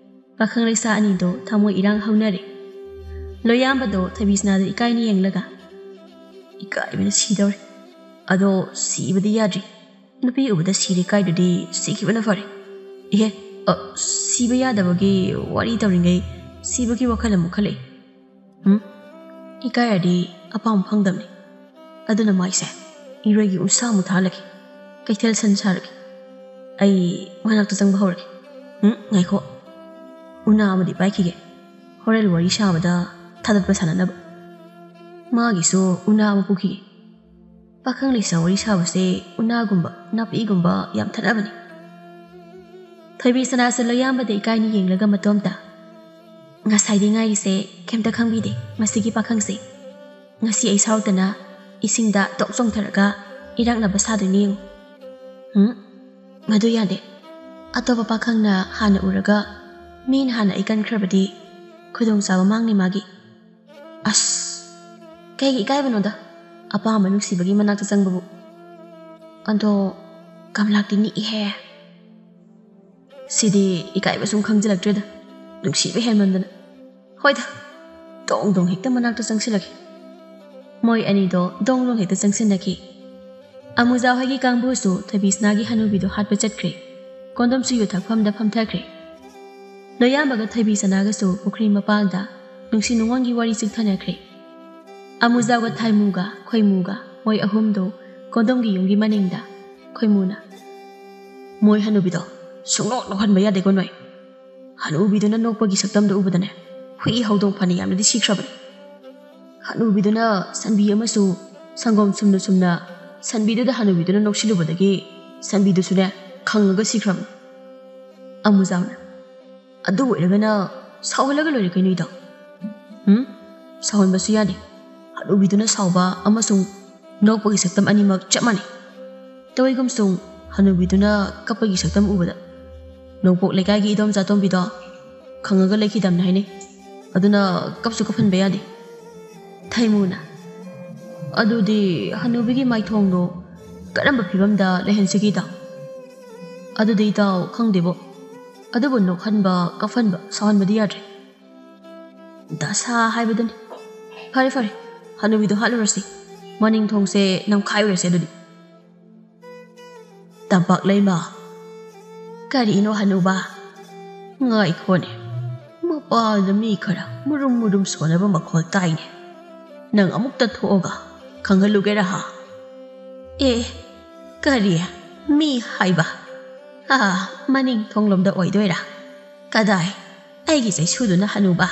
ꯄꯥꯈꯪ ꯂꯩꯁꯥ ꯑꯅꯤꯗꯣ ꯊꯃꯣꯏ ꯏꯔꯥꯡ ꯍꯧꯅꯔꯦ꯫ ꯂꯣꯌꯥꯝꯕꯗꯣ ꯊꯣꯏꯕꯤ ꯁꯅꯥꯗ ꯏꯀꯥꯏꯅ ꯌꯦꯡꯂꯒ, "ꯏꯀꯥꯏꯕꯅ ꯁꯤꯗꯧꯔꯦ꯫ ꯑꯗꯣ ꯁꯤꯕꯗꯤ ꯌꯥꯗ꯭ꯔꯤ꯫ ꯅꯨꯄꯤ ꯎꯕꯗ ꯁꯤꯔꯦ ꯀꯥꯏꯗꯨꯗꯤ ꯁꯤꯈꯤꯕꯅ ꯐꯔꯦ꯫ ꯏꯍꯦ, ꯑ, ꯁꯤꯕ ꯌꯥꯗꯕꯒꯤ ꯋꯥꯔꯤ ꯇꯧꯔꯤꯉꯩ ꯁꯤꯕꯒꯤ ꯋꯥꯈꯜ ꯑꯃꯨꯛ ꯈꯜꯂꯛꯏ꯫ ꯎꯝ? ꯏꯀꯥꯏꯔꯗꯤ ꯑꯄꯥꯝꯕ ꯐꯪꯗꯕꯅꯤ꯫ ꯑꯗꯨꯅ ꯃꯥꯏꯁꯦ ꯏꯔꯣꯏꯒꯤ ꯎꯟꯁꯥ ꯑꯃꯨꯛ ꯊꯥꯍꯜꯂꯒꯦ꯫ ꯀꯩꯊꯦꯜ ꯁꯟ ꯁꯥꯔꯒꯦ꯫ ꯑꯩ ꯃꯅꯥꯛꯇ ꯆꯪꯕ ꯍꯧꯔꯒꯦ꯫ ꯎꯝ, ꯉꯥꯏꯈꯣ꯫ ꯎꯅꯥ ꯑꯃꯗꯤ ꯄꯥꯏꯈꯤꯒꯦ꯫ ꯍꯣꯔꯦꯟ ꯋꯥꯔꯤ ꯁꯥꯕꯗ ꯊꯥꯗꯠꯄ ꯁꯥꯟꯅꯅꯕ꯫ ꯃꯥꯒꯤꯁꯨ ꯎꯅꯥ ꯑꯃ ꯄꯨꯈꯤꯒꯦ꯫ ꯄꯥꯈꯪ ꯂꯩꯁꯥ ꯋꯥꯔꯤ ꯁꯥꯕꯁꯦ ꯎꯅꯥꯒꯨꯝꯕ, ꯅꯥꯄꯤꯒꯨꯝꯕ ꯌꯥꯝ ꯊꯠꯅꯕꯅꯤ꯫ ꯊꯣꯏꯕꯤ ꯁꯅꯥꯁꯨ ꯂꯣꯌꯥꯝꯕꯗ ꯏꯀꯥꯏꯅ ꯌꯦꯡꯂꯒ ꯃꯇꯣꯝꯇ, "ꯉꯁꯥꯏꯗꯤ ꯉꯥꯏꯔꯤꯁꯦ ꯀꯩꯝꯇ ꯈꯪꯕꯤꯗꯦ ꯃꯁꯤꯒꯤ ꯄꯥꯈꯪꯁꯦ꯫ ꯉꯁꯤ ꯑꯩ ꯁꯥꯎꯗꯅ ꯏꯁꯤꯡꯗ ꯇꯣꯛ ꯆꯣꯡꯊꯔꯒ ꯏꯔꯛꯅꯕ ꯁꯥꯗꯣꯏꯅꯤ ꯌꯦꯡꯉꯨ꯫ ꯎꯝ, ꯃꯗꯨ ꯌꯥꯗꯦ꯫ ꯑꯇꯣꯞꯄ ꯄꯥꯈꯪꯅ ꯍꯥꯟꯅ ꯎꯔꯒ ꯃꯤꯅ ꯍꯥꯟꯅ ꯑꯩ ꯀꯟꯈ꯭ꯔꯕꯗꯤ ꯈꯨꯗꯣꯡꯆꯥꯕ ꯃꯥꯡꯅꯤ ꯃꯥꯒꯤ꯫" ꯑꯁ, ꯀꯩꯒꯤ ꯏꯀꯥꯏꯕꯅꯣꯗ? ꯑꯄꯥꯝꯕ ꯅꯨꯡꯁꯤꯕꯒꯤ ꯃꯅꯥꯛꯇ ꯆꯪꯕꯕꯨ꯫ ꯑꯗꯣ ꯀꯝꯂꯥꯛꯇꯤ ꯅꯤꯛꯏꯍꯦ꯫ ꯁꯤꯗꯤ ꯏꯀꯥꯏꯕ ꯁꯨꯝ ꯈꯪꯖꯤꯜꯂꯛꯇ꯭ꯔꯦꯗ, ꯅꯨꯡꯁꯤꯕ ꯍꯦꯟꯃꯟꯗꯅ꯫ ꯍꯣꯏꯗ, ꯗꯣꯡ ꯗꯣꯡ ꯍꯦꯛꯇ ꯃꯅꯥꯛꯇ ꯆꯪꯁꯤꯜꯂꯒꯦ꯫ ꯃꯣꯏ ꯑꯅꯤꯗꯣ ꯗꯣꯡ ꯗꯣꯡ ꯍꯦꯛꯇ ꯆꯪꯁꯤꯟꯅꯈꯤ꯫ ꯑꯃꯨꯖꯥ ꯍꯣꯏꯒꯤ ꯀꯥꯡꯕꯨꯁꯨ ꯊꯣꯏꯕꯤꯁꯅꯥꯒꯤ ꯍꯅꯨꯕꯤꯗꯣ ꯍꯥꯠꯄ ꯆꯠꯈ꯭ꯔꯦ꯫ ꯀꯣꯟꯗꯣꯝꯁꯨ ꯌꯨ ꯊꯛꯐꯝꯗ ꯐꯝꯊꯈ꯭ꯔꯦ꯫ ꯂꯣꯌꯥꯝꯕꯒ ꯊꯣꯏꯕꯤꯁꯅꯥꯒꯁꯨ ꯄꯨꯈ꯭ꯔꯤ ꯃꯄꯥꯟꯗ ꯅꯨꯡꯁꯤ ꯅꯨꯡꯉꯣꯟꯒꯤ ꯋꯥꯔꯤ ꯆꯤꯡꯊꯅꯈ꯭ꯔꯦ꯫ ꯑꯃꯨꯖꯥꯒ ꯊꯥꯏꯃꯨꯒ ꯈꯣꯏꯃꯨꯒ ꯃꯣꯏ ꯑꯍꯨꯝꯗꯣ ꯀꯣꯟꯗꯣꯝꯒꯤ ꯌꯨꯝꯒꯤ ꯃꯅꯤꯡꯗ꯫ ꯈꯣꯏꯃꯨꯅ, "ꯃꯣꯏ ꯍꯅꯨꯕꯤꯗꯣ ꯁꯨꯡꯅꯣꯛ ꯅꯣꯛꯍꯟꯕ ꯌꯥꯗꯦꯀꯣ ꯅꯣꯏ꯫ ꯍꯅꯨꯕꯤꯗꯨꯅ ꯅꯣꯛꯄꯒꯤ ꯁꯛꯇꯝꯗꯣ ꯎꯕꯗꯅꯦ ꯍꯨꯏ ꯍꯧꯗꯣꯡ ꯐꯅ ꯌꯥꯝꯅꯗꯤ ꯁꯤꯈ꯭ꯔꯕꯅꯦ꯫ ꯍꯅꯨꯕꯤꯗꯨꯅ ꯁꯟꯕꯤ ꯑꯃꯁꯨ ꯁꯪꯒꯣꯝ ꯁꯨꯝꯅ ꯁꯨꯝꯅ ꯁꯟꯕꯤꯗꯨꯗ ꯍꯅꯨꯕꯤꯗꯨꯅ ꯅꯣꯛꯁꯤꯜꯂꯨꯕꯗꯒꯤ ꯁꯟꯕꯤꯗꯨꯁꯨꯅꯦ ꯈꯪꯉꯒ ꯁꯤꯈ꯭ꯔꯕꯅꯤ꯫ ꯑꯃꯨꯖꯥꯎꯅ, "ꯑꯗꯨ ꯑꯣꯏꯔꯒꯅ ꯁꯥꯎꯍꯜꯂꯒ ꯂꯣꯏꯔꯦ ꯀꯩꯅꯣ ꯏꯇꯥꯎ꯫ ꯎꯝ, ꯁꯥꯎꯍꯟꯕꯁꯨ ꯌꯥꯗꯦ꯫ ꯍꯅꯨꯕꯤꯗꯨꯅ ꯁꯥꯎꯕ ꯑꯃꯁꯨꯡ ꯅꯣꯛꯄꯒꯤ ꯁꯛꯇꯝ ꯑꯅꯤꯃꯛ ꯆꯞ ꯃꯥꯟꯅꯩ꯫ ꯇꯧꯏꯒꯨꯝꯁꯨꯡ ꯍꯅꯨꯕꯤꯗꯨꯅ ꯀꯞꯄꯒꯤ ꯁꯛꯇꯝ ꯎꯕꯗ ꯅꯣꯡꯄꯣꯛ ꯂꯩꯀꯥꯏꯒꯤ ꯏꯗꯣꯝꯆꯥ ꯇꯣꯝꯕꯤꯗꯣ ꯈꯪꯉꯒ ꯂꯩꯈꯤꯗꯕꯅꯤ ꯍꯥꯏꯅꯩ꯫ ꯑꯗꯨꯅ ꯀꯞꯁꯨ ꯀꯞꯍꯟꯕ ꯌꯥꯗꯦ꯫" ꯊꯩꯃꯨꯅ, "ꯑꯗꯨꯗꯤ ꯍꯅꯨꯕꯤꯒꯤ ꯃꯥꯏꯊꯣꯡꯗꯣ ꯀꯔꯝꯕ ꯐꯤꯕꯝꯗ ꯂꯩꯍꯟꯁꯤꯒꯦ ꯏꯇꯥꯎ?" "ꯑꯗꯨꯗꯤ ꯏꯇꯥꯎ ꯈꯪꯗꯦꯕꯣ꯫ ꯑꯗꯨꯕꯨ ꯅꯣꯛꯍꯟꯕ, ꯀꯞꯍꯟꯕ, ꯁꯥꯎꯍꯟꯕꯗꯤ ꯌꯥꯗ꯭ꯔꯦ꯫" "ꯗꯁꯥ ꯍꯥꯏꯕꯗꯨꯅꯤ꯫ ꯐꯔꯦ ꯐꯔꯦ, ꯍꯅꯨꯕꯤꯗꯣ ꯍꯥꯠꯂꯨꯔꯁꯤ꯫ ꯃꯅꯤꯡ ꯊꯣꯡꯁꯦ ꯅꯝꯈꯥꯏꯔꯨꯔꯁꯤ ꯑꯗꯨꯗꯤ꯫" ꯇꯝꯄꯥꯛ ꯂꯩꯃ, "ꯀꯔꯤꯅꯣ ꯍꯅꯨꯕ?" "ꯉꯥꯏꯈꯣꯅꯦ, ꯃꯄꯥꯟꯗ ꯃꯤ ꯈꯔ ꯃꯨꯔꯨꯝ ꯃꯨꯔꯨꯝ ꯁꯣꯟꯅꯕ ꯃꯈꯣꯜ ꯇꯥꯏꯅꯦ꯫ ꯅꯪ ꯑꯃꯨꯛꯇ ꯊꯣꯛꯑꯒ ꯈꯪꯍꯜꯂꯨꯒꯦꯔꯥ ꯍꯥ?" "ꯑꯦ, ꯀꯔꯤ? ꯃꯤ ꯍꯥꯏꯕ? ꯑꯥ, ꯃꯅꯤꯡ ꯊꯣꯡꯂꯣꯝꯗ ꯑꯣꯏꯗꯣꯏꯔꯥ? ꯀꯗꯥꯏ? ꯑꯩꯒꯤ ꯆꯩꯁꯨꯗꯨꯅ ꯍꯅꯨꯕ?"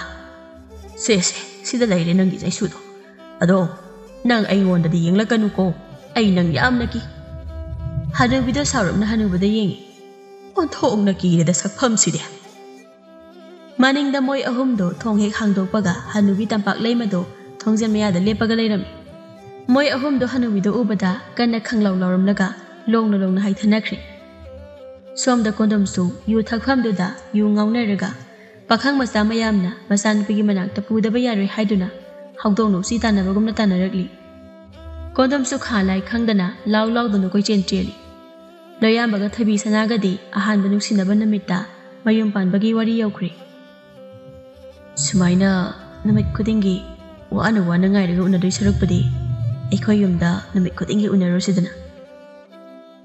"ꯁꯦ ꯁꯦ, ꯁꯤꯗ ꯂꯩꯔꯦ ꯅꯪꯒꯤ ꯆꯩꯁꯨꯗꯣ꯫ ꯑꯗꯣ ꯅꯪ ꯑꯩꯉꯣꯟꯗꯗꯤ ꯌꯦꯡꯂꯛꯀꯅꯨꯀꯣ, ꯑꯩ ꯅꯪ ꯌꯥꯝꯅ ꯀꯤ꯫" ꯍꯅꯨꯕꯤꯗꯣ ꯁꯥꯎꯔꯞꯅ ꯍꯅꯨꯕꯗ ꯌꯦꯡꯉꯤ꯫ "ꯑꯣꯟꯊꯣꯛꯅ ꯀꯤꯔꯦꯗ ꯁꯛꯐꯝꯁꯤꯗꯤ꯫" ꯃꯅꯤꯡꯗ ꯃꯣꯏ ꯑꯍꯨꯝꯗꯣ ꯊꯣꯡ ꯍꯦꯛ ꯍꯥꯡꯗꯣꯛꯄꯒ ꯍꯅꯨꯕꯤ ꯇꯝꯄꯥꯛ ꯂꯩꯃꯗꯣ ꯊꯣꯡꯖꯤꯟ ꯃꯌꯥꯗ ꯂꯦꯞꯄꯒ ꯂꯩꯔꯝꯃꯤ꯫ ꯃꯣꯏ ꯑꯍꯨꯝꯗꯣ ꯍꯅꯨꯕꯤꯗꯣ ꯎꯕꯗ ꯀꯟꯅ ꯈꯪꯂꯥꯎ ꯂꯥꯎꯔꯝꯂꯒ ꯂꯣꯡꯅ ꯂꯣꯡꯅ ꯍꯥꯏꯊꯅꯈ꯭ꯔꯦ꯫ ꯁꯣꯝꯗ ꯀꯣꯟꯗꯣꯝꯁꯨ ꯌꯨ ꯊꯛꯐꯝꯗꯨꯗ ꯌꯨ ꯉꯥꯎꯅꯔꯒ ꯄꯥꯈꯪ ꯃꯆꯥ ꯃꯌꯥꯝꯅ ꯃꯆꯥꯅꯨꯄꯤꯒꯤ ꯃꯅꯥꯛꯇ ꯄꯨꯗꯕ ꯌꯥꯔꯣꯏ ꯍꯥꯏꯗꯨꯅ ꯍꯧꯗꯣꯡ ꯅꯨꯡꯁꯤ ꯇꯥꯟꯅꯕꯒꯨꯝꯅ ꯇꯥꯟꯅꯔꯛꯂꯤ꯫ ꯀꯣꯟꯗꯣꯝꯁꯨ ꯈꯥ ꯂꯥꯏ ꯈꯪꯗꯅ ꯂꯥꯎ ꯂꯥꯎꯗꯨꯅ ꯀꯣꯏꯆꯦꯟ ꯆꯦꯜꯂꯤ꯫ ꯂꯣꯌꯥꯝꯕꯒ ꯊꯣꯏꯕꯤ ꯁꯅꯥꯒꯗꯤ ꯑꯍꯥꯟꯕ ꯅꯨꯡꯁꯤꯅꯕ ꯅꯨꯃꯤꯠꯇ ꯃꯌꯨꯝ ꯄꯥꯟꯕꯒꯤ ꯋꯥꯔꯤ ꯌꯧꯈ꯭ꯔꯦ꯫ ꯁꯨꯃꯥꯏꯅ ꯅꯨꯃꯤꯠ ꯈꯨꯗꯤꯡꯒꯤ ꯋꯥꯅ ꯋꯥꯅ ꯉꯥꯏꯔꯒ ꯎꯅꯗꯣꯏ ꯁꯔꯨꯛꯄꯨꯗꯤ ꯑꯩꯈꯣꯏ ꯌꯨꯝꯗ ꯅꯨꯃꯤꯠ ꯈꯨꯗꯤꯡꯒꯤ ꯎꯅꯔꯨꯁꯤꯗꯅ꯫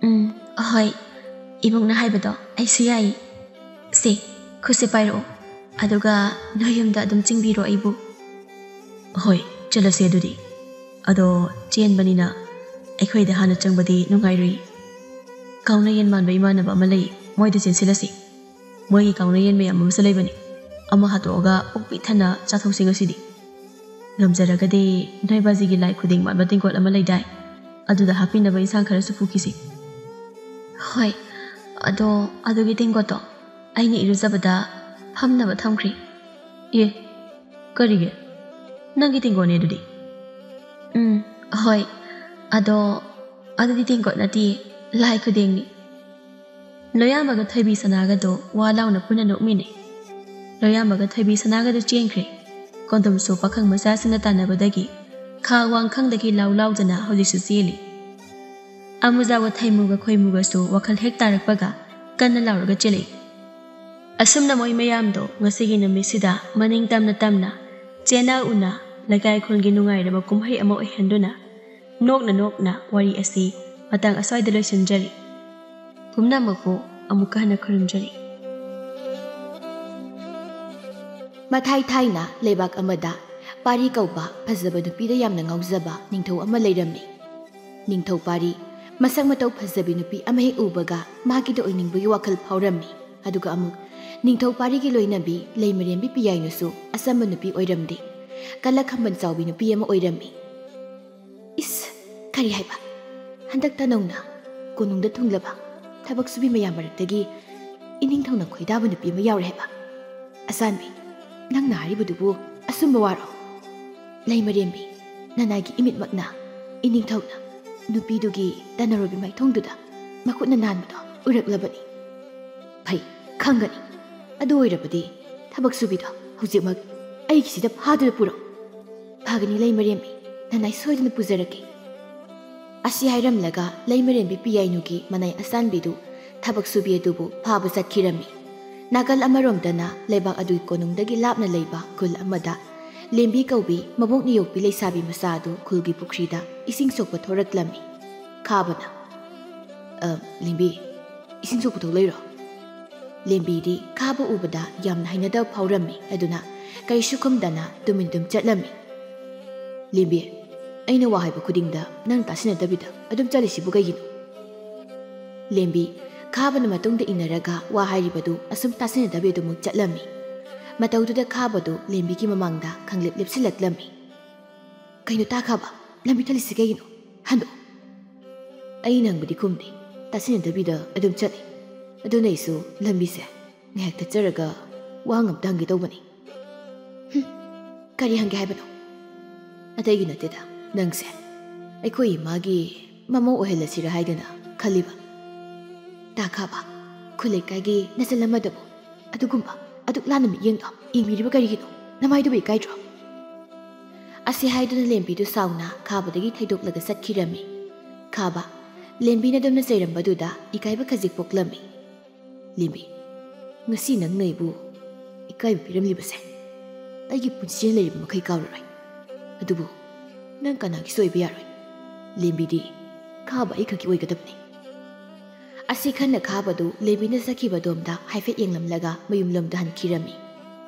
"ꯎꯝ, ꯑꯍꯣꯏ, ꯏꯕꯨꯡꯅ ꯍꯥꯏꯕꯗꯣ ꯑꯩꯁꯨ ꯌꯥꯏ꯫ ꯁꯦ, ꯈꯨꯠꯁꯦ ꯄꯥꯏꯔꯛꯑꯣ, ꯑꯗꯨꯒ ꯅꯣꯏ ꯌꯨꯝꯗ ꯑꯗꯨꯝ ꯆꯤꯡꯕꯤꯔꯣ ꯑꯩꯕꯨ꯫" "ꯍꯣꯏ, ꯆꯠꯂꯁꯦ ꯑꯗꯨꯗꯤ꯫ ꯑꯗꯣ ꯆꯦꯟꯕꯅꯤꯅ ꯑꯩꯈꯣꯏꯗ ꯍꯥꯟꯅ ꯆꯪꯕꯗꯤ ꯅꯨꯡꯉꯥꯏꯔꯨꯏ꯫ ꯀꯥꯎꯅ ꯌꯦꯟ ꯃꯥꯟꯕ ꯏꯃꯥꯟꯅꯕ ꯑꯃ ꯂꯩ, ꯃꯣꯏꯗ ꯆꯦꯟꯁꯤꯜꯂꯁꯤ꯫ ꯃꯣꯏꯒꯤ ꯀꯥꯎꯅ ꯌꯦꯟ ꯃꯌꯥꯝ ꯑꯃꯁꯨ ꯂꯩꯕꯅꯤ꯫ ꯑꯃ ꯍꯥꯠꯇꯣꯛꯑꯒ ꯄꯨꯛ ꯄꯤꯛ ꯊꯟꯅ ꯆꯥꯊꯣꯛꯁꯤ ꯉꯁꯤꯗꯤ꯫ ꯉꯝꯖꯔꯒꯗꯤ ꯅꯣꯏ ꯕꯥꯖꯤꯒꯤ ꯂꯥꯏ ꯈꯨꯗꯦꯡ ꯃꯥꯟꯕ ꯇꯦꯡꯀꯣꯠ ꯑꯃ ꯂꯩꯗꯥꯏ? ꯑꯗꯨꯗ ꯍꯥꯞꯄꯤꯅꯕ ꯏꯟꯁꯥꯡ ꯈꯔꯁꯨ ꯄꯨꯈꯤꯁꯤ꯫ ꯍꯣꯏ, ꯑꯗꯣ ꯑꯗꯨꯒꯤ ꯇꯦꯡꯀꯣꯠꯇꯣ ꯑꯩꯅ ꯏꯔꯨꯖꯕꯗ ꯐꯝꯅꯕ ꯊꯝꯈ꯭ꯔꯦ꯫ ꯑꯦ, ꯀꯔꯤꯒꯤ? ꯅꯪꯒꯤ ꯇꯦꯡꯀꯣꯠꯅꯦ ꯑꯗꯨꯗꯤ꯫ ꯎꯝ, ꯍꯣꯏ, ꯑꯗꯣ ꯑꯗꯨꯗꯤ ꯇꯦꯡꯀꯣꯠ ꯅꯠꯇꯤꯌꯦ, ꯂꯥꯏ ꯈꯨꯗꯦꯡꯅꯤ꯫ ꯂꯣꯌꯥꯝꯕꯒ ꯊꯣꯏꯕꯤ ꯁꯅꯥꯒꯗꯣ ꯋꯥ ꯂꯥꯎꯅ ꯄꯨꯟꯅ ꯅꯣꯛꯃꯤꯟꯅꯩ꯫ ꯂꯣꯌꯥꯝꯕꯒ ꯊꯣꯏꯕꯤ ꯁꯅꯥꯒꯗꯣ ꯆꯦꯟꯈ꯭ꯔꯦ꯫ ꯀꯣꯟꯗꯨꯝꯁꯨ ꯄꯥꯈꯪ ꯃꯆꯥꯁꯤꯡꯅ ꯇꯥꯟꯅꯕꯗꯒꯤ ꯈꯥ ꯋꯥꯡ ꯈꯪꯗꯒꯩ ꯂꯥꯎ ꯂꯥꯎꯗꯅ ꯍꯧꯖꯤꯛꯁꯨ ꯆꯦꯜꯂꯤ꯫ ꯑꯃꯨꯖꯥꯒ ꯊꯩꯃꯨꯒ ꯈꯣꯏꯃꯨꯒꯁꯨ ꯋꯥꯈꯜ ꯍꯦꯛ ꯇꯥꯔꯛꯄꯒ ꯀꯟꯅ ꯂꯥꯎꯔꯒ ꯆꯦꯜꯂꯛꯏ꯫ ꯑꯁꯨꯝꯅ ꯃꯣꯏ ꯃꯌꯥꯝꯗꯣ ꯉꯁꯤꯒꯤ ꯅꯨꯃꯤꯠꯁꯤꯗ ꯃꯅꯤꯡ ꯇꯝꯅ ꯇꯝꯅ, ꯆꯦꯟꯅ ꯎꯅ, ꯂꯩꯀꯥꯏ ꯈꯨꯜꯒꯤ ꯅꯨꯡꯉꯥꯏꯔꯕ ꯀꯨꯝꯍꯩ ꯑꯃ ꯑꯣꯏꯍꯟꯗꯨꯅ ꯅꯣꯛꯅ ꯅꯣꯛꯅ ꯋꯥꯔꯤ ꯑꯁꯤ ꯃꯇꯥꯡ ꯑꯁ꯭ꯋꯥꯏꯗ ꯂꯣꯏꯁꯤꯟꯖꯔꯤ꯫ ꯄꯨꯝꯅꯃꯛꯄꯨ ꯑꯃꯨꯛꯀ ꯍꯟꯅ ꯈꯨꯔꯨꯝꯖꯔꯤ꯫ ꯃꯊꯥꯏ ꯊꯥꯏꯅ ꯂꯩꯕꯥꯛ ꯑꯃꯗ ꯄꯥꯔꯤ ꯀꯧꯕ ꯐꯖꯕ ꯅꯨꯄꯤꯗ ꯌꯥꯝꯅ ꯉꯥꯎꯖꯕ ꯅꯤꯡꯊꯧ ꯑꯃ ꯂꯩꯔꯝꯃꯤ꯫ ꯅꯤꯡꯊꯧ ꯄꯥꯔꯤ ꯃꯁꯛ ꯃꯇꯧ ꯐꯖꯕꯤ ꯅꯨꯄꯤ ꯑꯃ ꯍꯦꯛ ꯎꯕꯒ ꯃꯥꯒꯤꯗ ꯑꯣꯏꯅꯤꯡꯕꯒꯤ ꯋꯥꯈꯜ ꯐꯥꯎꯔꯝꯃꯤ꯫ ꯑꯗꯨꯒ ꯑꯃꯨꯛ ꯅꯤꯡꯊꯧ ꯄꯥꯔꯤꯒꯤ ꯂꯣꯏꯅꯕꯤ ꯂꯩꯃꯔꯦꯝꯕꯤ ꯄꯤꯌꯥꯏꯅꯨꯁꯨ ꯑꯆꯝꯕ ꯅꯨꯄꯤ ꯑꯣꯏꯔꯝꯗꯦ꯫ ꯀꯂꯛ ꯈꯝꯕꯟ ꯆꯥꯎꯕꯤ ꯅꯨꯄꯤ ꯑꯃ ꯑꯣꯏꯔꯝꯃꯤ꯫ ꯏꯁ, ꯀꯔꯤ ꯍꯥꯏꯕ? ꯍꯟꯗꯛꯇ ꯅꯧꯅ ꯀꯣꯅꯨꯡꯗ ꯊꯨꯡꯂꯕ ꯊꯕꯛ ꯁꯨꯕꯤ ꯃꯌꯥꯝ ꯃꯔꯛꯇꯒꯤ ꯏꯅꯤꯡꯊꯧꯅ ꯈꯣꯏꯗꯥꯕ ꯅꯨꯄꯤ ꯑꯃ ꯌꯥꯎꯔꯦ ꯍꯥꯏꯕ? ꯑꯆꯥꯟꯕꯤ, ꯅꯪꯅ ꯍꯥꯏꯔꯤꯕꯗꯨꯕꯨ ꯑꯆꯨꯝꯕ ꯋꯥꯔꯣ? ꯂꯩꯃꯔꯦꯝꯕꯤ, ꯅꯅꯥꯏꯒꯤ ꯏꯃꯤꯠꯃꯛꯅ ꯏꯅꯤꯡꯊꯧꯅ ꯅꯨꯄꯤꯗꯨꯒꯤ ꯇꯅꯔꯣꯕꯤ ꯃꯥꯏꯊꯣꯡꯗꯨꯗ ꯃꯈꯨꯠꯅ ꯅꯥꯟꯕꯗꯣ ꯎꯔꯛꯂꯕꯅꯤ꯫ ꯐꯩ, ꯈꯪꯒꯅꯤ꯫ ꯑꯗꯨ ꯑꯣꯏꯔꯕꯗꯤ ꯊꯕꯛ ꯁꯨꯕꯤꯗꯣ ꯍꯧꯖꯤꯛꯃꯛ ꯑꯩꯒꯤꯁꯤꯗ ꯐꯥꯗꯨꯅ ꯄꯨꯔꯛꯎ꯫ ꯐꯒꯅꯤ ꯂꯩꯃꯔꯦꯝꯕꯤ, ꯅꯅꯥꯏ ꯁꯣꯏꯗꯅ ꯄꯨꯖꯔꯛꯀꯦ꯫ ꯑꯁꯤ ꯍꯥꯏꯔꯝꯂꯒ ꯂꯩꯃꯔꯦꯝꯕꯤ ꯄꯤꯌꯥꯏꯅꯨꯒꯤ ꯃꯅꯥꯏ ꯑꯆꯥꯟꯕꯤꯗꯨ ꯊꯕꯛ ꯁꯨꯕꯤ ꯑꯗꯨꯕꯨ ꯐꯥꯕ ꯆꯠꯈꯤꯔꯝꯃꯤ꯫ ꯅꯥꯀꯜ ꯑꯃꯔꯣꯝꯗꯅ ꯂꯩꯕꯥꯛ ꯑꯗꯨꯒꯤ ꯀꯣꯅꯨꯡꯗꯒꯤ ꯂꯥꯞꯅ ꯂꯩꯕ ꯈꯨꯜ ꯑꯃꯗ ꯂꯦꯝꯕꯤ ꯀꯧꯕꯤ ꯃꯕꯣꯛꯅ ꯌꯣꯛꯄꯤ ꯂꯩꯁꯥꯕꯤ ꯃꯆꯥ ꯑꯗꯨ ꯈꯨꯜꯒꯤ ꯄꯨꯈ꯭ꯔꯤꯗ ꯏꯁꯤꯡ ꯁꯣꯛꯄ ꯊꯣꯔꯛꯂꯝꯃꯤ꯫ ꯈꯥꯕꯅ, "ꯑ, ꯂꯦꯝꯕꯤ, ꯏꯁꯤꯡ ꯁꯣꯛꯄ ꯊꯣꯛꯂꯛꯏꯔꯣ?" ꯂꯦꯝꯕꯤꯗꯤ ꯈꯥꯕ ꯎꯕꯗ ꯌꯥꯝꯅ ꯍꯩꯅꯗꯕ ꯐꯥꯎꯔꯝꯃꯤ꯫ ꯑꯗꯨꯅ ꯀꯔꯤꯁꯨ ꯈꯨꯝꯗꯅ ꯇꯨꯃꯤꯟ ꯇꯨꯝ ꯆꯠꯂꯝꯃꯤ꯫ "ꯂꯦꯝꯕꯤ, ꯑꯩꯅ ꯋꯥ ꯍꯥꯏꯕ ꯈꯨꯗꯤꯡꯗ ꯅꯪ ꯇꯥꯁꯤꯟꯅꯗꯕꯤꯗ ꯑꯗꯨꯝ ꯆꯠꯂꯤꯁꯤꯕꯨ ꯀꯩꯒꯤꯅꯣ?" ꯂꯦꯝꯕꯤ ꯈꯥꯕꯅ ꯃꯇꯨꯡꯗ ꯏꯟꯅꯔꯒ ꯋꯥ ꯍꯥꯏꯔꯤꯕꯗꯨ ꯑꯁꯨꯝ ꯇꯥꯁꯤꯟꯅꯗꯕꯤ ꯑꯗꯨꯃꯛ ꯆꯠꯂꯝꯃꯤ꯫ ꯃꯇꯧꯗꯨꯗ ꯈꯥꯕꯗꯨ ꯂꯦꯝꯕꯤꯒꯤ ꯃꯃꯥꯡꯗ ꯈꯪꯂꯦꯞ ꯂꯦꯞꯁꯤꯜꯂꯛꯂꯝꯃꯤ꯫ "ꯀꯩꯅꯣ ꯇꯥ ꯈꯥꯕ? ꯂꯝꯕꯤ ꯊꯜꯂꯤꯁꯤ ꯀꯩꯒꯤꯅꯣ? ꯍꯟꯗꯣꯛꯑꯣ, ꯑꯩꯅ ꯍꯪꯕꯗꯤ ꯈꯨꯝꯗꯦ, ꯇꯥꯁꯤꯟꯅꯗꯕꯤꯗ ꯑꯗꯨꯝ ꯆꯠꯂꯤ꯫ ꯑꯗꯨꯅ ꯑꯩꯁꯨ ꯂꯝꯕꯤꯁꯦ ꯉꯥꯏꯍꯥꯛ ꯊꯠꯆꯔꯒ ꯋꯥꯍꯪ ꯑꯝꯇ ꯍꯪꯒꯦ ꯇꯧꯕꯅꯤ꯫ "ꯍꯨꯝ, ꯀꯔꯤ ꯍꯪꯒꯦ ꯍꯥꯏꯕꯅꯣ?" "ꯑꯇꯩꯒꯤ ꯅꯠꯇꯦꯗ, ꯅꯪꯁꯦ ꯑꯩꯈꯣꯏ ꯏꯃꯥꯒꯤ ꯃꯃꯧ ꯑꯣꯏꯍꯜꯂꯁꯤꯔꯥ ꯍꯥꯏꯗꯅ ꯈꯜꯂꯤꯕ꯫ ꯇꯥ ꯈꯥꯕ, ꯈꯨꯜ ꯂꯩꯀꯥꯏꯒꯤ ꯅꯆꯜ ꯑꯃꯗꯕꯨ ꯑꯗꯨꯒꯨꯝꯕ ꯑꯗꯨꯛ ꯂꯥꯟꯅ ꯃꯤꯠꯌꯦꯡꯗꯣ ꯌꯦꯡꯕꯤꯔꯤꯕ ꯀꯔꯤꯒꯤꯅꯣ? ꯅꯃꯥꯏꯗꯨꯕꯨ ꯏꯀꯥꯏꯗ꯭ꯔꯣ?" ꯑꯁꯤ ꯍꯥꯏꯗꯨꯅ ꯂꯦꯝꯕꯤꯗꯨ ꯁꯥꯎꯅ ꯈꯥꯕꯗꯒꯤ ꯊꯩꯗꯣꯛꯂꯒ ꯆꯠꯈꯤꯔꯝꯃꯤ꯫ ꯈꯥꯕ, ꯂꯦꯝꯕꯤꯅ ꯑꯗꯨꯝꯅ ꯆꯩꯔꯝꯕꯗꯨꯗ ꯏꯀꯥꯏꯕ ꯈꯖꯤꯛ ꯄꯣꯛꯂꯝꯃꯤ꯫ "ꯂꯦꯝꯕꯤ, ꯉꯁꯤ ꯅꯪꯅ ꯑꯩꯕꯨ ꯏꯀꯥꯏꯕ ꯄꯤꯔꯝꯂꯤꯕꯁꯦ ꯑꯩꯒꯤ ꯄꯨꯟꯁꯤꯅ ꯂꯩꯔꯤꯕ ꯃꯈꯩ ꯀꯥꯎꯔꯔꯣꯏ꯫ ꯑꯗꯨꯕꯨ ꯅꯪ ꯀꯅꯥꯒꯤꯁꯨ ꯑꯣꯏꯕ ꯌꯥꯔꯣꯏ꯫ ꯂꯦꯝꯕꯤꯗꯤ ꯈꯥꯕ ꯑꯩ ꯈꯛꯀꯤ ꯑꯣꯏꯒꯗꯕꯅꯤ꯫" ꯑꯁꯤ ꯈꯟꯅ ꯈꯥꯕꯗꯨ ꯂꯦꯝꯕꯤꯅ ꯆꯠꯈꯤꯕꯗꯣꯝꯗ ꯍꯥꯏꯐꯦꯠ ꯌꯦꯡꯂꯝꯂꯒ ꯃꯌꯨꯝꯂꯣꯝꯗ ꯍꯟꯈꯤꯔꯝꯃꯤ꯫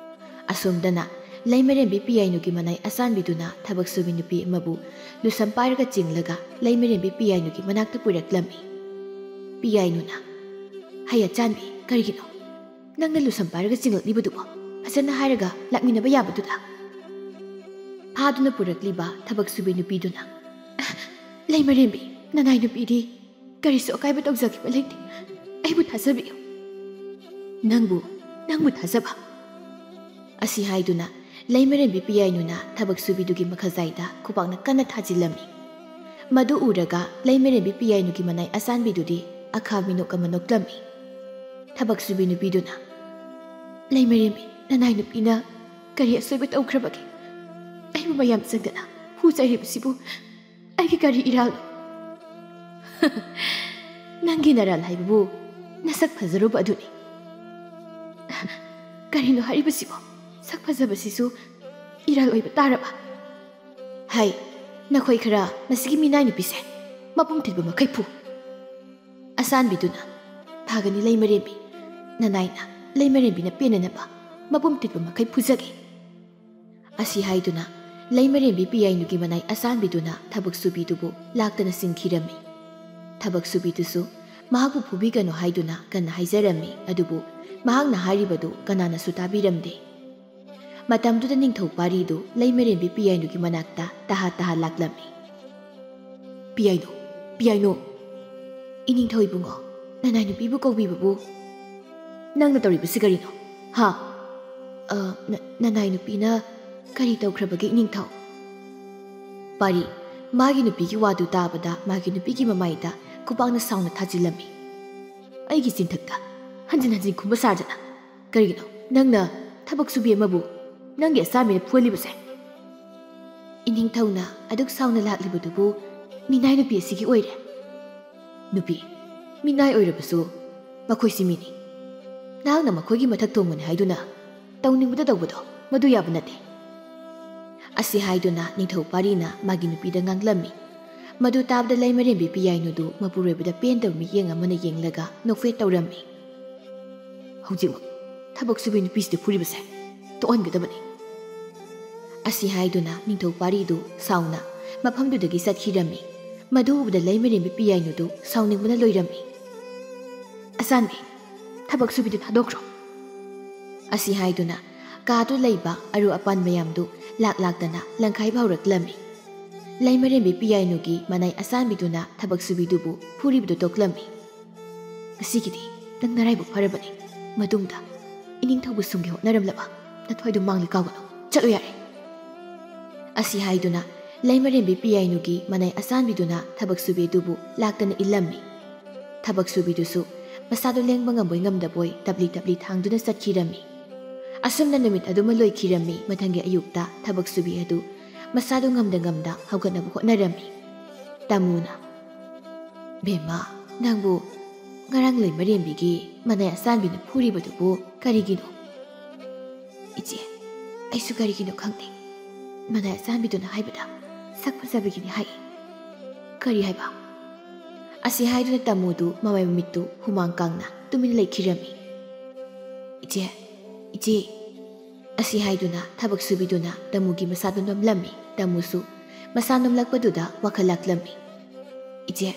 ꯑꯁꯣꯝꯗꯅ ꯂꯩꯃꯔꯦꯝꯕꯤ ꯄꯤꯌꯥꯏꯅꯨꯒꯤ ꯃꯅꯥꯏ ꯑꯆꯥꯟꯕꯤꯗꯨꯅ ꯊꯕꯛ ꯁꯨꯕꯤ ꯅꯨꯄꯤ ꯑꯃꯕꯨ ꯂꯨꯁꯝ ꯄꯥꯏꯔꯒ ꯆꯤꯡꯂꯒ ꯂꯩꯃꯔꯦꯝꯕꯤ ꯄꯤꯌꯥꯏꯅꯨꯒꯤ ꯃꯅꯥꯛꯇ ꯄꯨꯔꯛꯂꯝꯃꯤ꯫ ꯄꯤꯌꯥꯏꯅꯨꯅ, "ꯍꯩ ꯑꯆꯥꯟꯕꯤ, ꯀꯔꯤꯒꯤꯅꯣ? ꯅꯪꯅ ꯂꯨꯁꯝ ꯄꯥꯏꯔꯒ ꯆꯤꯡꯂꯛꯂꯤꯕꯗꯨꯕꯣ? ꯐꯖꯅ ꯍꯥꯏꯔꯒ ꯂꯥꯛꯃꯤꯟꯅꯕ ꯌꯥꯕꯗꯨꯗ?" ꯐꯥꯗꯨꯅ ꯄꯨꯔꯛꯂꯤꯕ ꯊꯕꯛ ꯁꯨꯕꯤ ꯅꯨꯄꯤꯗꯨꯅ, "ꯂꯩꯃꯔꯦꯝꯕꯤ, ꯅꯅꯥꯏ ꯅꯨꯄꯤꯗꯤ ꯀꯔꯤꯁꯨ ꯑꯀꯥꯏꯕ ꯇꯧꯖꯈꯤꯕ ꯂꯩꯇꯦ꯫ ꯑꯩꯕꯨ ꯊꯥꯖꯕꯤꯌꯨ꯫" "ꯅꯪꯕꯨ, ꯅꯪꯕꯨ ꯊꯥꯖꯕ?" ꯑꯁꯤ ꯍꯥꯏꯗꯨꯅ ꯂꯩꯃꯔꯦꯝꯕꯤ ꯄꯤꯌꯥꯏꯅꯨꯅ ꯊꯕꯛ ꯁꯨꯕꯤꯗꯨꯒꯤ ꯃꯈꯖꯥꯏꯗ ꯈꯨꯕꯥꯛꯅ ꯀꯟꯅ ꯊꯥꯖꯤꯜꯂꯝꯃꯤ꯫ ꯃꯗꯨ ꯎꯔꯒ ꯂꯩꯃꯔꯦꯝꯕꯤ ꯄꯤꯌꯥꯏꯅꯨꯒꯤ ꯃꯅꯥꯏ ꯑꯆꯥꯟꯕꯤꯗꯨꯗꯤ ꯑꯈꯥ ꯃꯤꯅꯣꯛ ꯑꯃ ꯅꯣꯛꯂꯝꯃꯤ꯫ ꯊꯕꯛ ꯁꯨꯕꯤ ꯅꯨꯄꯤꯗꯨꯅ, "ꯂꯩꯃꯔꯦꯝꯕꯤ, ꯅꯅꯥꯏ ꯅꯨꯄꯤꯅ ꯀꯔꯤ ꯑꯁꯣꯏꯕ ꯇꯧꯈ꯭ꯔꯕꯒꯦ? ꯑꯩꯕꯨ ꯃꯌꯥꯝ ꯆꯪꯗꯅ ꯍꯨ ꯆꯥꯏꯔꯤꯕꯁꯤꯕꯨ ꯑꯩꯒꯤ ꯀꯔꯤ ꯏꯔꯥꯜꯅꯣ?" "ꯅꯪꯒꯤ ꯅꯔꯥꯜ ꯍꯥꯏꯕꯕꯨ ꯅꯁꯛ ꯐꯖꯔꯨꯕ ꯑꯗꯨꯅꯤ꯫" "ꯀꯔꯤꯅꯣ ꯍꯥꯏꯔꯤꯕꯁꯤꯕꯣ? ꯁꯛ ꯐꯖꯕꯁꯤꯁꯨ ꯏꯔꯥꯜ ꯑꯣꯏꯕ ꯇꯥꯔꯕ? ꯍꯥꯏ, ꯅꯈꯣꯏ ꯈꯔ ꯃꯁꯤꯒꯤ ꯃꯤꯅꯥꯏ ꯅꯨꯄꯤꯁꯦ ꯃꯕꯨꯡ ꯊꯤꯟꯕ ꯃꯈꯩ ꯐꯨ꯫" ꯑꯆꯥꯟꯕꯤꯗꯨꯅ, "ꯐꯒꯅꯤ ꯂꯩꯃꯔꯦꯝꯕꯤ, ꯅꯅꯥꯏꯅ ꯂꯩꯃꯔꯦꯝꯕꯤꯅ ꯄꯦꯟꯅꯅꯕ ꯃꯕꯨꯡ ꯊꯤꯟꯕ ꯃꯈꯩ ꯐꯨꯖꯒꯦ꯫" ꯑꯁꯤ ꯍꯥꯏꯗꯨꯅ ꯂꯩꯃꯔꯦꯝꯕꯤ ꯄꯤꯌꯥꯏꯅꯨꯒꯤ ꯃꯅꯥꯏ ꯑꯆꯥꯟꯕꯤꯗꯨꯅ ꯊꯕꯛ ꯁꯨꯕꯤꯗꯨꯕꯨ ꯂꯥꯛꯇꯅ ꯆꯤꯡꯈꯤꯔꯝꯃꯤ꯫ ꯊꯕꯛ ꯁꯨꯕꯤꯗꯨꯁꯨ ꯃꯍꯥꯛꯄꯨ ꯐꯨꯕꯤꯒꯅꯨ ꯍꯥꯏꯗꯨꯅ ꯀꯟꯅ ꯍꯥꯏꯖꯔꯝꯃꯤ, ꯑꯗꯨꯕꯨ ꯃꯍꯥꯛꯅ ꯍꯥꯏꯔꯤꯕꯗꯨ ꯀꯅꯥꯅꯁꯨ ꯇꯥꯕꯤꯔꯝꯗꯦ꯫ ꯃꯇꯝꯗꯨꯗ ꯅꯤꯡꯊꯧ ꯄꯥꯔꯤꯗꯨ ꯂꯩꯃꯔꯦꯝꯕꯤ ꯄꯤꯌꯥꯏꯅꯨꯒꯤ ꯃꯅꯥꯛꯇ ꯇꯍꯥ ꯇꯍꯥ ꯂꯥꯛꯂꯝꯃꯤ꯫ "ꯄꯤꯌꯥꯏꯅꯨ, ꯄꯤꯌꯥꯏꯅꯨ, ꯏꯅꯤꯡꯊꯧ ꯏꯕꯨꯡꯉꯣ, ꯅꯅꯥꯏ ꯅꯨꯄꯤꯕꯨ ꯀꯧꯕꯤꯕꯕꯨ ꯅꯪꯅ ꯇꯧꯔꯤꯕꯁꯤ ꯀꯔꯤꯅꯣ? ꯍꯥ? ꯑ, ꯅ-, ꯅꯅꯥꯏ ꯅꯨꯄꯤꯅ ꯀꯔꯤ ꯇꯧꯈ꯭ꯔꯕꯒꯦ ꯏꯅꯤꯡꯊꯧ? ꯄꯥꯔꯤ, ꯃꯥꯒꯤ ꯅꯨꯄꯤꯒꯤ ꯋꯥꯗꯨ ꯇꯥꯕꯗ ꯃꯥꯒꯤ ꯅꯨꯄꯤꯒꯤ ꯃꯃꯥꯏꯗ ꯈꯨꯕꯥꯛꯅ ꯁꯥꯎꯅ ꯊꯥꯖꯤꯜꯂꯝꯃꯤ꯫ ꯑꯩꯒꯤ ꯆꯤꯟꯊꯛꯇ ꯍꯟꯖꯤꯟ ꯍꯟꯖꯤꯟ ꯈꯨꯝꯕ ꯁꯥꯗꯅ ꯀꯔꯤꯒꯤꯅꯣ ꯅꯪꯅ ꯊꯕꯛ ꯁꯨꯕꯤ ꯑꯃꯕꯨ ꯅꯪꯒꯤ ꯑꯆꯥꯃꯤꯅ ꯐꯨꯍꯜꯂꯤꯕꯁꯦ? ꯏꯅꯤꯡꯊꯧꯅ ꯑꯗꯨꯛ ꯁꯥꯎꯅ ꯂꯥꯛꯂꯤꯕꯗꯨꯕꯨ ꯃꯤꯅꯥꯏ ꯅꯨꯄꯤ ꯑꯁꯤꯒꯤ ꯑꯣꯏꯔꯦ꯫ ꯅꯨꯄꯤ, ꯃꯤꯅꯥꯏ ꯑꯣꯏꯔꯕꯁꯨ ꯃꯈꯣꯏꯁꯤ ꯃꯤꯅꯤ꯫ ꯅꯍꯥꯛꯅ ꯃꯈꯣꯏꯒꯤ ꯃꯊꯛ ꯊꯣꯡꯕꯅꯤ ꯍꯥꯏꯗꯨꯅ ꯇꯧꯅꯤꯡꯕꯗ ꯇꯧꯕꯗꯣ ꯃꯗꯨ ꯌꯥꯕ ꯅꯠꯇꯦ꯫ ꯑꯁꯤ ꯍꯥꯏꯗꯨꯅ ꯅꯤꯡꯊꯧ ꯄꯥꯔꯤꯅ ꯃꯥꯒꯤ ꯅꯨꯄꯤꯗ ꯉꯥꯡꯂꯝꯃꯤ꯫ ꯃꯗꯨ ꯇꯥꯕꯗ ꯂꯩꯃꯔꯦꯝꯕꯤ ꯄꯤꯌꯥꯏꯅꯨꯗꯨ ꯃꯄꯨꯔꯣꯏꯕꯗ ꯄꯦꯟꯗꯕ ꯃꯤꯠꯌꯦꯡ ꯑꯃꯅ ꯌꯦꯡꯂꯒ ꯅꯣꯛꯐꯦꯠ ꯇꯧꯔꯝꯃꯤ꯫ ꯍꯧꯖꯤꯛꯃꯛ ꯊꯕꯛ ꯁꯨꯕꯤ ꯅꯨꯄꯤꯁꯤꯗ ꯐꯨꯔꯤꯕꯁꯦ ꯇꯣꯛꯍꯟꯒꯗꯕꯅꯤ꯫ ꯑꯁꯤ ꯍꯥꯏꯗꯨꯅ ꯅꯤꯡꯊꯧ ꯄꯥꯔꯤꯗꯨ ꯁꯥꯎꯅ ꯃꯐꯝꯗꯨꯗꯒꯤ ꯆꯠꯈꯤꯔꯝꯃꯤ꯫ ꯃꯗꯨ ꯎꯕꯗ ꯂꯩꯃꯔꯦꯝꯕꯤ ꯄꯤꯌꯥꯏꯅꯨꯗꯨ ꯁꯥꯎꯅꯤꯡꯕꯅ ꯂꯣꯏꯔꯝꯃꯤ꯫ "ꯑꯆꯥꯟꯕꯤ, ꯊꯕꯛ ꯁꯨꯕꯤꯗꯨ ꯊꯥꯗꯣꯛꯈ꯭ꯔꯣ꯫" ꯑꯁꯤ ꯍꯥꯏꯗꯨꯅ ꯀꯥꯗꯨ ꯂꯩꯕ ꯑꯔꯨ ꯑꯄꯥꯟ ꯃꯌꯥꯝꯗꯨ ꯂꯥꯛ ꯂꯥꯛꯇꯅ ꯂꯪꯈꯥꯏꯕ ꯍꯧꯔꯛꯂꯝꯃꯤ꯫ ꯂꯩꯃꯔꯦꯝꯕꯤ ꯄꯤꯌꯥꯏꯅꯨꯒꯤ ꯃꯅꯥꯏ ꯑꯆꯥꯟꯕꯤꯗꯨꯅ ꯊꯕꯛ ꯁꯨꯕꯤꯗꯨꯕꯨ ꯐꯨꯔꯤꯕꯗꯨ ꯇꯣꯛꯂꯝꯃꯤ꯫ "ꯉꯁꯤꯒꯤꯗꯤ ꯅꯪ ꯅꯔꯥꯏꯕꯛ ꯐꯔꯕꯅꯤ꯫ ꯃꯇꯨꯡꯗ ꯏꯅꯤꯡꯊꯧꯕꯨ ꯁꯨꯝꯒꯦ ꯍꯣꯠꯅꯔꯝꯂꯕ ꯅꯊ꯭ꯋꯥꯏꯗꯨ ꯃꯥꯡꯂꯤ ꯀꯥꯎꯒꯅꯨ꯫ ꯆꯠꯂꯨ ꯌꯥꯔꯦ꯫" ꯑꯁꯤ ꯍꯥꯏꯗꯨꯅ ꯂꯩꯃꯔꯦꯝꯕꯤ ꯄꯤꯌꯥꯏꯅꯨꯒꯤ ꯃꯅꯥꯏ ꯑꯆꯥꯟꯕꯤꯗꯨꯅ ꯊꯕꯛ ꯁꯨꯕꯤ ꯑꯗꯨꯕꯨ ꯂꯥꯛꯇꯅ ꯏꯜꯂꯝꯃꯤ꯫ ꯊꯕꯛ ꯁꯨꯕꯤꯗꯨꯁꯨ ꯃꯁꯥꯗꯨ ꯂꯦꯡꯕ ꯉꯝꯕꯣꯏ ꯉꯝꯗꯕꯣꯏ ꯇꯞꯂꯤ ꯇꯞꯂꯤ ꯊꯥꯡꯗꯨꯅ ꯆꯠꯈꯤꯔꯝꯃꯤ꯫ ꯑꯁꯨꯝꯅ ꯅꯨꯃꯤꯠ ꯑꯗꯨꯃ ꯂꯣꯏꯈꯤꯔꯝꯃꯤ꯫ ꯃꯊꯪꯒꯤ ꯑꯌꯨꯛꯇ ꯊꯕꯛ ꯁꯨꯕꯤ ꯑꯗꯨ ꯃꯁꯥꯗꯨ ꯉꯝꯗ ꯉꯝꯗ ꯍꯧꯒꯠꯅꯕ ꯍꯣꯠꯅꯔꯝꯃꯤ꯫ ꯇꯥꯃꯨꯅ, "ꯕꯦꯝꯃ, ꯅꯪꯕꯨ ꯉꯔꯥꯡ ꯂꯩꯃꯔꯦꯝꯕꯤꯒꯤ ꯃꯅꯥꯏ ꯑꯆꯥꯟꯕꯤꯅ ꯐꯨꯔꯤꯕꯗꯨꯕꯨ ꯀꯔꯤꯒꯤꯅꯣ?" "ꯏꯆꯦ, ꯑꯩꯁꯨ ꯀꯔꯤꯒꯤꯅꯣ ꯈꯪꯗꯦ꯫ ꯃꯅꯥꯏ ꯑꯆꯥꯟꯕꯤꯗꯨꯅ ꯍꯥꯏꯕꯗ ꯁꯛ ꯐꯖꯕꯒꯤꯅꯤ ꯍꯥꯏ꯫" "ꯀꯔꯤ ꯍꯥꯏꯕ?" ꯑꯁꯤ ꯍꯥꯏꯗꯨꯅ ꯇꯥꯃꯨꯗꯨ ꯃꯃꯥꯏ ꯃꯃꯤꯠꯇꯨ ꯍꯨꯃꯥꯡ ꯀꯥꯡꯅ ꯇꯨꯃꯤꯟꯅ ꯂꯩꯈꯤꯔꯝꯃꯤ꯫ "ꯏꯆꯦ, ꯏꯆꯦ꯫" ꯑꯁꯤ ꯍꯥꯏꯗꯨꯅ ꯊꯕꯛ ꯁꯨꯕꯤꯗꯨꯅ ꯇꯥꯃꯨꯒꯤ ꯃꯁꯥꯗꯨ ꯅꯣꯝꯂꯝꯃꯤ꯫ ꯇꯥꯃꯨꯁꯨ ꯃꯁꯥ ꯅꯣꯝꯂꯛꯄꯗꯨꯗ ꯋꯥꯈꯜ ꯂꯥꯛꯂꯝꯃꯤ꯫ "ꯏꯆꯦ,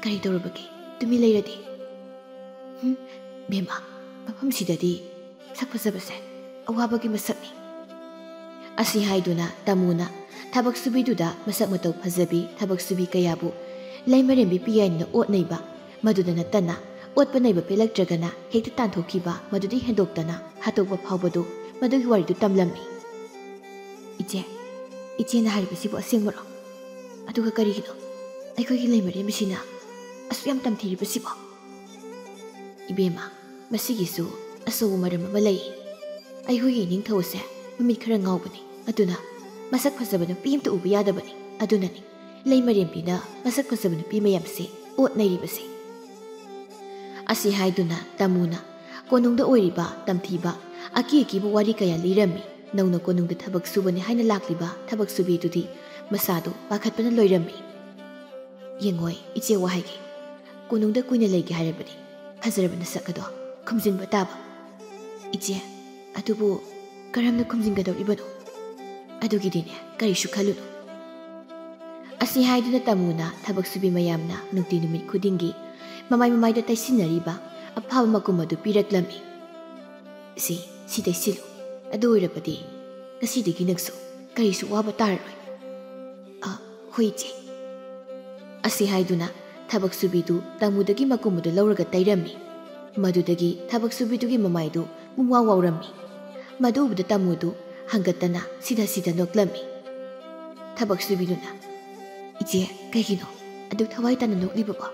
ꯀꯔꯤ ꯇꯧꯔꯕꯒꯦ? ꯇꯨꯃꯤꯟ ꯂꯩꯔꯗꯤ?" "ꯍꯨꯝ, ꯕꯦꯝꯃ, ꯃꯐꯝꯁꯤꯗꯗꯤ ꯁꯛ ꯐꯖꯕꯁꯦ ꯑꯋꯥꯕꯒꯤ ꯃꯁꯛꯅꯤ꯫" ꯑꯁꯤ ꯍꯥꯏꯗꯨꯅ ꯇꯥꯃꯨꯅ ꯊꯕꯛ ꯁꯨꯕꯤꯗꯨꯗ ꯃꯁꯛ ꯃꯇꯧ ꯐꯖꯕꯤ ꯊꯕꯛ ꯁꯨꯕꯤ ꯀꯌꯥꯕꯨ ꯂꯩꯃꯔꯦꯝꯕꯤ ꯄꯤꯌꯥꯏꯅꯨꯅ ꯑꯣꯠ ꯅꯩꯕ, ꯃꯗꯨꯗ ꯅꯠꯇꯅ ꯑꯣꯠꯄ ꯅꯩꯕ ꯄꯦꯜꯂꯛꯇ꯭ꯔꯒꯅ ꯍꯦꯛꯇ ꯇꯥꯟꯊꯣꯛꯈꯤꯕ, ꯃꯗꯨꯗꯤ ꯍꯦꯟꯗꯣꯛꯇꯅ ꯍꯥꯠꯇꯣꯛꯄ ꯐꯥꯎꯕꯗꯨ ꯃꯗꯨꯒꯤ ꯋꯥꯔꯤꯗꯨ ꯇꯝꯂꯝꯃꯤ꯫ "ꯏꯆꯦ, ꯏꯆꯦꯅ ꯍꯥꯏꯔꯤꯕꯁꯤꯕꯨ ꯑꯁꯦꯡꯕꯔꯣ? ꯑꯗꯨꯒ ꯀꯔꯤꯒꯤꯅꯣ ꯑꯩꯈꯣꯏꯒꯤ ꯂꯩꯃꯔꯦꯝꯕꯤꯁꯤꯅ ꯑꯁꯨꯛ ꯌꯥꯝ ꯇꯝꯊꯤꯔꯤꯕꯁꯤꯕꯣ?" "ꯏꯕꯦꯝꯃ, ꯃꯁꯤꯒꯤꯁꯨ ꯑꯆꯧꯕ ꯃꯔꯝ ꯑꯃ ꯂꯩ꯫ ꯑꯩꯈꯣꯏꯒꯤ ꯏꯅꯤꯡꯊꯧ ꯑꯁꯦ ꯃꯃꯤꯠ ꯈꯔ ꯉꯥꯎꯕꯅꯤ, ꯑꯗꯨꯅ ꯃꯁꯛ ꯐꯖꯕ ꯅꯨꯄꯤ ꯑꯃꯇ ꯎꯕ ꯌꯥꯗꯕꯅꯤ꯫ ꯑꯗꯨꯅꯅꯤ ꯂꯩꯃꯔꯦꯝꯕꯤꯅ ꯃꯁꯛ ꯐꯖꯕ ꯅꯨꯄꯤ ꯃꯌꯥꯝꯁꯦ ꯑꯣꯠꯅꯔꯤꯕꯁꯦ꯫" ꯑꯁꯤ ꯍꯥꯏꯗꯨꯅ ꯇꯥꯃꯨꯅ ꯀꯣꯅꯨꯡꯗ ꯑꯣꯏꯔꯤꯕ ꯇꯝꯊꯤꯕ ꯑꯀꯤ ꯑꯀꯤꯕ ꯋꯥꯔꯤ ꯀꯌꯥ ꯂꯤꯔꯝꯃꯤ꯫ ꯅꯧꯅ ꯀꯣꯅꯨꯡꯗ ꯊꯕꯛ ꯁꯨꯕꯅꯤ ꯍꯥꯏꯅ ꯂꯥꯛꯂꯤꯕ ꯊꯕꯛ ꯁꯨꯕꯤꯗꯨꯗꯤ ꯃꯁꯥꯗꯨ ꯄꯥꯈꯠꯄꯅ ꯂꯣꯏꯔꯝꯃꯤ꯫ "ꯌꯦꯡꯉꯣꯏ ꯏꯆꯦ, ꯋꯥ ꯍꯥꯏꯒꯦ꯫ ꯀꯣꯅꯨꯡꯗ ꯀꯨꯏꯅ ꯂꯩꯒꯦ ꯍꯥꯏꯔꯕꯗꯤ ꯐꯖꯔꯕ ꯅꯁꯛ ꯑꯗꯣ ꯈꯨꯝꯖꯤꯟꯕ ꯇꯥꯕ꯫ ꯏꯆꯦ, ꯑꯗꯨꯕꯨ ꯀꯔꯝꯅ ꯈꯨꯝꯖꯤꯟꯒꯗꯧꯔꯤꯕꯅꯣ? ꯑꯗꯨꯒꯤꯗꯤꯅꯦ, ꯀꯔꯤꯁꯨ ꯈꯜꯂꯨꯅꯨ꯫" ꯑꯁꯤ ꯍꯥꯏꯗꯨꯅ ꯇꯥꯃꯨꯅ ꯊꯕꯛ ꯁꯨꯕꯤ ꯃꯌꯥꯝꯅ ꯅꯨꯡꯇꯤ ꯅꯨꯃꯤꯠ ꯈꯨꯗꯤꯡꯒꯤ ꯃꯃꯥꯏ ꯃꯃꯥꯏꯗ ꯇꯩꯁꯤꯟꯅꯔꯤꯕ ꯑꯐꯥꯕ ꯃꯀꯨꯝ ꯑꯗꯨ ꯄꯤꯔꯛꯂꯝꯃꯤ꯫ "ꯁꯤ, ꯁꯤ ꯇꯩꯁꯤꯜꯂꯨ꯫ ꯑꯗꯨ ꯑꯣꯏꯔꯕꯗꯤ ꯉꯁꯤꯗꯒꯤ ꯅꯪꯁꯨ ꯀꯔꯤꯁꯨ ꯋꯥꯕ ꯇꯥꯔꯔꯣꯏ꯫" "ꯑ, ꯍꯣꯏ ꯏꯆꯦ꯫" ꯑꯁꯤ ꯍꯥꯏꯗꯨꯅ ꯊꯕꯛ ꯁꯨꯕꯤꯗꯨ ꯇꯥꯃꯨꯗꯒꯤ ꯃꯀꯨꯝ ꯑꯗꯨ ꯂꯧꯔꯒ ꯇꯩꯔꯝꯃꯤ꯫ ꯃꯗꯨꯗꯒꯤ ꯊꯕꯛ ꯁꯨꯕꯤꯗꯨꯒꯤ ꯃꯃꯥꯏꯗꯨ ꯄꯨꯡꯋꯥꯎ ꯋꯥꯎꯔꯝꯃꯤ꯫ ꯃꯗꯨ ꯎꯕꯗ ꯇꯥꯃꯨꯗꯨ ꯍꯪꯒꯠꯇꯅ ꯁꯤꯗ ꯁꯤꯗ ꯅꯣꯛꯂꯝꯃꯤ꯫ ꯊꯕꯛ ꯁꯨꯕꯤꯗꯨꯅ, "ꯏꯆꯦ, ꯀꯩꯒꯤꯅꯣ ꯑꯗꯨꯛ ꯊꯋꯥꯏ ꯇꯥꯅ ꯅꯣꯛꯂꯤꯕꯕꯣ?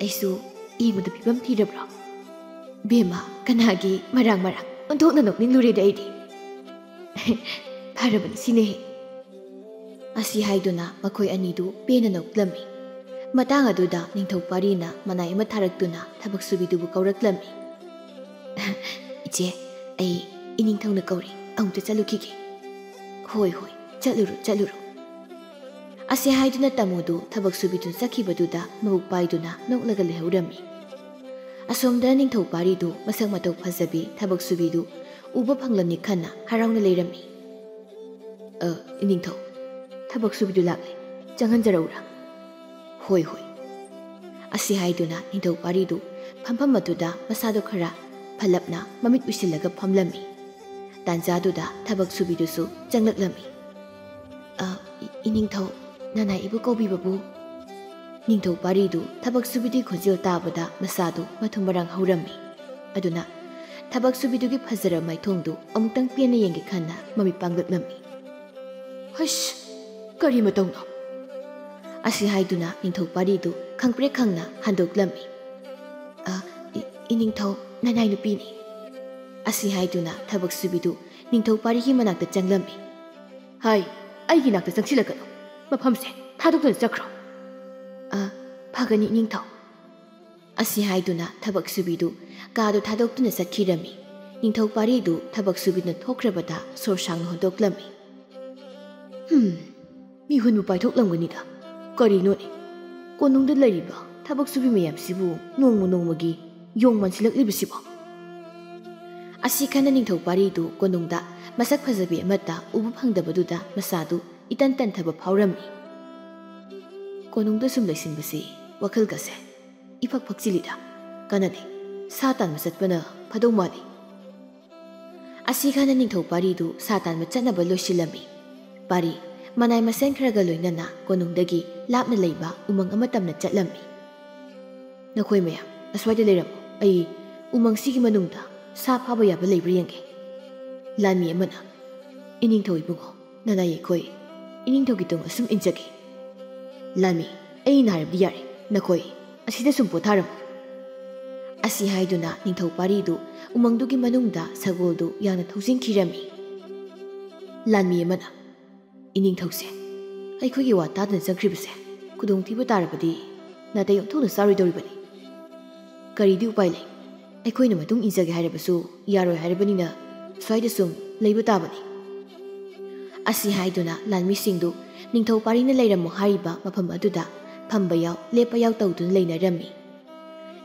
ꯑꯩꯁꯨ ꯌꯦꯡꯕꯗ ꯐꯤꯕꯝ ꯊꯤꯔꯕ꯭ꯔꯣ? ꯕꯦꯝꯃ, ꯀꯅꯥꯒꯤ ꯃꯔꯥꯡ ꯃꯔꯥꯡ? ꯑꯣꯟꯊꯣꯛꯅ ꯅꯣꯛꯅꯤꯡꯂꯨꯔꯦꯗ ꯑꯩꯗꯤ꯫" "ꯐꯔꯕꯅꯤ, ꯁꯤꯅ ꯍꯦꯛ꯫" ꯑꯁꯤ ꯍꯥꯏꯗꯨꯅ ꯃꯈꯣꯏ ꯑꯅꯤꯗꯨ ꯄꯦꯟꯅ ꯅꯣꯛꯂꯝꯃꯤ꯫ ꯃꯇꯥꯡ ꯑꯗꯨꯗ ꯅꯤꯡꯊꯧ ꯄꯥꯔꯤꯅ ꯃꯅꯥꯏ ꯑꯃ ꯊꯥꯔꯛꯇꯨꯅ ꯊꯕꯛ ꯁꯨꯕꯤꯗꯨꯕꯨ ꯀꯧꯔꯛꯂꯝꯃꯤ꯫ "ꯏꯆꯦ, ꯑꯩ ꯏꯅꯤꯡꯊꯧꯅ ꯀꯧꯔꯤ, ꯑꯃꯨꯛꯇ ꯆꯠꯂꯨꯈꯤꯒꯦ꯫" "ꯍꯣꯏ, ꯍꯣꯏ, ꯆꯠꯂꯨꯔꯣ, ꯆꯠꯂꯨꯔꯣ꯫" ꯑꯁꯤ ꯍꯥꯏꯗꯨꯅ ꯇꯥꯃꯨꯗꯨ ꯊꯕꯛ ꯁꯨꯕꯤꯗꯨ ꯆꯠꯈꯤꯕꯗꯨꯗ ꯃꯕꯨꯛ ꯄꯥꯏꯗꯨꯅ ꯅꯣꯛꯂꯒ ꯂꯩꯍꯧꯔꯝꯃꯤ꯫ ꯑꯁꯣꯝꯗ ꯅꯤꯡꯊꯧ ꯄꯥꯔꯤꯗꯨ ꯃꯁꯛ ꯃꯇꯧ ꯐꯖꯕꯤ ꯊꯕꯛ ꯁꯨꯕꯤꯗꯨ ꯎꯕ ꯐꯪꯂꯝꯅꯤ ꯈꯟꯅ ꯍꯔꯥꯎꯅ ꯂꯩꯔꯝꯃꯤ꯫ "ꯑ, ꯏꯅꯤꯡꯊꯧ, ꯊꯕꯛ ꯁꯨꯕꯤꯗꯨ ꯂꯥꯛꯂꯦ, ꯆꯪꯍꯟꯖꯔꯛꯎꯔꯥ?" "ꯍꯣꯏ, ꯍꯣꯏ꯫" ꯑꯁꯤ ꯍꯥꯏꯗꯨꯅ ꯅꯤꯡꯊꯧ ꯄꯥꯔꯤꯗꯨ ꯐꯝꯐꯝ ꯑꯗꯨꯗ ꯃꯁꯥꯗꯣ ꯈꯔ ꯐꯜꯂꯞꯅ ꯃꯃꯤꯠ ꯎꯏꯁꯤꯜꯂꯒ ꯐꯝꯂꯝꯃꯤ꯫ ꯇꯥꯟꯖꯥꯗꯨꯗ ꯊꯕꯛ ꯁꯨꯕꯤꯗꯨꯁꯨ ꯆꯪꯂꯛꯂꯝꯃꯤ꯫ "ꯑ, ꯏ-, ꯏꯅꯤꯡꯊꯧ, ꯅꯅꯥꯏ ꯏꯕꯨ ꯀꯧꯕꯤꯕꯕꯨ?" ꯅꯤꯡꯊꯧ ꯄꯥꯔꯤꯗꯨ ꯊꯕꯛ ꯁꯨꯕꯤꯗꯨꯒꯤ ꯈꯣꯟꯖꯦꯜ ꯇꯥꯕꯗ ꯃꯁꯥꯗꯨ ꯃꯊꯨꯝ ꯃꯔꯥꯡ ꯍꯧꯔꯝꯃꯤ꯫ ꯑꯗꯨꯅ ꯊꯕꯛ ꯁꯨꯕꯤꯗꯨꯒꯤ ꯐꯖꯔꯕ ꯃꯥꯏꯊꯣꯡꯗꯨ ꯑꯃꯨꯛꯇꯪ ꯄꯦꯟꯅ ꯌꯦꯡꯒꯦ ꯈꯟꯅ ꯃꯃꯤꯠ ꯄꯥꯡꯂꯛꯂꯝꯃꯤ꯫ "ꯍꯩꯁ, ꯀꯔꯤ ꯃꯇꯧꯅꯣ?" ꯑꯁꯤ ꯍꯥꯏꯗꯨꯅ ꯅꯤꯡꯊꯧ ꯄꯥꯔꯤꯗꯨ ꯈꯪꯄ꯭ꯔꯦꯛ ꯈꯪꯅ ꯍꯟꯗꯣꯛꯂꯝꯃꯤ꯫ "ꯑ, ꯏ-, ꯏꯅꯤꯡꯊꯧ, ꯅꯅꯥꯏ ꯅꯨꯄꯤꯅꯤ꯫" ꯑꯁꯤ ꯍꯥꯏꯗꯨꯅ ꯊꯕꯛ ꯁꯨꯕꯤꯗꯨ ꯅꯤꯡꯊꯧ ꯄꯥꯔꯤꯒꯤ ꯃꯅꯥꯛꯇ ꯆꯪꯂꯝꯃꯤ꯫ "ꯍꯥꯏ, ꯑꯩꯒꯤ ꯅꯥꯛꯇ ꯆꯪꯁꯤꯜꯂꯛꯀꯅꯨ꯫ ꯃꯐꯝꯁꯦ ꯊꯥꯗꯣꯛꯇꯨꯅ ꯆꯠꯈ꯭ꯔꯣ꯫" "ꯑ, ꯐꯒꯅꯤ, ꯏꯅꯤꯡꯊꯧ꯫" ꯑꯁꯤ ꯍꯥꯏꯗꯨꯅ ꯊꯕꯛ ꯁꯨꯕꯤꯗꯨ ꯀꯥꯗꯨ ꯊꯥꯗꯣꯛꯇꯨꯅ ꯆꯠꯈꯤꯔꯝꯃꯤ꯫ ꯅꯤꯡꯊꯧ ꯄꯥꯔꯤꯗꯨ ꯊꯕꯛ ꯁꯨꯕꯤꯗꯨꯅ ꯊꯣꯛꯈ꯭ꯔꯕꯗ ꯁꯣꯔ ꯁꯥꯡꯅ ꯍꯣꯟꯗꯣꯛꯂꯝꯃꯤ꯫ "ꯍꯨꯝ, ꯃꯤꯍꯨꯟꯕꯨ ꯄꯥꯏꯊꯣꯛꯂꯝꯒꯅꯤꯗ꯫ ꯀꯔꯤꯅꯣꯅꯦ? ꯀꯣꯅꯨꯡꯗ ꯂꯩꯔꯤꯕ ꯊꯕꯛ ꯁꯨꯕꯤ ꯃꯌꯥꯝꯁꯤꯕꯨ ꯅꯣꯡꯃ ꯅꯣꯡꯃꯒꯤ ꯌꯣꯡ ꯃꯥꯟꯁꯤꯜꯂꯛꯂꯤꯕꯁꯤꯕꯣ?" ꯑꯁꯤ ꯈꯟꯅ ꯅꯤꯡꯊꯧ ꯄꯥꯔꯤꯗꯨ ꯀꯣꯅꯨꯡꯗ ꯃꯁꯛ ꯐꯖꯕꯤ ꯑꯃꯠꯇ ꯎꯕ ꯐꯪꯗꯕꯗꯨꯗ ꯃꯁꯥꯗꯨ ꯏꯇꯟ ꯇꯟꯊꯕ ꯐꯥꯎꯔꯝꯃꯤ꯫ "ꯀꯣꯅꯨꯡꯗ ꯁꯨꯝ ꯂꯩꯁꯤꯟꯕꯁꯤ ꯋꯥꯈꯜꯒꯁꯦ ꯏꯐꯛ ꯐꯛꯆꯤꯜꯂꯤꯗ꯫ ꯀꯥꯟꯅꯗꯦ, ꯁꯥ ꯇꯥꯟꯕ ꯆꯠꯄꯅ ꯐꯗꯧ ꯃꯥꯜꯂꯤ꯫" ꯑꯁꯤ ꯈꯟꯅ ꯅꯤꯡꯊꯧ ꯄꯥꯔꯤꯗꯨ ꯁꯥ ꯇꯥꯟꯕ ꯆꯠꯅꯕ ꯂꯣꯏꯁꯤꯜꯂꯝꯃꯤ꯫ ꯄꯥꯔꯤ ꯃꯅꯥꯏ ꯃꯁꯦꯟ ꯈꯔꯒ ꯂꯣꯏꯅꯅ ꯀꯣꯅꯨꯡꯗꯒꯤ ꯂꯥꯞꯅ ꯂꯩꯕ ꯎꯃꯪ ꯑꯃ ꯇꯝꯅ ꯆꯠꯂꯝꯃꯤ꯫ "ꯅꯈꯣꯏ ꯃꯌꯥꯝ ꯑꯁ꯭ꯋꯥꯏꯗ ꯂꯩꯔꯝꯃꯨ꯫ ꯑꯩ ꯎꯃꯪꯁꯤꯒꯤ ꯃꯅꯨꯡꯗ ꯁꯥ ꯐꯥꯕ ꯌꯥꯕ ꯂꯩꯕ꯭ꯔꯥ ꯌꯦꯡꯒꯦ꯫" ꯂꯥꯟꯃꯤ ꯑꯃꯅ, "ꯏꯅꯤꯡꯊꯧ ꯏꯕꯨꯡꯉꯣ, ꯅꯅꯥꯏ ꯑꯩꯈꯣꯏ ꯏꯅꯤꯡꯊꯧꯒꯤ ꯇꯨꯡ ꯑꯁꯨꯝ ꯏꯟꯖꯒꯦ꯫" "ꯂꯥꯟꯃꯤ, ꯑꯩꯅ ꯍꯥꯏꯔꯕꯗꯤ ꯌꯥꯔꯦ, ꯅꯈꯣꯏ ꯑꯁꯤꯗ ꯁꯨꯝ ꯄꯣꯊꯥꯔꯝꯃꯨ꯫" ꯑꯁꯤ ꯍꯥꯏꯗꯨꯅ ꯅꯤꯡꯊꯧ ꯄꯥꯔꯤꯗꯨ ꯎꯃꯪꯗꯨꯒꯤ ꯃꯅꯨꯡꯗ ꯁꯒꯣꯜꯗꯨ ꯌꯥꯡꯅ ꯊꯧꯖꯤꯟꯈꯤꯔꯝꯃꯤ꯫ ꯂꯥꯟꯃꯤ ꯑꯃꯅ, "ꯏꯅꯤꯡꯊꯧꯁꯦ ꯑꯩꯈꯣꯏꯒꯤ ꯋꯥ ꯇꯥꯗꯅ ꯆꯪꯈ꯭ꯔꯤꯕꯁꯦ ꯈꯨꯗꯣꯡꯊꯤꯕ ꯇꯥꯔꯕꯗꯤ ꯅꯥꯇꯩ ꯑꯣꯟꯊꯣꯛꯅ ꯆꯥꯔꯣꯏꯗꯧꯔꯤꯕꯅꯤ꯫ ꯀꯔꯤꯗꯤ ꯎꯄꯥꯏ ꯂꯩ? ꯑꯩꯈꯣꯏꯅ ꯃꯇꯨꯡ ꯏꯟꯖꯒꯦ ꯍꯥꯏꯔꯕꯁꯨ ꯌꯥꯔꯣꯏ ꯍꯥꯏꯔꯕꯅꯤꯅ ꯁ꯭ꯋꯥꯏꯗ ꯁꯨꯝ ꯂꯩꯕ ꯇꯥꯕꯅꯤ꯫" ꯑꯁꯤ ꯍꯥꯏꯗꯨꯅ ꯂꯥꯟꯃꯤꯁꯤꯡꯗꯨ ꯅꯤꯡꯊꯧ ꯄꯥꯔꯤꯅ ꯂꯩꯔꯝꯃꯨ ꯍꯥꯏꯔꯤꯕ ꯃꯐꯝ ꯑꯗꯨꯗ ꯐꯝꯕ ꯌꯥꯎ, ꯂꯦꯞꯄ ꯌꯥꯎ ꯇꯧꯗꯨꯅ ꯂꯩꯅꯔꯝꯃꯤ꯫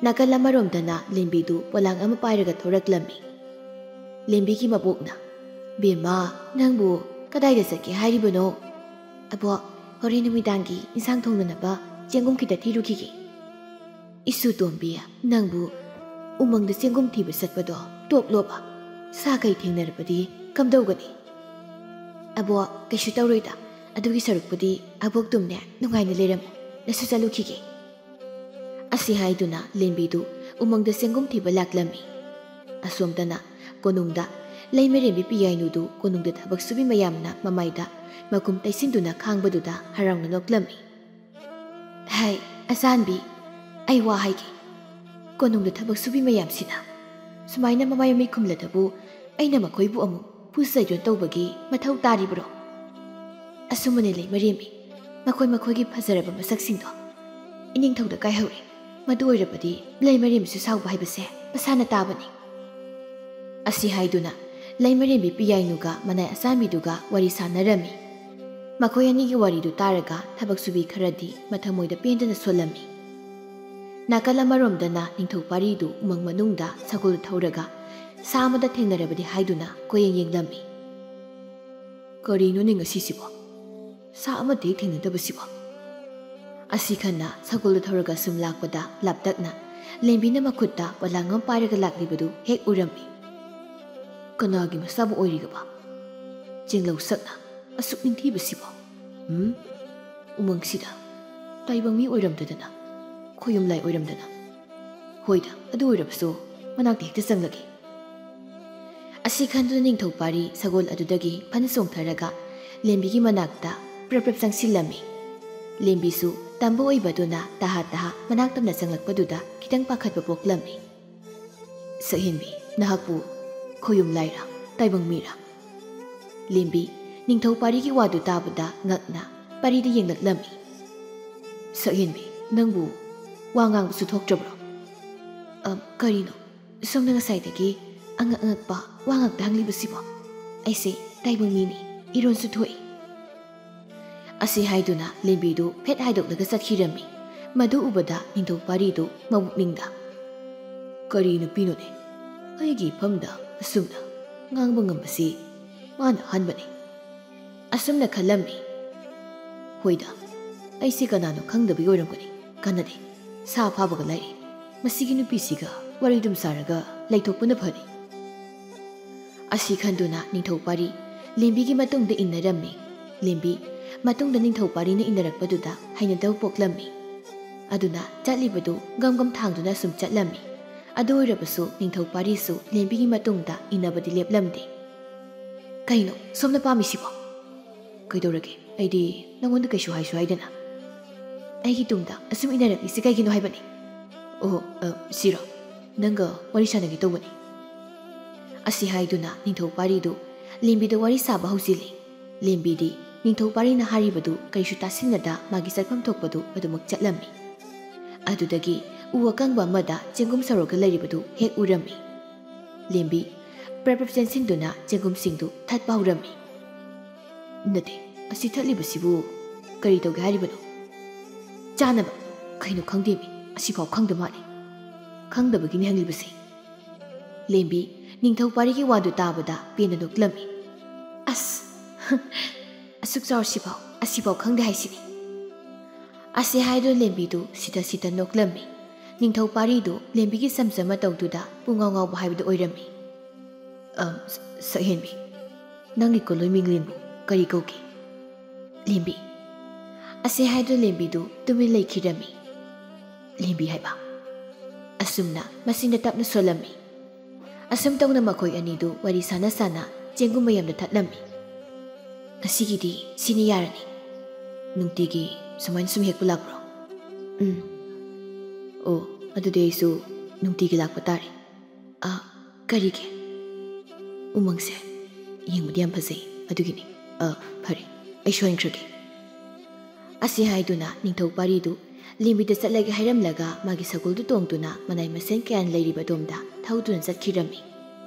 ꯅꯥꯀꯜ ꯑꯃꯔꯣꯝꯗꯅ ꯂꯦꯝꯕꯤꯗꯨ ꯄꯣꯂꯥꯡ ꯑꯃ ꯄꯥꯏꯔꯒ ꯊꯣꯔꯛꯂꯝꯃꯤ꯫ ꯂꯦꯝꯕꯤꯒꯤ ꯃꯕꯣꯛꯅ, "ꯕꯦꯝꯃ, ꯅꯪꯕꯨ ꯀꯗꯥꯏꯗ ꯆꯠꯀꯦ ꯍꯥꯏꯔꯤꯕꯅꯣ?" "ꯑꯕꯣꯛ, ꯍꯣꯔꯦꯟ ꯅꯨꯃꯤꯗꯥꯡꯒꯤ ꯏꯟꯁꯥꯡ ꯊꯣꯡꯅꯅꯕ ꯆꯦꯡꯒꯨꯝ ꯈꯤꯇ ꯊꯤꯔꯨꯈꯤꯒꯦ꯫" "ꯏꯁꯨ ꯇꯣꯝꯕꯤ, ꯅꯪꯕꯨ ꯎꯃꯪꯗ ꯆꯦꯡꯒꯨꯝ ꯊꯤꯕ ꯆꯠꯄꯗꯣ ꯇꯣꯞ ꯂꯣꯞ꯫ ꯁꯥ ꯀꯩ ꯊꯦꯡꯅꯔꯕꯗꯤ ꯀꯝꯗꯧꯒꯅꯤ?" "ꯑꯕꯣꯛ, ꯀꯩꯁꯨ ꯇꯧꯔꯣꯏꯗ꯫ ꯑꯗꯨꯒꯤ ꯁꯔꯨꯛꯄꯨꯗꯤ ꯑꯕꯣꯛ ꯇꯨꯝꯅꯦ ꯅꯨꯡꯉꯥꯏꯅ ꯂꯩꯔꯝꯃꯨ꯫ ꯑꯩꯁꯨ ꯆꯠꯂꯨꯈꯤꯒꯦ꯫ ꯑꯁꯤ ꯍꯥꯏꯗꯨꯅ ꯂꯦꯝꯕꯤꯗꯨ ꯎꯃꯪꯗ ꯆꯦꯡꯒꯨꯝ ꯊꯤꯕ ꯂꯥꯛꯂꯝꯃꯤ꯫ ꯑꯁꯣꯝꯗꯅ ꯀꯣꯅꯨꯡꯗ ꯂꯩꯃꯔꯦꯝꯕꯤ ꯄꯤꯌꯥꯏꯅꯨꯗꯨ ꯀꯣꯅꯨꯡꯗ ꯊꯕꯛ ꯁꯨꯕꯤ ꯃꯌꯥꯝꯅ ꯃꯃꯥꯏꯗ ꯃꯈꯨꯝ ꯇꯩꯁꯤꯟꯗꯨꯅ ꯈꯥꯡꯕꯗꯨꯗ ꯍꯔꯥꯎꯅ ꯅꯣꯛꯂꯝꯃꯤ꯫ "ꯍꯥꯏ, ꯑꯆꯥꯟꯕꯤ, ꯑꯩ ꯋꯥ ꯍꯥꯏꯒꯦ꯫ ꯀꯣꯅꯨꯡꯗ ꯊꯕꯛ ꯁꯨꯕꯤ ꯃꯌꯥꯝꯁꯤꯅ ꯁꯨꯃꯥꯏꯅ ꯃꯃꯥꯏ ꯃꯃꯤꯠ ꯈꯨꯝꯂꯗꯕꯨ ꯑꯩꯅ ꯃꯈꯣꯏꯕꯨ ꯑꯃꯨꯛ ꯄꯨꯁꯩꯗꯣꯟ ꯇꯧꯕꯒꯤ ꯃꯊꯧ ꯇꯥꯔꯤꯕ꯭ꯔꯣ? ꯑꯁꯨꯝꯕꯅꯦ ꯂꯩꯃꯔꯦꯝꯕꯤ, ꯃꯈꯣꯏ ꯃꯈꯣꯏꯒꯤ ꯐꯖꯔꯕ ꯃꯁꯛꯁꯤꯡꯗꯣ ꯏꯅꯤꯡꯊꯧꯗ ꯀꯥꯏꯍꯧꯔꯦ꯫ ꯃꯗꯨ ꯑꯣꯏꯔꯕꯗꯤ ꯂꯩꯃꯔꯦꯝꯕꯤꯁꯨ ꯁꯥꯎꯕ ꯍꯥꯏꯕꯁꯦ ꯃꯁꯥꯅ ꯇꯥꯕꯅꯤ"꯫ ꯑꯁꯤ ꯍꯥꯏꯗꯨꯅ ꯂꯩꯃꯔꯦꯝꯕꯤ ꯄꯤꯌꯥꯏꯅꯨꯒ ꯃꯅꯥꯏ ꯑꯆꯥꯟꯕꯤꯗꯨꯒ ꯋꯥꯔꯤ ꯁꯥꯟꯅꯔꯝꯃꯤ꯫ ꯃꯈꯣꯏ ꯑꯅꯤꯒꯤ ꯋꯥꯔꯤꯗꯨ ꯇꯥꯔꯒ ꯊꯕꯛ ꯁꯨꯕꯤ ꯈꯔꯗꯤ ꯃꯊꯃꯣꯏꯗ ꯄꯦꯟꯗꯅ ꯁꯣꯜꯂꯝꯃꯤ꯫ ꯅꯥꯀꯜ ꯑꯃꯔꯣꯝꯗꯅ ꯅꯤꯡꯊꯧ ꯄꯥꯔꯤꯗꯨ ꯎꯃꯪ ꯃꯅꯨꯡꯗ ꯁꯒꯣꯜ ꯊꯧꯔꯒ ꯁꯥ ꯑꯃꯗ ꯊꯦꯡꯅꯔꯕꯗꯤ ꯍꯥꯏꯗꯨꯅ ꯀꯣꯏꯌꯦꯡ ꯌꯦꯡꯂꯝꯃꯤ꯫ "ꯀꯔꯤꯅꯣꯅꯦ ꯉꯁꯤꯁꯤꯕꯣ? ꯁꯥ ꯑꯃꯠꯇ ꯍꯦꯛ ꯊꯦꯡꯅꯗꯕꯁꯤꯕꯣ?" ꯑꯁꯤ ꯈꯟꯅ ꯁꯒꯣꯜꯗ ꯊꯧꯔꯒ ꯁꯨꯝ ꯂꯥꯛꯄꯗ ꯂꯥꯞꯇꯛꯅ ꯂꯦꯝꯕꯤꯅ ꯃꯈꯨꯠꯇ ꯄꯣꯂꯥꯡ ꯑꯃ ꯄꯥꯏꯔꯒ ꯂꯥꯛꯂꯤꯕꯗꯨ ꯍꯦꯛ ꯎꯔꯝꯃꯤ꯫ "ꯀꯅꯥꯒꯤ ꯃꯆꯥꯕꯨ ꯑꯣꯏꯔꯤꯒꯕ? ꯆꯦꯡꯂꯧ ꯁꯛꯅ ꯑꯁꯨꯛ ꯅꯤꯡꯊꯤꯕꯁꯤꯕꯣ? ꯎꯝ? ꯎꯃꯪꯁꯤꯗ ꯇꯥꯏꯕꯪ ꯃꯤ ꯑꯣꯏꯔꯝꯗꯗꯅ, ꯈꯣꯌꯨꯝ ꯂꯥꯏ ꯑꯣꯏꯔꯝꯗꯅ? ꯍꯣꯏꯗ, ꯑꯗꯨ ꯑꯣꯏꯔꯕꯁꯨ ꯃꯅꯥꯛꯇ ꯍꯦꯛꯇ ꯆꯪꯂꯒꯦ"꯫ ꯑꯁꯤ ꯈꯟꯗꯨꯅ ꯅꯤꯡꯊꯧ ꯄꯥꯔꯤ ꯁꯒꯣꯜ ꯑꯗꯨꯗꯒꯤ ꯐꯟ ꯆꯣꯡꯊꯔꯒ ꯂꯦꯝꯕꯤꯒꯤ ꯃꯅꯥꯛꯇ ꯄ꯭ꯔꯞ ꯄ꯭ꯔꯞ ꯆꯪꯁꯤꯜꯂꯝꯃꯤ꯫ ꯂꯦꯝꯕꯤꯁꯨ ꯇꯝꯕ ꯑꯣꯏꯕꯗꯨꯅ ꯇꯍꯥ ꯇꯍꯥ ꯃꯅꯥꯛ ꯇꯝꯅ ꯆꯪꯂꯛꯄꯗꯨꯗ ꯈꯤꯇꯪ ꯄꯥꯈꯠꯄ ꯄꯣꯛꯂꯝꯃꯤ꯫ "ꯁꯛꯍꯦꯟꯕꯤ, ꯅꯍꯥꯛꯄꯨ ꯈꯣꯌꯨꯝ ꯂꯥꯏꯔ, ꯇꯥꯏꯕꯪ ꯃꯤꯔ?" ꯂꯦꯝꯕꯤ ꯅꯤꯡꯊꯧ ꯄꯥꯔꯤꯒꯤ ꯋꯥꯗꯨ ꯇꯥꯕꯗ ꯉꯛꯅ ꯄꯥꯔꯤꯗ ꯌꯦꯡꯂꯛꯂꯝꯃꯤ꯫ "ꯁꯛꯍꯦꯟꯕꯤ, ꯅꯪꯕꯨ ꯋꯥ ꯉꯥꯡꯕꯁꯨ ꯊꯣꯛꯇ꯭ꯔꯕ꯭ꯔꯣ? ꯑ, ꯀꯔꯤꯅꯣ? ꯁꯣꯝꯅ ꯉꯁꯥꯏꯗꯒꯤ ꯑꯉꯛ ꯑꯉꯛꯄ ꯋꯥ ꯉꯥꯛꯇ ꯍꯪꯂꯤꯕꯁꯤꯕꯣ? ꯑꯩꯁꯦ ꯇꯥꯏꯕꯪ ꯃꯤꯅꯤ, ꯏꯔꯣꯟꯁꯨ ꯊꯣꯛꯏ"꯫ ꯑꯁꯤ ꯍꯥꯏꯗꯨꯅ ꯂꯦꯝꯕꯤꯗꯨ ꯐꯦꯠ ꯍꯥꯏꯗꯣꯛꯂꯒ ꯆꯠꯈꯤꯔꯝꯃꯤ꯫ ꯃꯗꯨ ꯎꯕꯗ ꯅꯤꯡꯊꯧ ꯄꯥꯔꯤꯗꯨ ꯃꯕꯨꯛꯅꯤꯡꯗ, "ꯀꯔꯤ ꯅꯨꯄꯤꯅꯣꯅꯦ? ꯑꯩꯒꯤ ꯏꯐꯝꯗ ꯑꯁꯨꯝꯅ ꯉꯥꯡꯕ ꯉꯝꯕꯁꯤ ꯃꯥꯅ ꯑꯍꯥꯟꯕꯅꯤ"꯫ ꯑꯁꯨꯝꯅ ꯈꯜꯂꯝꯃꯤ꯫ "ꯍꯣꯏꯗ, ꯑꯩꯁꯦ ꯀꯅꯥꯅꯣ ꯈꯪꯗꯕꯒꯤ ꯑꯣꯏꯔꯝꯒꯅꯤ꯫ ꯀꯥꯟꯅꯗꯦ, ꯁꯥ ꯐꯥꯕꯒ ꯂꯥꯏꯔꯤ꯫ ꯃꯁꯤꯒꯤ ꯅꯨꯄꯤꯁꯤꯒ ꯋꯥꯔꯤꯗꯨꯝ ꯁꯥꯔꯒ ꯂꯩꯊꯣꯛꯄꯅ ꯐꯔꯦ"꯫ ꯑꯁꯤ ꯈꯟꯗꯨꯅ ꯅꯤꯡꯊꯧ ꯄꯥꯔꯤ ꯂꯦꯝꯕꯤꯒꯤ ꯃꯇꯨꯡꯗ ꯏꯟꯅꯔꯝꯃꯤ꯫ ꯂꯦꯝꯕꯤ ꯃꯇꯨꯡꯗ ꯅꯤꯡꯊꯧ ꯄꯥꯔꯤꯅ ꯏꯟꯅꯔꯛꯄꯗꯨꯗ ꯍꯩꯅꯗꯕ ꯄꯣꯛꯂꯝꯃꯤ꯫ ꯑꯗꯨꯅ ꯆꯠꯂꯤꯕꯗꯨ ꯒꯝ ꯒꯝ ꯊꯥꯡꯗꯨꯅ ꯁꯨꯝ ꯆꯠꯂꯝꯃꯤ꯫ ꯑꯗꯨ ꯑꯣꯏꯔꯕꯁꯨ ꯅꯤꯡꯊꯧ ꯄꯥꯔꯤꯁꯨ ꯂꯦꯝꯕꯤꯒꯤ ꯃꯇꯨꯡꯗ ꯏꯟꯅꯕꯗꯤ ꯂꯦꯞꯂꯝꯗꯦ꯫ "ꯀꯩꯅꯣ ꯁꯣꯝꯅ ꯄꯥꯝꯃꯤꯁꯤꯕꯣ?" "ꯀꯩꯗꯧꯔꯒꯦ? ꯑꯩꯗꯤ ꯅꯪꯉꯣꯟꯗ ꯀꯩꯁꯨ ꯍꯥꯏꯁꯨ ꯍꯥꯏꯗꯅ꯫ ꯑꯩꯒꯤ ꯇꯨꯡꯗ ꯑꯁꯨꯝ ꯏꯟꯅꯔꯛꯂꯤꯁꯤ ꯀꯩꯒꯤꯅꯣ ꯍꯥꯏꯕꯅꯤ?" "ꯑꯣ, ꯑ, ꯁꯤꯔꯣ? ꯅꯪꯒ ꯋꯥꯔꯤ ꯁꯥꯟꯅꯒꯦ ꯇꯧꯕꯅꯤ꯫" ꯑꯁꯤ ꯍꯥꯏꯗꯨꯅ ꯅꯤꯡꯊꯧ ꯄꯥꯔꯤꯗꯨ ꯂꯦꯝꯕꯤꯗ ꯋꯥꯔꯤ ꯁꯥꯕ ꯍꯧꯖꯤꯜꯂꯤ꯫ ꯂꯦꯝꯕꯤꯗꯤ ꯅꯤꯡꯊꯧ ꯄꯥꯔꯤꯅ ꯍꯥꯏꯔꯤꯕꯗꯨ ꯀꯔꯤꯁꯨ ꯇꯥꯁꯤꯟꯅꯗ ꯃꯥꯒꯤ ꯆꯠꯐꯝ ꯊꯣꯛꯄꯗꯨ ꯑꯗꯨꯃꯛ ꯆꯠꯂꯝꯃꯤ꯫ ꯑꯗꯨꯗꯒꯤ ꯎ ꯑꯀꯪꯕ ꯑꯃꯗ ꯆꯦꯡꯒꯨꯝ ꯁꯧꯔꯒ ꯂꯩꯔꯤꯕꯗꯨ ꯍꯦꯛ ꯎꯔꯝꯃꯤ꯫ ꯂꯦꯝꯕꯤ ꯄ꯭ꯔꯞ ꯄ꯭ꯔꯞ ꯆꯦꯟꯁꯤꯟꯗꯨꯅ ꯆꯦꯡꯒꯨꯝꯁꯤꯡꯗꯨ ꯊꯠꯄ ꯍꯧꯔꯝꯃꯤ꯫ "ꯅꯠꯇꯦ, ꯑꯁꯤ ꯊꯠꯂꯤꯕꯁꯤꯕꯨ ꯀꯔꯤ ꯇꯧꯒꯦ ꯍꯥꯏꯔꯤꯕꯅꯣ?" "ꯆꯥꯅꯕ꯫ ꯀꯩꯅꯣ ꯈꯪꯗꯦꯃꯤ, ꯑꯁꯤꯐꯥꯎ ꯈꯪꯗ ꯃꯥꯜꯂꯤ꯫" "ꯈꯪꯗꯕꯒꯤꯅꯤ ꯍꯪꯂꯤꯕꯁꯦ꯫" ꯂꯦꯝꯕꯤ ꯅꯤꯡꯊꯧ ꯄꯥꯔꯤꯒꯤ ꯋꯥꯗꯨ ꯇꯥꯕꯗ ꯄꯦꯟꯅ ꯅꯣꯛꯂꯝꯃꯤ꯫ "ꯑꯁ, ꯑꯁꯨꯛ ꯆꯥꯎꯔꯁꯤꯐꯥꯎ ꯑꯁꯤꯐꯥꯎ ꯈꯪꯗꯦ ꯍꯥꯏꯁꯤꯅꯤ꯫" ꯑꯁꯤ ꯍꯥꯏꯗꯨꯅ ꯂꯦꯝꯕꯤꯗꯨ ꯁꯤꯇ ꯁꯤꯇ ꯅꯣꯛꯂꯝꯃꯤ꯫ ꯅꯤꯡꯊꯧ ꯄꯥꯔꯤꯗꯨ ꯂꯦꯝꯕꯤꯒꯤ ꯆꯝꯆꯝ ꯃꯇꯧꯗꯨꯗ ꯄꯨꯡꯉꯥꯎ ꯉꯥꯎꯕ ꯍꯥꯏꯕꯗꯨ ꯑꯣꯏꯔꯝꯃꯤ꯫ "ꯑ, ꯁ-, ꯁꯛꯍꯦꯟꯕꯤ, ꯅꯪꯒꯤ ꯀꯣꯂꯣꯏ ꯃꯤꯡꯂꯦꯟꯕꯨ ꯀꯔꯤ ꯀꯧꯒꯦ?" "ꯂꯦꯝꯕꯤ꯫" ꯑꯁꯤ ꯍꯥꯏꯗꯨꯅ ꯂꯦꯝꯕꯤꯗꯨ ꯇꯨꯃꯤꯟ ꯂꯩꯈꯤꯔꯝꯃꯤ꯫ "ꯂꯦꯝꯕꯤ ꯍꯥꯏꯕ꯫" ꯑꯁꯨꯝꯅ ꯃꯆꯤꯟꯗ ꯇꯞꯅ ꯁꯣꯜꯂꯝꯃꯤ꯫ ꯑꯁꯨꯝ ꯇꯧꯅ ꯃꯈꯣꯏ ꯑꯅꯤꯗꯨ ꯋꯥꯔꯤ ꯁꯥꯟꯅ ꯁꯥꯟꯅ ꯆꯦꯡꯒꯨꯝ ꯃꯌꯥꯝꯗ ꯊꯠꯂꯝꯃꯤ꯫ "ꯉꯁꯤꯒꯤꯗꯤ ꯁꯤꯅꯤ ꯌꯥꯔꯅꯤ꯫ ꯅꯨꯡꯇꯤꯒꯤ ꯁꯨꯃꯥꯏꯅ ꯁꯨꯝ ꯍꯦꯛꯄ ꯂꯥꯛꯄ꯭ꯔꯣ?" "ꯎꯝ꯫" "ꯑꯣ, ꯑꯗꯨꯗꯤ ꯑꯩꯁꯨ ꯅꯨꯡꯇꯤꯒꯤ ꯂꯥꯛꯄ ꯇꯥꯔꯦ꯫" "ꯑ, ꯀꯔꯤꯒꯤ?" "ꯎꯃꯪꯁꯦ ꯌꯦꯡꯕꯗꯤ ꯌꯥꯝ ꯐꯖꯩ, ꯑꯗꯨꯒꯤꯅꯤ꯫" "ꯑ, ꯐꯔꯦ, ꯑꯩ ꯁꯣꯏꯈ꯭ꯔꯒꯦ꯫" ꯑꯁꯤ ꯍꯥꯏꯗꯨꯅ ꯅꯤꯡꯊꯧ ꯄꯥꯔꯤꯗꯨ ꯂꯦꯝꯕꯤꯗ ꯆꯠꯂꯒꯦ ꯍꯥꯏꯔꯝꯂꯒ ꯃꯥꯒꯤ ꯁꯒꯣꯜꯗꯨ ꯇꯣꯡꯗꯨꯅ ꯃꯅꯥꯏ ꯃꯁꯤꯟ ꯀꯌꯥꯅ ꯂꯩꯔꯤꯕ ꯑꯗꯣꯝꯗ ꯊꯧꯗꯨꯅ ꯆꯠꯈꯤꯔꯝꯃꯤ꯫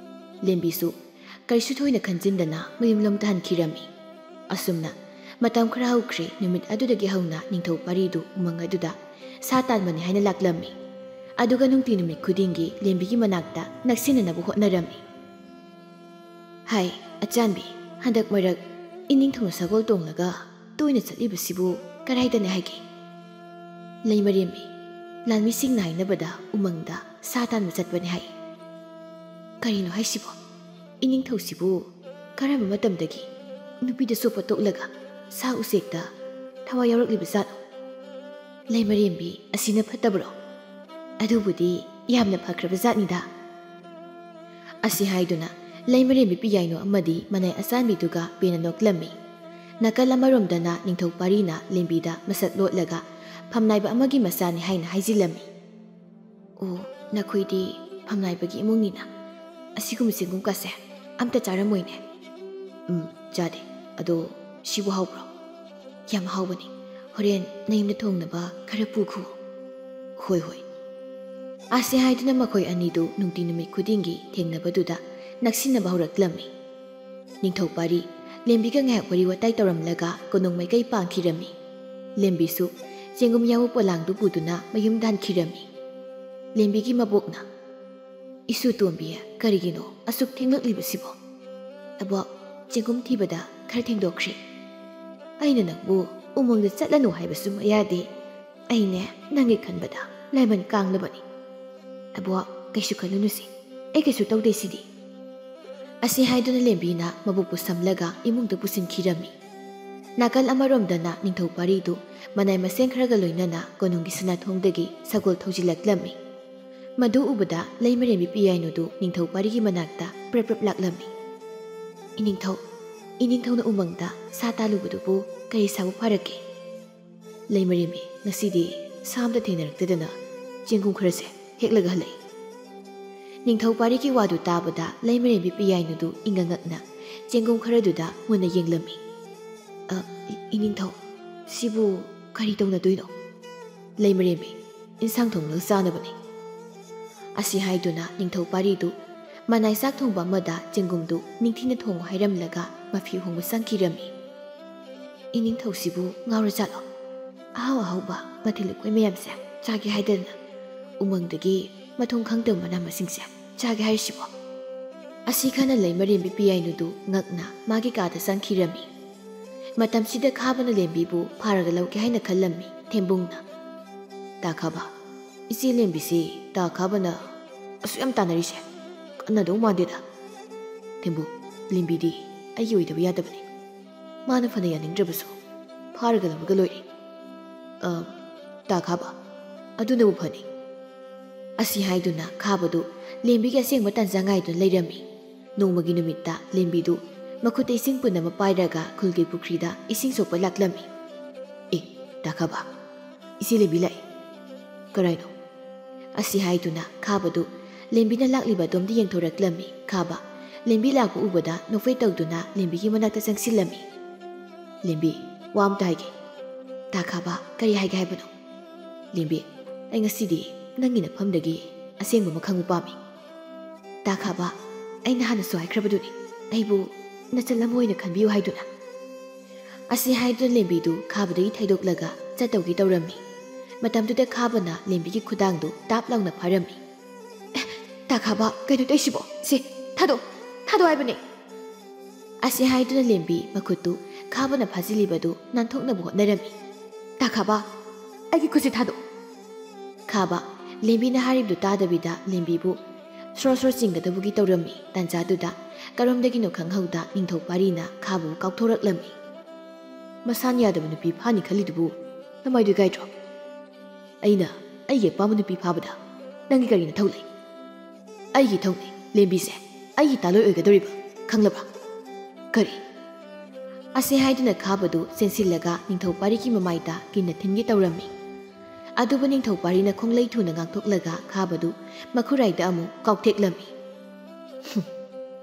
ꯂꯦꯝꯕꯤꯁꯨ ꯀꯔꯤꯁꯨ ꯊꯣꯏꯅ ꯈꯟꯖꯤꯟꯗꯅ ꯃꯌꯨꯝꯂꯣꯝꯗ ꯍꯟꯈꯤꯔꯝꯃꯤ꯫ ꯑꯁꯨꯝꯅ ꯃꯇꯝ ꯈꯔ ꯍꯧꯈ꯭ꯔꯦ꯫ ꯅꯨꯃꯤꯠ ꯑꯗꯨꯗꯒꯤ ꯍꯧꯅ ꯅꯤꯡꯊꯧ ꯄꯥꯔꯤꯗꯨ ꯎꯃꯪ ꯑꯗꯨꯗ ꯁꯥ ꯇꯥꯟꯕꯅꯤ ꯍꯥꯏꯅ ꯂꯥꯛꯂꯝꯃꯤ꯫ ꯑꯗꯨꯒ ꯅꯨꯡꯇꯤ ꯅꯨꯃꯤꯠ ꯈꯨꯗꯤꯡꯒꯤ ꯂꯦꯝꯕꯤꯒꯤ ꯃꯅꯥꯛꯇ ꯅꯛꯁꯤꯟꯅꯅꯕ ꯍꯣꯠꯅꯔꯝꯃꯤ꯫ "ꯍꯥꯏ, ꯑꯆꯥꯟꯕꯤ, ꯍꯟꯗꯛ ꯃꯔꯛ ꯏꯅꯤꯡꯊꯧꯅ ꯁꯒꯣꯜ ꯇꯣꯡꯂꯒ ꯇꯣꯏꯅ ꯆꯠꯂꯤꯕꯁꯤꯕꯨ ꯀꯗꯥꯏꯗꯅꯤ ꯍꯥꯏꯒꯦ?" "ꯂꯩꯃꯔꯦꯝꯕꯤ, ꯂꯥꯟꯃꯤꯁꯤꯡꯅ ꯍꯥꯏꯅꯕꯗ ꯎꯃꯪꯗ ꯁꯥ ꯇꯥꯟꯕ ꯆꯠꯄꯅꯤ ꯍꯥꯏ꯫" "ꯀꯔꯤꯅꯣ ꯍꯥꯏꯁꯤꯕꯣ? ꯏꯅꯤꯡꯊꯧꯁꯤꯕꯨ ꯀꯔꯝꯕ ꯃꯇꯝꯗꯒꯤ ꯅꯨꯄꯤꯗ ꯆꯣꯞꯄ ꯇꯣꯛꯂꯒ ꯁꯥ ꯎꯆꯦꯛꯇ ꯊꯋꯥꯏ ꯌꯥꯎꯔꯛꯂꯤꯕ ꯖꯥꯠꯅꯣ? ꯂꯩꯃꯔꯦꯝꯕꯤ, ꯑꯁꯤꯅ ꯐꯠꯇꯕ꯭ꯔꯣ? ꯑꯗꯨꯕꯨꯗꯤ ꯌꯥꯝꯅ ꯐꯈ꯭ꯔꯕ ꯖꯥꯠꯅꯤꯗ꯫ ꯑꯁꯤ ꯍꯥꯏꯗꯨꯅ ꯂꯩꯃꯔꯦꯝꯕꯤ ꯄꯤꯌꯥꯏꯅꯨ ꯑꯃꯗꯤ ꯃꯅꯥꯏ ꯑꯆꯥꯟꯕꯤꯗꯨꯒ ꯄꯦꯟꯅ ꯅꯣꯛꯂꯝꯃꯤ꯫ ꯅꯥꯀꯜ ꯑꯃꯔꯣꯝꯗꯅ ꯅꯤꯡꯊꯧ ꯄꯥꯔꯤꯅ ꯂꯦꯝꯕꯤꯗ ꯃꯁꯛ ꯂꯣꯠꯂꯒ ꯐꯝꯅꯥꯏꯕ ꯑꯃꯒꯤ ꯃꯆꯥꯅꯤ ꯍꯥꯏꯅ ꯍꯥꯏꯖꯤꯜꯂꯝꯃꯤ꯫ "ꯑꯣ, ꯅꯈꯣꯏꯗꯤ ꯐꯝꯅꯥꯏꯕꯒꯤ ꯏꯃꯨꯡꯅꯤꯅ ꯑꯁꯤꯒꯨꯝꯕ ꯆꯦꯡꯒꯨꯝ ꯀꯥꯁꯦ ꯑꯝꯇ ꯆꯥꯔꯝꯃꯣꯏꯅꯦ?" "ꯎꯝ, ꯆꯥꯗꯦ꯫ ꯑꯗꯣ ꯁꯤꯕꯨ ꯍꯥꯎꯕ꯭ꯔꯣ?" "ꯌꯥꯝ ꯍꯥꯎꯕꯅꯤ꯫ ꯍꯣꯔꯦꯟ ꯅꯌꯨꯝꯗ ꯊꯣꯡꯅꯕ ꯈꯔ ꯄꯨꯈꯣ꯫" "ꯍꯣꯏ, ꯍꯣꯏ꯫" ꯑꯁꯤ ꯍꯥꯏꯗꯨꯅ ꯃꯈꯣꯏ ꯑꯅꯤꯗꯨ ꯅꯨꯡꯇꯤ ꯅꯨꯃꯤꯠ ꯈꯨꯗꯤꯡꯒꯤ ꯊꯦꯡꯅꯕꯗꯨꯗ ꯅꯛꯁꯤꯟꯅꯕ ꯍꯧꯔꯛꯂꯝꯃꯤ꯫ ꯅꯤꯡꯊꯧ ꯄꯥꯔꯤ ꯂꯦꯝꯕꯤꯒ ꯉꯥꯏꯍꯥꯛ ꯋꯥꯔꯤ ꯋꯥꯇꯥꯏ ꯇꯧꯔꯝꯂꯒ ꯀꯣꯅꯨꯡ ꯃꯥꯏꯀꯩ ꯄꯥꯡꯈꯤꯔꯝꯃꯤ꯫ ꯂꯦꯝꯕꯤꯁꯨ ꯆꯦꯡꯒꯨꯝ ꯌꯥꯎꯕ ꯄꯣꯂꯥꯡꯗꯨ ꯄꯨꯗꯨꯅ ꯃꯌꯨꯝ ꯍꯟꯈꯤꯔꯝꯃꯤ꯫ ꯂꯦꯝꯕꯤꯒꯤ ꯃꯕꯣꯛꯅ, "ꯏꯁꯨ ꯇꯣꯝꯕꯤ, ꯀꯔꯤꯒꯤꯅꯣ ꯑꯁꯨꯛ ꯊꯦꯡꯂꯛꯂꯤꯕꯁꯤꯕꯣ?" "ꯑꯕꯣꯛ, ꯆꯦꯡꯒꯨꯝ ꯊꯤꯕꯗ ꯈꯔ ꯊꯦꯡꯗꯣꯛꯈ꯭ꯔꯦ꯫" "ꯑꯩꯅ ꯅꯪꯕꯨ ꯎꯃꯪꯗ ꯆꯠꯂꯅꯨ ꯍꯥꯏꯕꯁꯨ ꯌꯥꯗꯦ꯫ ꯑꯩꯅꯦ, ꯅꯪꯒꯤ ꯈꯟꯕꯗ ꯂꯥꯏꯃꯟ ꯀꯥꯡꯂꯕꯅꯤ꯫" "ꯑꯕꯣꯛ, ꯀꯩꯁꯨ ꯈꯜꯂꯨꯅꯨꯁꯦ, ꯑꯩ ꯀꯩꯁꯨ ꯇꯧꯗꯦ ꯁꯤꯗꯤ꯫" ꯑꯁꯤ ꯍꯥꯏꯗꯨꯅ ꯂꯦꯝꯕꯤꯅ ꯃꯕꯨꯛꯄꯨ ꯁꯝꯂꯒ ꯏꯃꯨꯡꯗ ꯄꯨꯁꯤꯟꯈꯤꯔꯝꯃꯤ꯫ ꯅꯥꯀꯜ ꯑꯃꯔꯣꯝꯗꯅ ꯅꯤꯡꯊꯧ ꯄꯥꯔꯤꯗꯨ ꯃꯅꯥꯏ ꯃꯁꯦꯟ ꯈꯔꯒ ꯂꯣꯏꯅꯅ ꯀꯣꯅꯨꯡꯒꯤ ꯁꯅꯥꯊꯣꯡꯗꯒꯤ ꯁꯒꯣꯜ ꯊꯧꯖꯤꯜꯂꯛꯂꯝꯃꯤ꯫ ꯃꯗꯨ ꯎꯕꯗ ꯂꯩꯃꯔꯦꯝꯕꯤ ꯄꯤꯌꯥꯏꯅꯨꯗꯨ ꯅꯤꯡꯊꯧ ꯄꯥꯔꯤꯒꯤ ꯃꯅꯥꯛꯇ ꯄ꯭ꯔꯞ ꯄ꯭ꯔꯞ ꯂꯥꯛꯂꯝꯃꯤ꯫ "ꯏꯅꯤꯡꯊꯧ, ꯏꯅꯤꯡꯊꯧꯅ ꯎꯃꯪꯗ ꯁꯥ ꯇꯥꯜꯂꯨꯕꯗꯨꯕꯨ ꯀꯔꯤ ꯁꯥꯕ ꯐꯔꯛꯀꯦ?" "ꯂꯩꯃꯔꯦꯝꯕꯤ, ꯉꯁꯤꯗꯤ ꯁꯥ ꯑꯝꯇ ꯊꯦꯡꯅꯔꯛꯇꯗꯅ ꯆꯦꯡꯒꯨꯝ ꯈꯔꯁꯦ ꯍꯦꯛꯂꯒ ꯍꯜꯂꯛꯏ꯫" ꯅꯤꯡꯊꯧ ꯄꯥꯔꯤꯒꯤ ꯋꯥꯗꯨ ꯇꯥꯕꯗ ꯂꯩꯃꯔꯦꯝꯕꯤ ꯄꯤꯌꯥꯏꯅꯨꯗꯨ ꯏꯪꯉꯉꯛꯅ ꯆꯦꯡꯒꯨꯝ ꯈꯔꯗꯨꯗ ꯃꯨꯟꯅ ꯌꯦꯡꯂꯝꯃꯤ꯫ "ꯑ, ꯏ-, ꯏꯅꯤꯡꯊꯧ, ꯁꯤꯕꯨ ꯀꯔꯤ ꯇꯧꯅꯗꯣꯏꯅꯣ?" "ꯂꯩꯃꯔꯦꯝꯕꯤ, ꯏꯟꯁꯥꯡ ꯊꯣꯡꯂꯒ ꯆꯥꯅꯕꯅꯤ꯫" ꯑꯁꯤ ꯍꯥꯏꯗꯨꯅ ꯅꯤꯡꯊꯧ ꯄꯥꯔꯤꯗꯨ ꯃꯅꯥꯏ ꯆꯥꯛ ꯊꯣꯡꯕ ꯑꯃꯗ ꯆꯦꯡꯒꯨꯝꯗꯨ ꯅꯤꯡꯊꯤꯅ ꯊꯣꯡꯉꯨ ꯍꯥꯏꯔꯝꯂꯒ ꯃꯐꯤ ꯍꯣꯡꯕ ꯆꯪꯈꯤꯔꯝꯃꯤ꯫ "ꯏꯅꯤꯡꯊꯧꯁꯤꯕꯨ ꯉꯥꯎꯔꯖꯥꯠꯂꯣ? ꯑꯍꯥꯎ ꯑꯍꯥꯎꯕ ꯃꯊꯦꯜ ꯂꯨꯀꯣꯏ ꯃꯌꯥꯝꯁꯦ ꯆꯥꯒꯦ ꯍꯥꯏꯗꯅ ꯎꯃꯪꯗꯒꯤ ꯃꯊꯣꯡ ꯈꯪꯗꯕ ꯃꯅꯥ ꯃꯁꯤꯡꯁꯦ ꯆꯥꯒꯦ ꯍꯥꯏꯔꯤꯁꯤꯕꯣ?" ꯑꯁꯤ ꯈꯟꯅ ꯂꯩꯃꯔꯦꯝꯕꯤ ꯄꯤꯌꯥꯏꯅꯨꯗꯨ ꯉꯛꯅ ꯃꯥꯒꯤ ꯀꯥꯗ ꯆꯪꯈꯤꯔꯝꯃꯤ꯫ ꯃꯇꯝꯁꯤꯗ ꯈꯥꯕꯅ ꯂꯦꯝꯕꯤꯕꯨ ꯐꯥꯔꯒ ꯂꯧꯒꯦ ꯍꯥꯏꯅ ꯈꯜꯂꯝꯃꯤ ꯊꯦꯝꯕꯨꯡꯅ꯫ "ꯇꯥ ꯈꯥꯕ, ꯏꯆꯦ ꯂꯦꯝꯕꯤꯁꯤ ꯇꯥ ꯈꯥꯕꯅ ꯑꯁꯨꯛ ꯌꯥꯝ ꯇꯥꯟꯅꯔꯤꯁꯦ ꯀꯥꯟꯅꯗꯧ ꯃꯥꯟꯗꯦꯗ꯫ ꯊꯦꯝꯕꯨꯡ, ꯂꯦꯝꯕꯤꯗꯤ ꯑꯩꯒꯤ ꯑꯣꯏꯗꯕ ꯌꯥꯗꯕꯅꯤ꯫" ꯃꯥꯅ ꯐꯅ ꯌꯥꯅꯤꯡꯗ꯭ꯔꯕꯁꯨ ꯐꯥꯔꯒ ꯂꯧꯔꯒ ꯂꯣꯏꯔꯦ꯫ ꯑ, ꯇꯥ ꯈꯥꯕ, ꯑꯗꯨꯅꯕꯨ ꯐꯅꯤ꯫ ꯑꯁꯤ ꯍꯥꯏꯗꯨꯅ ꯈꯥꯕꯗꯨ ꯂꯦꯝꯕꯤꯒꯤ ꯑꯁꯦꯡꯕ ꯇꯥꯟꯖꯥ ꯉꯥꯏꯗꯨꯅ ꯂꯩꯔꯝꯃꯤ꯫ ꯅꯣꯡꯃꯒꯤ ꯅꯨꯃꯤꯠꯇ ꯂꯦꯝꯕꯤꯗꯨ ꯃꯈꯨꯠꯇ ꯏꯁꯤꯡ ꯄꯨꯟ ꯑꯃ ꯄꯥꯏꯔꯒ ꯈꯨꯜꯒꯤ ꯄꯨꯈ꯭ꯔꯤꯗ ꯏꯁꯤꯡ ꯁꯣꯛꯄ ꯂꯥꯛꯂꯝꯃꯤ꯫ "ꯑꯦ, ꯇꯥ ꯈꯥꯕ, ꯏꯆꯦ ꯂꯦꯝꯕꯤ ꯂꯥꯛꯑꯦ꯫" "ꯀꯔꯥꯏꯅꯣ?" ꯑꯁꯤ ꯍꯥꯏꯗꯨꯅ ꯈꯥꯕꯗꯨ ꯂꯦꯝꯕꯤꯅ ꯂꯥꯛꯂꯤꯕ ꯑꯗꯣꯝꯗ ꯌꯦꯡꯊꯣꯔꯛꯂꯝꯃꯤ꯫ ꯈꯥꯕ ꯂꯦꯝꯕꯤ ꯂꯥꯛꯄ ꯎꯕꯗ ꯅꯣꯛꯐꯦꯠ ꯇꯧꯗꯨꯅ ꯂꯦꯝꯕꯤꯒꯤ ꯃꯅꯥꯛꯇ ꯆꯪꯁꯤꯜꯂꯝꯃꯤ꯫ "ꯂꯦꯝꯕꯤ, ꯋꯥ ꯑꯝꯇ ꯍꯥꯏꯒꯦ꯫" "ꯇꯥ ꯈꯥꯕ, ꯀꯔꯤ ꯍꯥꯏꯒꯦ ꯍꯥꯏꯕꯅꯣ?" "ꯂꯦꯝꯕꯤ, ꯑꯩ ꯉꯁꯤꯗꯤ ꯅꯪꯒꯤ ꯅꯐꯝꯗꯒꯤ ꯑꯁꯦꯡꯕ ꯑꯃ ꯈꯪꯕ ꯄꯥꯝꯃꯤ꯫" "ꯇꯥ ꯈꯥꯕ, ꯑꯩꯅ ꯍꯥꯟꯅꯁꯨ ꯍꯥꯏꯈ꯭ꯔꯕꯗꯨꯅꯤ, ꯑꯩꯕꯨ ꯅꯆꯜ ꯑꯃ ꯑꯣꯏꯅ ꯈꯟꯕꯤꯌꯨ ꯍꯥꯏꯗꯨꯅ꯫" ꯑꯁꯤ ꯍꯥꯏꯗꯨꯅ ꯂꯦꯝꯕꯤꯗꯨ ꯈꯥꯕꯗꯒꯤ ꯊꯩꯗꯣꯛꯂꯒ ꯆꯠꯇꯧꯒꯦ ꯇꯧꯔꯝꯃꯤ꯫ ꯃꯇꯝꯗꯨꯗ ꯈꯥꯕꯅ ꯂꯦꯝꯕꯤꯒꯤ ꯈꯨꯗꯥꯡꯗꯨ ꯇꯥꯞ ꯂꯥꯎꯅ ꯐꯥꯔꯝꯃꯤ꯫ "ꯑꯦ, ꯇꯥ ꯈꯥꯕ, ꯀꯩꯅꯣ ꯇꯧꯏꯁꯤꯕꯣ? ꯁꯦ, ꯊꯥꯗꯣꯛ, ꯊꯥꯗꯣꯛ ꯍꯥꯏꯕꯅꯦ!" ꯑꯁꯤ ꯍꯥꯏꯗꯨꯅ ꯂꯦꯝꯕꯤ ꯃꯈꯨꯠꯇꯨ ꯈꯥꯕꯅ ꯐꯥꯖꯤꯜꯂꯤꯕꯗꯨ ꯅꯥꯟꯊꯣꯛꯅꯕ ꯍꯣꯠꯅꯔꯝꯃꯤ꯫ "ꯇꯥ ꯈꯥꯕ, ꯑꯩꯒꯤ ꯈꯨꯠꯁꯤ ꯊꯥꯗꯣꯛ!" ꯈꯥꯕ ꯂꯦꯝꯕꯤꯅ ꯍꯥꯏꯔꯤꯕꯗꯨ ꯇꯥꯗꯕꯤꯗ ꯂꯦꯝꯕꯤꯕꯨ ꯁ꯭ꯔꯣ ꯁ꯭ꯔꯣ ꯆꯤꯡꯒꯗꯕꯒꯤ ꯇꯧꯔꯝꯃꯤ꯫ ꯇꯥꯟꯖꯥꯗꯨꯗ ꯀꯔꯣꯝꯗꯒꯤꯅꯣ ꯈꯪꯍꯧꯗ ꯅꯤꯡꯊꯧ ꯄꯥꯔꯤꯅ ꯈꯥꯕꯕꯨ ꯀꯥꯎꯊꯣꯔꯛꯂꯝꯃꯤ꯫ "ꯃꯁꯥꯅ ꯌꯥꯗꯕ ꯅꯨꯄꯤ ꯐꯥꯅꯤ ꯈꯜꯂꯤꯗꯨꯕꯨ ꯅꯃꯥꯏꯗꯨ ꯏꯀꯥꯏꯗ꯭ꯔꯣ?" "ꯑꯩꯅ ꯑꯩꯒꯤ ꯑꯄꯥꯝꯕ ꯅꯨꯄꯤ ꯐꯥꯕꯗ ꯅꯪꯒꯤ ꯀꯔꯤ ꯅꯊꯧ ꯂꯩ?" "ꯑꯩꯒꯤ ꯏꯊꯧꯅꯤ ꯂꯦꯝꯕꯤꯁꯦ ꯑꯩꯒꯤ ꯇꯥꯂꯣꯏ ꯑꯣꯏꯒꯗꯧꯔꯤꯕ, ꯈꯪꯂꯕ?" "ꯀꯔꯤ?" ꯑꯁꯤ ꯍꯥꯏꯗꯨꯅ ꯈꯥꯕꯗꯨ ꯆꯦꯟꯁꯤꯜꯂꯒ ꯅꯤꯡꯊꯧ ꯄꯥꯔꯤꯒꯤ ꯃꯃꯥꯏꯗ ꯀꯤꯟꯅ ꯊꯤꯟꯒꯦ ꯇꯧꯔꯝꯃꯤ꯫ ꯑꯗꯨꯕꯨ ꯅꯤꯡꯊꯧ ꯄꯥꯔꯤꯅ ꯈꯣꯡꯂꯩ ꯊꯨꯅ ꯉꯥꯛꯊꯣꯛꯂꯒ ꯈꯥꯕꯗꯨ ꯃꯈꯨꯔꯥꯏꯗ ꯑꯃꯨꯛ ꯀꯥꯎꯊꯦꯛꯂꯝꯃꯤ꯫ "ꯍꯨꯝ,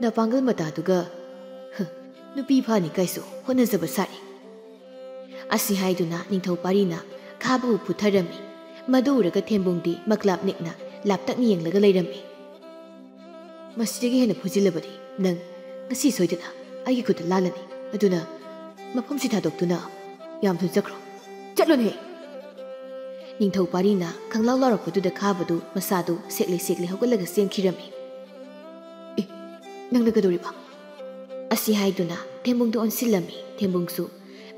ꯅꯄꯥꯡꯒꯜ ꯃꯇꯥꯗꯨꯒ, ꯍ, ꯅꯨꯄꯤ ꯐꯥꯅꯤ ꯀꯥꯏꯁꯨ ꯍꯣꯠꯅꯖꯕ ꯁꯥꯔꯤ꯫" ꯑꯁꯤ ꯍꯥꯏꯗꯨꯅ ꯅꯤꯡꯊꯧ ꯄꯥꯔꯤꯅ ꯈꯥꯕꯕꯨ ꯐꯨꯊꯔꯝꯃꯤ꯫ ꯃꯗꯨ ꯎꯔꯒ ꯊꯦꯝꯕꯨꯡꯗꯤ ꯃꯀ꯭ꯂꯥꯞ ꯅꯤꯛꯅ ꯂꯥꯞꯇꯛꯅ ꯌꯦꯡꯂꯒ ꯂꯩꯔꯝꯃꯤ꯫ "ꯃꯁꯤꯗꯒꯤ ꯍꯦꯟꯅ ꯐꯨꯖꯤꯜꯂꯕꯗꯤ ꯅꯪ ꯉꯁꯤ ꯁꯣꯏꯗꯅ ꯑꯩꯒꯤ ꯈꯨꯠꯇ ꯂꯥꯜꯂꯅꯤ꯫ ꯑꯗꯨꯅ ꯃꯐꯝꯁꯤ ꯊꯥꯗꯣꯛꯇꯨꯅ ꯌꯥꯝ ꯊꯨꯅ ꯆꯠꯈ꯭ꯔꯣ꯫ ꯆꯠꯂꯨꯅꯦ!" ꯅꯤꯡꯊꯧ ꯄꯥꯔꯤꯅ ꯈꯪꯂꯥꯎ ꯂꯥꯎꯔꯛꯄꯗꯨꯗ ꯈꯥꯕꯗꯨ ꯃꯁꯥꯗꯨ ꯁꯦꯛꯂꯤ ꯁꯦꯛꯂꯤ ꯍꯧꯒꯠꯂꯒ ꯆꯦꯟꯈꯤꯔꯝꯃꯤ꯫ "ꯑꯦ, ꯅꯪꯅ ꯀꯩꯗꯧꯔꯤꯕ?" ꯑꯁꯤ ꯍꯥꯏꯗꯨꯅ ꯊꯦꯝꯕꯨꯡꯗ ꯑꯣꯟꯁꯤꯜꯂꯝꯃꯤ꯫ ꯊꯦꯝꯕꯨꯡꯁꯨ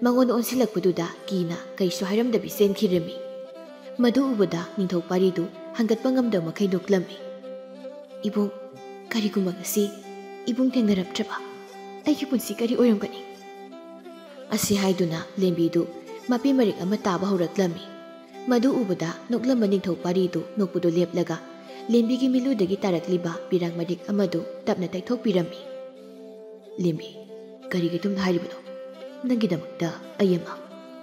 ꯃꯉꯣꯟꯗ ꯑꯣꯟꯁꯤꯜꯂꯛꯄꯗꯨꯗ ꯀꯤꯅ ꯀꯩꯁꯨ ꯍꯥꯏꯔꯝꯗꯕꯤ ꯆꯦꯟꯈꯤꯔꯝꯃꯤ꯫ ꯃꯗꯨ ꯎꯕꯗ ꯅꯤꯡꯊꯧ ꯄꯥꯔꯤꯗꯨ ꯍꯪꯒꯠꯄ ꯉꯝꯗꯕ ꯃꯈꯩ ꯅꯣꯛꯂꯝꯃꯤ꯫ "ꯏꯕꯨꯡ, ꯀꯔꯤꯒꯨꯝꯕ ꯉꯁꯤ ꯏꯕꯨꯡ ꯊꯦꯡꯅꯔꯝꯗ꯭ꯔꯕ ꯑꯩꯒꯤ ꯄꯨꯟꯁꯤ ꯀꯔꯤ ꯑꯣꯏꯔꯝꯒꯅꯤ?" ꯑꯁꯤ ꯍꯥꯏꯗꯨꯅ ꯂꯦꯝꯕꯤꯗꯨ ꯃꯄꯤ ꯃꯔꯤꯛ ꯑꯃ ꯇꯥꯕ ꯍꯧꯔꯛꯂꯝꯃꯤ꯫ ꯃꯗꯨ ꯎꯕꯗ ꯅꯣꯛꯂꯝꯕ ꯅꯤꯡꯊꯧ ꯄꯥꯔꯤꯗꯨ ꯅꯣꯛꯄꯗꯨ ꯂꯦꯞꯂꯒ ꯂꯦꯝꯕꯤꯒꯤ ꯃꯤꯠꯂꯨꯗꯒꯤ ꯇꯥꯔꯛꯂꯤꯕ ꯄꯤꯔꯥꯡ ꯃꯔꯤꯛ ꯑꯃꯗꯨ ꯇꯞꯅ ꯇꯩꯊꯣꯛꯄꯤꯔꯝꯃꯤ꯫ "ꯂꯦꯝꯕꯤ, ꯀꯔꯤꯒꯤ ꯑꯗꯨꯝ ꯍꯥꯏꯔꯤꯕꯅꯣ? ꯅꯪꯒꯤꯗꯃꯛꯇ ꯑꯩ ꯑꯃ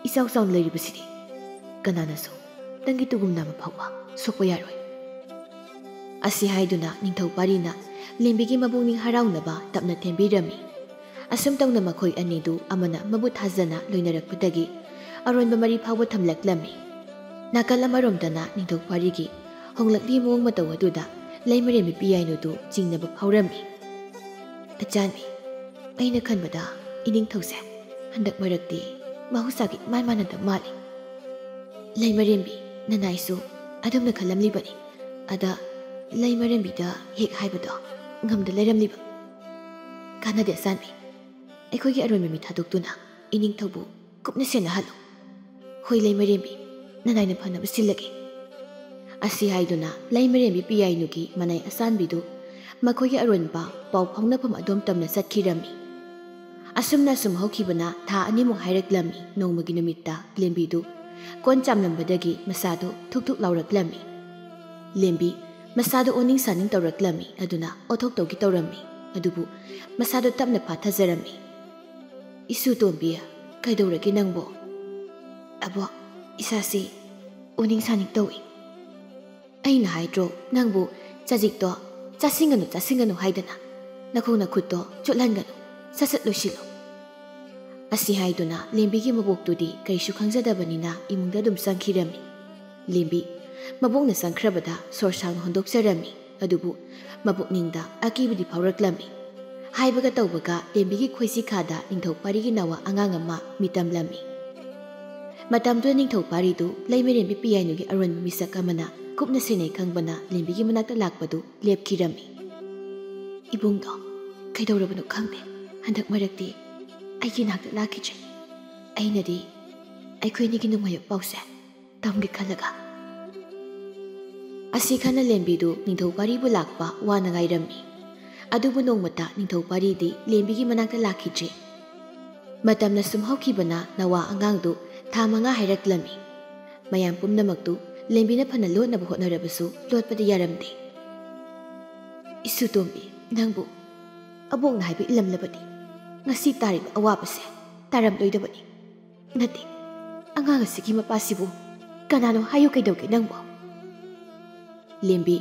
ꯏꯆꯥꯎ ꯆꯥꯎꯅ ꯂꯩꯔꯤꯕꯁꯤꯗꯤ꯫ ꯀꯅꯥꯅꯁꯨ ꯅꯪꯒꯤ ꯇꯨꯒꯨꯝ ꯅꯥꯝꯃ ꯐꯥꯎꯕ ꯁꯣꯛꯄ ꯌꯥꯔꯣꯏ"꯫ ꯑꯁꯤ ꯍꯥꯏꯗꯨꯅ ꯅꯤꯡꯊꯧ ꯄꯥꯔꯤꯅ ꯂꯦꯝꯕꯤꯒꯤ ꯃꯕꯨꯛꯅꯤꯡ ꯍꯔꯥꯎꯅꯕ ꯇꯞꯅ ꯊꯦꯝꯕꯤꯔꯝꯃꯤ꯫ ꯑꯁꯨꯝ ꯇꯧꯅ ꯃꯈꯣꯏ ꯑꯅꯤꯗꯨ ꯑꯃꯅ ꯃꯃꯨꯠ ꯊꯥꯖꯅ ꯂꯣꯏꯅꯔꯛꯄꯗꯒꯤ ꯑꯔꯣꯟꯕ ꯃꯔꯤ ꯐꯥꯎꯕ ꯊꯝꯂꯛꯂꯝꯃꯤ꯫ ꯅꯥꯀꯜ ꯑꯃꯔꯣꯝꯗꯅ ꯅꯤꯡꯊꯧ ꯄꯥꯔꯤꯒꯤ ꯍꯣꯡꯂꯛꯂꯤ ꯃꯑꯣꯡ ꯃꯇꯧ ꯑꯗꯨꯗ ꯂꯩꯃꯔꯦꯝꯕꯤ ꯄꯤꯌꯥꯏꯅꯨꯗꯨ ꯆꯤꯡꯅꯕ ꯐꯥꯎꯔꯝꯃꯤ꯫ "ꯑꯆꯥꯟꯕꯤ, ꯑꯩꯅ ꯈꯟꯕꯗ ꯏꯅꯤꯡꯊꯧꯁꯦ ꯍꯟꯗꯛ ꯃꯔꯛꯇꯤ ꯃꯍꯧꯁꯥꯒꯤ ꯏꯃꯥꯟ ꯃꯥꯟꯅꯗꯕ ꯃꯥꯜꯂꯤ꯫ ꯂꯩꯃꯔꯦꯝꯕꯤ, ꯅꯅꯥꯏꯁꯨ ꯑꯗꯨꯝꯅ ꯈꯜꯂꯝꯂꯤꯕꯅꯤ꯫ ꯑꯗ ꯂꯩꯃꯔꯦꯝꯕꯤꯗ ꯍꯦꯛ ꯍꯥꯏꯕꯗꯣ ꯉꯝꯗ ꯂꯩꯔꯝꯂꯤꯕ꯫ ꯀꯥꯟꯅꯗꯦ ꯑꯆꯥꯟꯕꯤ, ꯑꯩꯈꯣꯏꯒꯤ ꯑꯔꯣꯟꯕ ꯃꯤ ꯊꯥꯗꯣꯛꯇꯨꯅ ꯏꯅꯤꯡꯊꯧꯕꯨ ꯀꯨꯞꯅ ꯁꯦꯟꯅꯍꯜꯂꯨ꯫ ꯍꯣꯏ ꯂꯩꯃꯔꯦꯝꯕꯤ, ꯅꯅꯥꯏꯅ ꯐꯅꯕ ꯁꯤꯜꯂꯒꯦ"꯫ ꯑꯁꯤ ꯍꯥꯏꯗꯨꯅ ꯂꯩꯃꯔꯦꯝꯕꯤ ꯄꯤꯌꯥꯏꯅꯨꯒꯤ ꯃꯅꯥꯏ ꯑꯆꯥꯟꯕꯤꯗꯨ ꯃꯈꯣꯏꯒꯤ ꯑꯔꯣꯟꯕ ꯄꯥꯎ ꯐꯥꯎꯅꯐꯝ ꯑꯗꯣꯝ ꯇꯝꯅ ꯆꯠꯈꯤꯔꯝꯃꯤ꯫ ꯑꯁꯨꯝꯅ ꯑꯁꯨꯝ ꯍꯧꯈꯤꯕꯅ ꯊꯥ ꯑꯅꯤꯃꯨꯛ ꯍꯥꯏꯔꯛꯂꯝꯃꯤ꯫ ꯅꯣꯡꯃꯒꯤ ꯅꯨꯃꯤꯠꯇ ꯂꯦꯝꯕꯤꯗꯨ ꯀꯣꯟ ꯆꯥꯝꯂꯝꯕꯗꯒꯤ ꯃꯁꯥꯗꯨ ꯊꯨꯛ ꯊꯨꯛ ꯂꯥꯎꯔꯛꯂꯝꯃꯤ꯫ ꯂꯦꯝꯕꯤ ꯃꯁꯥꯗꯨ ꯑꯣꯅꯤꯡ ꯁꯥꯅꯤꯡ ꯇꯧꯔꯛꯂꯝꯃꯤ꯫ ꯑꯗꯨꯅ ꯑꯣꯊꯣꯛ ꯇꯧꯒꯦ ꯇꯧꯔꯝꯃꯤ꯫ ꯑꯗꯨꯕꯨ ꯃꯁꯥꯗꯨ ꯇꯞꯅ ꯐꯥꯊꯖꯔꯝꯃꯤ꯫ "ꯏꯁꯨ ꯇꯣꯝꯕꯤ, ꯀꯩꯗꯧꯔꯒꯦ ꯅꯪꯕꯣ?" "ꯑꯕꯣ, ꯏꯁꯥꯁꯤ ꯑꯣꯅꯤꯡ ꯁꯥꯅꯤꯡ ꯇꯧꯏ꯫ ꯑꯩꯅ ꯍꯥꯏꯗ꯭ꯔꯣ ꯅꯪꯕꯨ ꯆꯖꯤꯛꯇꯣ ꯆꯥꯁꯤꯟꯒꯅꯨ, ꯆꯥꯁꯤꯟꯒꯅꯨ ꯍꯥꯏꯗꯅ? ꯅꯈꯣꯡ ꯅꯈꯨꯠꯇꯣ ꯆꯣꯠꯍꯟꯒꯅꯨ, ꯁꯠ ꯁꯠ ꯂꯣꯏꯁꯤꯜꯂꯨ"꯫ ꯑꯁꯤ ꯍꯥꯏꯗꯨꯅ ꯂꯦꯝꯕꯤꯒꯤ ꯃꯕꯣꯛꯇꯨꯗꯤ ꯀꯔꯤꯁꯨ ꯈꯪꯖꯗꯕꯅꯤꯅ ꯏꯃꯨꯡꯗ ꯑꯗꯨꯝ ꯆꯪꯈꯤꯔꯝꯃꯤ꯫ ꯂꯦꯝꯕꯤ ꯃꯕꯣꯛꯅ ꯆꯪꯈ꯭ꯔꯕꯗ ꯁꯣꯔ ꯁꯥꯡꯅ ꯍꯣꯟꯗꯣꯛꯆꯔꯝꯃꯤ꯫ ꯑꯗꯨꯕꯨ ꯃꯄꯨꯛꯅꯤꯡꯗ ꯑꯀꯤꯕꯗꯤ ꯐꯥꯎꯔꯛꯂꯝꯃꯤ꯫ ꯍꯥꯏꯕꯒ ꯇꯧꯕꯒ ꯂꯦꯝꯕꯤꯒꯤ ꯈꯣꯏꯁꯤ ꯈꯥꯗ ꯅꯤꯡꯊꯧ ꯄꯥꯔꯤꯒꯤ ꯅꯋꯥ ꯑꯉꯥꯡ ꯑꯃ ꯃꯤꯇꯝꯂꯝꯃꯤ꯫ ꯃꯇꯝꯗꯨꯗ ꯅꯤꯡꯊꯧ ꯄꯥꯔꯤꯗꯨ ꯂꯩꯃꯔꯦꯝꯕꯤ ꯄꯤꯌꯥꯏꯅꯨꯒꯤ ꯑꯔꯣꯟꯕ ꯃꯤꯁꯛ ꯑꯃꯅ ꯀꯨꯞꯅ ꯁꯦꯟꯅꯩ ꯈꯪꯕꯅ ꯂꯦꯝꯕꯤꯒꯤ ꯃꯅꯥꯛꯇ ꯂꯥꯛꯄꯗꯨ ꯂꯦꯞꯈꯤꯔꯝꯃꯤ꯫ "ꯏꯕꯨꯡꯗꯣ ꯀꯩꯗꯧꯔꯕꯅꯣ ꯈꯪꯗꯦ, ꯍꯟꯗꯛ ꯃꯔꯛꯇꯤ ꯑꯩꯒꯤ ꯅꯥꯛꯇ ꯂꯥꯛꯈꯤꯗ꯭ꯔꯦ꯫ ꯑꯩꯅꯗꯤ ꯑꯩꯈꯣꯏ ꯑꯅꯤꯒꯤ ꯅꯨꯡꯉꯥꯏꯕ ꯄꯥꯎꯁꯦ ꯇꯝꯒꯦ ꯈꯜꯂꯒ"꯫ ꯑꯁꯤ ꯈꯟꯅ ꯂꯦꯝꯕꯤꯗꯨ ꯅꯤꯡꯊꯧ ꯄꯥꯔꯤꯕꯨ ꯂꯥꯛꯄ ꯋꯥꯅ ꯉꯥꯏꯔꯝꯃꯤ꯫ ꯑꯗꯨꯕꯨ ꯅꯣꯡꯃꯇ ꯅꯤꯡꯊꯧ ꯄꯥꯔꯤꯗꯤ ꯂꯦꯝꯕꯤꯒꯤ ꯃꯅꯥꯛꯇ ꯂꯥꯛꯈꯤꯗ꯭ꯔꯦ꯫ ꯃꯇꯝꯅ ꯁꯨꯝ ꯍꯧꯈꯤꯕꯅ ꯅꯋꯥ ꯑꯉꯥꯡꯗꯨ ꯊꯥ ꯃꯉꯥ ꯍꯥꯏꯔꯛꯂꯝꯃꯤ꯫ ꯃꯌꯥꯝ ꯄꯨꯝꯅꯃꯛꯇꯨ ꯂꯦꯝꯕꯤꯅ ꯐꯅ ꯂꯣꯠꯅꯕ ꯍꯣꯠꯅꯔꯕꯁꯨ ꯂꯣꯠꯄꯗꯤ ꯌꯥꯔꯝꯗꯦ꯫ "ꯏꯁꯨ ꯇꯣꯝꯕꯤ, ꯅꯪꯕꯨ ꯑꯕꯣꯛꯅ ꯍꯥꯏꯕ ꯏꯜꯂꯝꯂꯕꯗꯤ ꯉꯁꯤ ꯇꯥꯔꯤꯕ ꯑꯋꯥꯕꯁꯦ ꯇꯥꯔꯝꯂꯣꯏꯗꯕꯅꯤ꯫ ꯅꯠꯇꯦ, ꯑꯉꯥꯡ ꯑꯁꯤꯒꯤ ꯃꯄꯥꯁꯤꯕꯨ ꯀꯅꯥꯅꯣ ꯍꯥꯏꯌꯨ ꯀꯩꯗꯧꯒꯦ ꯅꯪꯕꯨ?" ꯂꯦꯝꯕꯤ,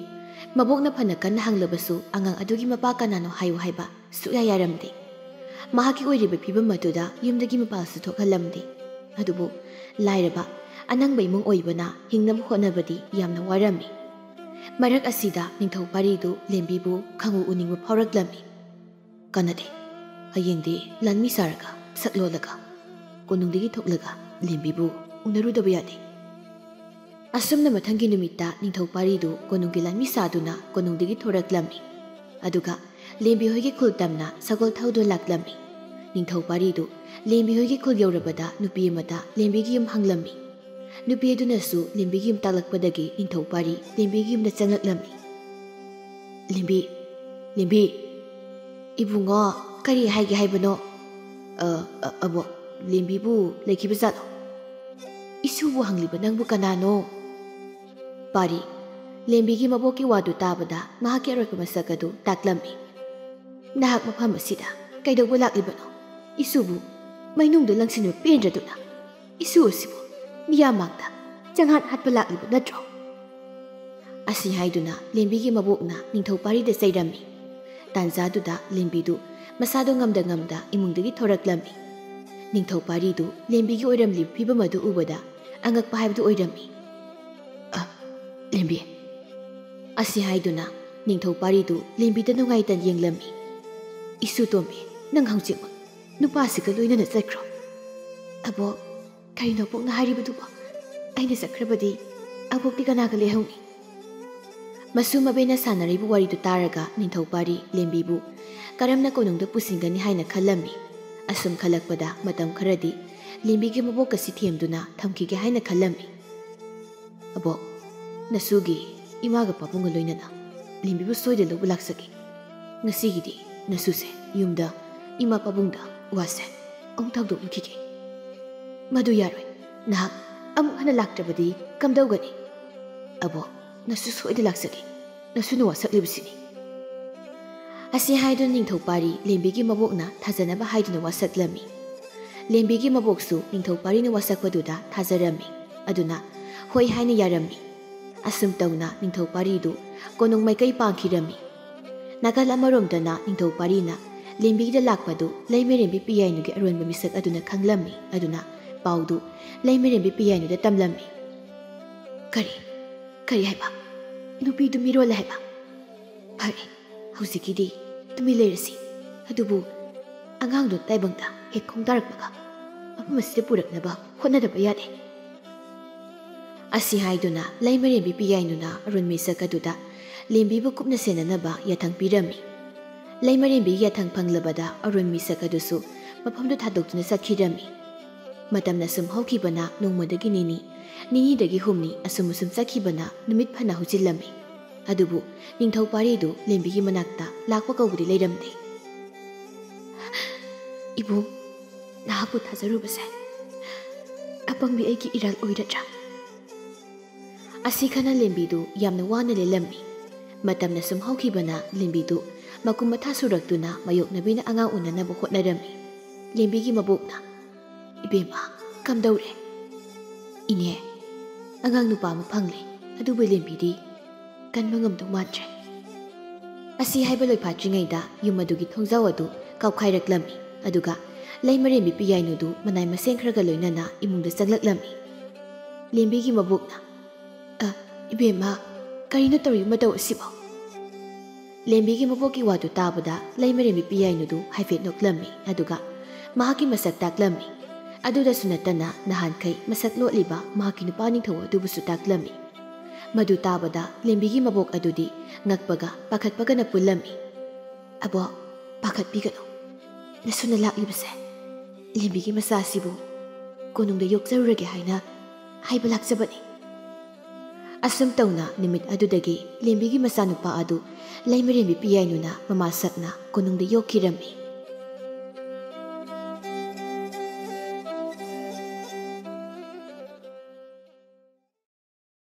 ꯃꯕꯣꯛꯅ ꯐꯅ ꯀꯟꯅ ꯍꯪꯂꯕꯁꯨ ꯑꯉꯥꯡ ꯑꯗꯨꯒꯤ ꯃꯄꯥ ꯀꯅꯥꯅꯣ ꯍꯥꯏꯌꯨ ꯍꯥꯏꯕ ꯁꯨꯛꯌꯥ ꯌꯥꯔꯝꯗꯦ꯫ ꯃꯍꯥꯛꯀꯤ ꯑꯣꯏꯔꯤꯕ ꯐꯤꯕꯝ ꯑꯗꯨꯗ ꯌꯨꯝꯗꯒꯤ ꯃꯄꯥꯜꯁꯨ ꯊꯣꯛꯍꯜꯂꯝꯗꯦ꯫ ꯑꯗꯨꯕꯨ ꯂꯥꯏꯔꯕ, ꯑꯅꯪꯕ ꯏꯃꯨꯡ ꯑꯣꯏꯕꯅ ꯍꯤꯡꯅꯕ ꯍꯣꯠꯅꯕꯗꯤ ꯌꯥꯝꯅ ꯋꯥꯔꯝꯃꯤ꯫ ꯃꯔꯛ ꯑꯁꯤꯗ ꯅꯤꯡꯊꯧ ꯄꯥꯔꯤꯗꯨ ꯂꯦꯝꯕꯤꯕꯨ ꯈꯪꯎ ꯎꯅꯤꯡꯕ ꯐꯥꯎꯔꯛꯂꯝꯃꯤ꯫ "ꯀꯥꯟꯅꯗꯦ, ꯍꯌꯦꯡꯗꯤ ꯂꯥꯟꯃꯤ ꯁꯥꯔꯒ ꯁꯛ ꯂꯣꯜꯂꯒ ꯀꯣꯅꯨꯡꯗꯒꯤ ꯊꯣꯛꯂꯒ ꯂꯦꯝꯕꯤꯕꯨ ꯎꯅꯔꯨꯗꯕ ꯌꯥꯗꯦ"꯫ ꯑꯁꯨꯝꯅ ꯃꯊꯪꯒꯤ ꯅꯨꯃꯤꯠꯇ ꯅꯤꯡꯊꯧ ꯄꯥꯔꯤꯗꯨ ꯀꯣꯅꯨꯡꯒꯤ ꯂꯥꯟꯃꯤ ꯁꯥꯗꯨꯅ ꯀꯣꯅꯨꯡꯗꯒꯤ ꯊꯣꯔꯛꯂꯝꯃꯤ꯫ ꯑꯗꯨꯒ ꯂꯦꯝꯕꯤ ꯍꯣꯏꯒꯤ ꯈꯨꯜ ꯇꯝꯅ ꯁꯒꯣꯜ ꯊꯧꯗꯨꯅ ꯂꯥꯛꯂꯝꯃꯤ꯫ ꯅꯤꯡꯊꯧ ꯄꯥꯔꯤꯗꯨ ꯂꯦꯝꯕꯤ ꯍꯣꯏꯒꯤ ꯈꯨꯜ ꯌꯧꯔꯕꯗ ꯅꯨꯄꯤ ꯑꯃꯗ ꯂꯦꯝꯕꯤꯒꯤ ꯌꯨꯝ ꯍꯪꯂꯝꯃꯤ꯫ ꯅꯨꯄꯤ ꯑꯗꯨꯅꯁꯨ ꯂꯦꯝꯕꯤꯒꯤ ꯌꯨꯝ ꯇꯥꯛꯂꯛꯄꯗꯒꯤ ꯅꯤꯡꯊꯧ ꯄꯥꯔꯤ ꯂꯦꯝꯕꯤꯒꯤ ꯌꯨꯝꯗ ꯆꯪꯂꯛꯂꯝꯃꯤ꯫ "ꯂꯦꯝꯕꯤ, ꯂꯦꯝꯕꯤ!" "ꯏꯕꯨꯡꯉꯣ, ꯀꯔꯤ ꯍꯥꯏꯒꯦ ꯍꯥꯏꯕꯅꯣ?" "ꯑ, ꯑ, ꯑꯕꯣꯛ, ꯂꯦꯝꯕꯤꯕꯨ ꯂꯩꯈꯤꯕ ꯖꯥꯠꯂꯣ?" "ꯏꯁꯨꯕꯨ ꯍꯪꯂꯤꯕ ꯅꯪꯕꯨ ꯀꯅꯥꯅꯣ?" ꯄꯥꯔꯤ, ꯂꯦꯝꯕꯤꯒꯤ ꯃꯕꯣꯛꯀꯤ ꯋꯥꯗꯨ ꯇꯥꯕꯗ ꯃꯍꯥꯛꯀꯤ ꯑꯔꯣꯏꯕ ꯃꯁꯛ ꯑꯗꯨ ꯇꯥꯛꯂꯝꯃꯤ꯫ "ꯅꯍꯥꯛ ꯃꯐꯝ ꯑꯁꯤꯗ ꯀꯩꯗꯧꯕ ꯂꯥꯛꯂꯤꯕꯅꯣ? ꯏꯁꯨꯕꯨ ꯃꯩꯅꯨꯡꯗ ꯂꯪꯁꯤꯟꯕ ꯄꯦꯟꯗ꯭ꯔꯗꯨꯅ ꯏꯁꯨ ꯑꯁꯤꯕꯨ ꯃꯤꯌꯥꯝ ꯃꯥꯡꯗ ꯆꯪꯍꯥꯠ ꯍꯥꯠꯄ ꯂꯥꯛꯂꯤꯕ ꯅꯠꯇ꯭ꯔꯣ?" ꯑꯁꯤ ꯍꯥꯏꯗꯨꯅ ꯂꯦꯝꯕꯤꯒꯤ ꯃꯕꯣꯛꯅ ꯅꯤꯡꯊꯧ ꯄꯥꯔꯤꯗ ꯆꯩꯔꯝꯃꯤ꯫ ꯇꯥꯟꯖꯥꯗꯨꯗ ꯂꯦꯝꯕꯤꯗꯨ ꯃꯁꯥꯗꯣ ꯉꯝꯗ ꯉꯝꯗ ꯏꯃꯨꯡꯗꯒꯤ ꯊꯣꯔꯛꯂꯝꯃꯤ꯫ ꯅꯤꯡꯊꯧ ꯄꯥꯔꯤꯗꯨ ꯂꯦꯝꯕꯤꯒꯤ ꯑꯣꯏꯔꯝꯂꯤꯕ ꯐꯤꯕꯝ ꯑꯗꯨ ꯎꯕꯗ ꯑꯉꯛꯄ ꯍꯥꯏꯕꯗꯨ ꯑꯣꯏꯔꯝꯃꯤ꯫ "ꯑ, ꯂꯦꯝꯕꯤ!" ꯑꯁꯤ ꯍꯥꯏꯗꯨꯅ ꯅꯤꯡꯊꯧ ꯄꯥꯔꯤꯗꯨ ꯂꯦꯝꯕꯤꯗ ꯅꯨꯡꯉꯥꯏꯇꯅ ꯌꯦꯡꯂꯝꯃꯤ꯫ "ꯏꯁꯨ ꯇꯣꯝꯕꯤ, ꯅꯪ ꯍꯧꯖꯤꯛꯃꯛ ꯅꯨꯄꯥꯁꯤꯒ ꯂꯣꯏꯅꯅ ꯆꯠꯈ꯭ꯔꯣ꯫" "ꯑꯕꯣꯛ, ꯀꯔꯤꯅꯣ ꯑꯕꯣꯛꯅ ꯍꯥꯏꯔꯤꯕꯗꯨꯕꯣ? ꯑꯩꯅ ꯆꯠꯈ꯭ꯔꯕꯗꯤ ꯑꯕꯣꯛꯇꯤ ꯀꯅꯥꯒ ꯂꯩꯍꯧꯅꯤ?" ꯃꯁꯨ ꯃꯕꯦꯅ ꯁꯥꯟꯅꯔꯤꯕ ꯋꯥꯔꯤꯗꯨ ꯇꯥꯔꯒ ꯅꯤꯡꯊꯧ ꯄꯥꯔꯤ ꯂꯦꯝꯕꯤꯕꯨ ꯀꯔꯝꯅ ꯀꯣꯅꯨꯡꯗ ꯄꯨꯁꯤꯟꯒꯅꯤ ꯍꯥꯏꯅ ꯈꯜꯂꯝꯃꯤ꯫ ꯑꯁꯨꯝ ꯈꯜꯂꯛꯄꯗ ꯃꯇꯝ ꯈꯔꯗꯤ ꯂꯦꯝꯕꯤꯒꯤ ꯃꯕꯣꯛꯀꯁꯤ ꯊꯦꯝꯗꯨꯅ ꯊꯝꯈꯤꯒꯦ ꯍꯥꯏꯅ ꯈꯜꯂꯝꯃꯤ꯫ "ꯑꯕꯣꯛ, ꯅꯁꯨꯒꯤ ꯏꯃꯥꯒ ꯄꯥꯕꯨꯡꯒ ꯂꯣꯏꯅꯅ ꯂꯦꯝꯕꯤꯕꯨ ꯁꯣꯏꯗꯅ ꯂꯧꯕ ꯂꯥꯛꯆꯒꯦ꯫ ꯉꯁꯤꯒꯤꯗꯤ ꯅꯁꯨꯁꯦ ꯌꯨꯝꯗ ꯏꯃꯥ ꯄꯥꯕꯨꯡꯗ ꯋꯥꯁꯦ꯫" ꯑꯃꯨꯛ ꯊꯧꯗꯣꯛꯅꯈꯤꯒꯦ꯫ ꯃꯗꯨ ꯌꯥꯔꯣꯏ꯫ ꯅꯍꯥꯛ ꯑꯃꯨꯛ ꯍꯟꯅ ꯂꯥꯛꯇ꯭ꯔꯕꯗꯤ ꯀꯝꯗꯧꯒꯅꯤ? ꯑꯕꯣꯛ, ꯅꯁꯨ ꯁꯣꯏꯗ ꯂꯥꯛꯆꯒꯦ꯫ ꯅꯁꯨꯅ ꯋꯥꯁꯛꯂꯤꯕꯁꯤꯅꯤ꯫ ꯑꯁꯤ ꯍꯥꯏꯗꯨꯅ ꯅꯤꯡꯊꯧ ꯄꯥꯔꯤ ꯂꯦꯝꯕꯤꯒꯤ ꯃꯕꯣꯛꯅ ꯊꯥꯖꯅꯕ ꯍꯥꯏꯗꯨꯅ ꯋꯥꯁꯛꯂꯝꯃꯤ꯫ ꯂꯦꯝꯕꯤꯒꯤ ꯃꯕꯣꯛꯁꯨ ꯅꯤꯡꯊꯧ ꯄꯥꯔꯤꯅ ꯋꯥꯁꯛꯄꯗꯨꯗ ꯊꯥꯖꯔꯝꯃꯤ꯫ ꯑꯗꯨꯅ ꯍꯣꯏ ꯍꯥꯏꯅ ꯌꯥꯔꯝꯃꯤ꯫ ꯑꯁꯨꯝ ꯇꯧꯅ ꯅꯤꯡꯊꯧ ꯄꯥꯔꯤꯗꯨ ꯀꯣꯅꯨꯡ ꯃꯥꯏꯀꯩ ꯄꯥꯡꯈꯤꯔꯝꯃꯤ꯫ ꯅꯥꯀꯜ ꯑꯃꯔꯣꯝꯗꯅ ꯅꯤꯡꯊꯧ ꯄꯥꯔꯤꯅ ꯂꯦꯝꯕꯤꯒꯤꯗ ꯂꯥꯛꯄꯗꯨ ꯂꯩꯃꯔꯦꯝꯕꯤ ꯄꯤꯌꯥꯏꯅꯨꯒꯤ ꯑꯔꯣꯟꯕ ꯃꯤꯁꯛ ꯑꯗꯨꯅ ꯈꯪꯂꯝꯃꯤ꯫ ꯑꯗꯨꯅ ꯄꯥꯎꯗꯨ ꯂꯩꯃꯔꯦꯝꯕꯤ ꯄꯤꯌꯥꯏꯅꯨꯗ ꯇꯝꯂꯝꯃꯤ꯫ "ꯀꯔꯤ? ꯀꯔꯤ ꯍꯥꯏꯕ? ꯅꯨꯄꯤꯗꯨ ꯃꯤꯔꯣꯜꯂꯦ ꯍꯥꯏꯕ? ꯐꯔꯦ, ꯍꯧꯖꯤꯛꯀꯤꯗꯤ ꯇꯨꯃꯤꯟ ꯂꯩꯔꯁꯤ꯫ ꯑꯗꯨꯕꯨ ꯑꯉꯥꯡꯗꯨ ꯇꯥꯏꯕꯪꯗ ꯍꯦꯛ ꯈꯣꯡꯗꯥꯔꯛꯄꯒ ꯃꯐꯝ ꯑꯁꯤꯗ ꯄꯨꯔꯛꯅꯕ ꯍꯣꯠꯅꯗꯕ ꯌꯥꯗꯦ꯫" ꯑꯁꯤ ꯍꯥꯏꯗꯨꯅ ꯂꯩꯃꯔꯦꯝꯕꯤ ꯄꯤꯌꯥꯏꯅꯨꯅ ꯑꯔꯣꯟ ꯃꯤꯁꯛ ꯑꯗꯨꯗ ꯂꯦꯝꯕꯤꯕꯨ ꯀꯨꯞꯅ ꯁꯦꯟꯅꯅꯕ ꯌꯥꯊꯪ ꯄꯤꯔꯝꯃꯤ꯫ ꯂꯩꯃꯔꯦꯝꯕꯤ ꯌꯥꯊꯪ ꯐꯪꯂꯕꯗ ꯑꯔꯣꯟ ꯃꯤꯁꯛ ꯑꯗꯨꯁꯨ ꯃꯐꯝꯗꯨ ꯊꯥꯗꯣꯛꯇꯨꯅ ꯆꯠꯈꯤꯔꯝꯃꯤ꯫ ꯃꯇꯝꯅ ꯁꯨꯝ ꯍꯧꯈꯤꯕꯅ ꯅꯣꯡꯃꯗꯒꯤ ꯅꯤꯅꯤ, ꯅꯤꯅꯤꯗꯒꯤ ꯍꯨꯝꯅꯤ, ꯑꯁꯨꯝ ꯑꯁꯨꯝ ꯆꯠꯈꯤꯕꯅ ꯅꯨꯃꯤꯠ ꯐꯅ ꯍꯧꯖꯤꯜꯂꯝꯃꯤ꯫ ꯑꯗꯨꯕꯨ ꯅꯤꯡꯊꯧ ꯄꯥꯔꯤꯗꯨ ꯂꯦꯝꯕꯤꯒꯤ ꯃꯅꯥꯛꯇ ꯂꯥꯛꯄ ꯀꯧꯕꯗꯤ ꯂꯩꯔꯝꯗꯦ꯫ "ꯏꯕꯨꯡ, ꯅꯍꯥꯛꯄꯨ ꯊꯥꯖꯔꯨꯕꯁꯦ ꯑꯄꯪꯕꯤ ꯑꯩꯒꯤ ꯏꯔꯥꯜ ꯑꯣꯏꯔꯗ꯭ꯔꯥ?" ꯑꯁꯤ ꯈꯟꯅ ꯂꯦꯝꯕꯤꯗꯨ ꯌꯥꯝꯅ ꯋꯥꯅ ꯂꯦꯜꯂꯝꯃꯤ꯫ ꯃꯇꯝꯅ ꯁꯨꯝ ꯍꯧꯈꯤꯕꯅ ꯂꯦꯝꯕꯤꯗꯨ ꯃꯀꯨꯝ ꯃꯊꯥ ꯁꯨꯔꯛꯇꯨꯅ ꯃꯥꯌꯣꯛꯅꯕꯤꯅ ꯑꯉꯥꯡ ꯎꯅꯅꯕ ꯍꯣꯠꯅꯔꯝꯃꯤ꯫ ꯂꯦꯝꯕꯤꯒꯤ ꯃꯕꯣꯛꯅ, "ꯏꯕꯦꯝꯃ, ꯀꯝꯗꯧꯔꯦ?" "ꯏꯅꯦ, ꯑꯉꯥꯡ ꯅꯨꯄꯥ ꯑꯃ ꯐꯪꯂꯦ, ꯑꯗꯨꯕꯨ ꯂꯦꯝꯕꯤꯗꯤ ꯀꯟꯕ ꯉꯝꯗꯧ ꯃꯥꯟꯗ꯭ꯔꯦ꯫" ꯑꯁꯤ ꯍꯥꯏꯕ ꯂꯣꯏꯐꯥꯠꯇ꯭ꯔꯤꯉꯩꯗ ꯌꯨꯝ ꯑꯗꯨꯒꯤ ꯊꯣꯡꯖꯥꯎ ꯑꯗꯨ ꯀꯥꯎꯈꯥꯏꯔꯛꯂꯝꯃꯤ꯫ ꯑꯗꯨꯒ ꯂꯩꯃꯔꯦꯝꯕꯤ ꯄꯤꯌꯥꯏꯅꯨꯗꯨ ꯃꯅꯥꯏ ꯃꯁꯦꯟ ꯈꯔꯒ ꯂꯣꯏꯅꯅ ꯏꯃꯨꯡꯗ ꯆꯪꯂꯛꯂꯝꯃꯤ꯫ ꯂꯦꯝꯕꯤꯒꯤ ꯃꯕꯣꯛꯅ, "ꯑ, ꯏꯕꯦꯝꯃ, ꯀꯔꯤꯅꯣ ꯇꯧꯔꯤꯕ ꯃꯇꯧ ꯑꯁꯤꯕꯣ?" ꯂꯦꯝꯕꯤꯒꯤ ꯃꯕꯣꯛꯀꯤ ꯋꯥꯗꯨ ꯇꯥꯕꯗ ꯂꯩꯃꯔꯦꯝꯕꯤ ꯄꯤꯌꯥꯏꯅꯨꯗꯨ ꯍꯥꯏꯐꯦꯠ ꯅꯣꯛꯂꯝꯃꯤ꯫ ꯑꯗꯨꯒ ꯃꯍꯥꯛꯀꯤ ꯃꯁꯛ ꯇꯥꯛꯂꯝꯃꯤ꯫ ꯑꯗꯨꯗꯁꯨ ꯅꯠꯇꯅ ꯅꯍꯥꯟꯈꯩ ꯃꯁꯛ ꯂꯣꯠꯂꯤꯕ ꯃꯍꯥꯛꯀꯤ ꯅꯨꯄꯥ ꯅꯤꯡꯊꯧ ꯑꯗꯨꯕꯨꯁꯨ ꯇꯥꯛꯂꯝꯃꯤ꯫ ꯃꯗꯨ ꯇꯥꯕꯗ ꯂꯦꯝꯕꯤꯒꯤ ꯃꯕꯣꯛ ꯑꯗꯨꯗꯤ ꯉꯛꯄꯒ ꯄꯥꯈꯠꯄꯒꯅ ꯄꯨꯜꯂꯝꯃꯤ꯫ "ꯑꯕꯣꯛ, ꯄꯥꯈꯠꯄꯤꯒꯅꯨ꯫ ꯅꯁꯨꯅ ꯂꯥꯛꯂꯤꯕꯁꯦ ꯂꯦꯝꯕꯤꯒꯤ ꯃꯆꯥꯁꯤꯕꯨ ꯀꯣꯅꯨꯡꯗ ꯌꯣꯛꯆꯔꯨꯔꯒꯦ ꯍꯥꯏꯅ ꯍꯥꯏꯕ ꯂꯥꯛꯆꯕꯅꯤ꯫" ꯑꯁꯨꯝ ꯇꯧꯅ ꯅꯨꯃꯤꯠ ꯑꯗꯨꯗꯒꯤ ꯂꯦꯝꯕꯤꯒꯤ ꯃꯆꯥꯅꯨꯄꯥ ꯑꯗꯨ ꯂꯩꯃꯔꯦꯝꯕꯤ ꯄꯤꯌꯥꯏꯅꯨꯅ ꯃꯃꯥ ꯁꯛꯅ ꯀꯣꯅꯨꯡꯗ ꯌꯣꯛꯈꯤꯔꯝꯃꯤ꯫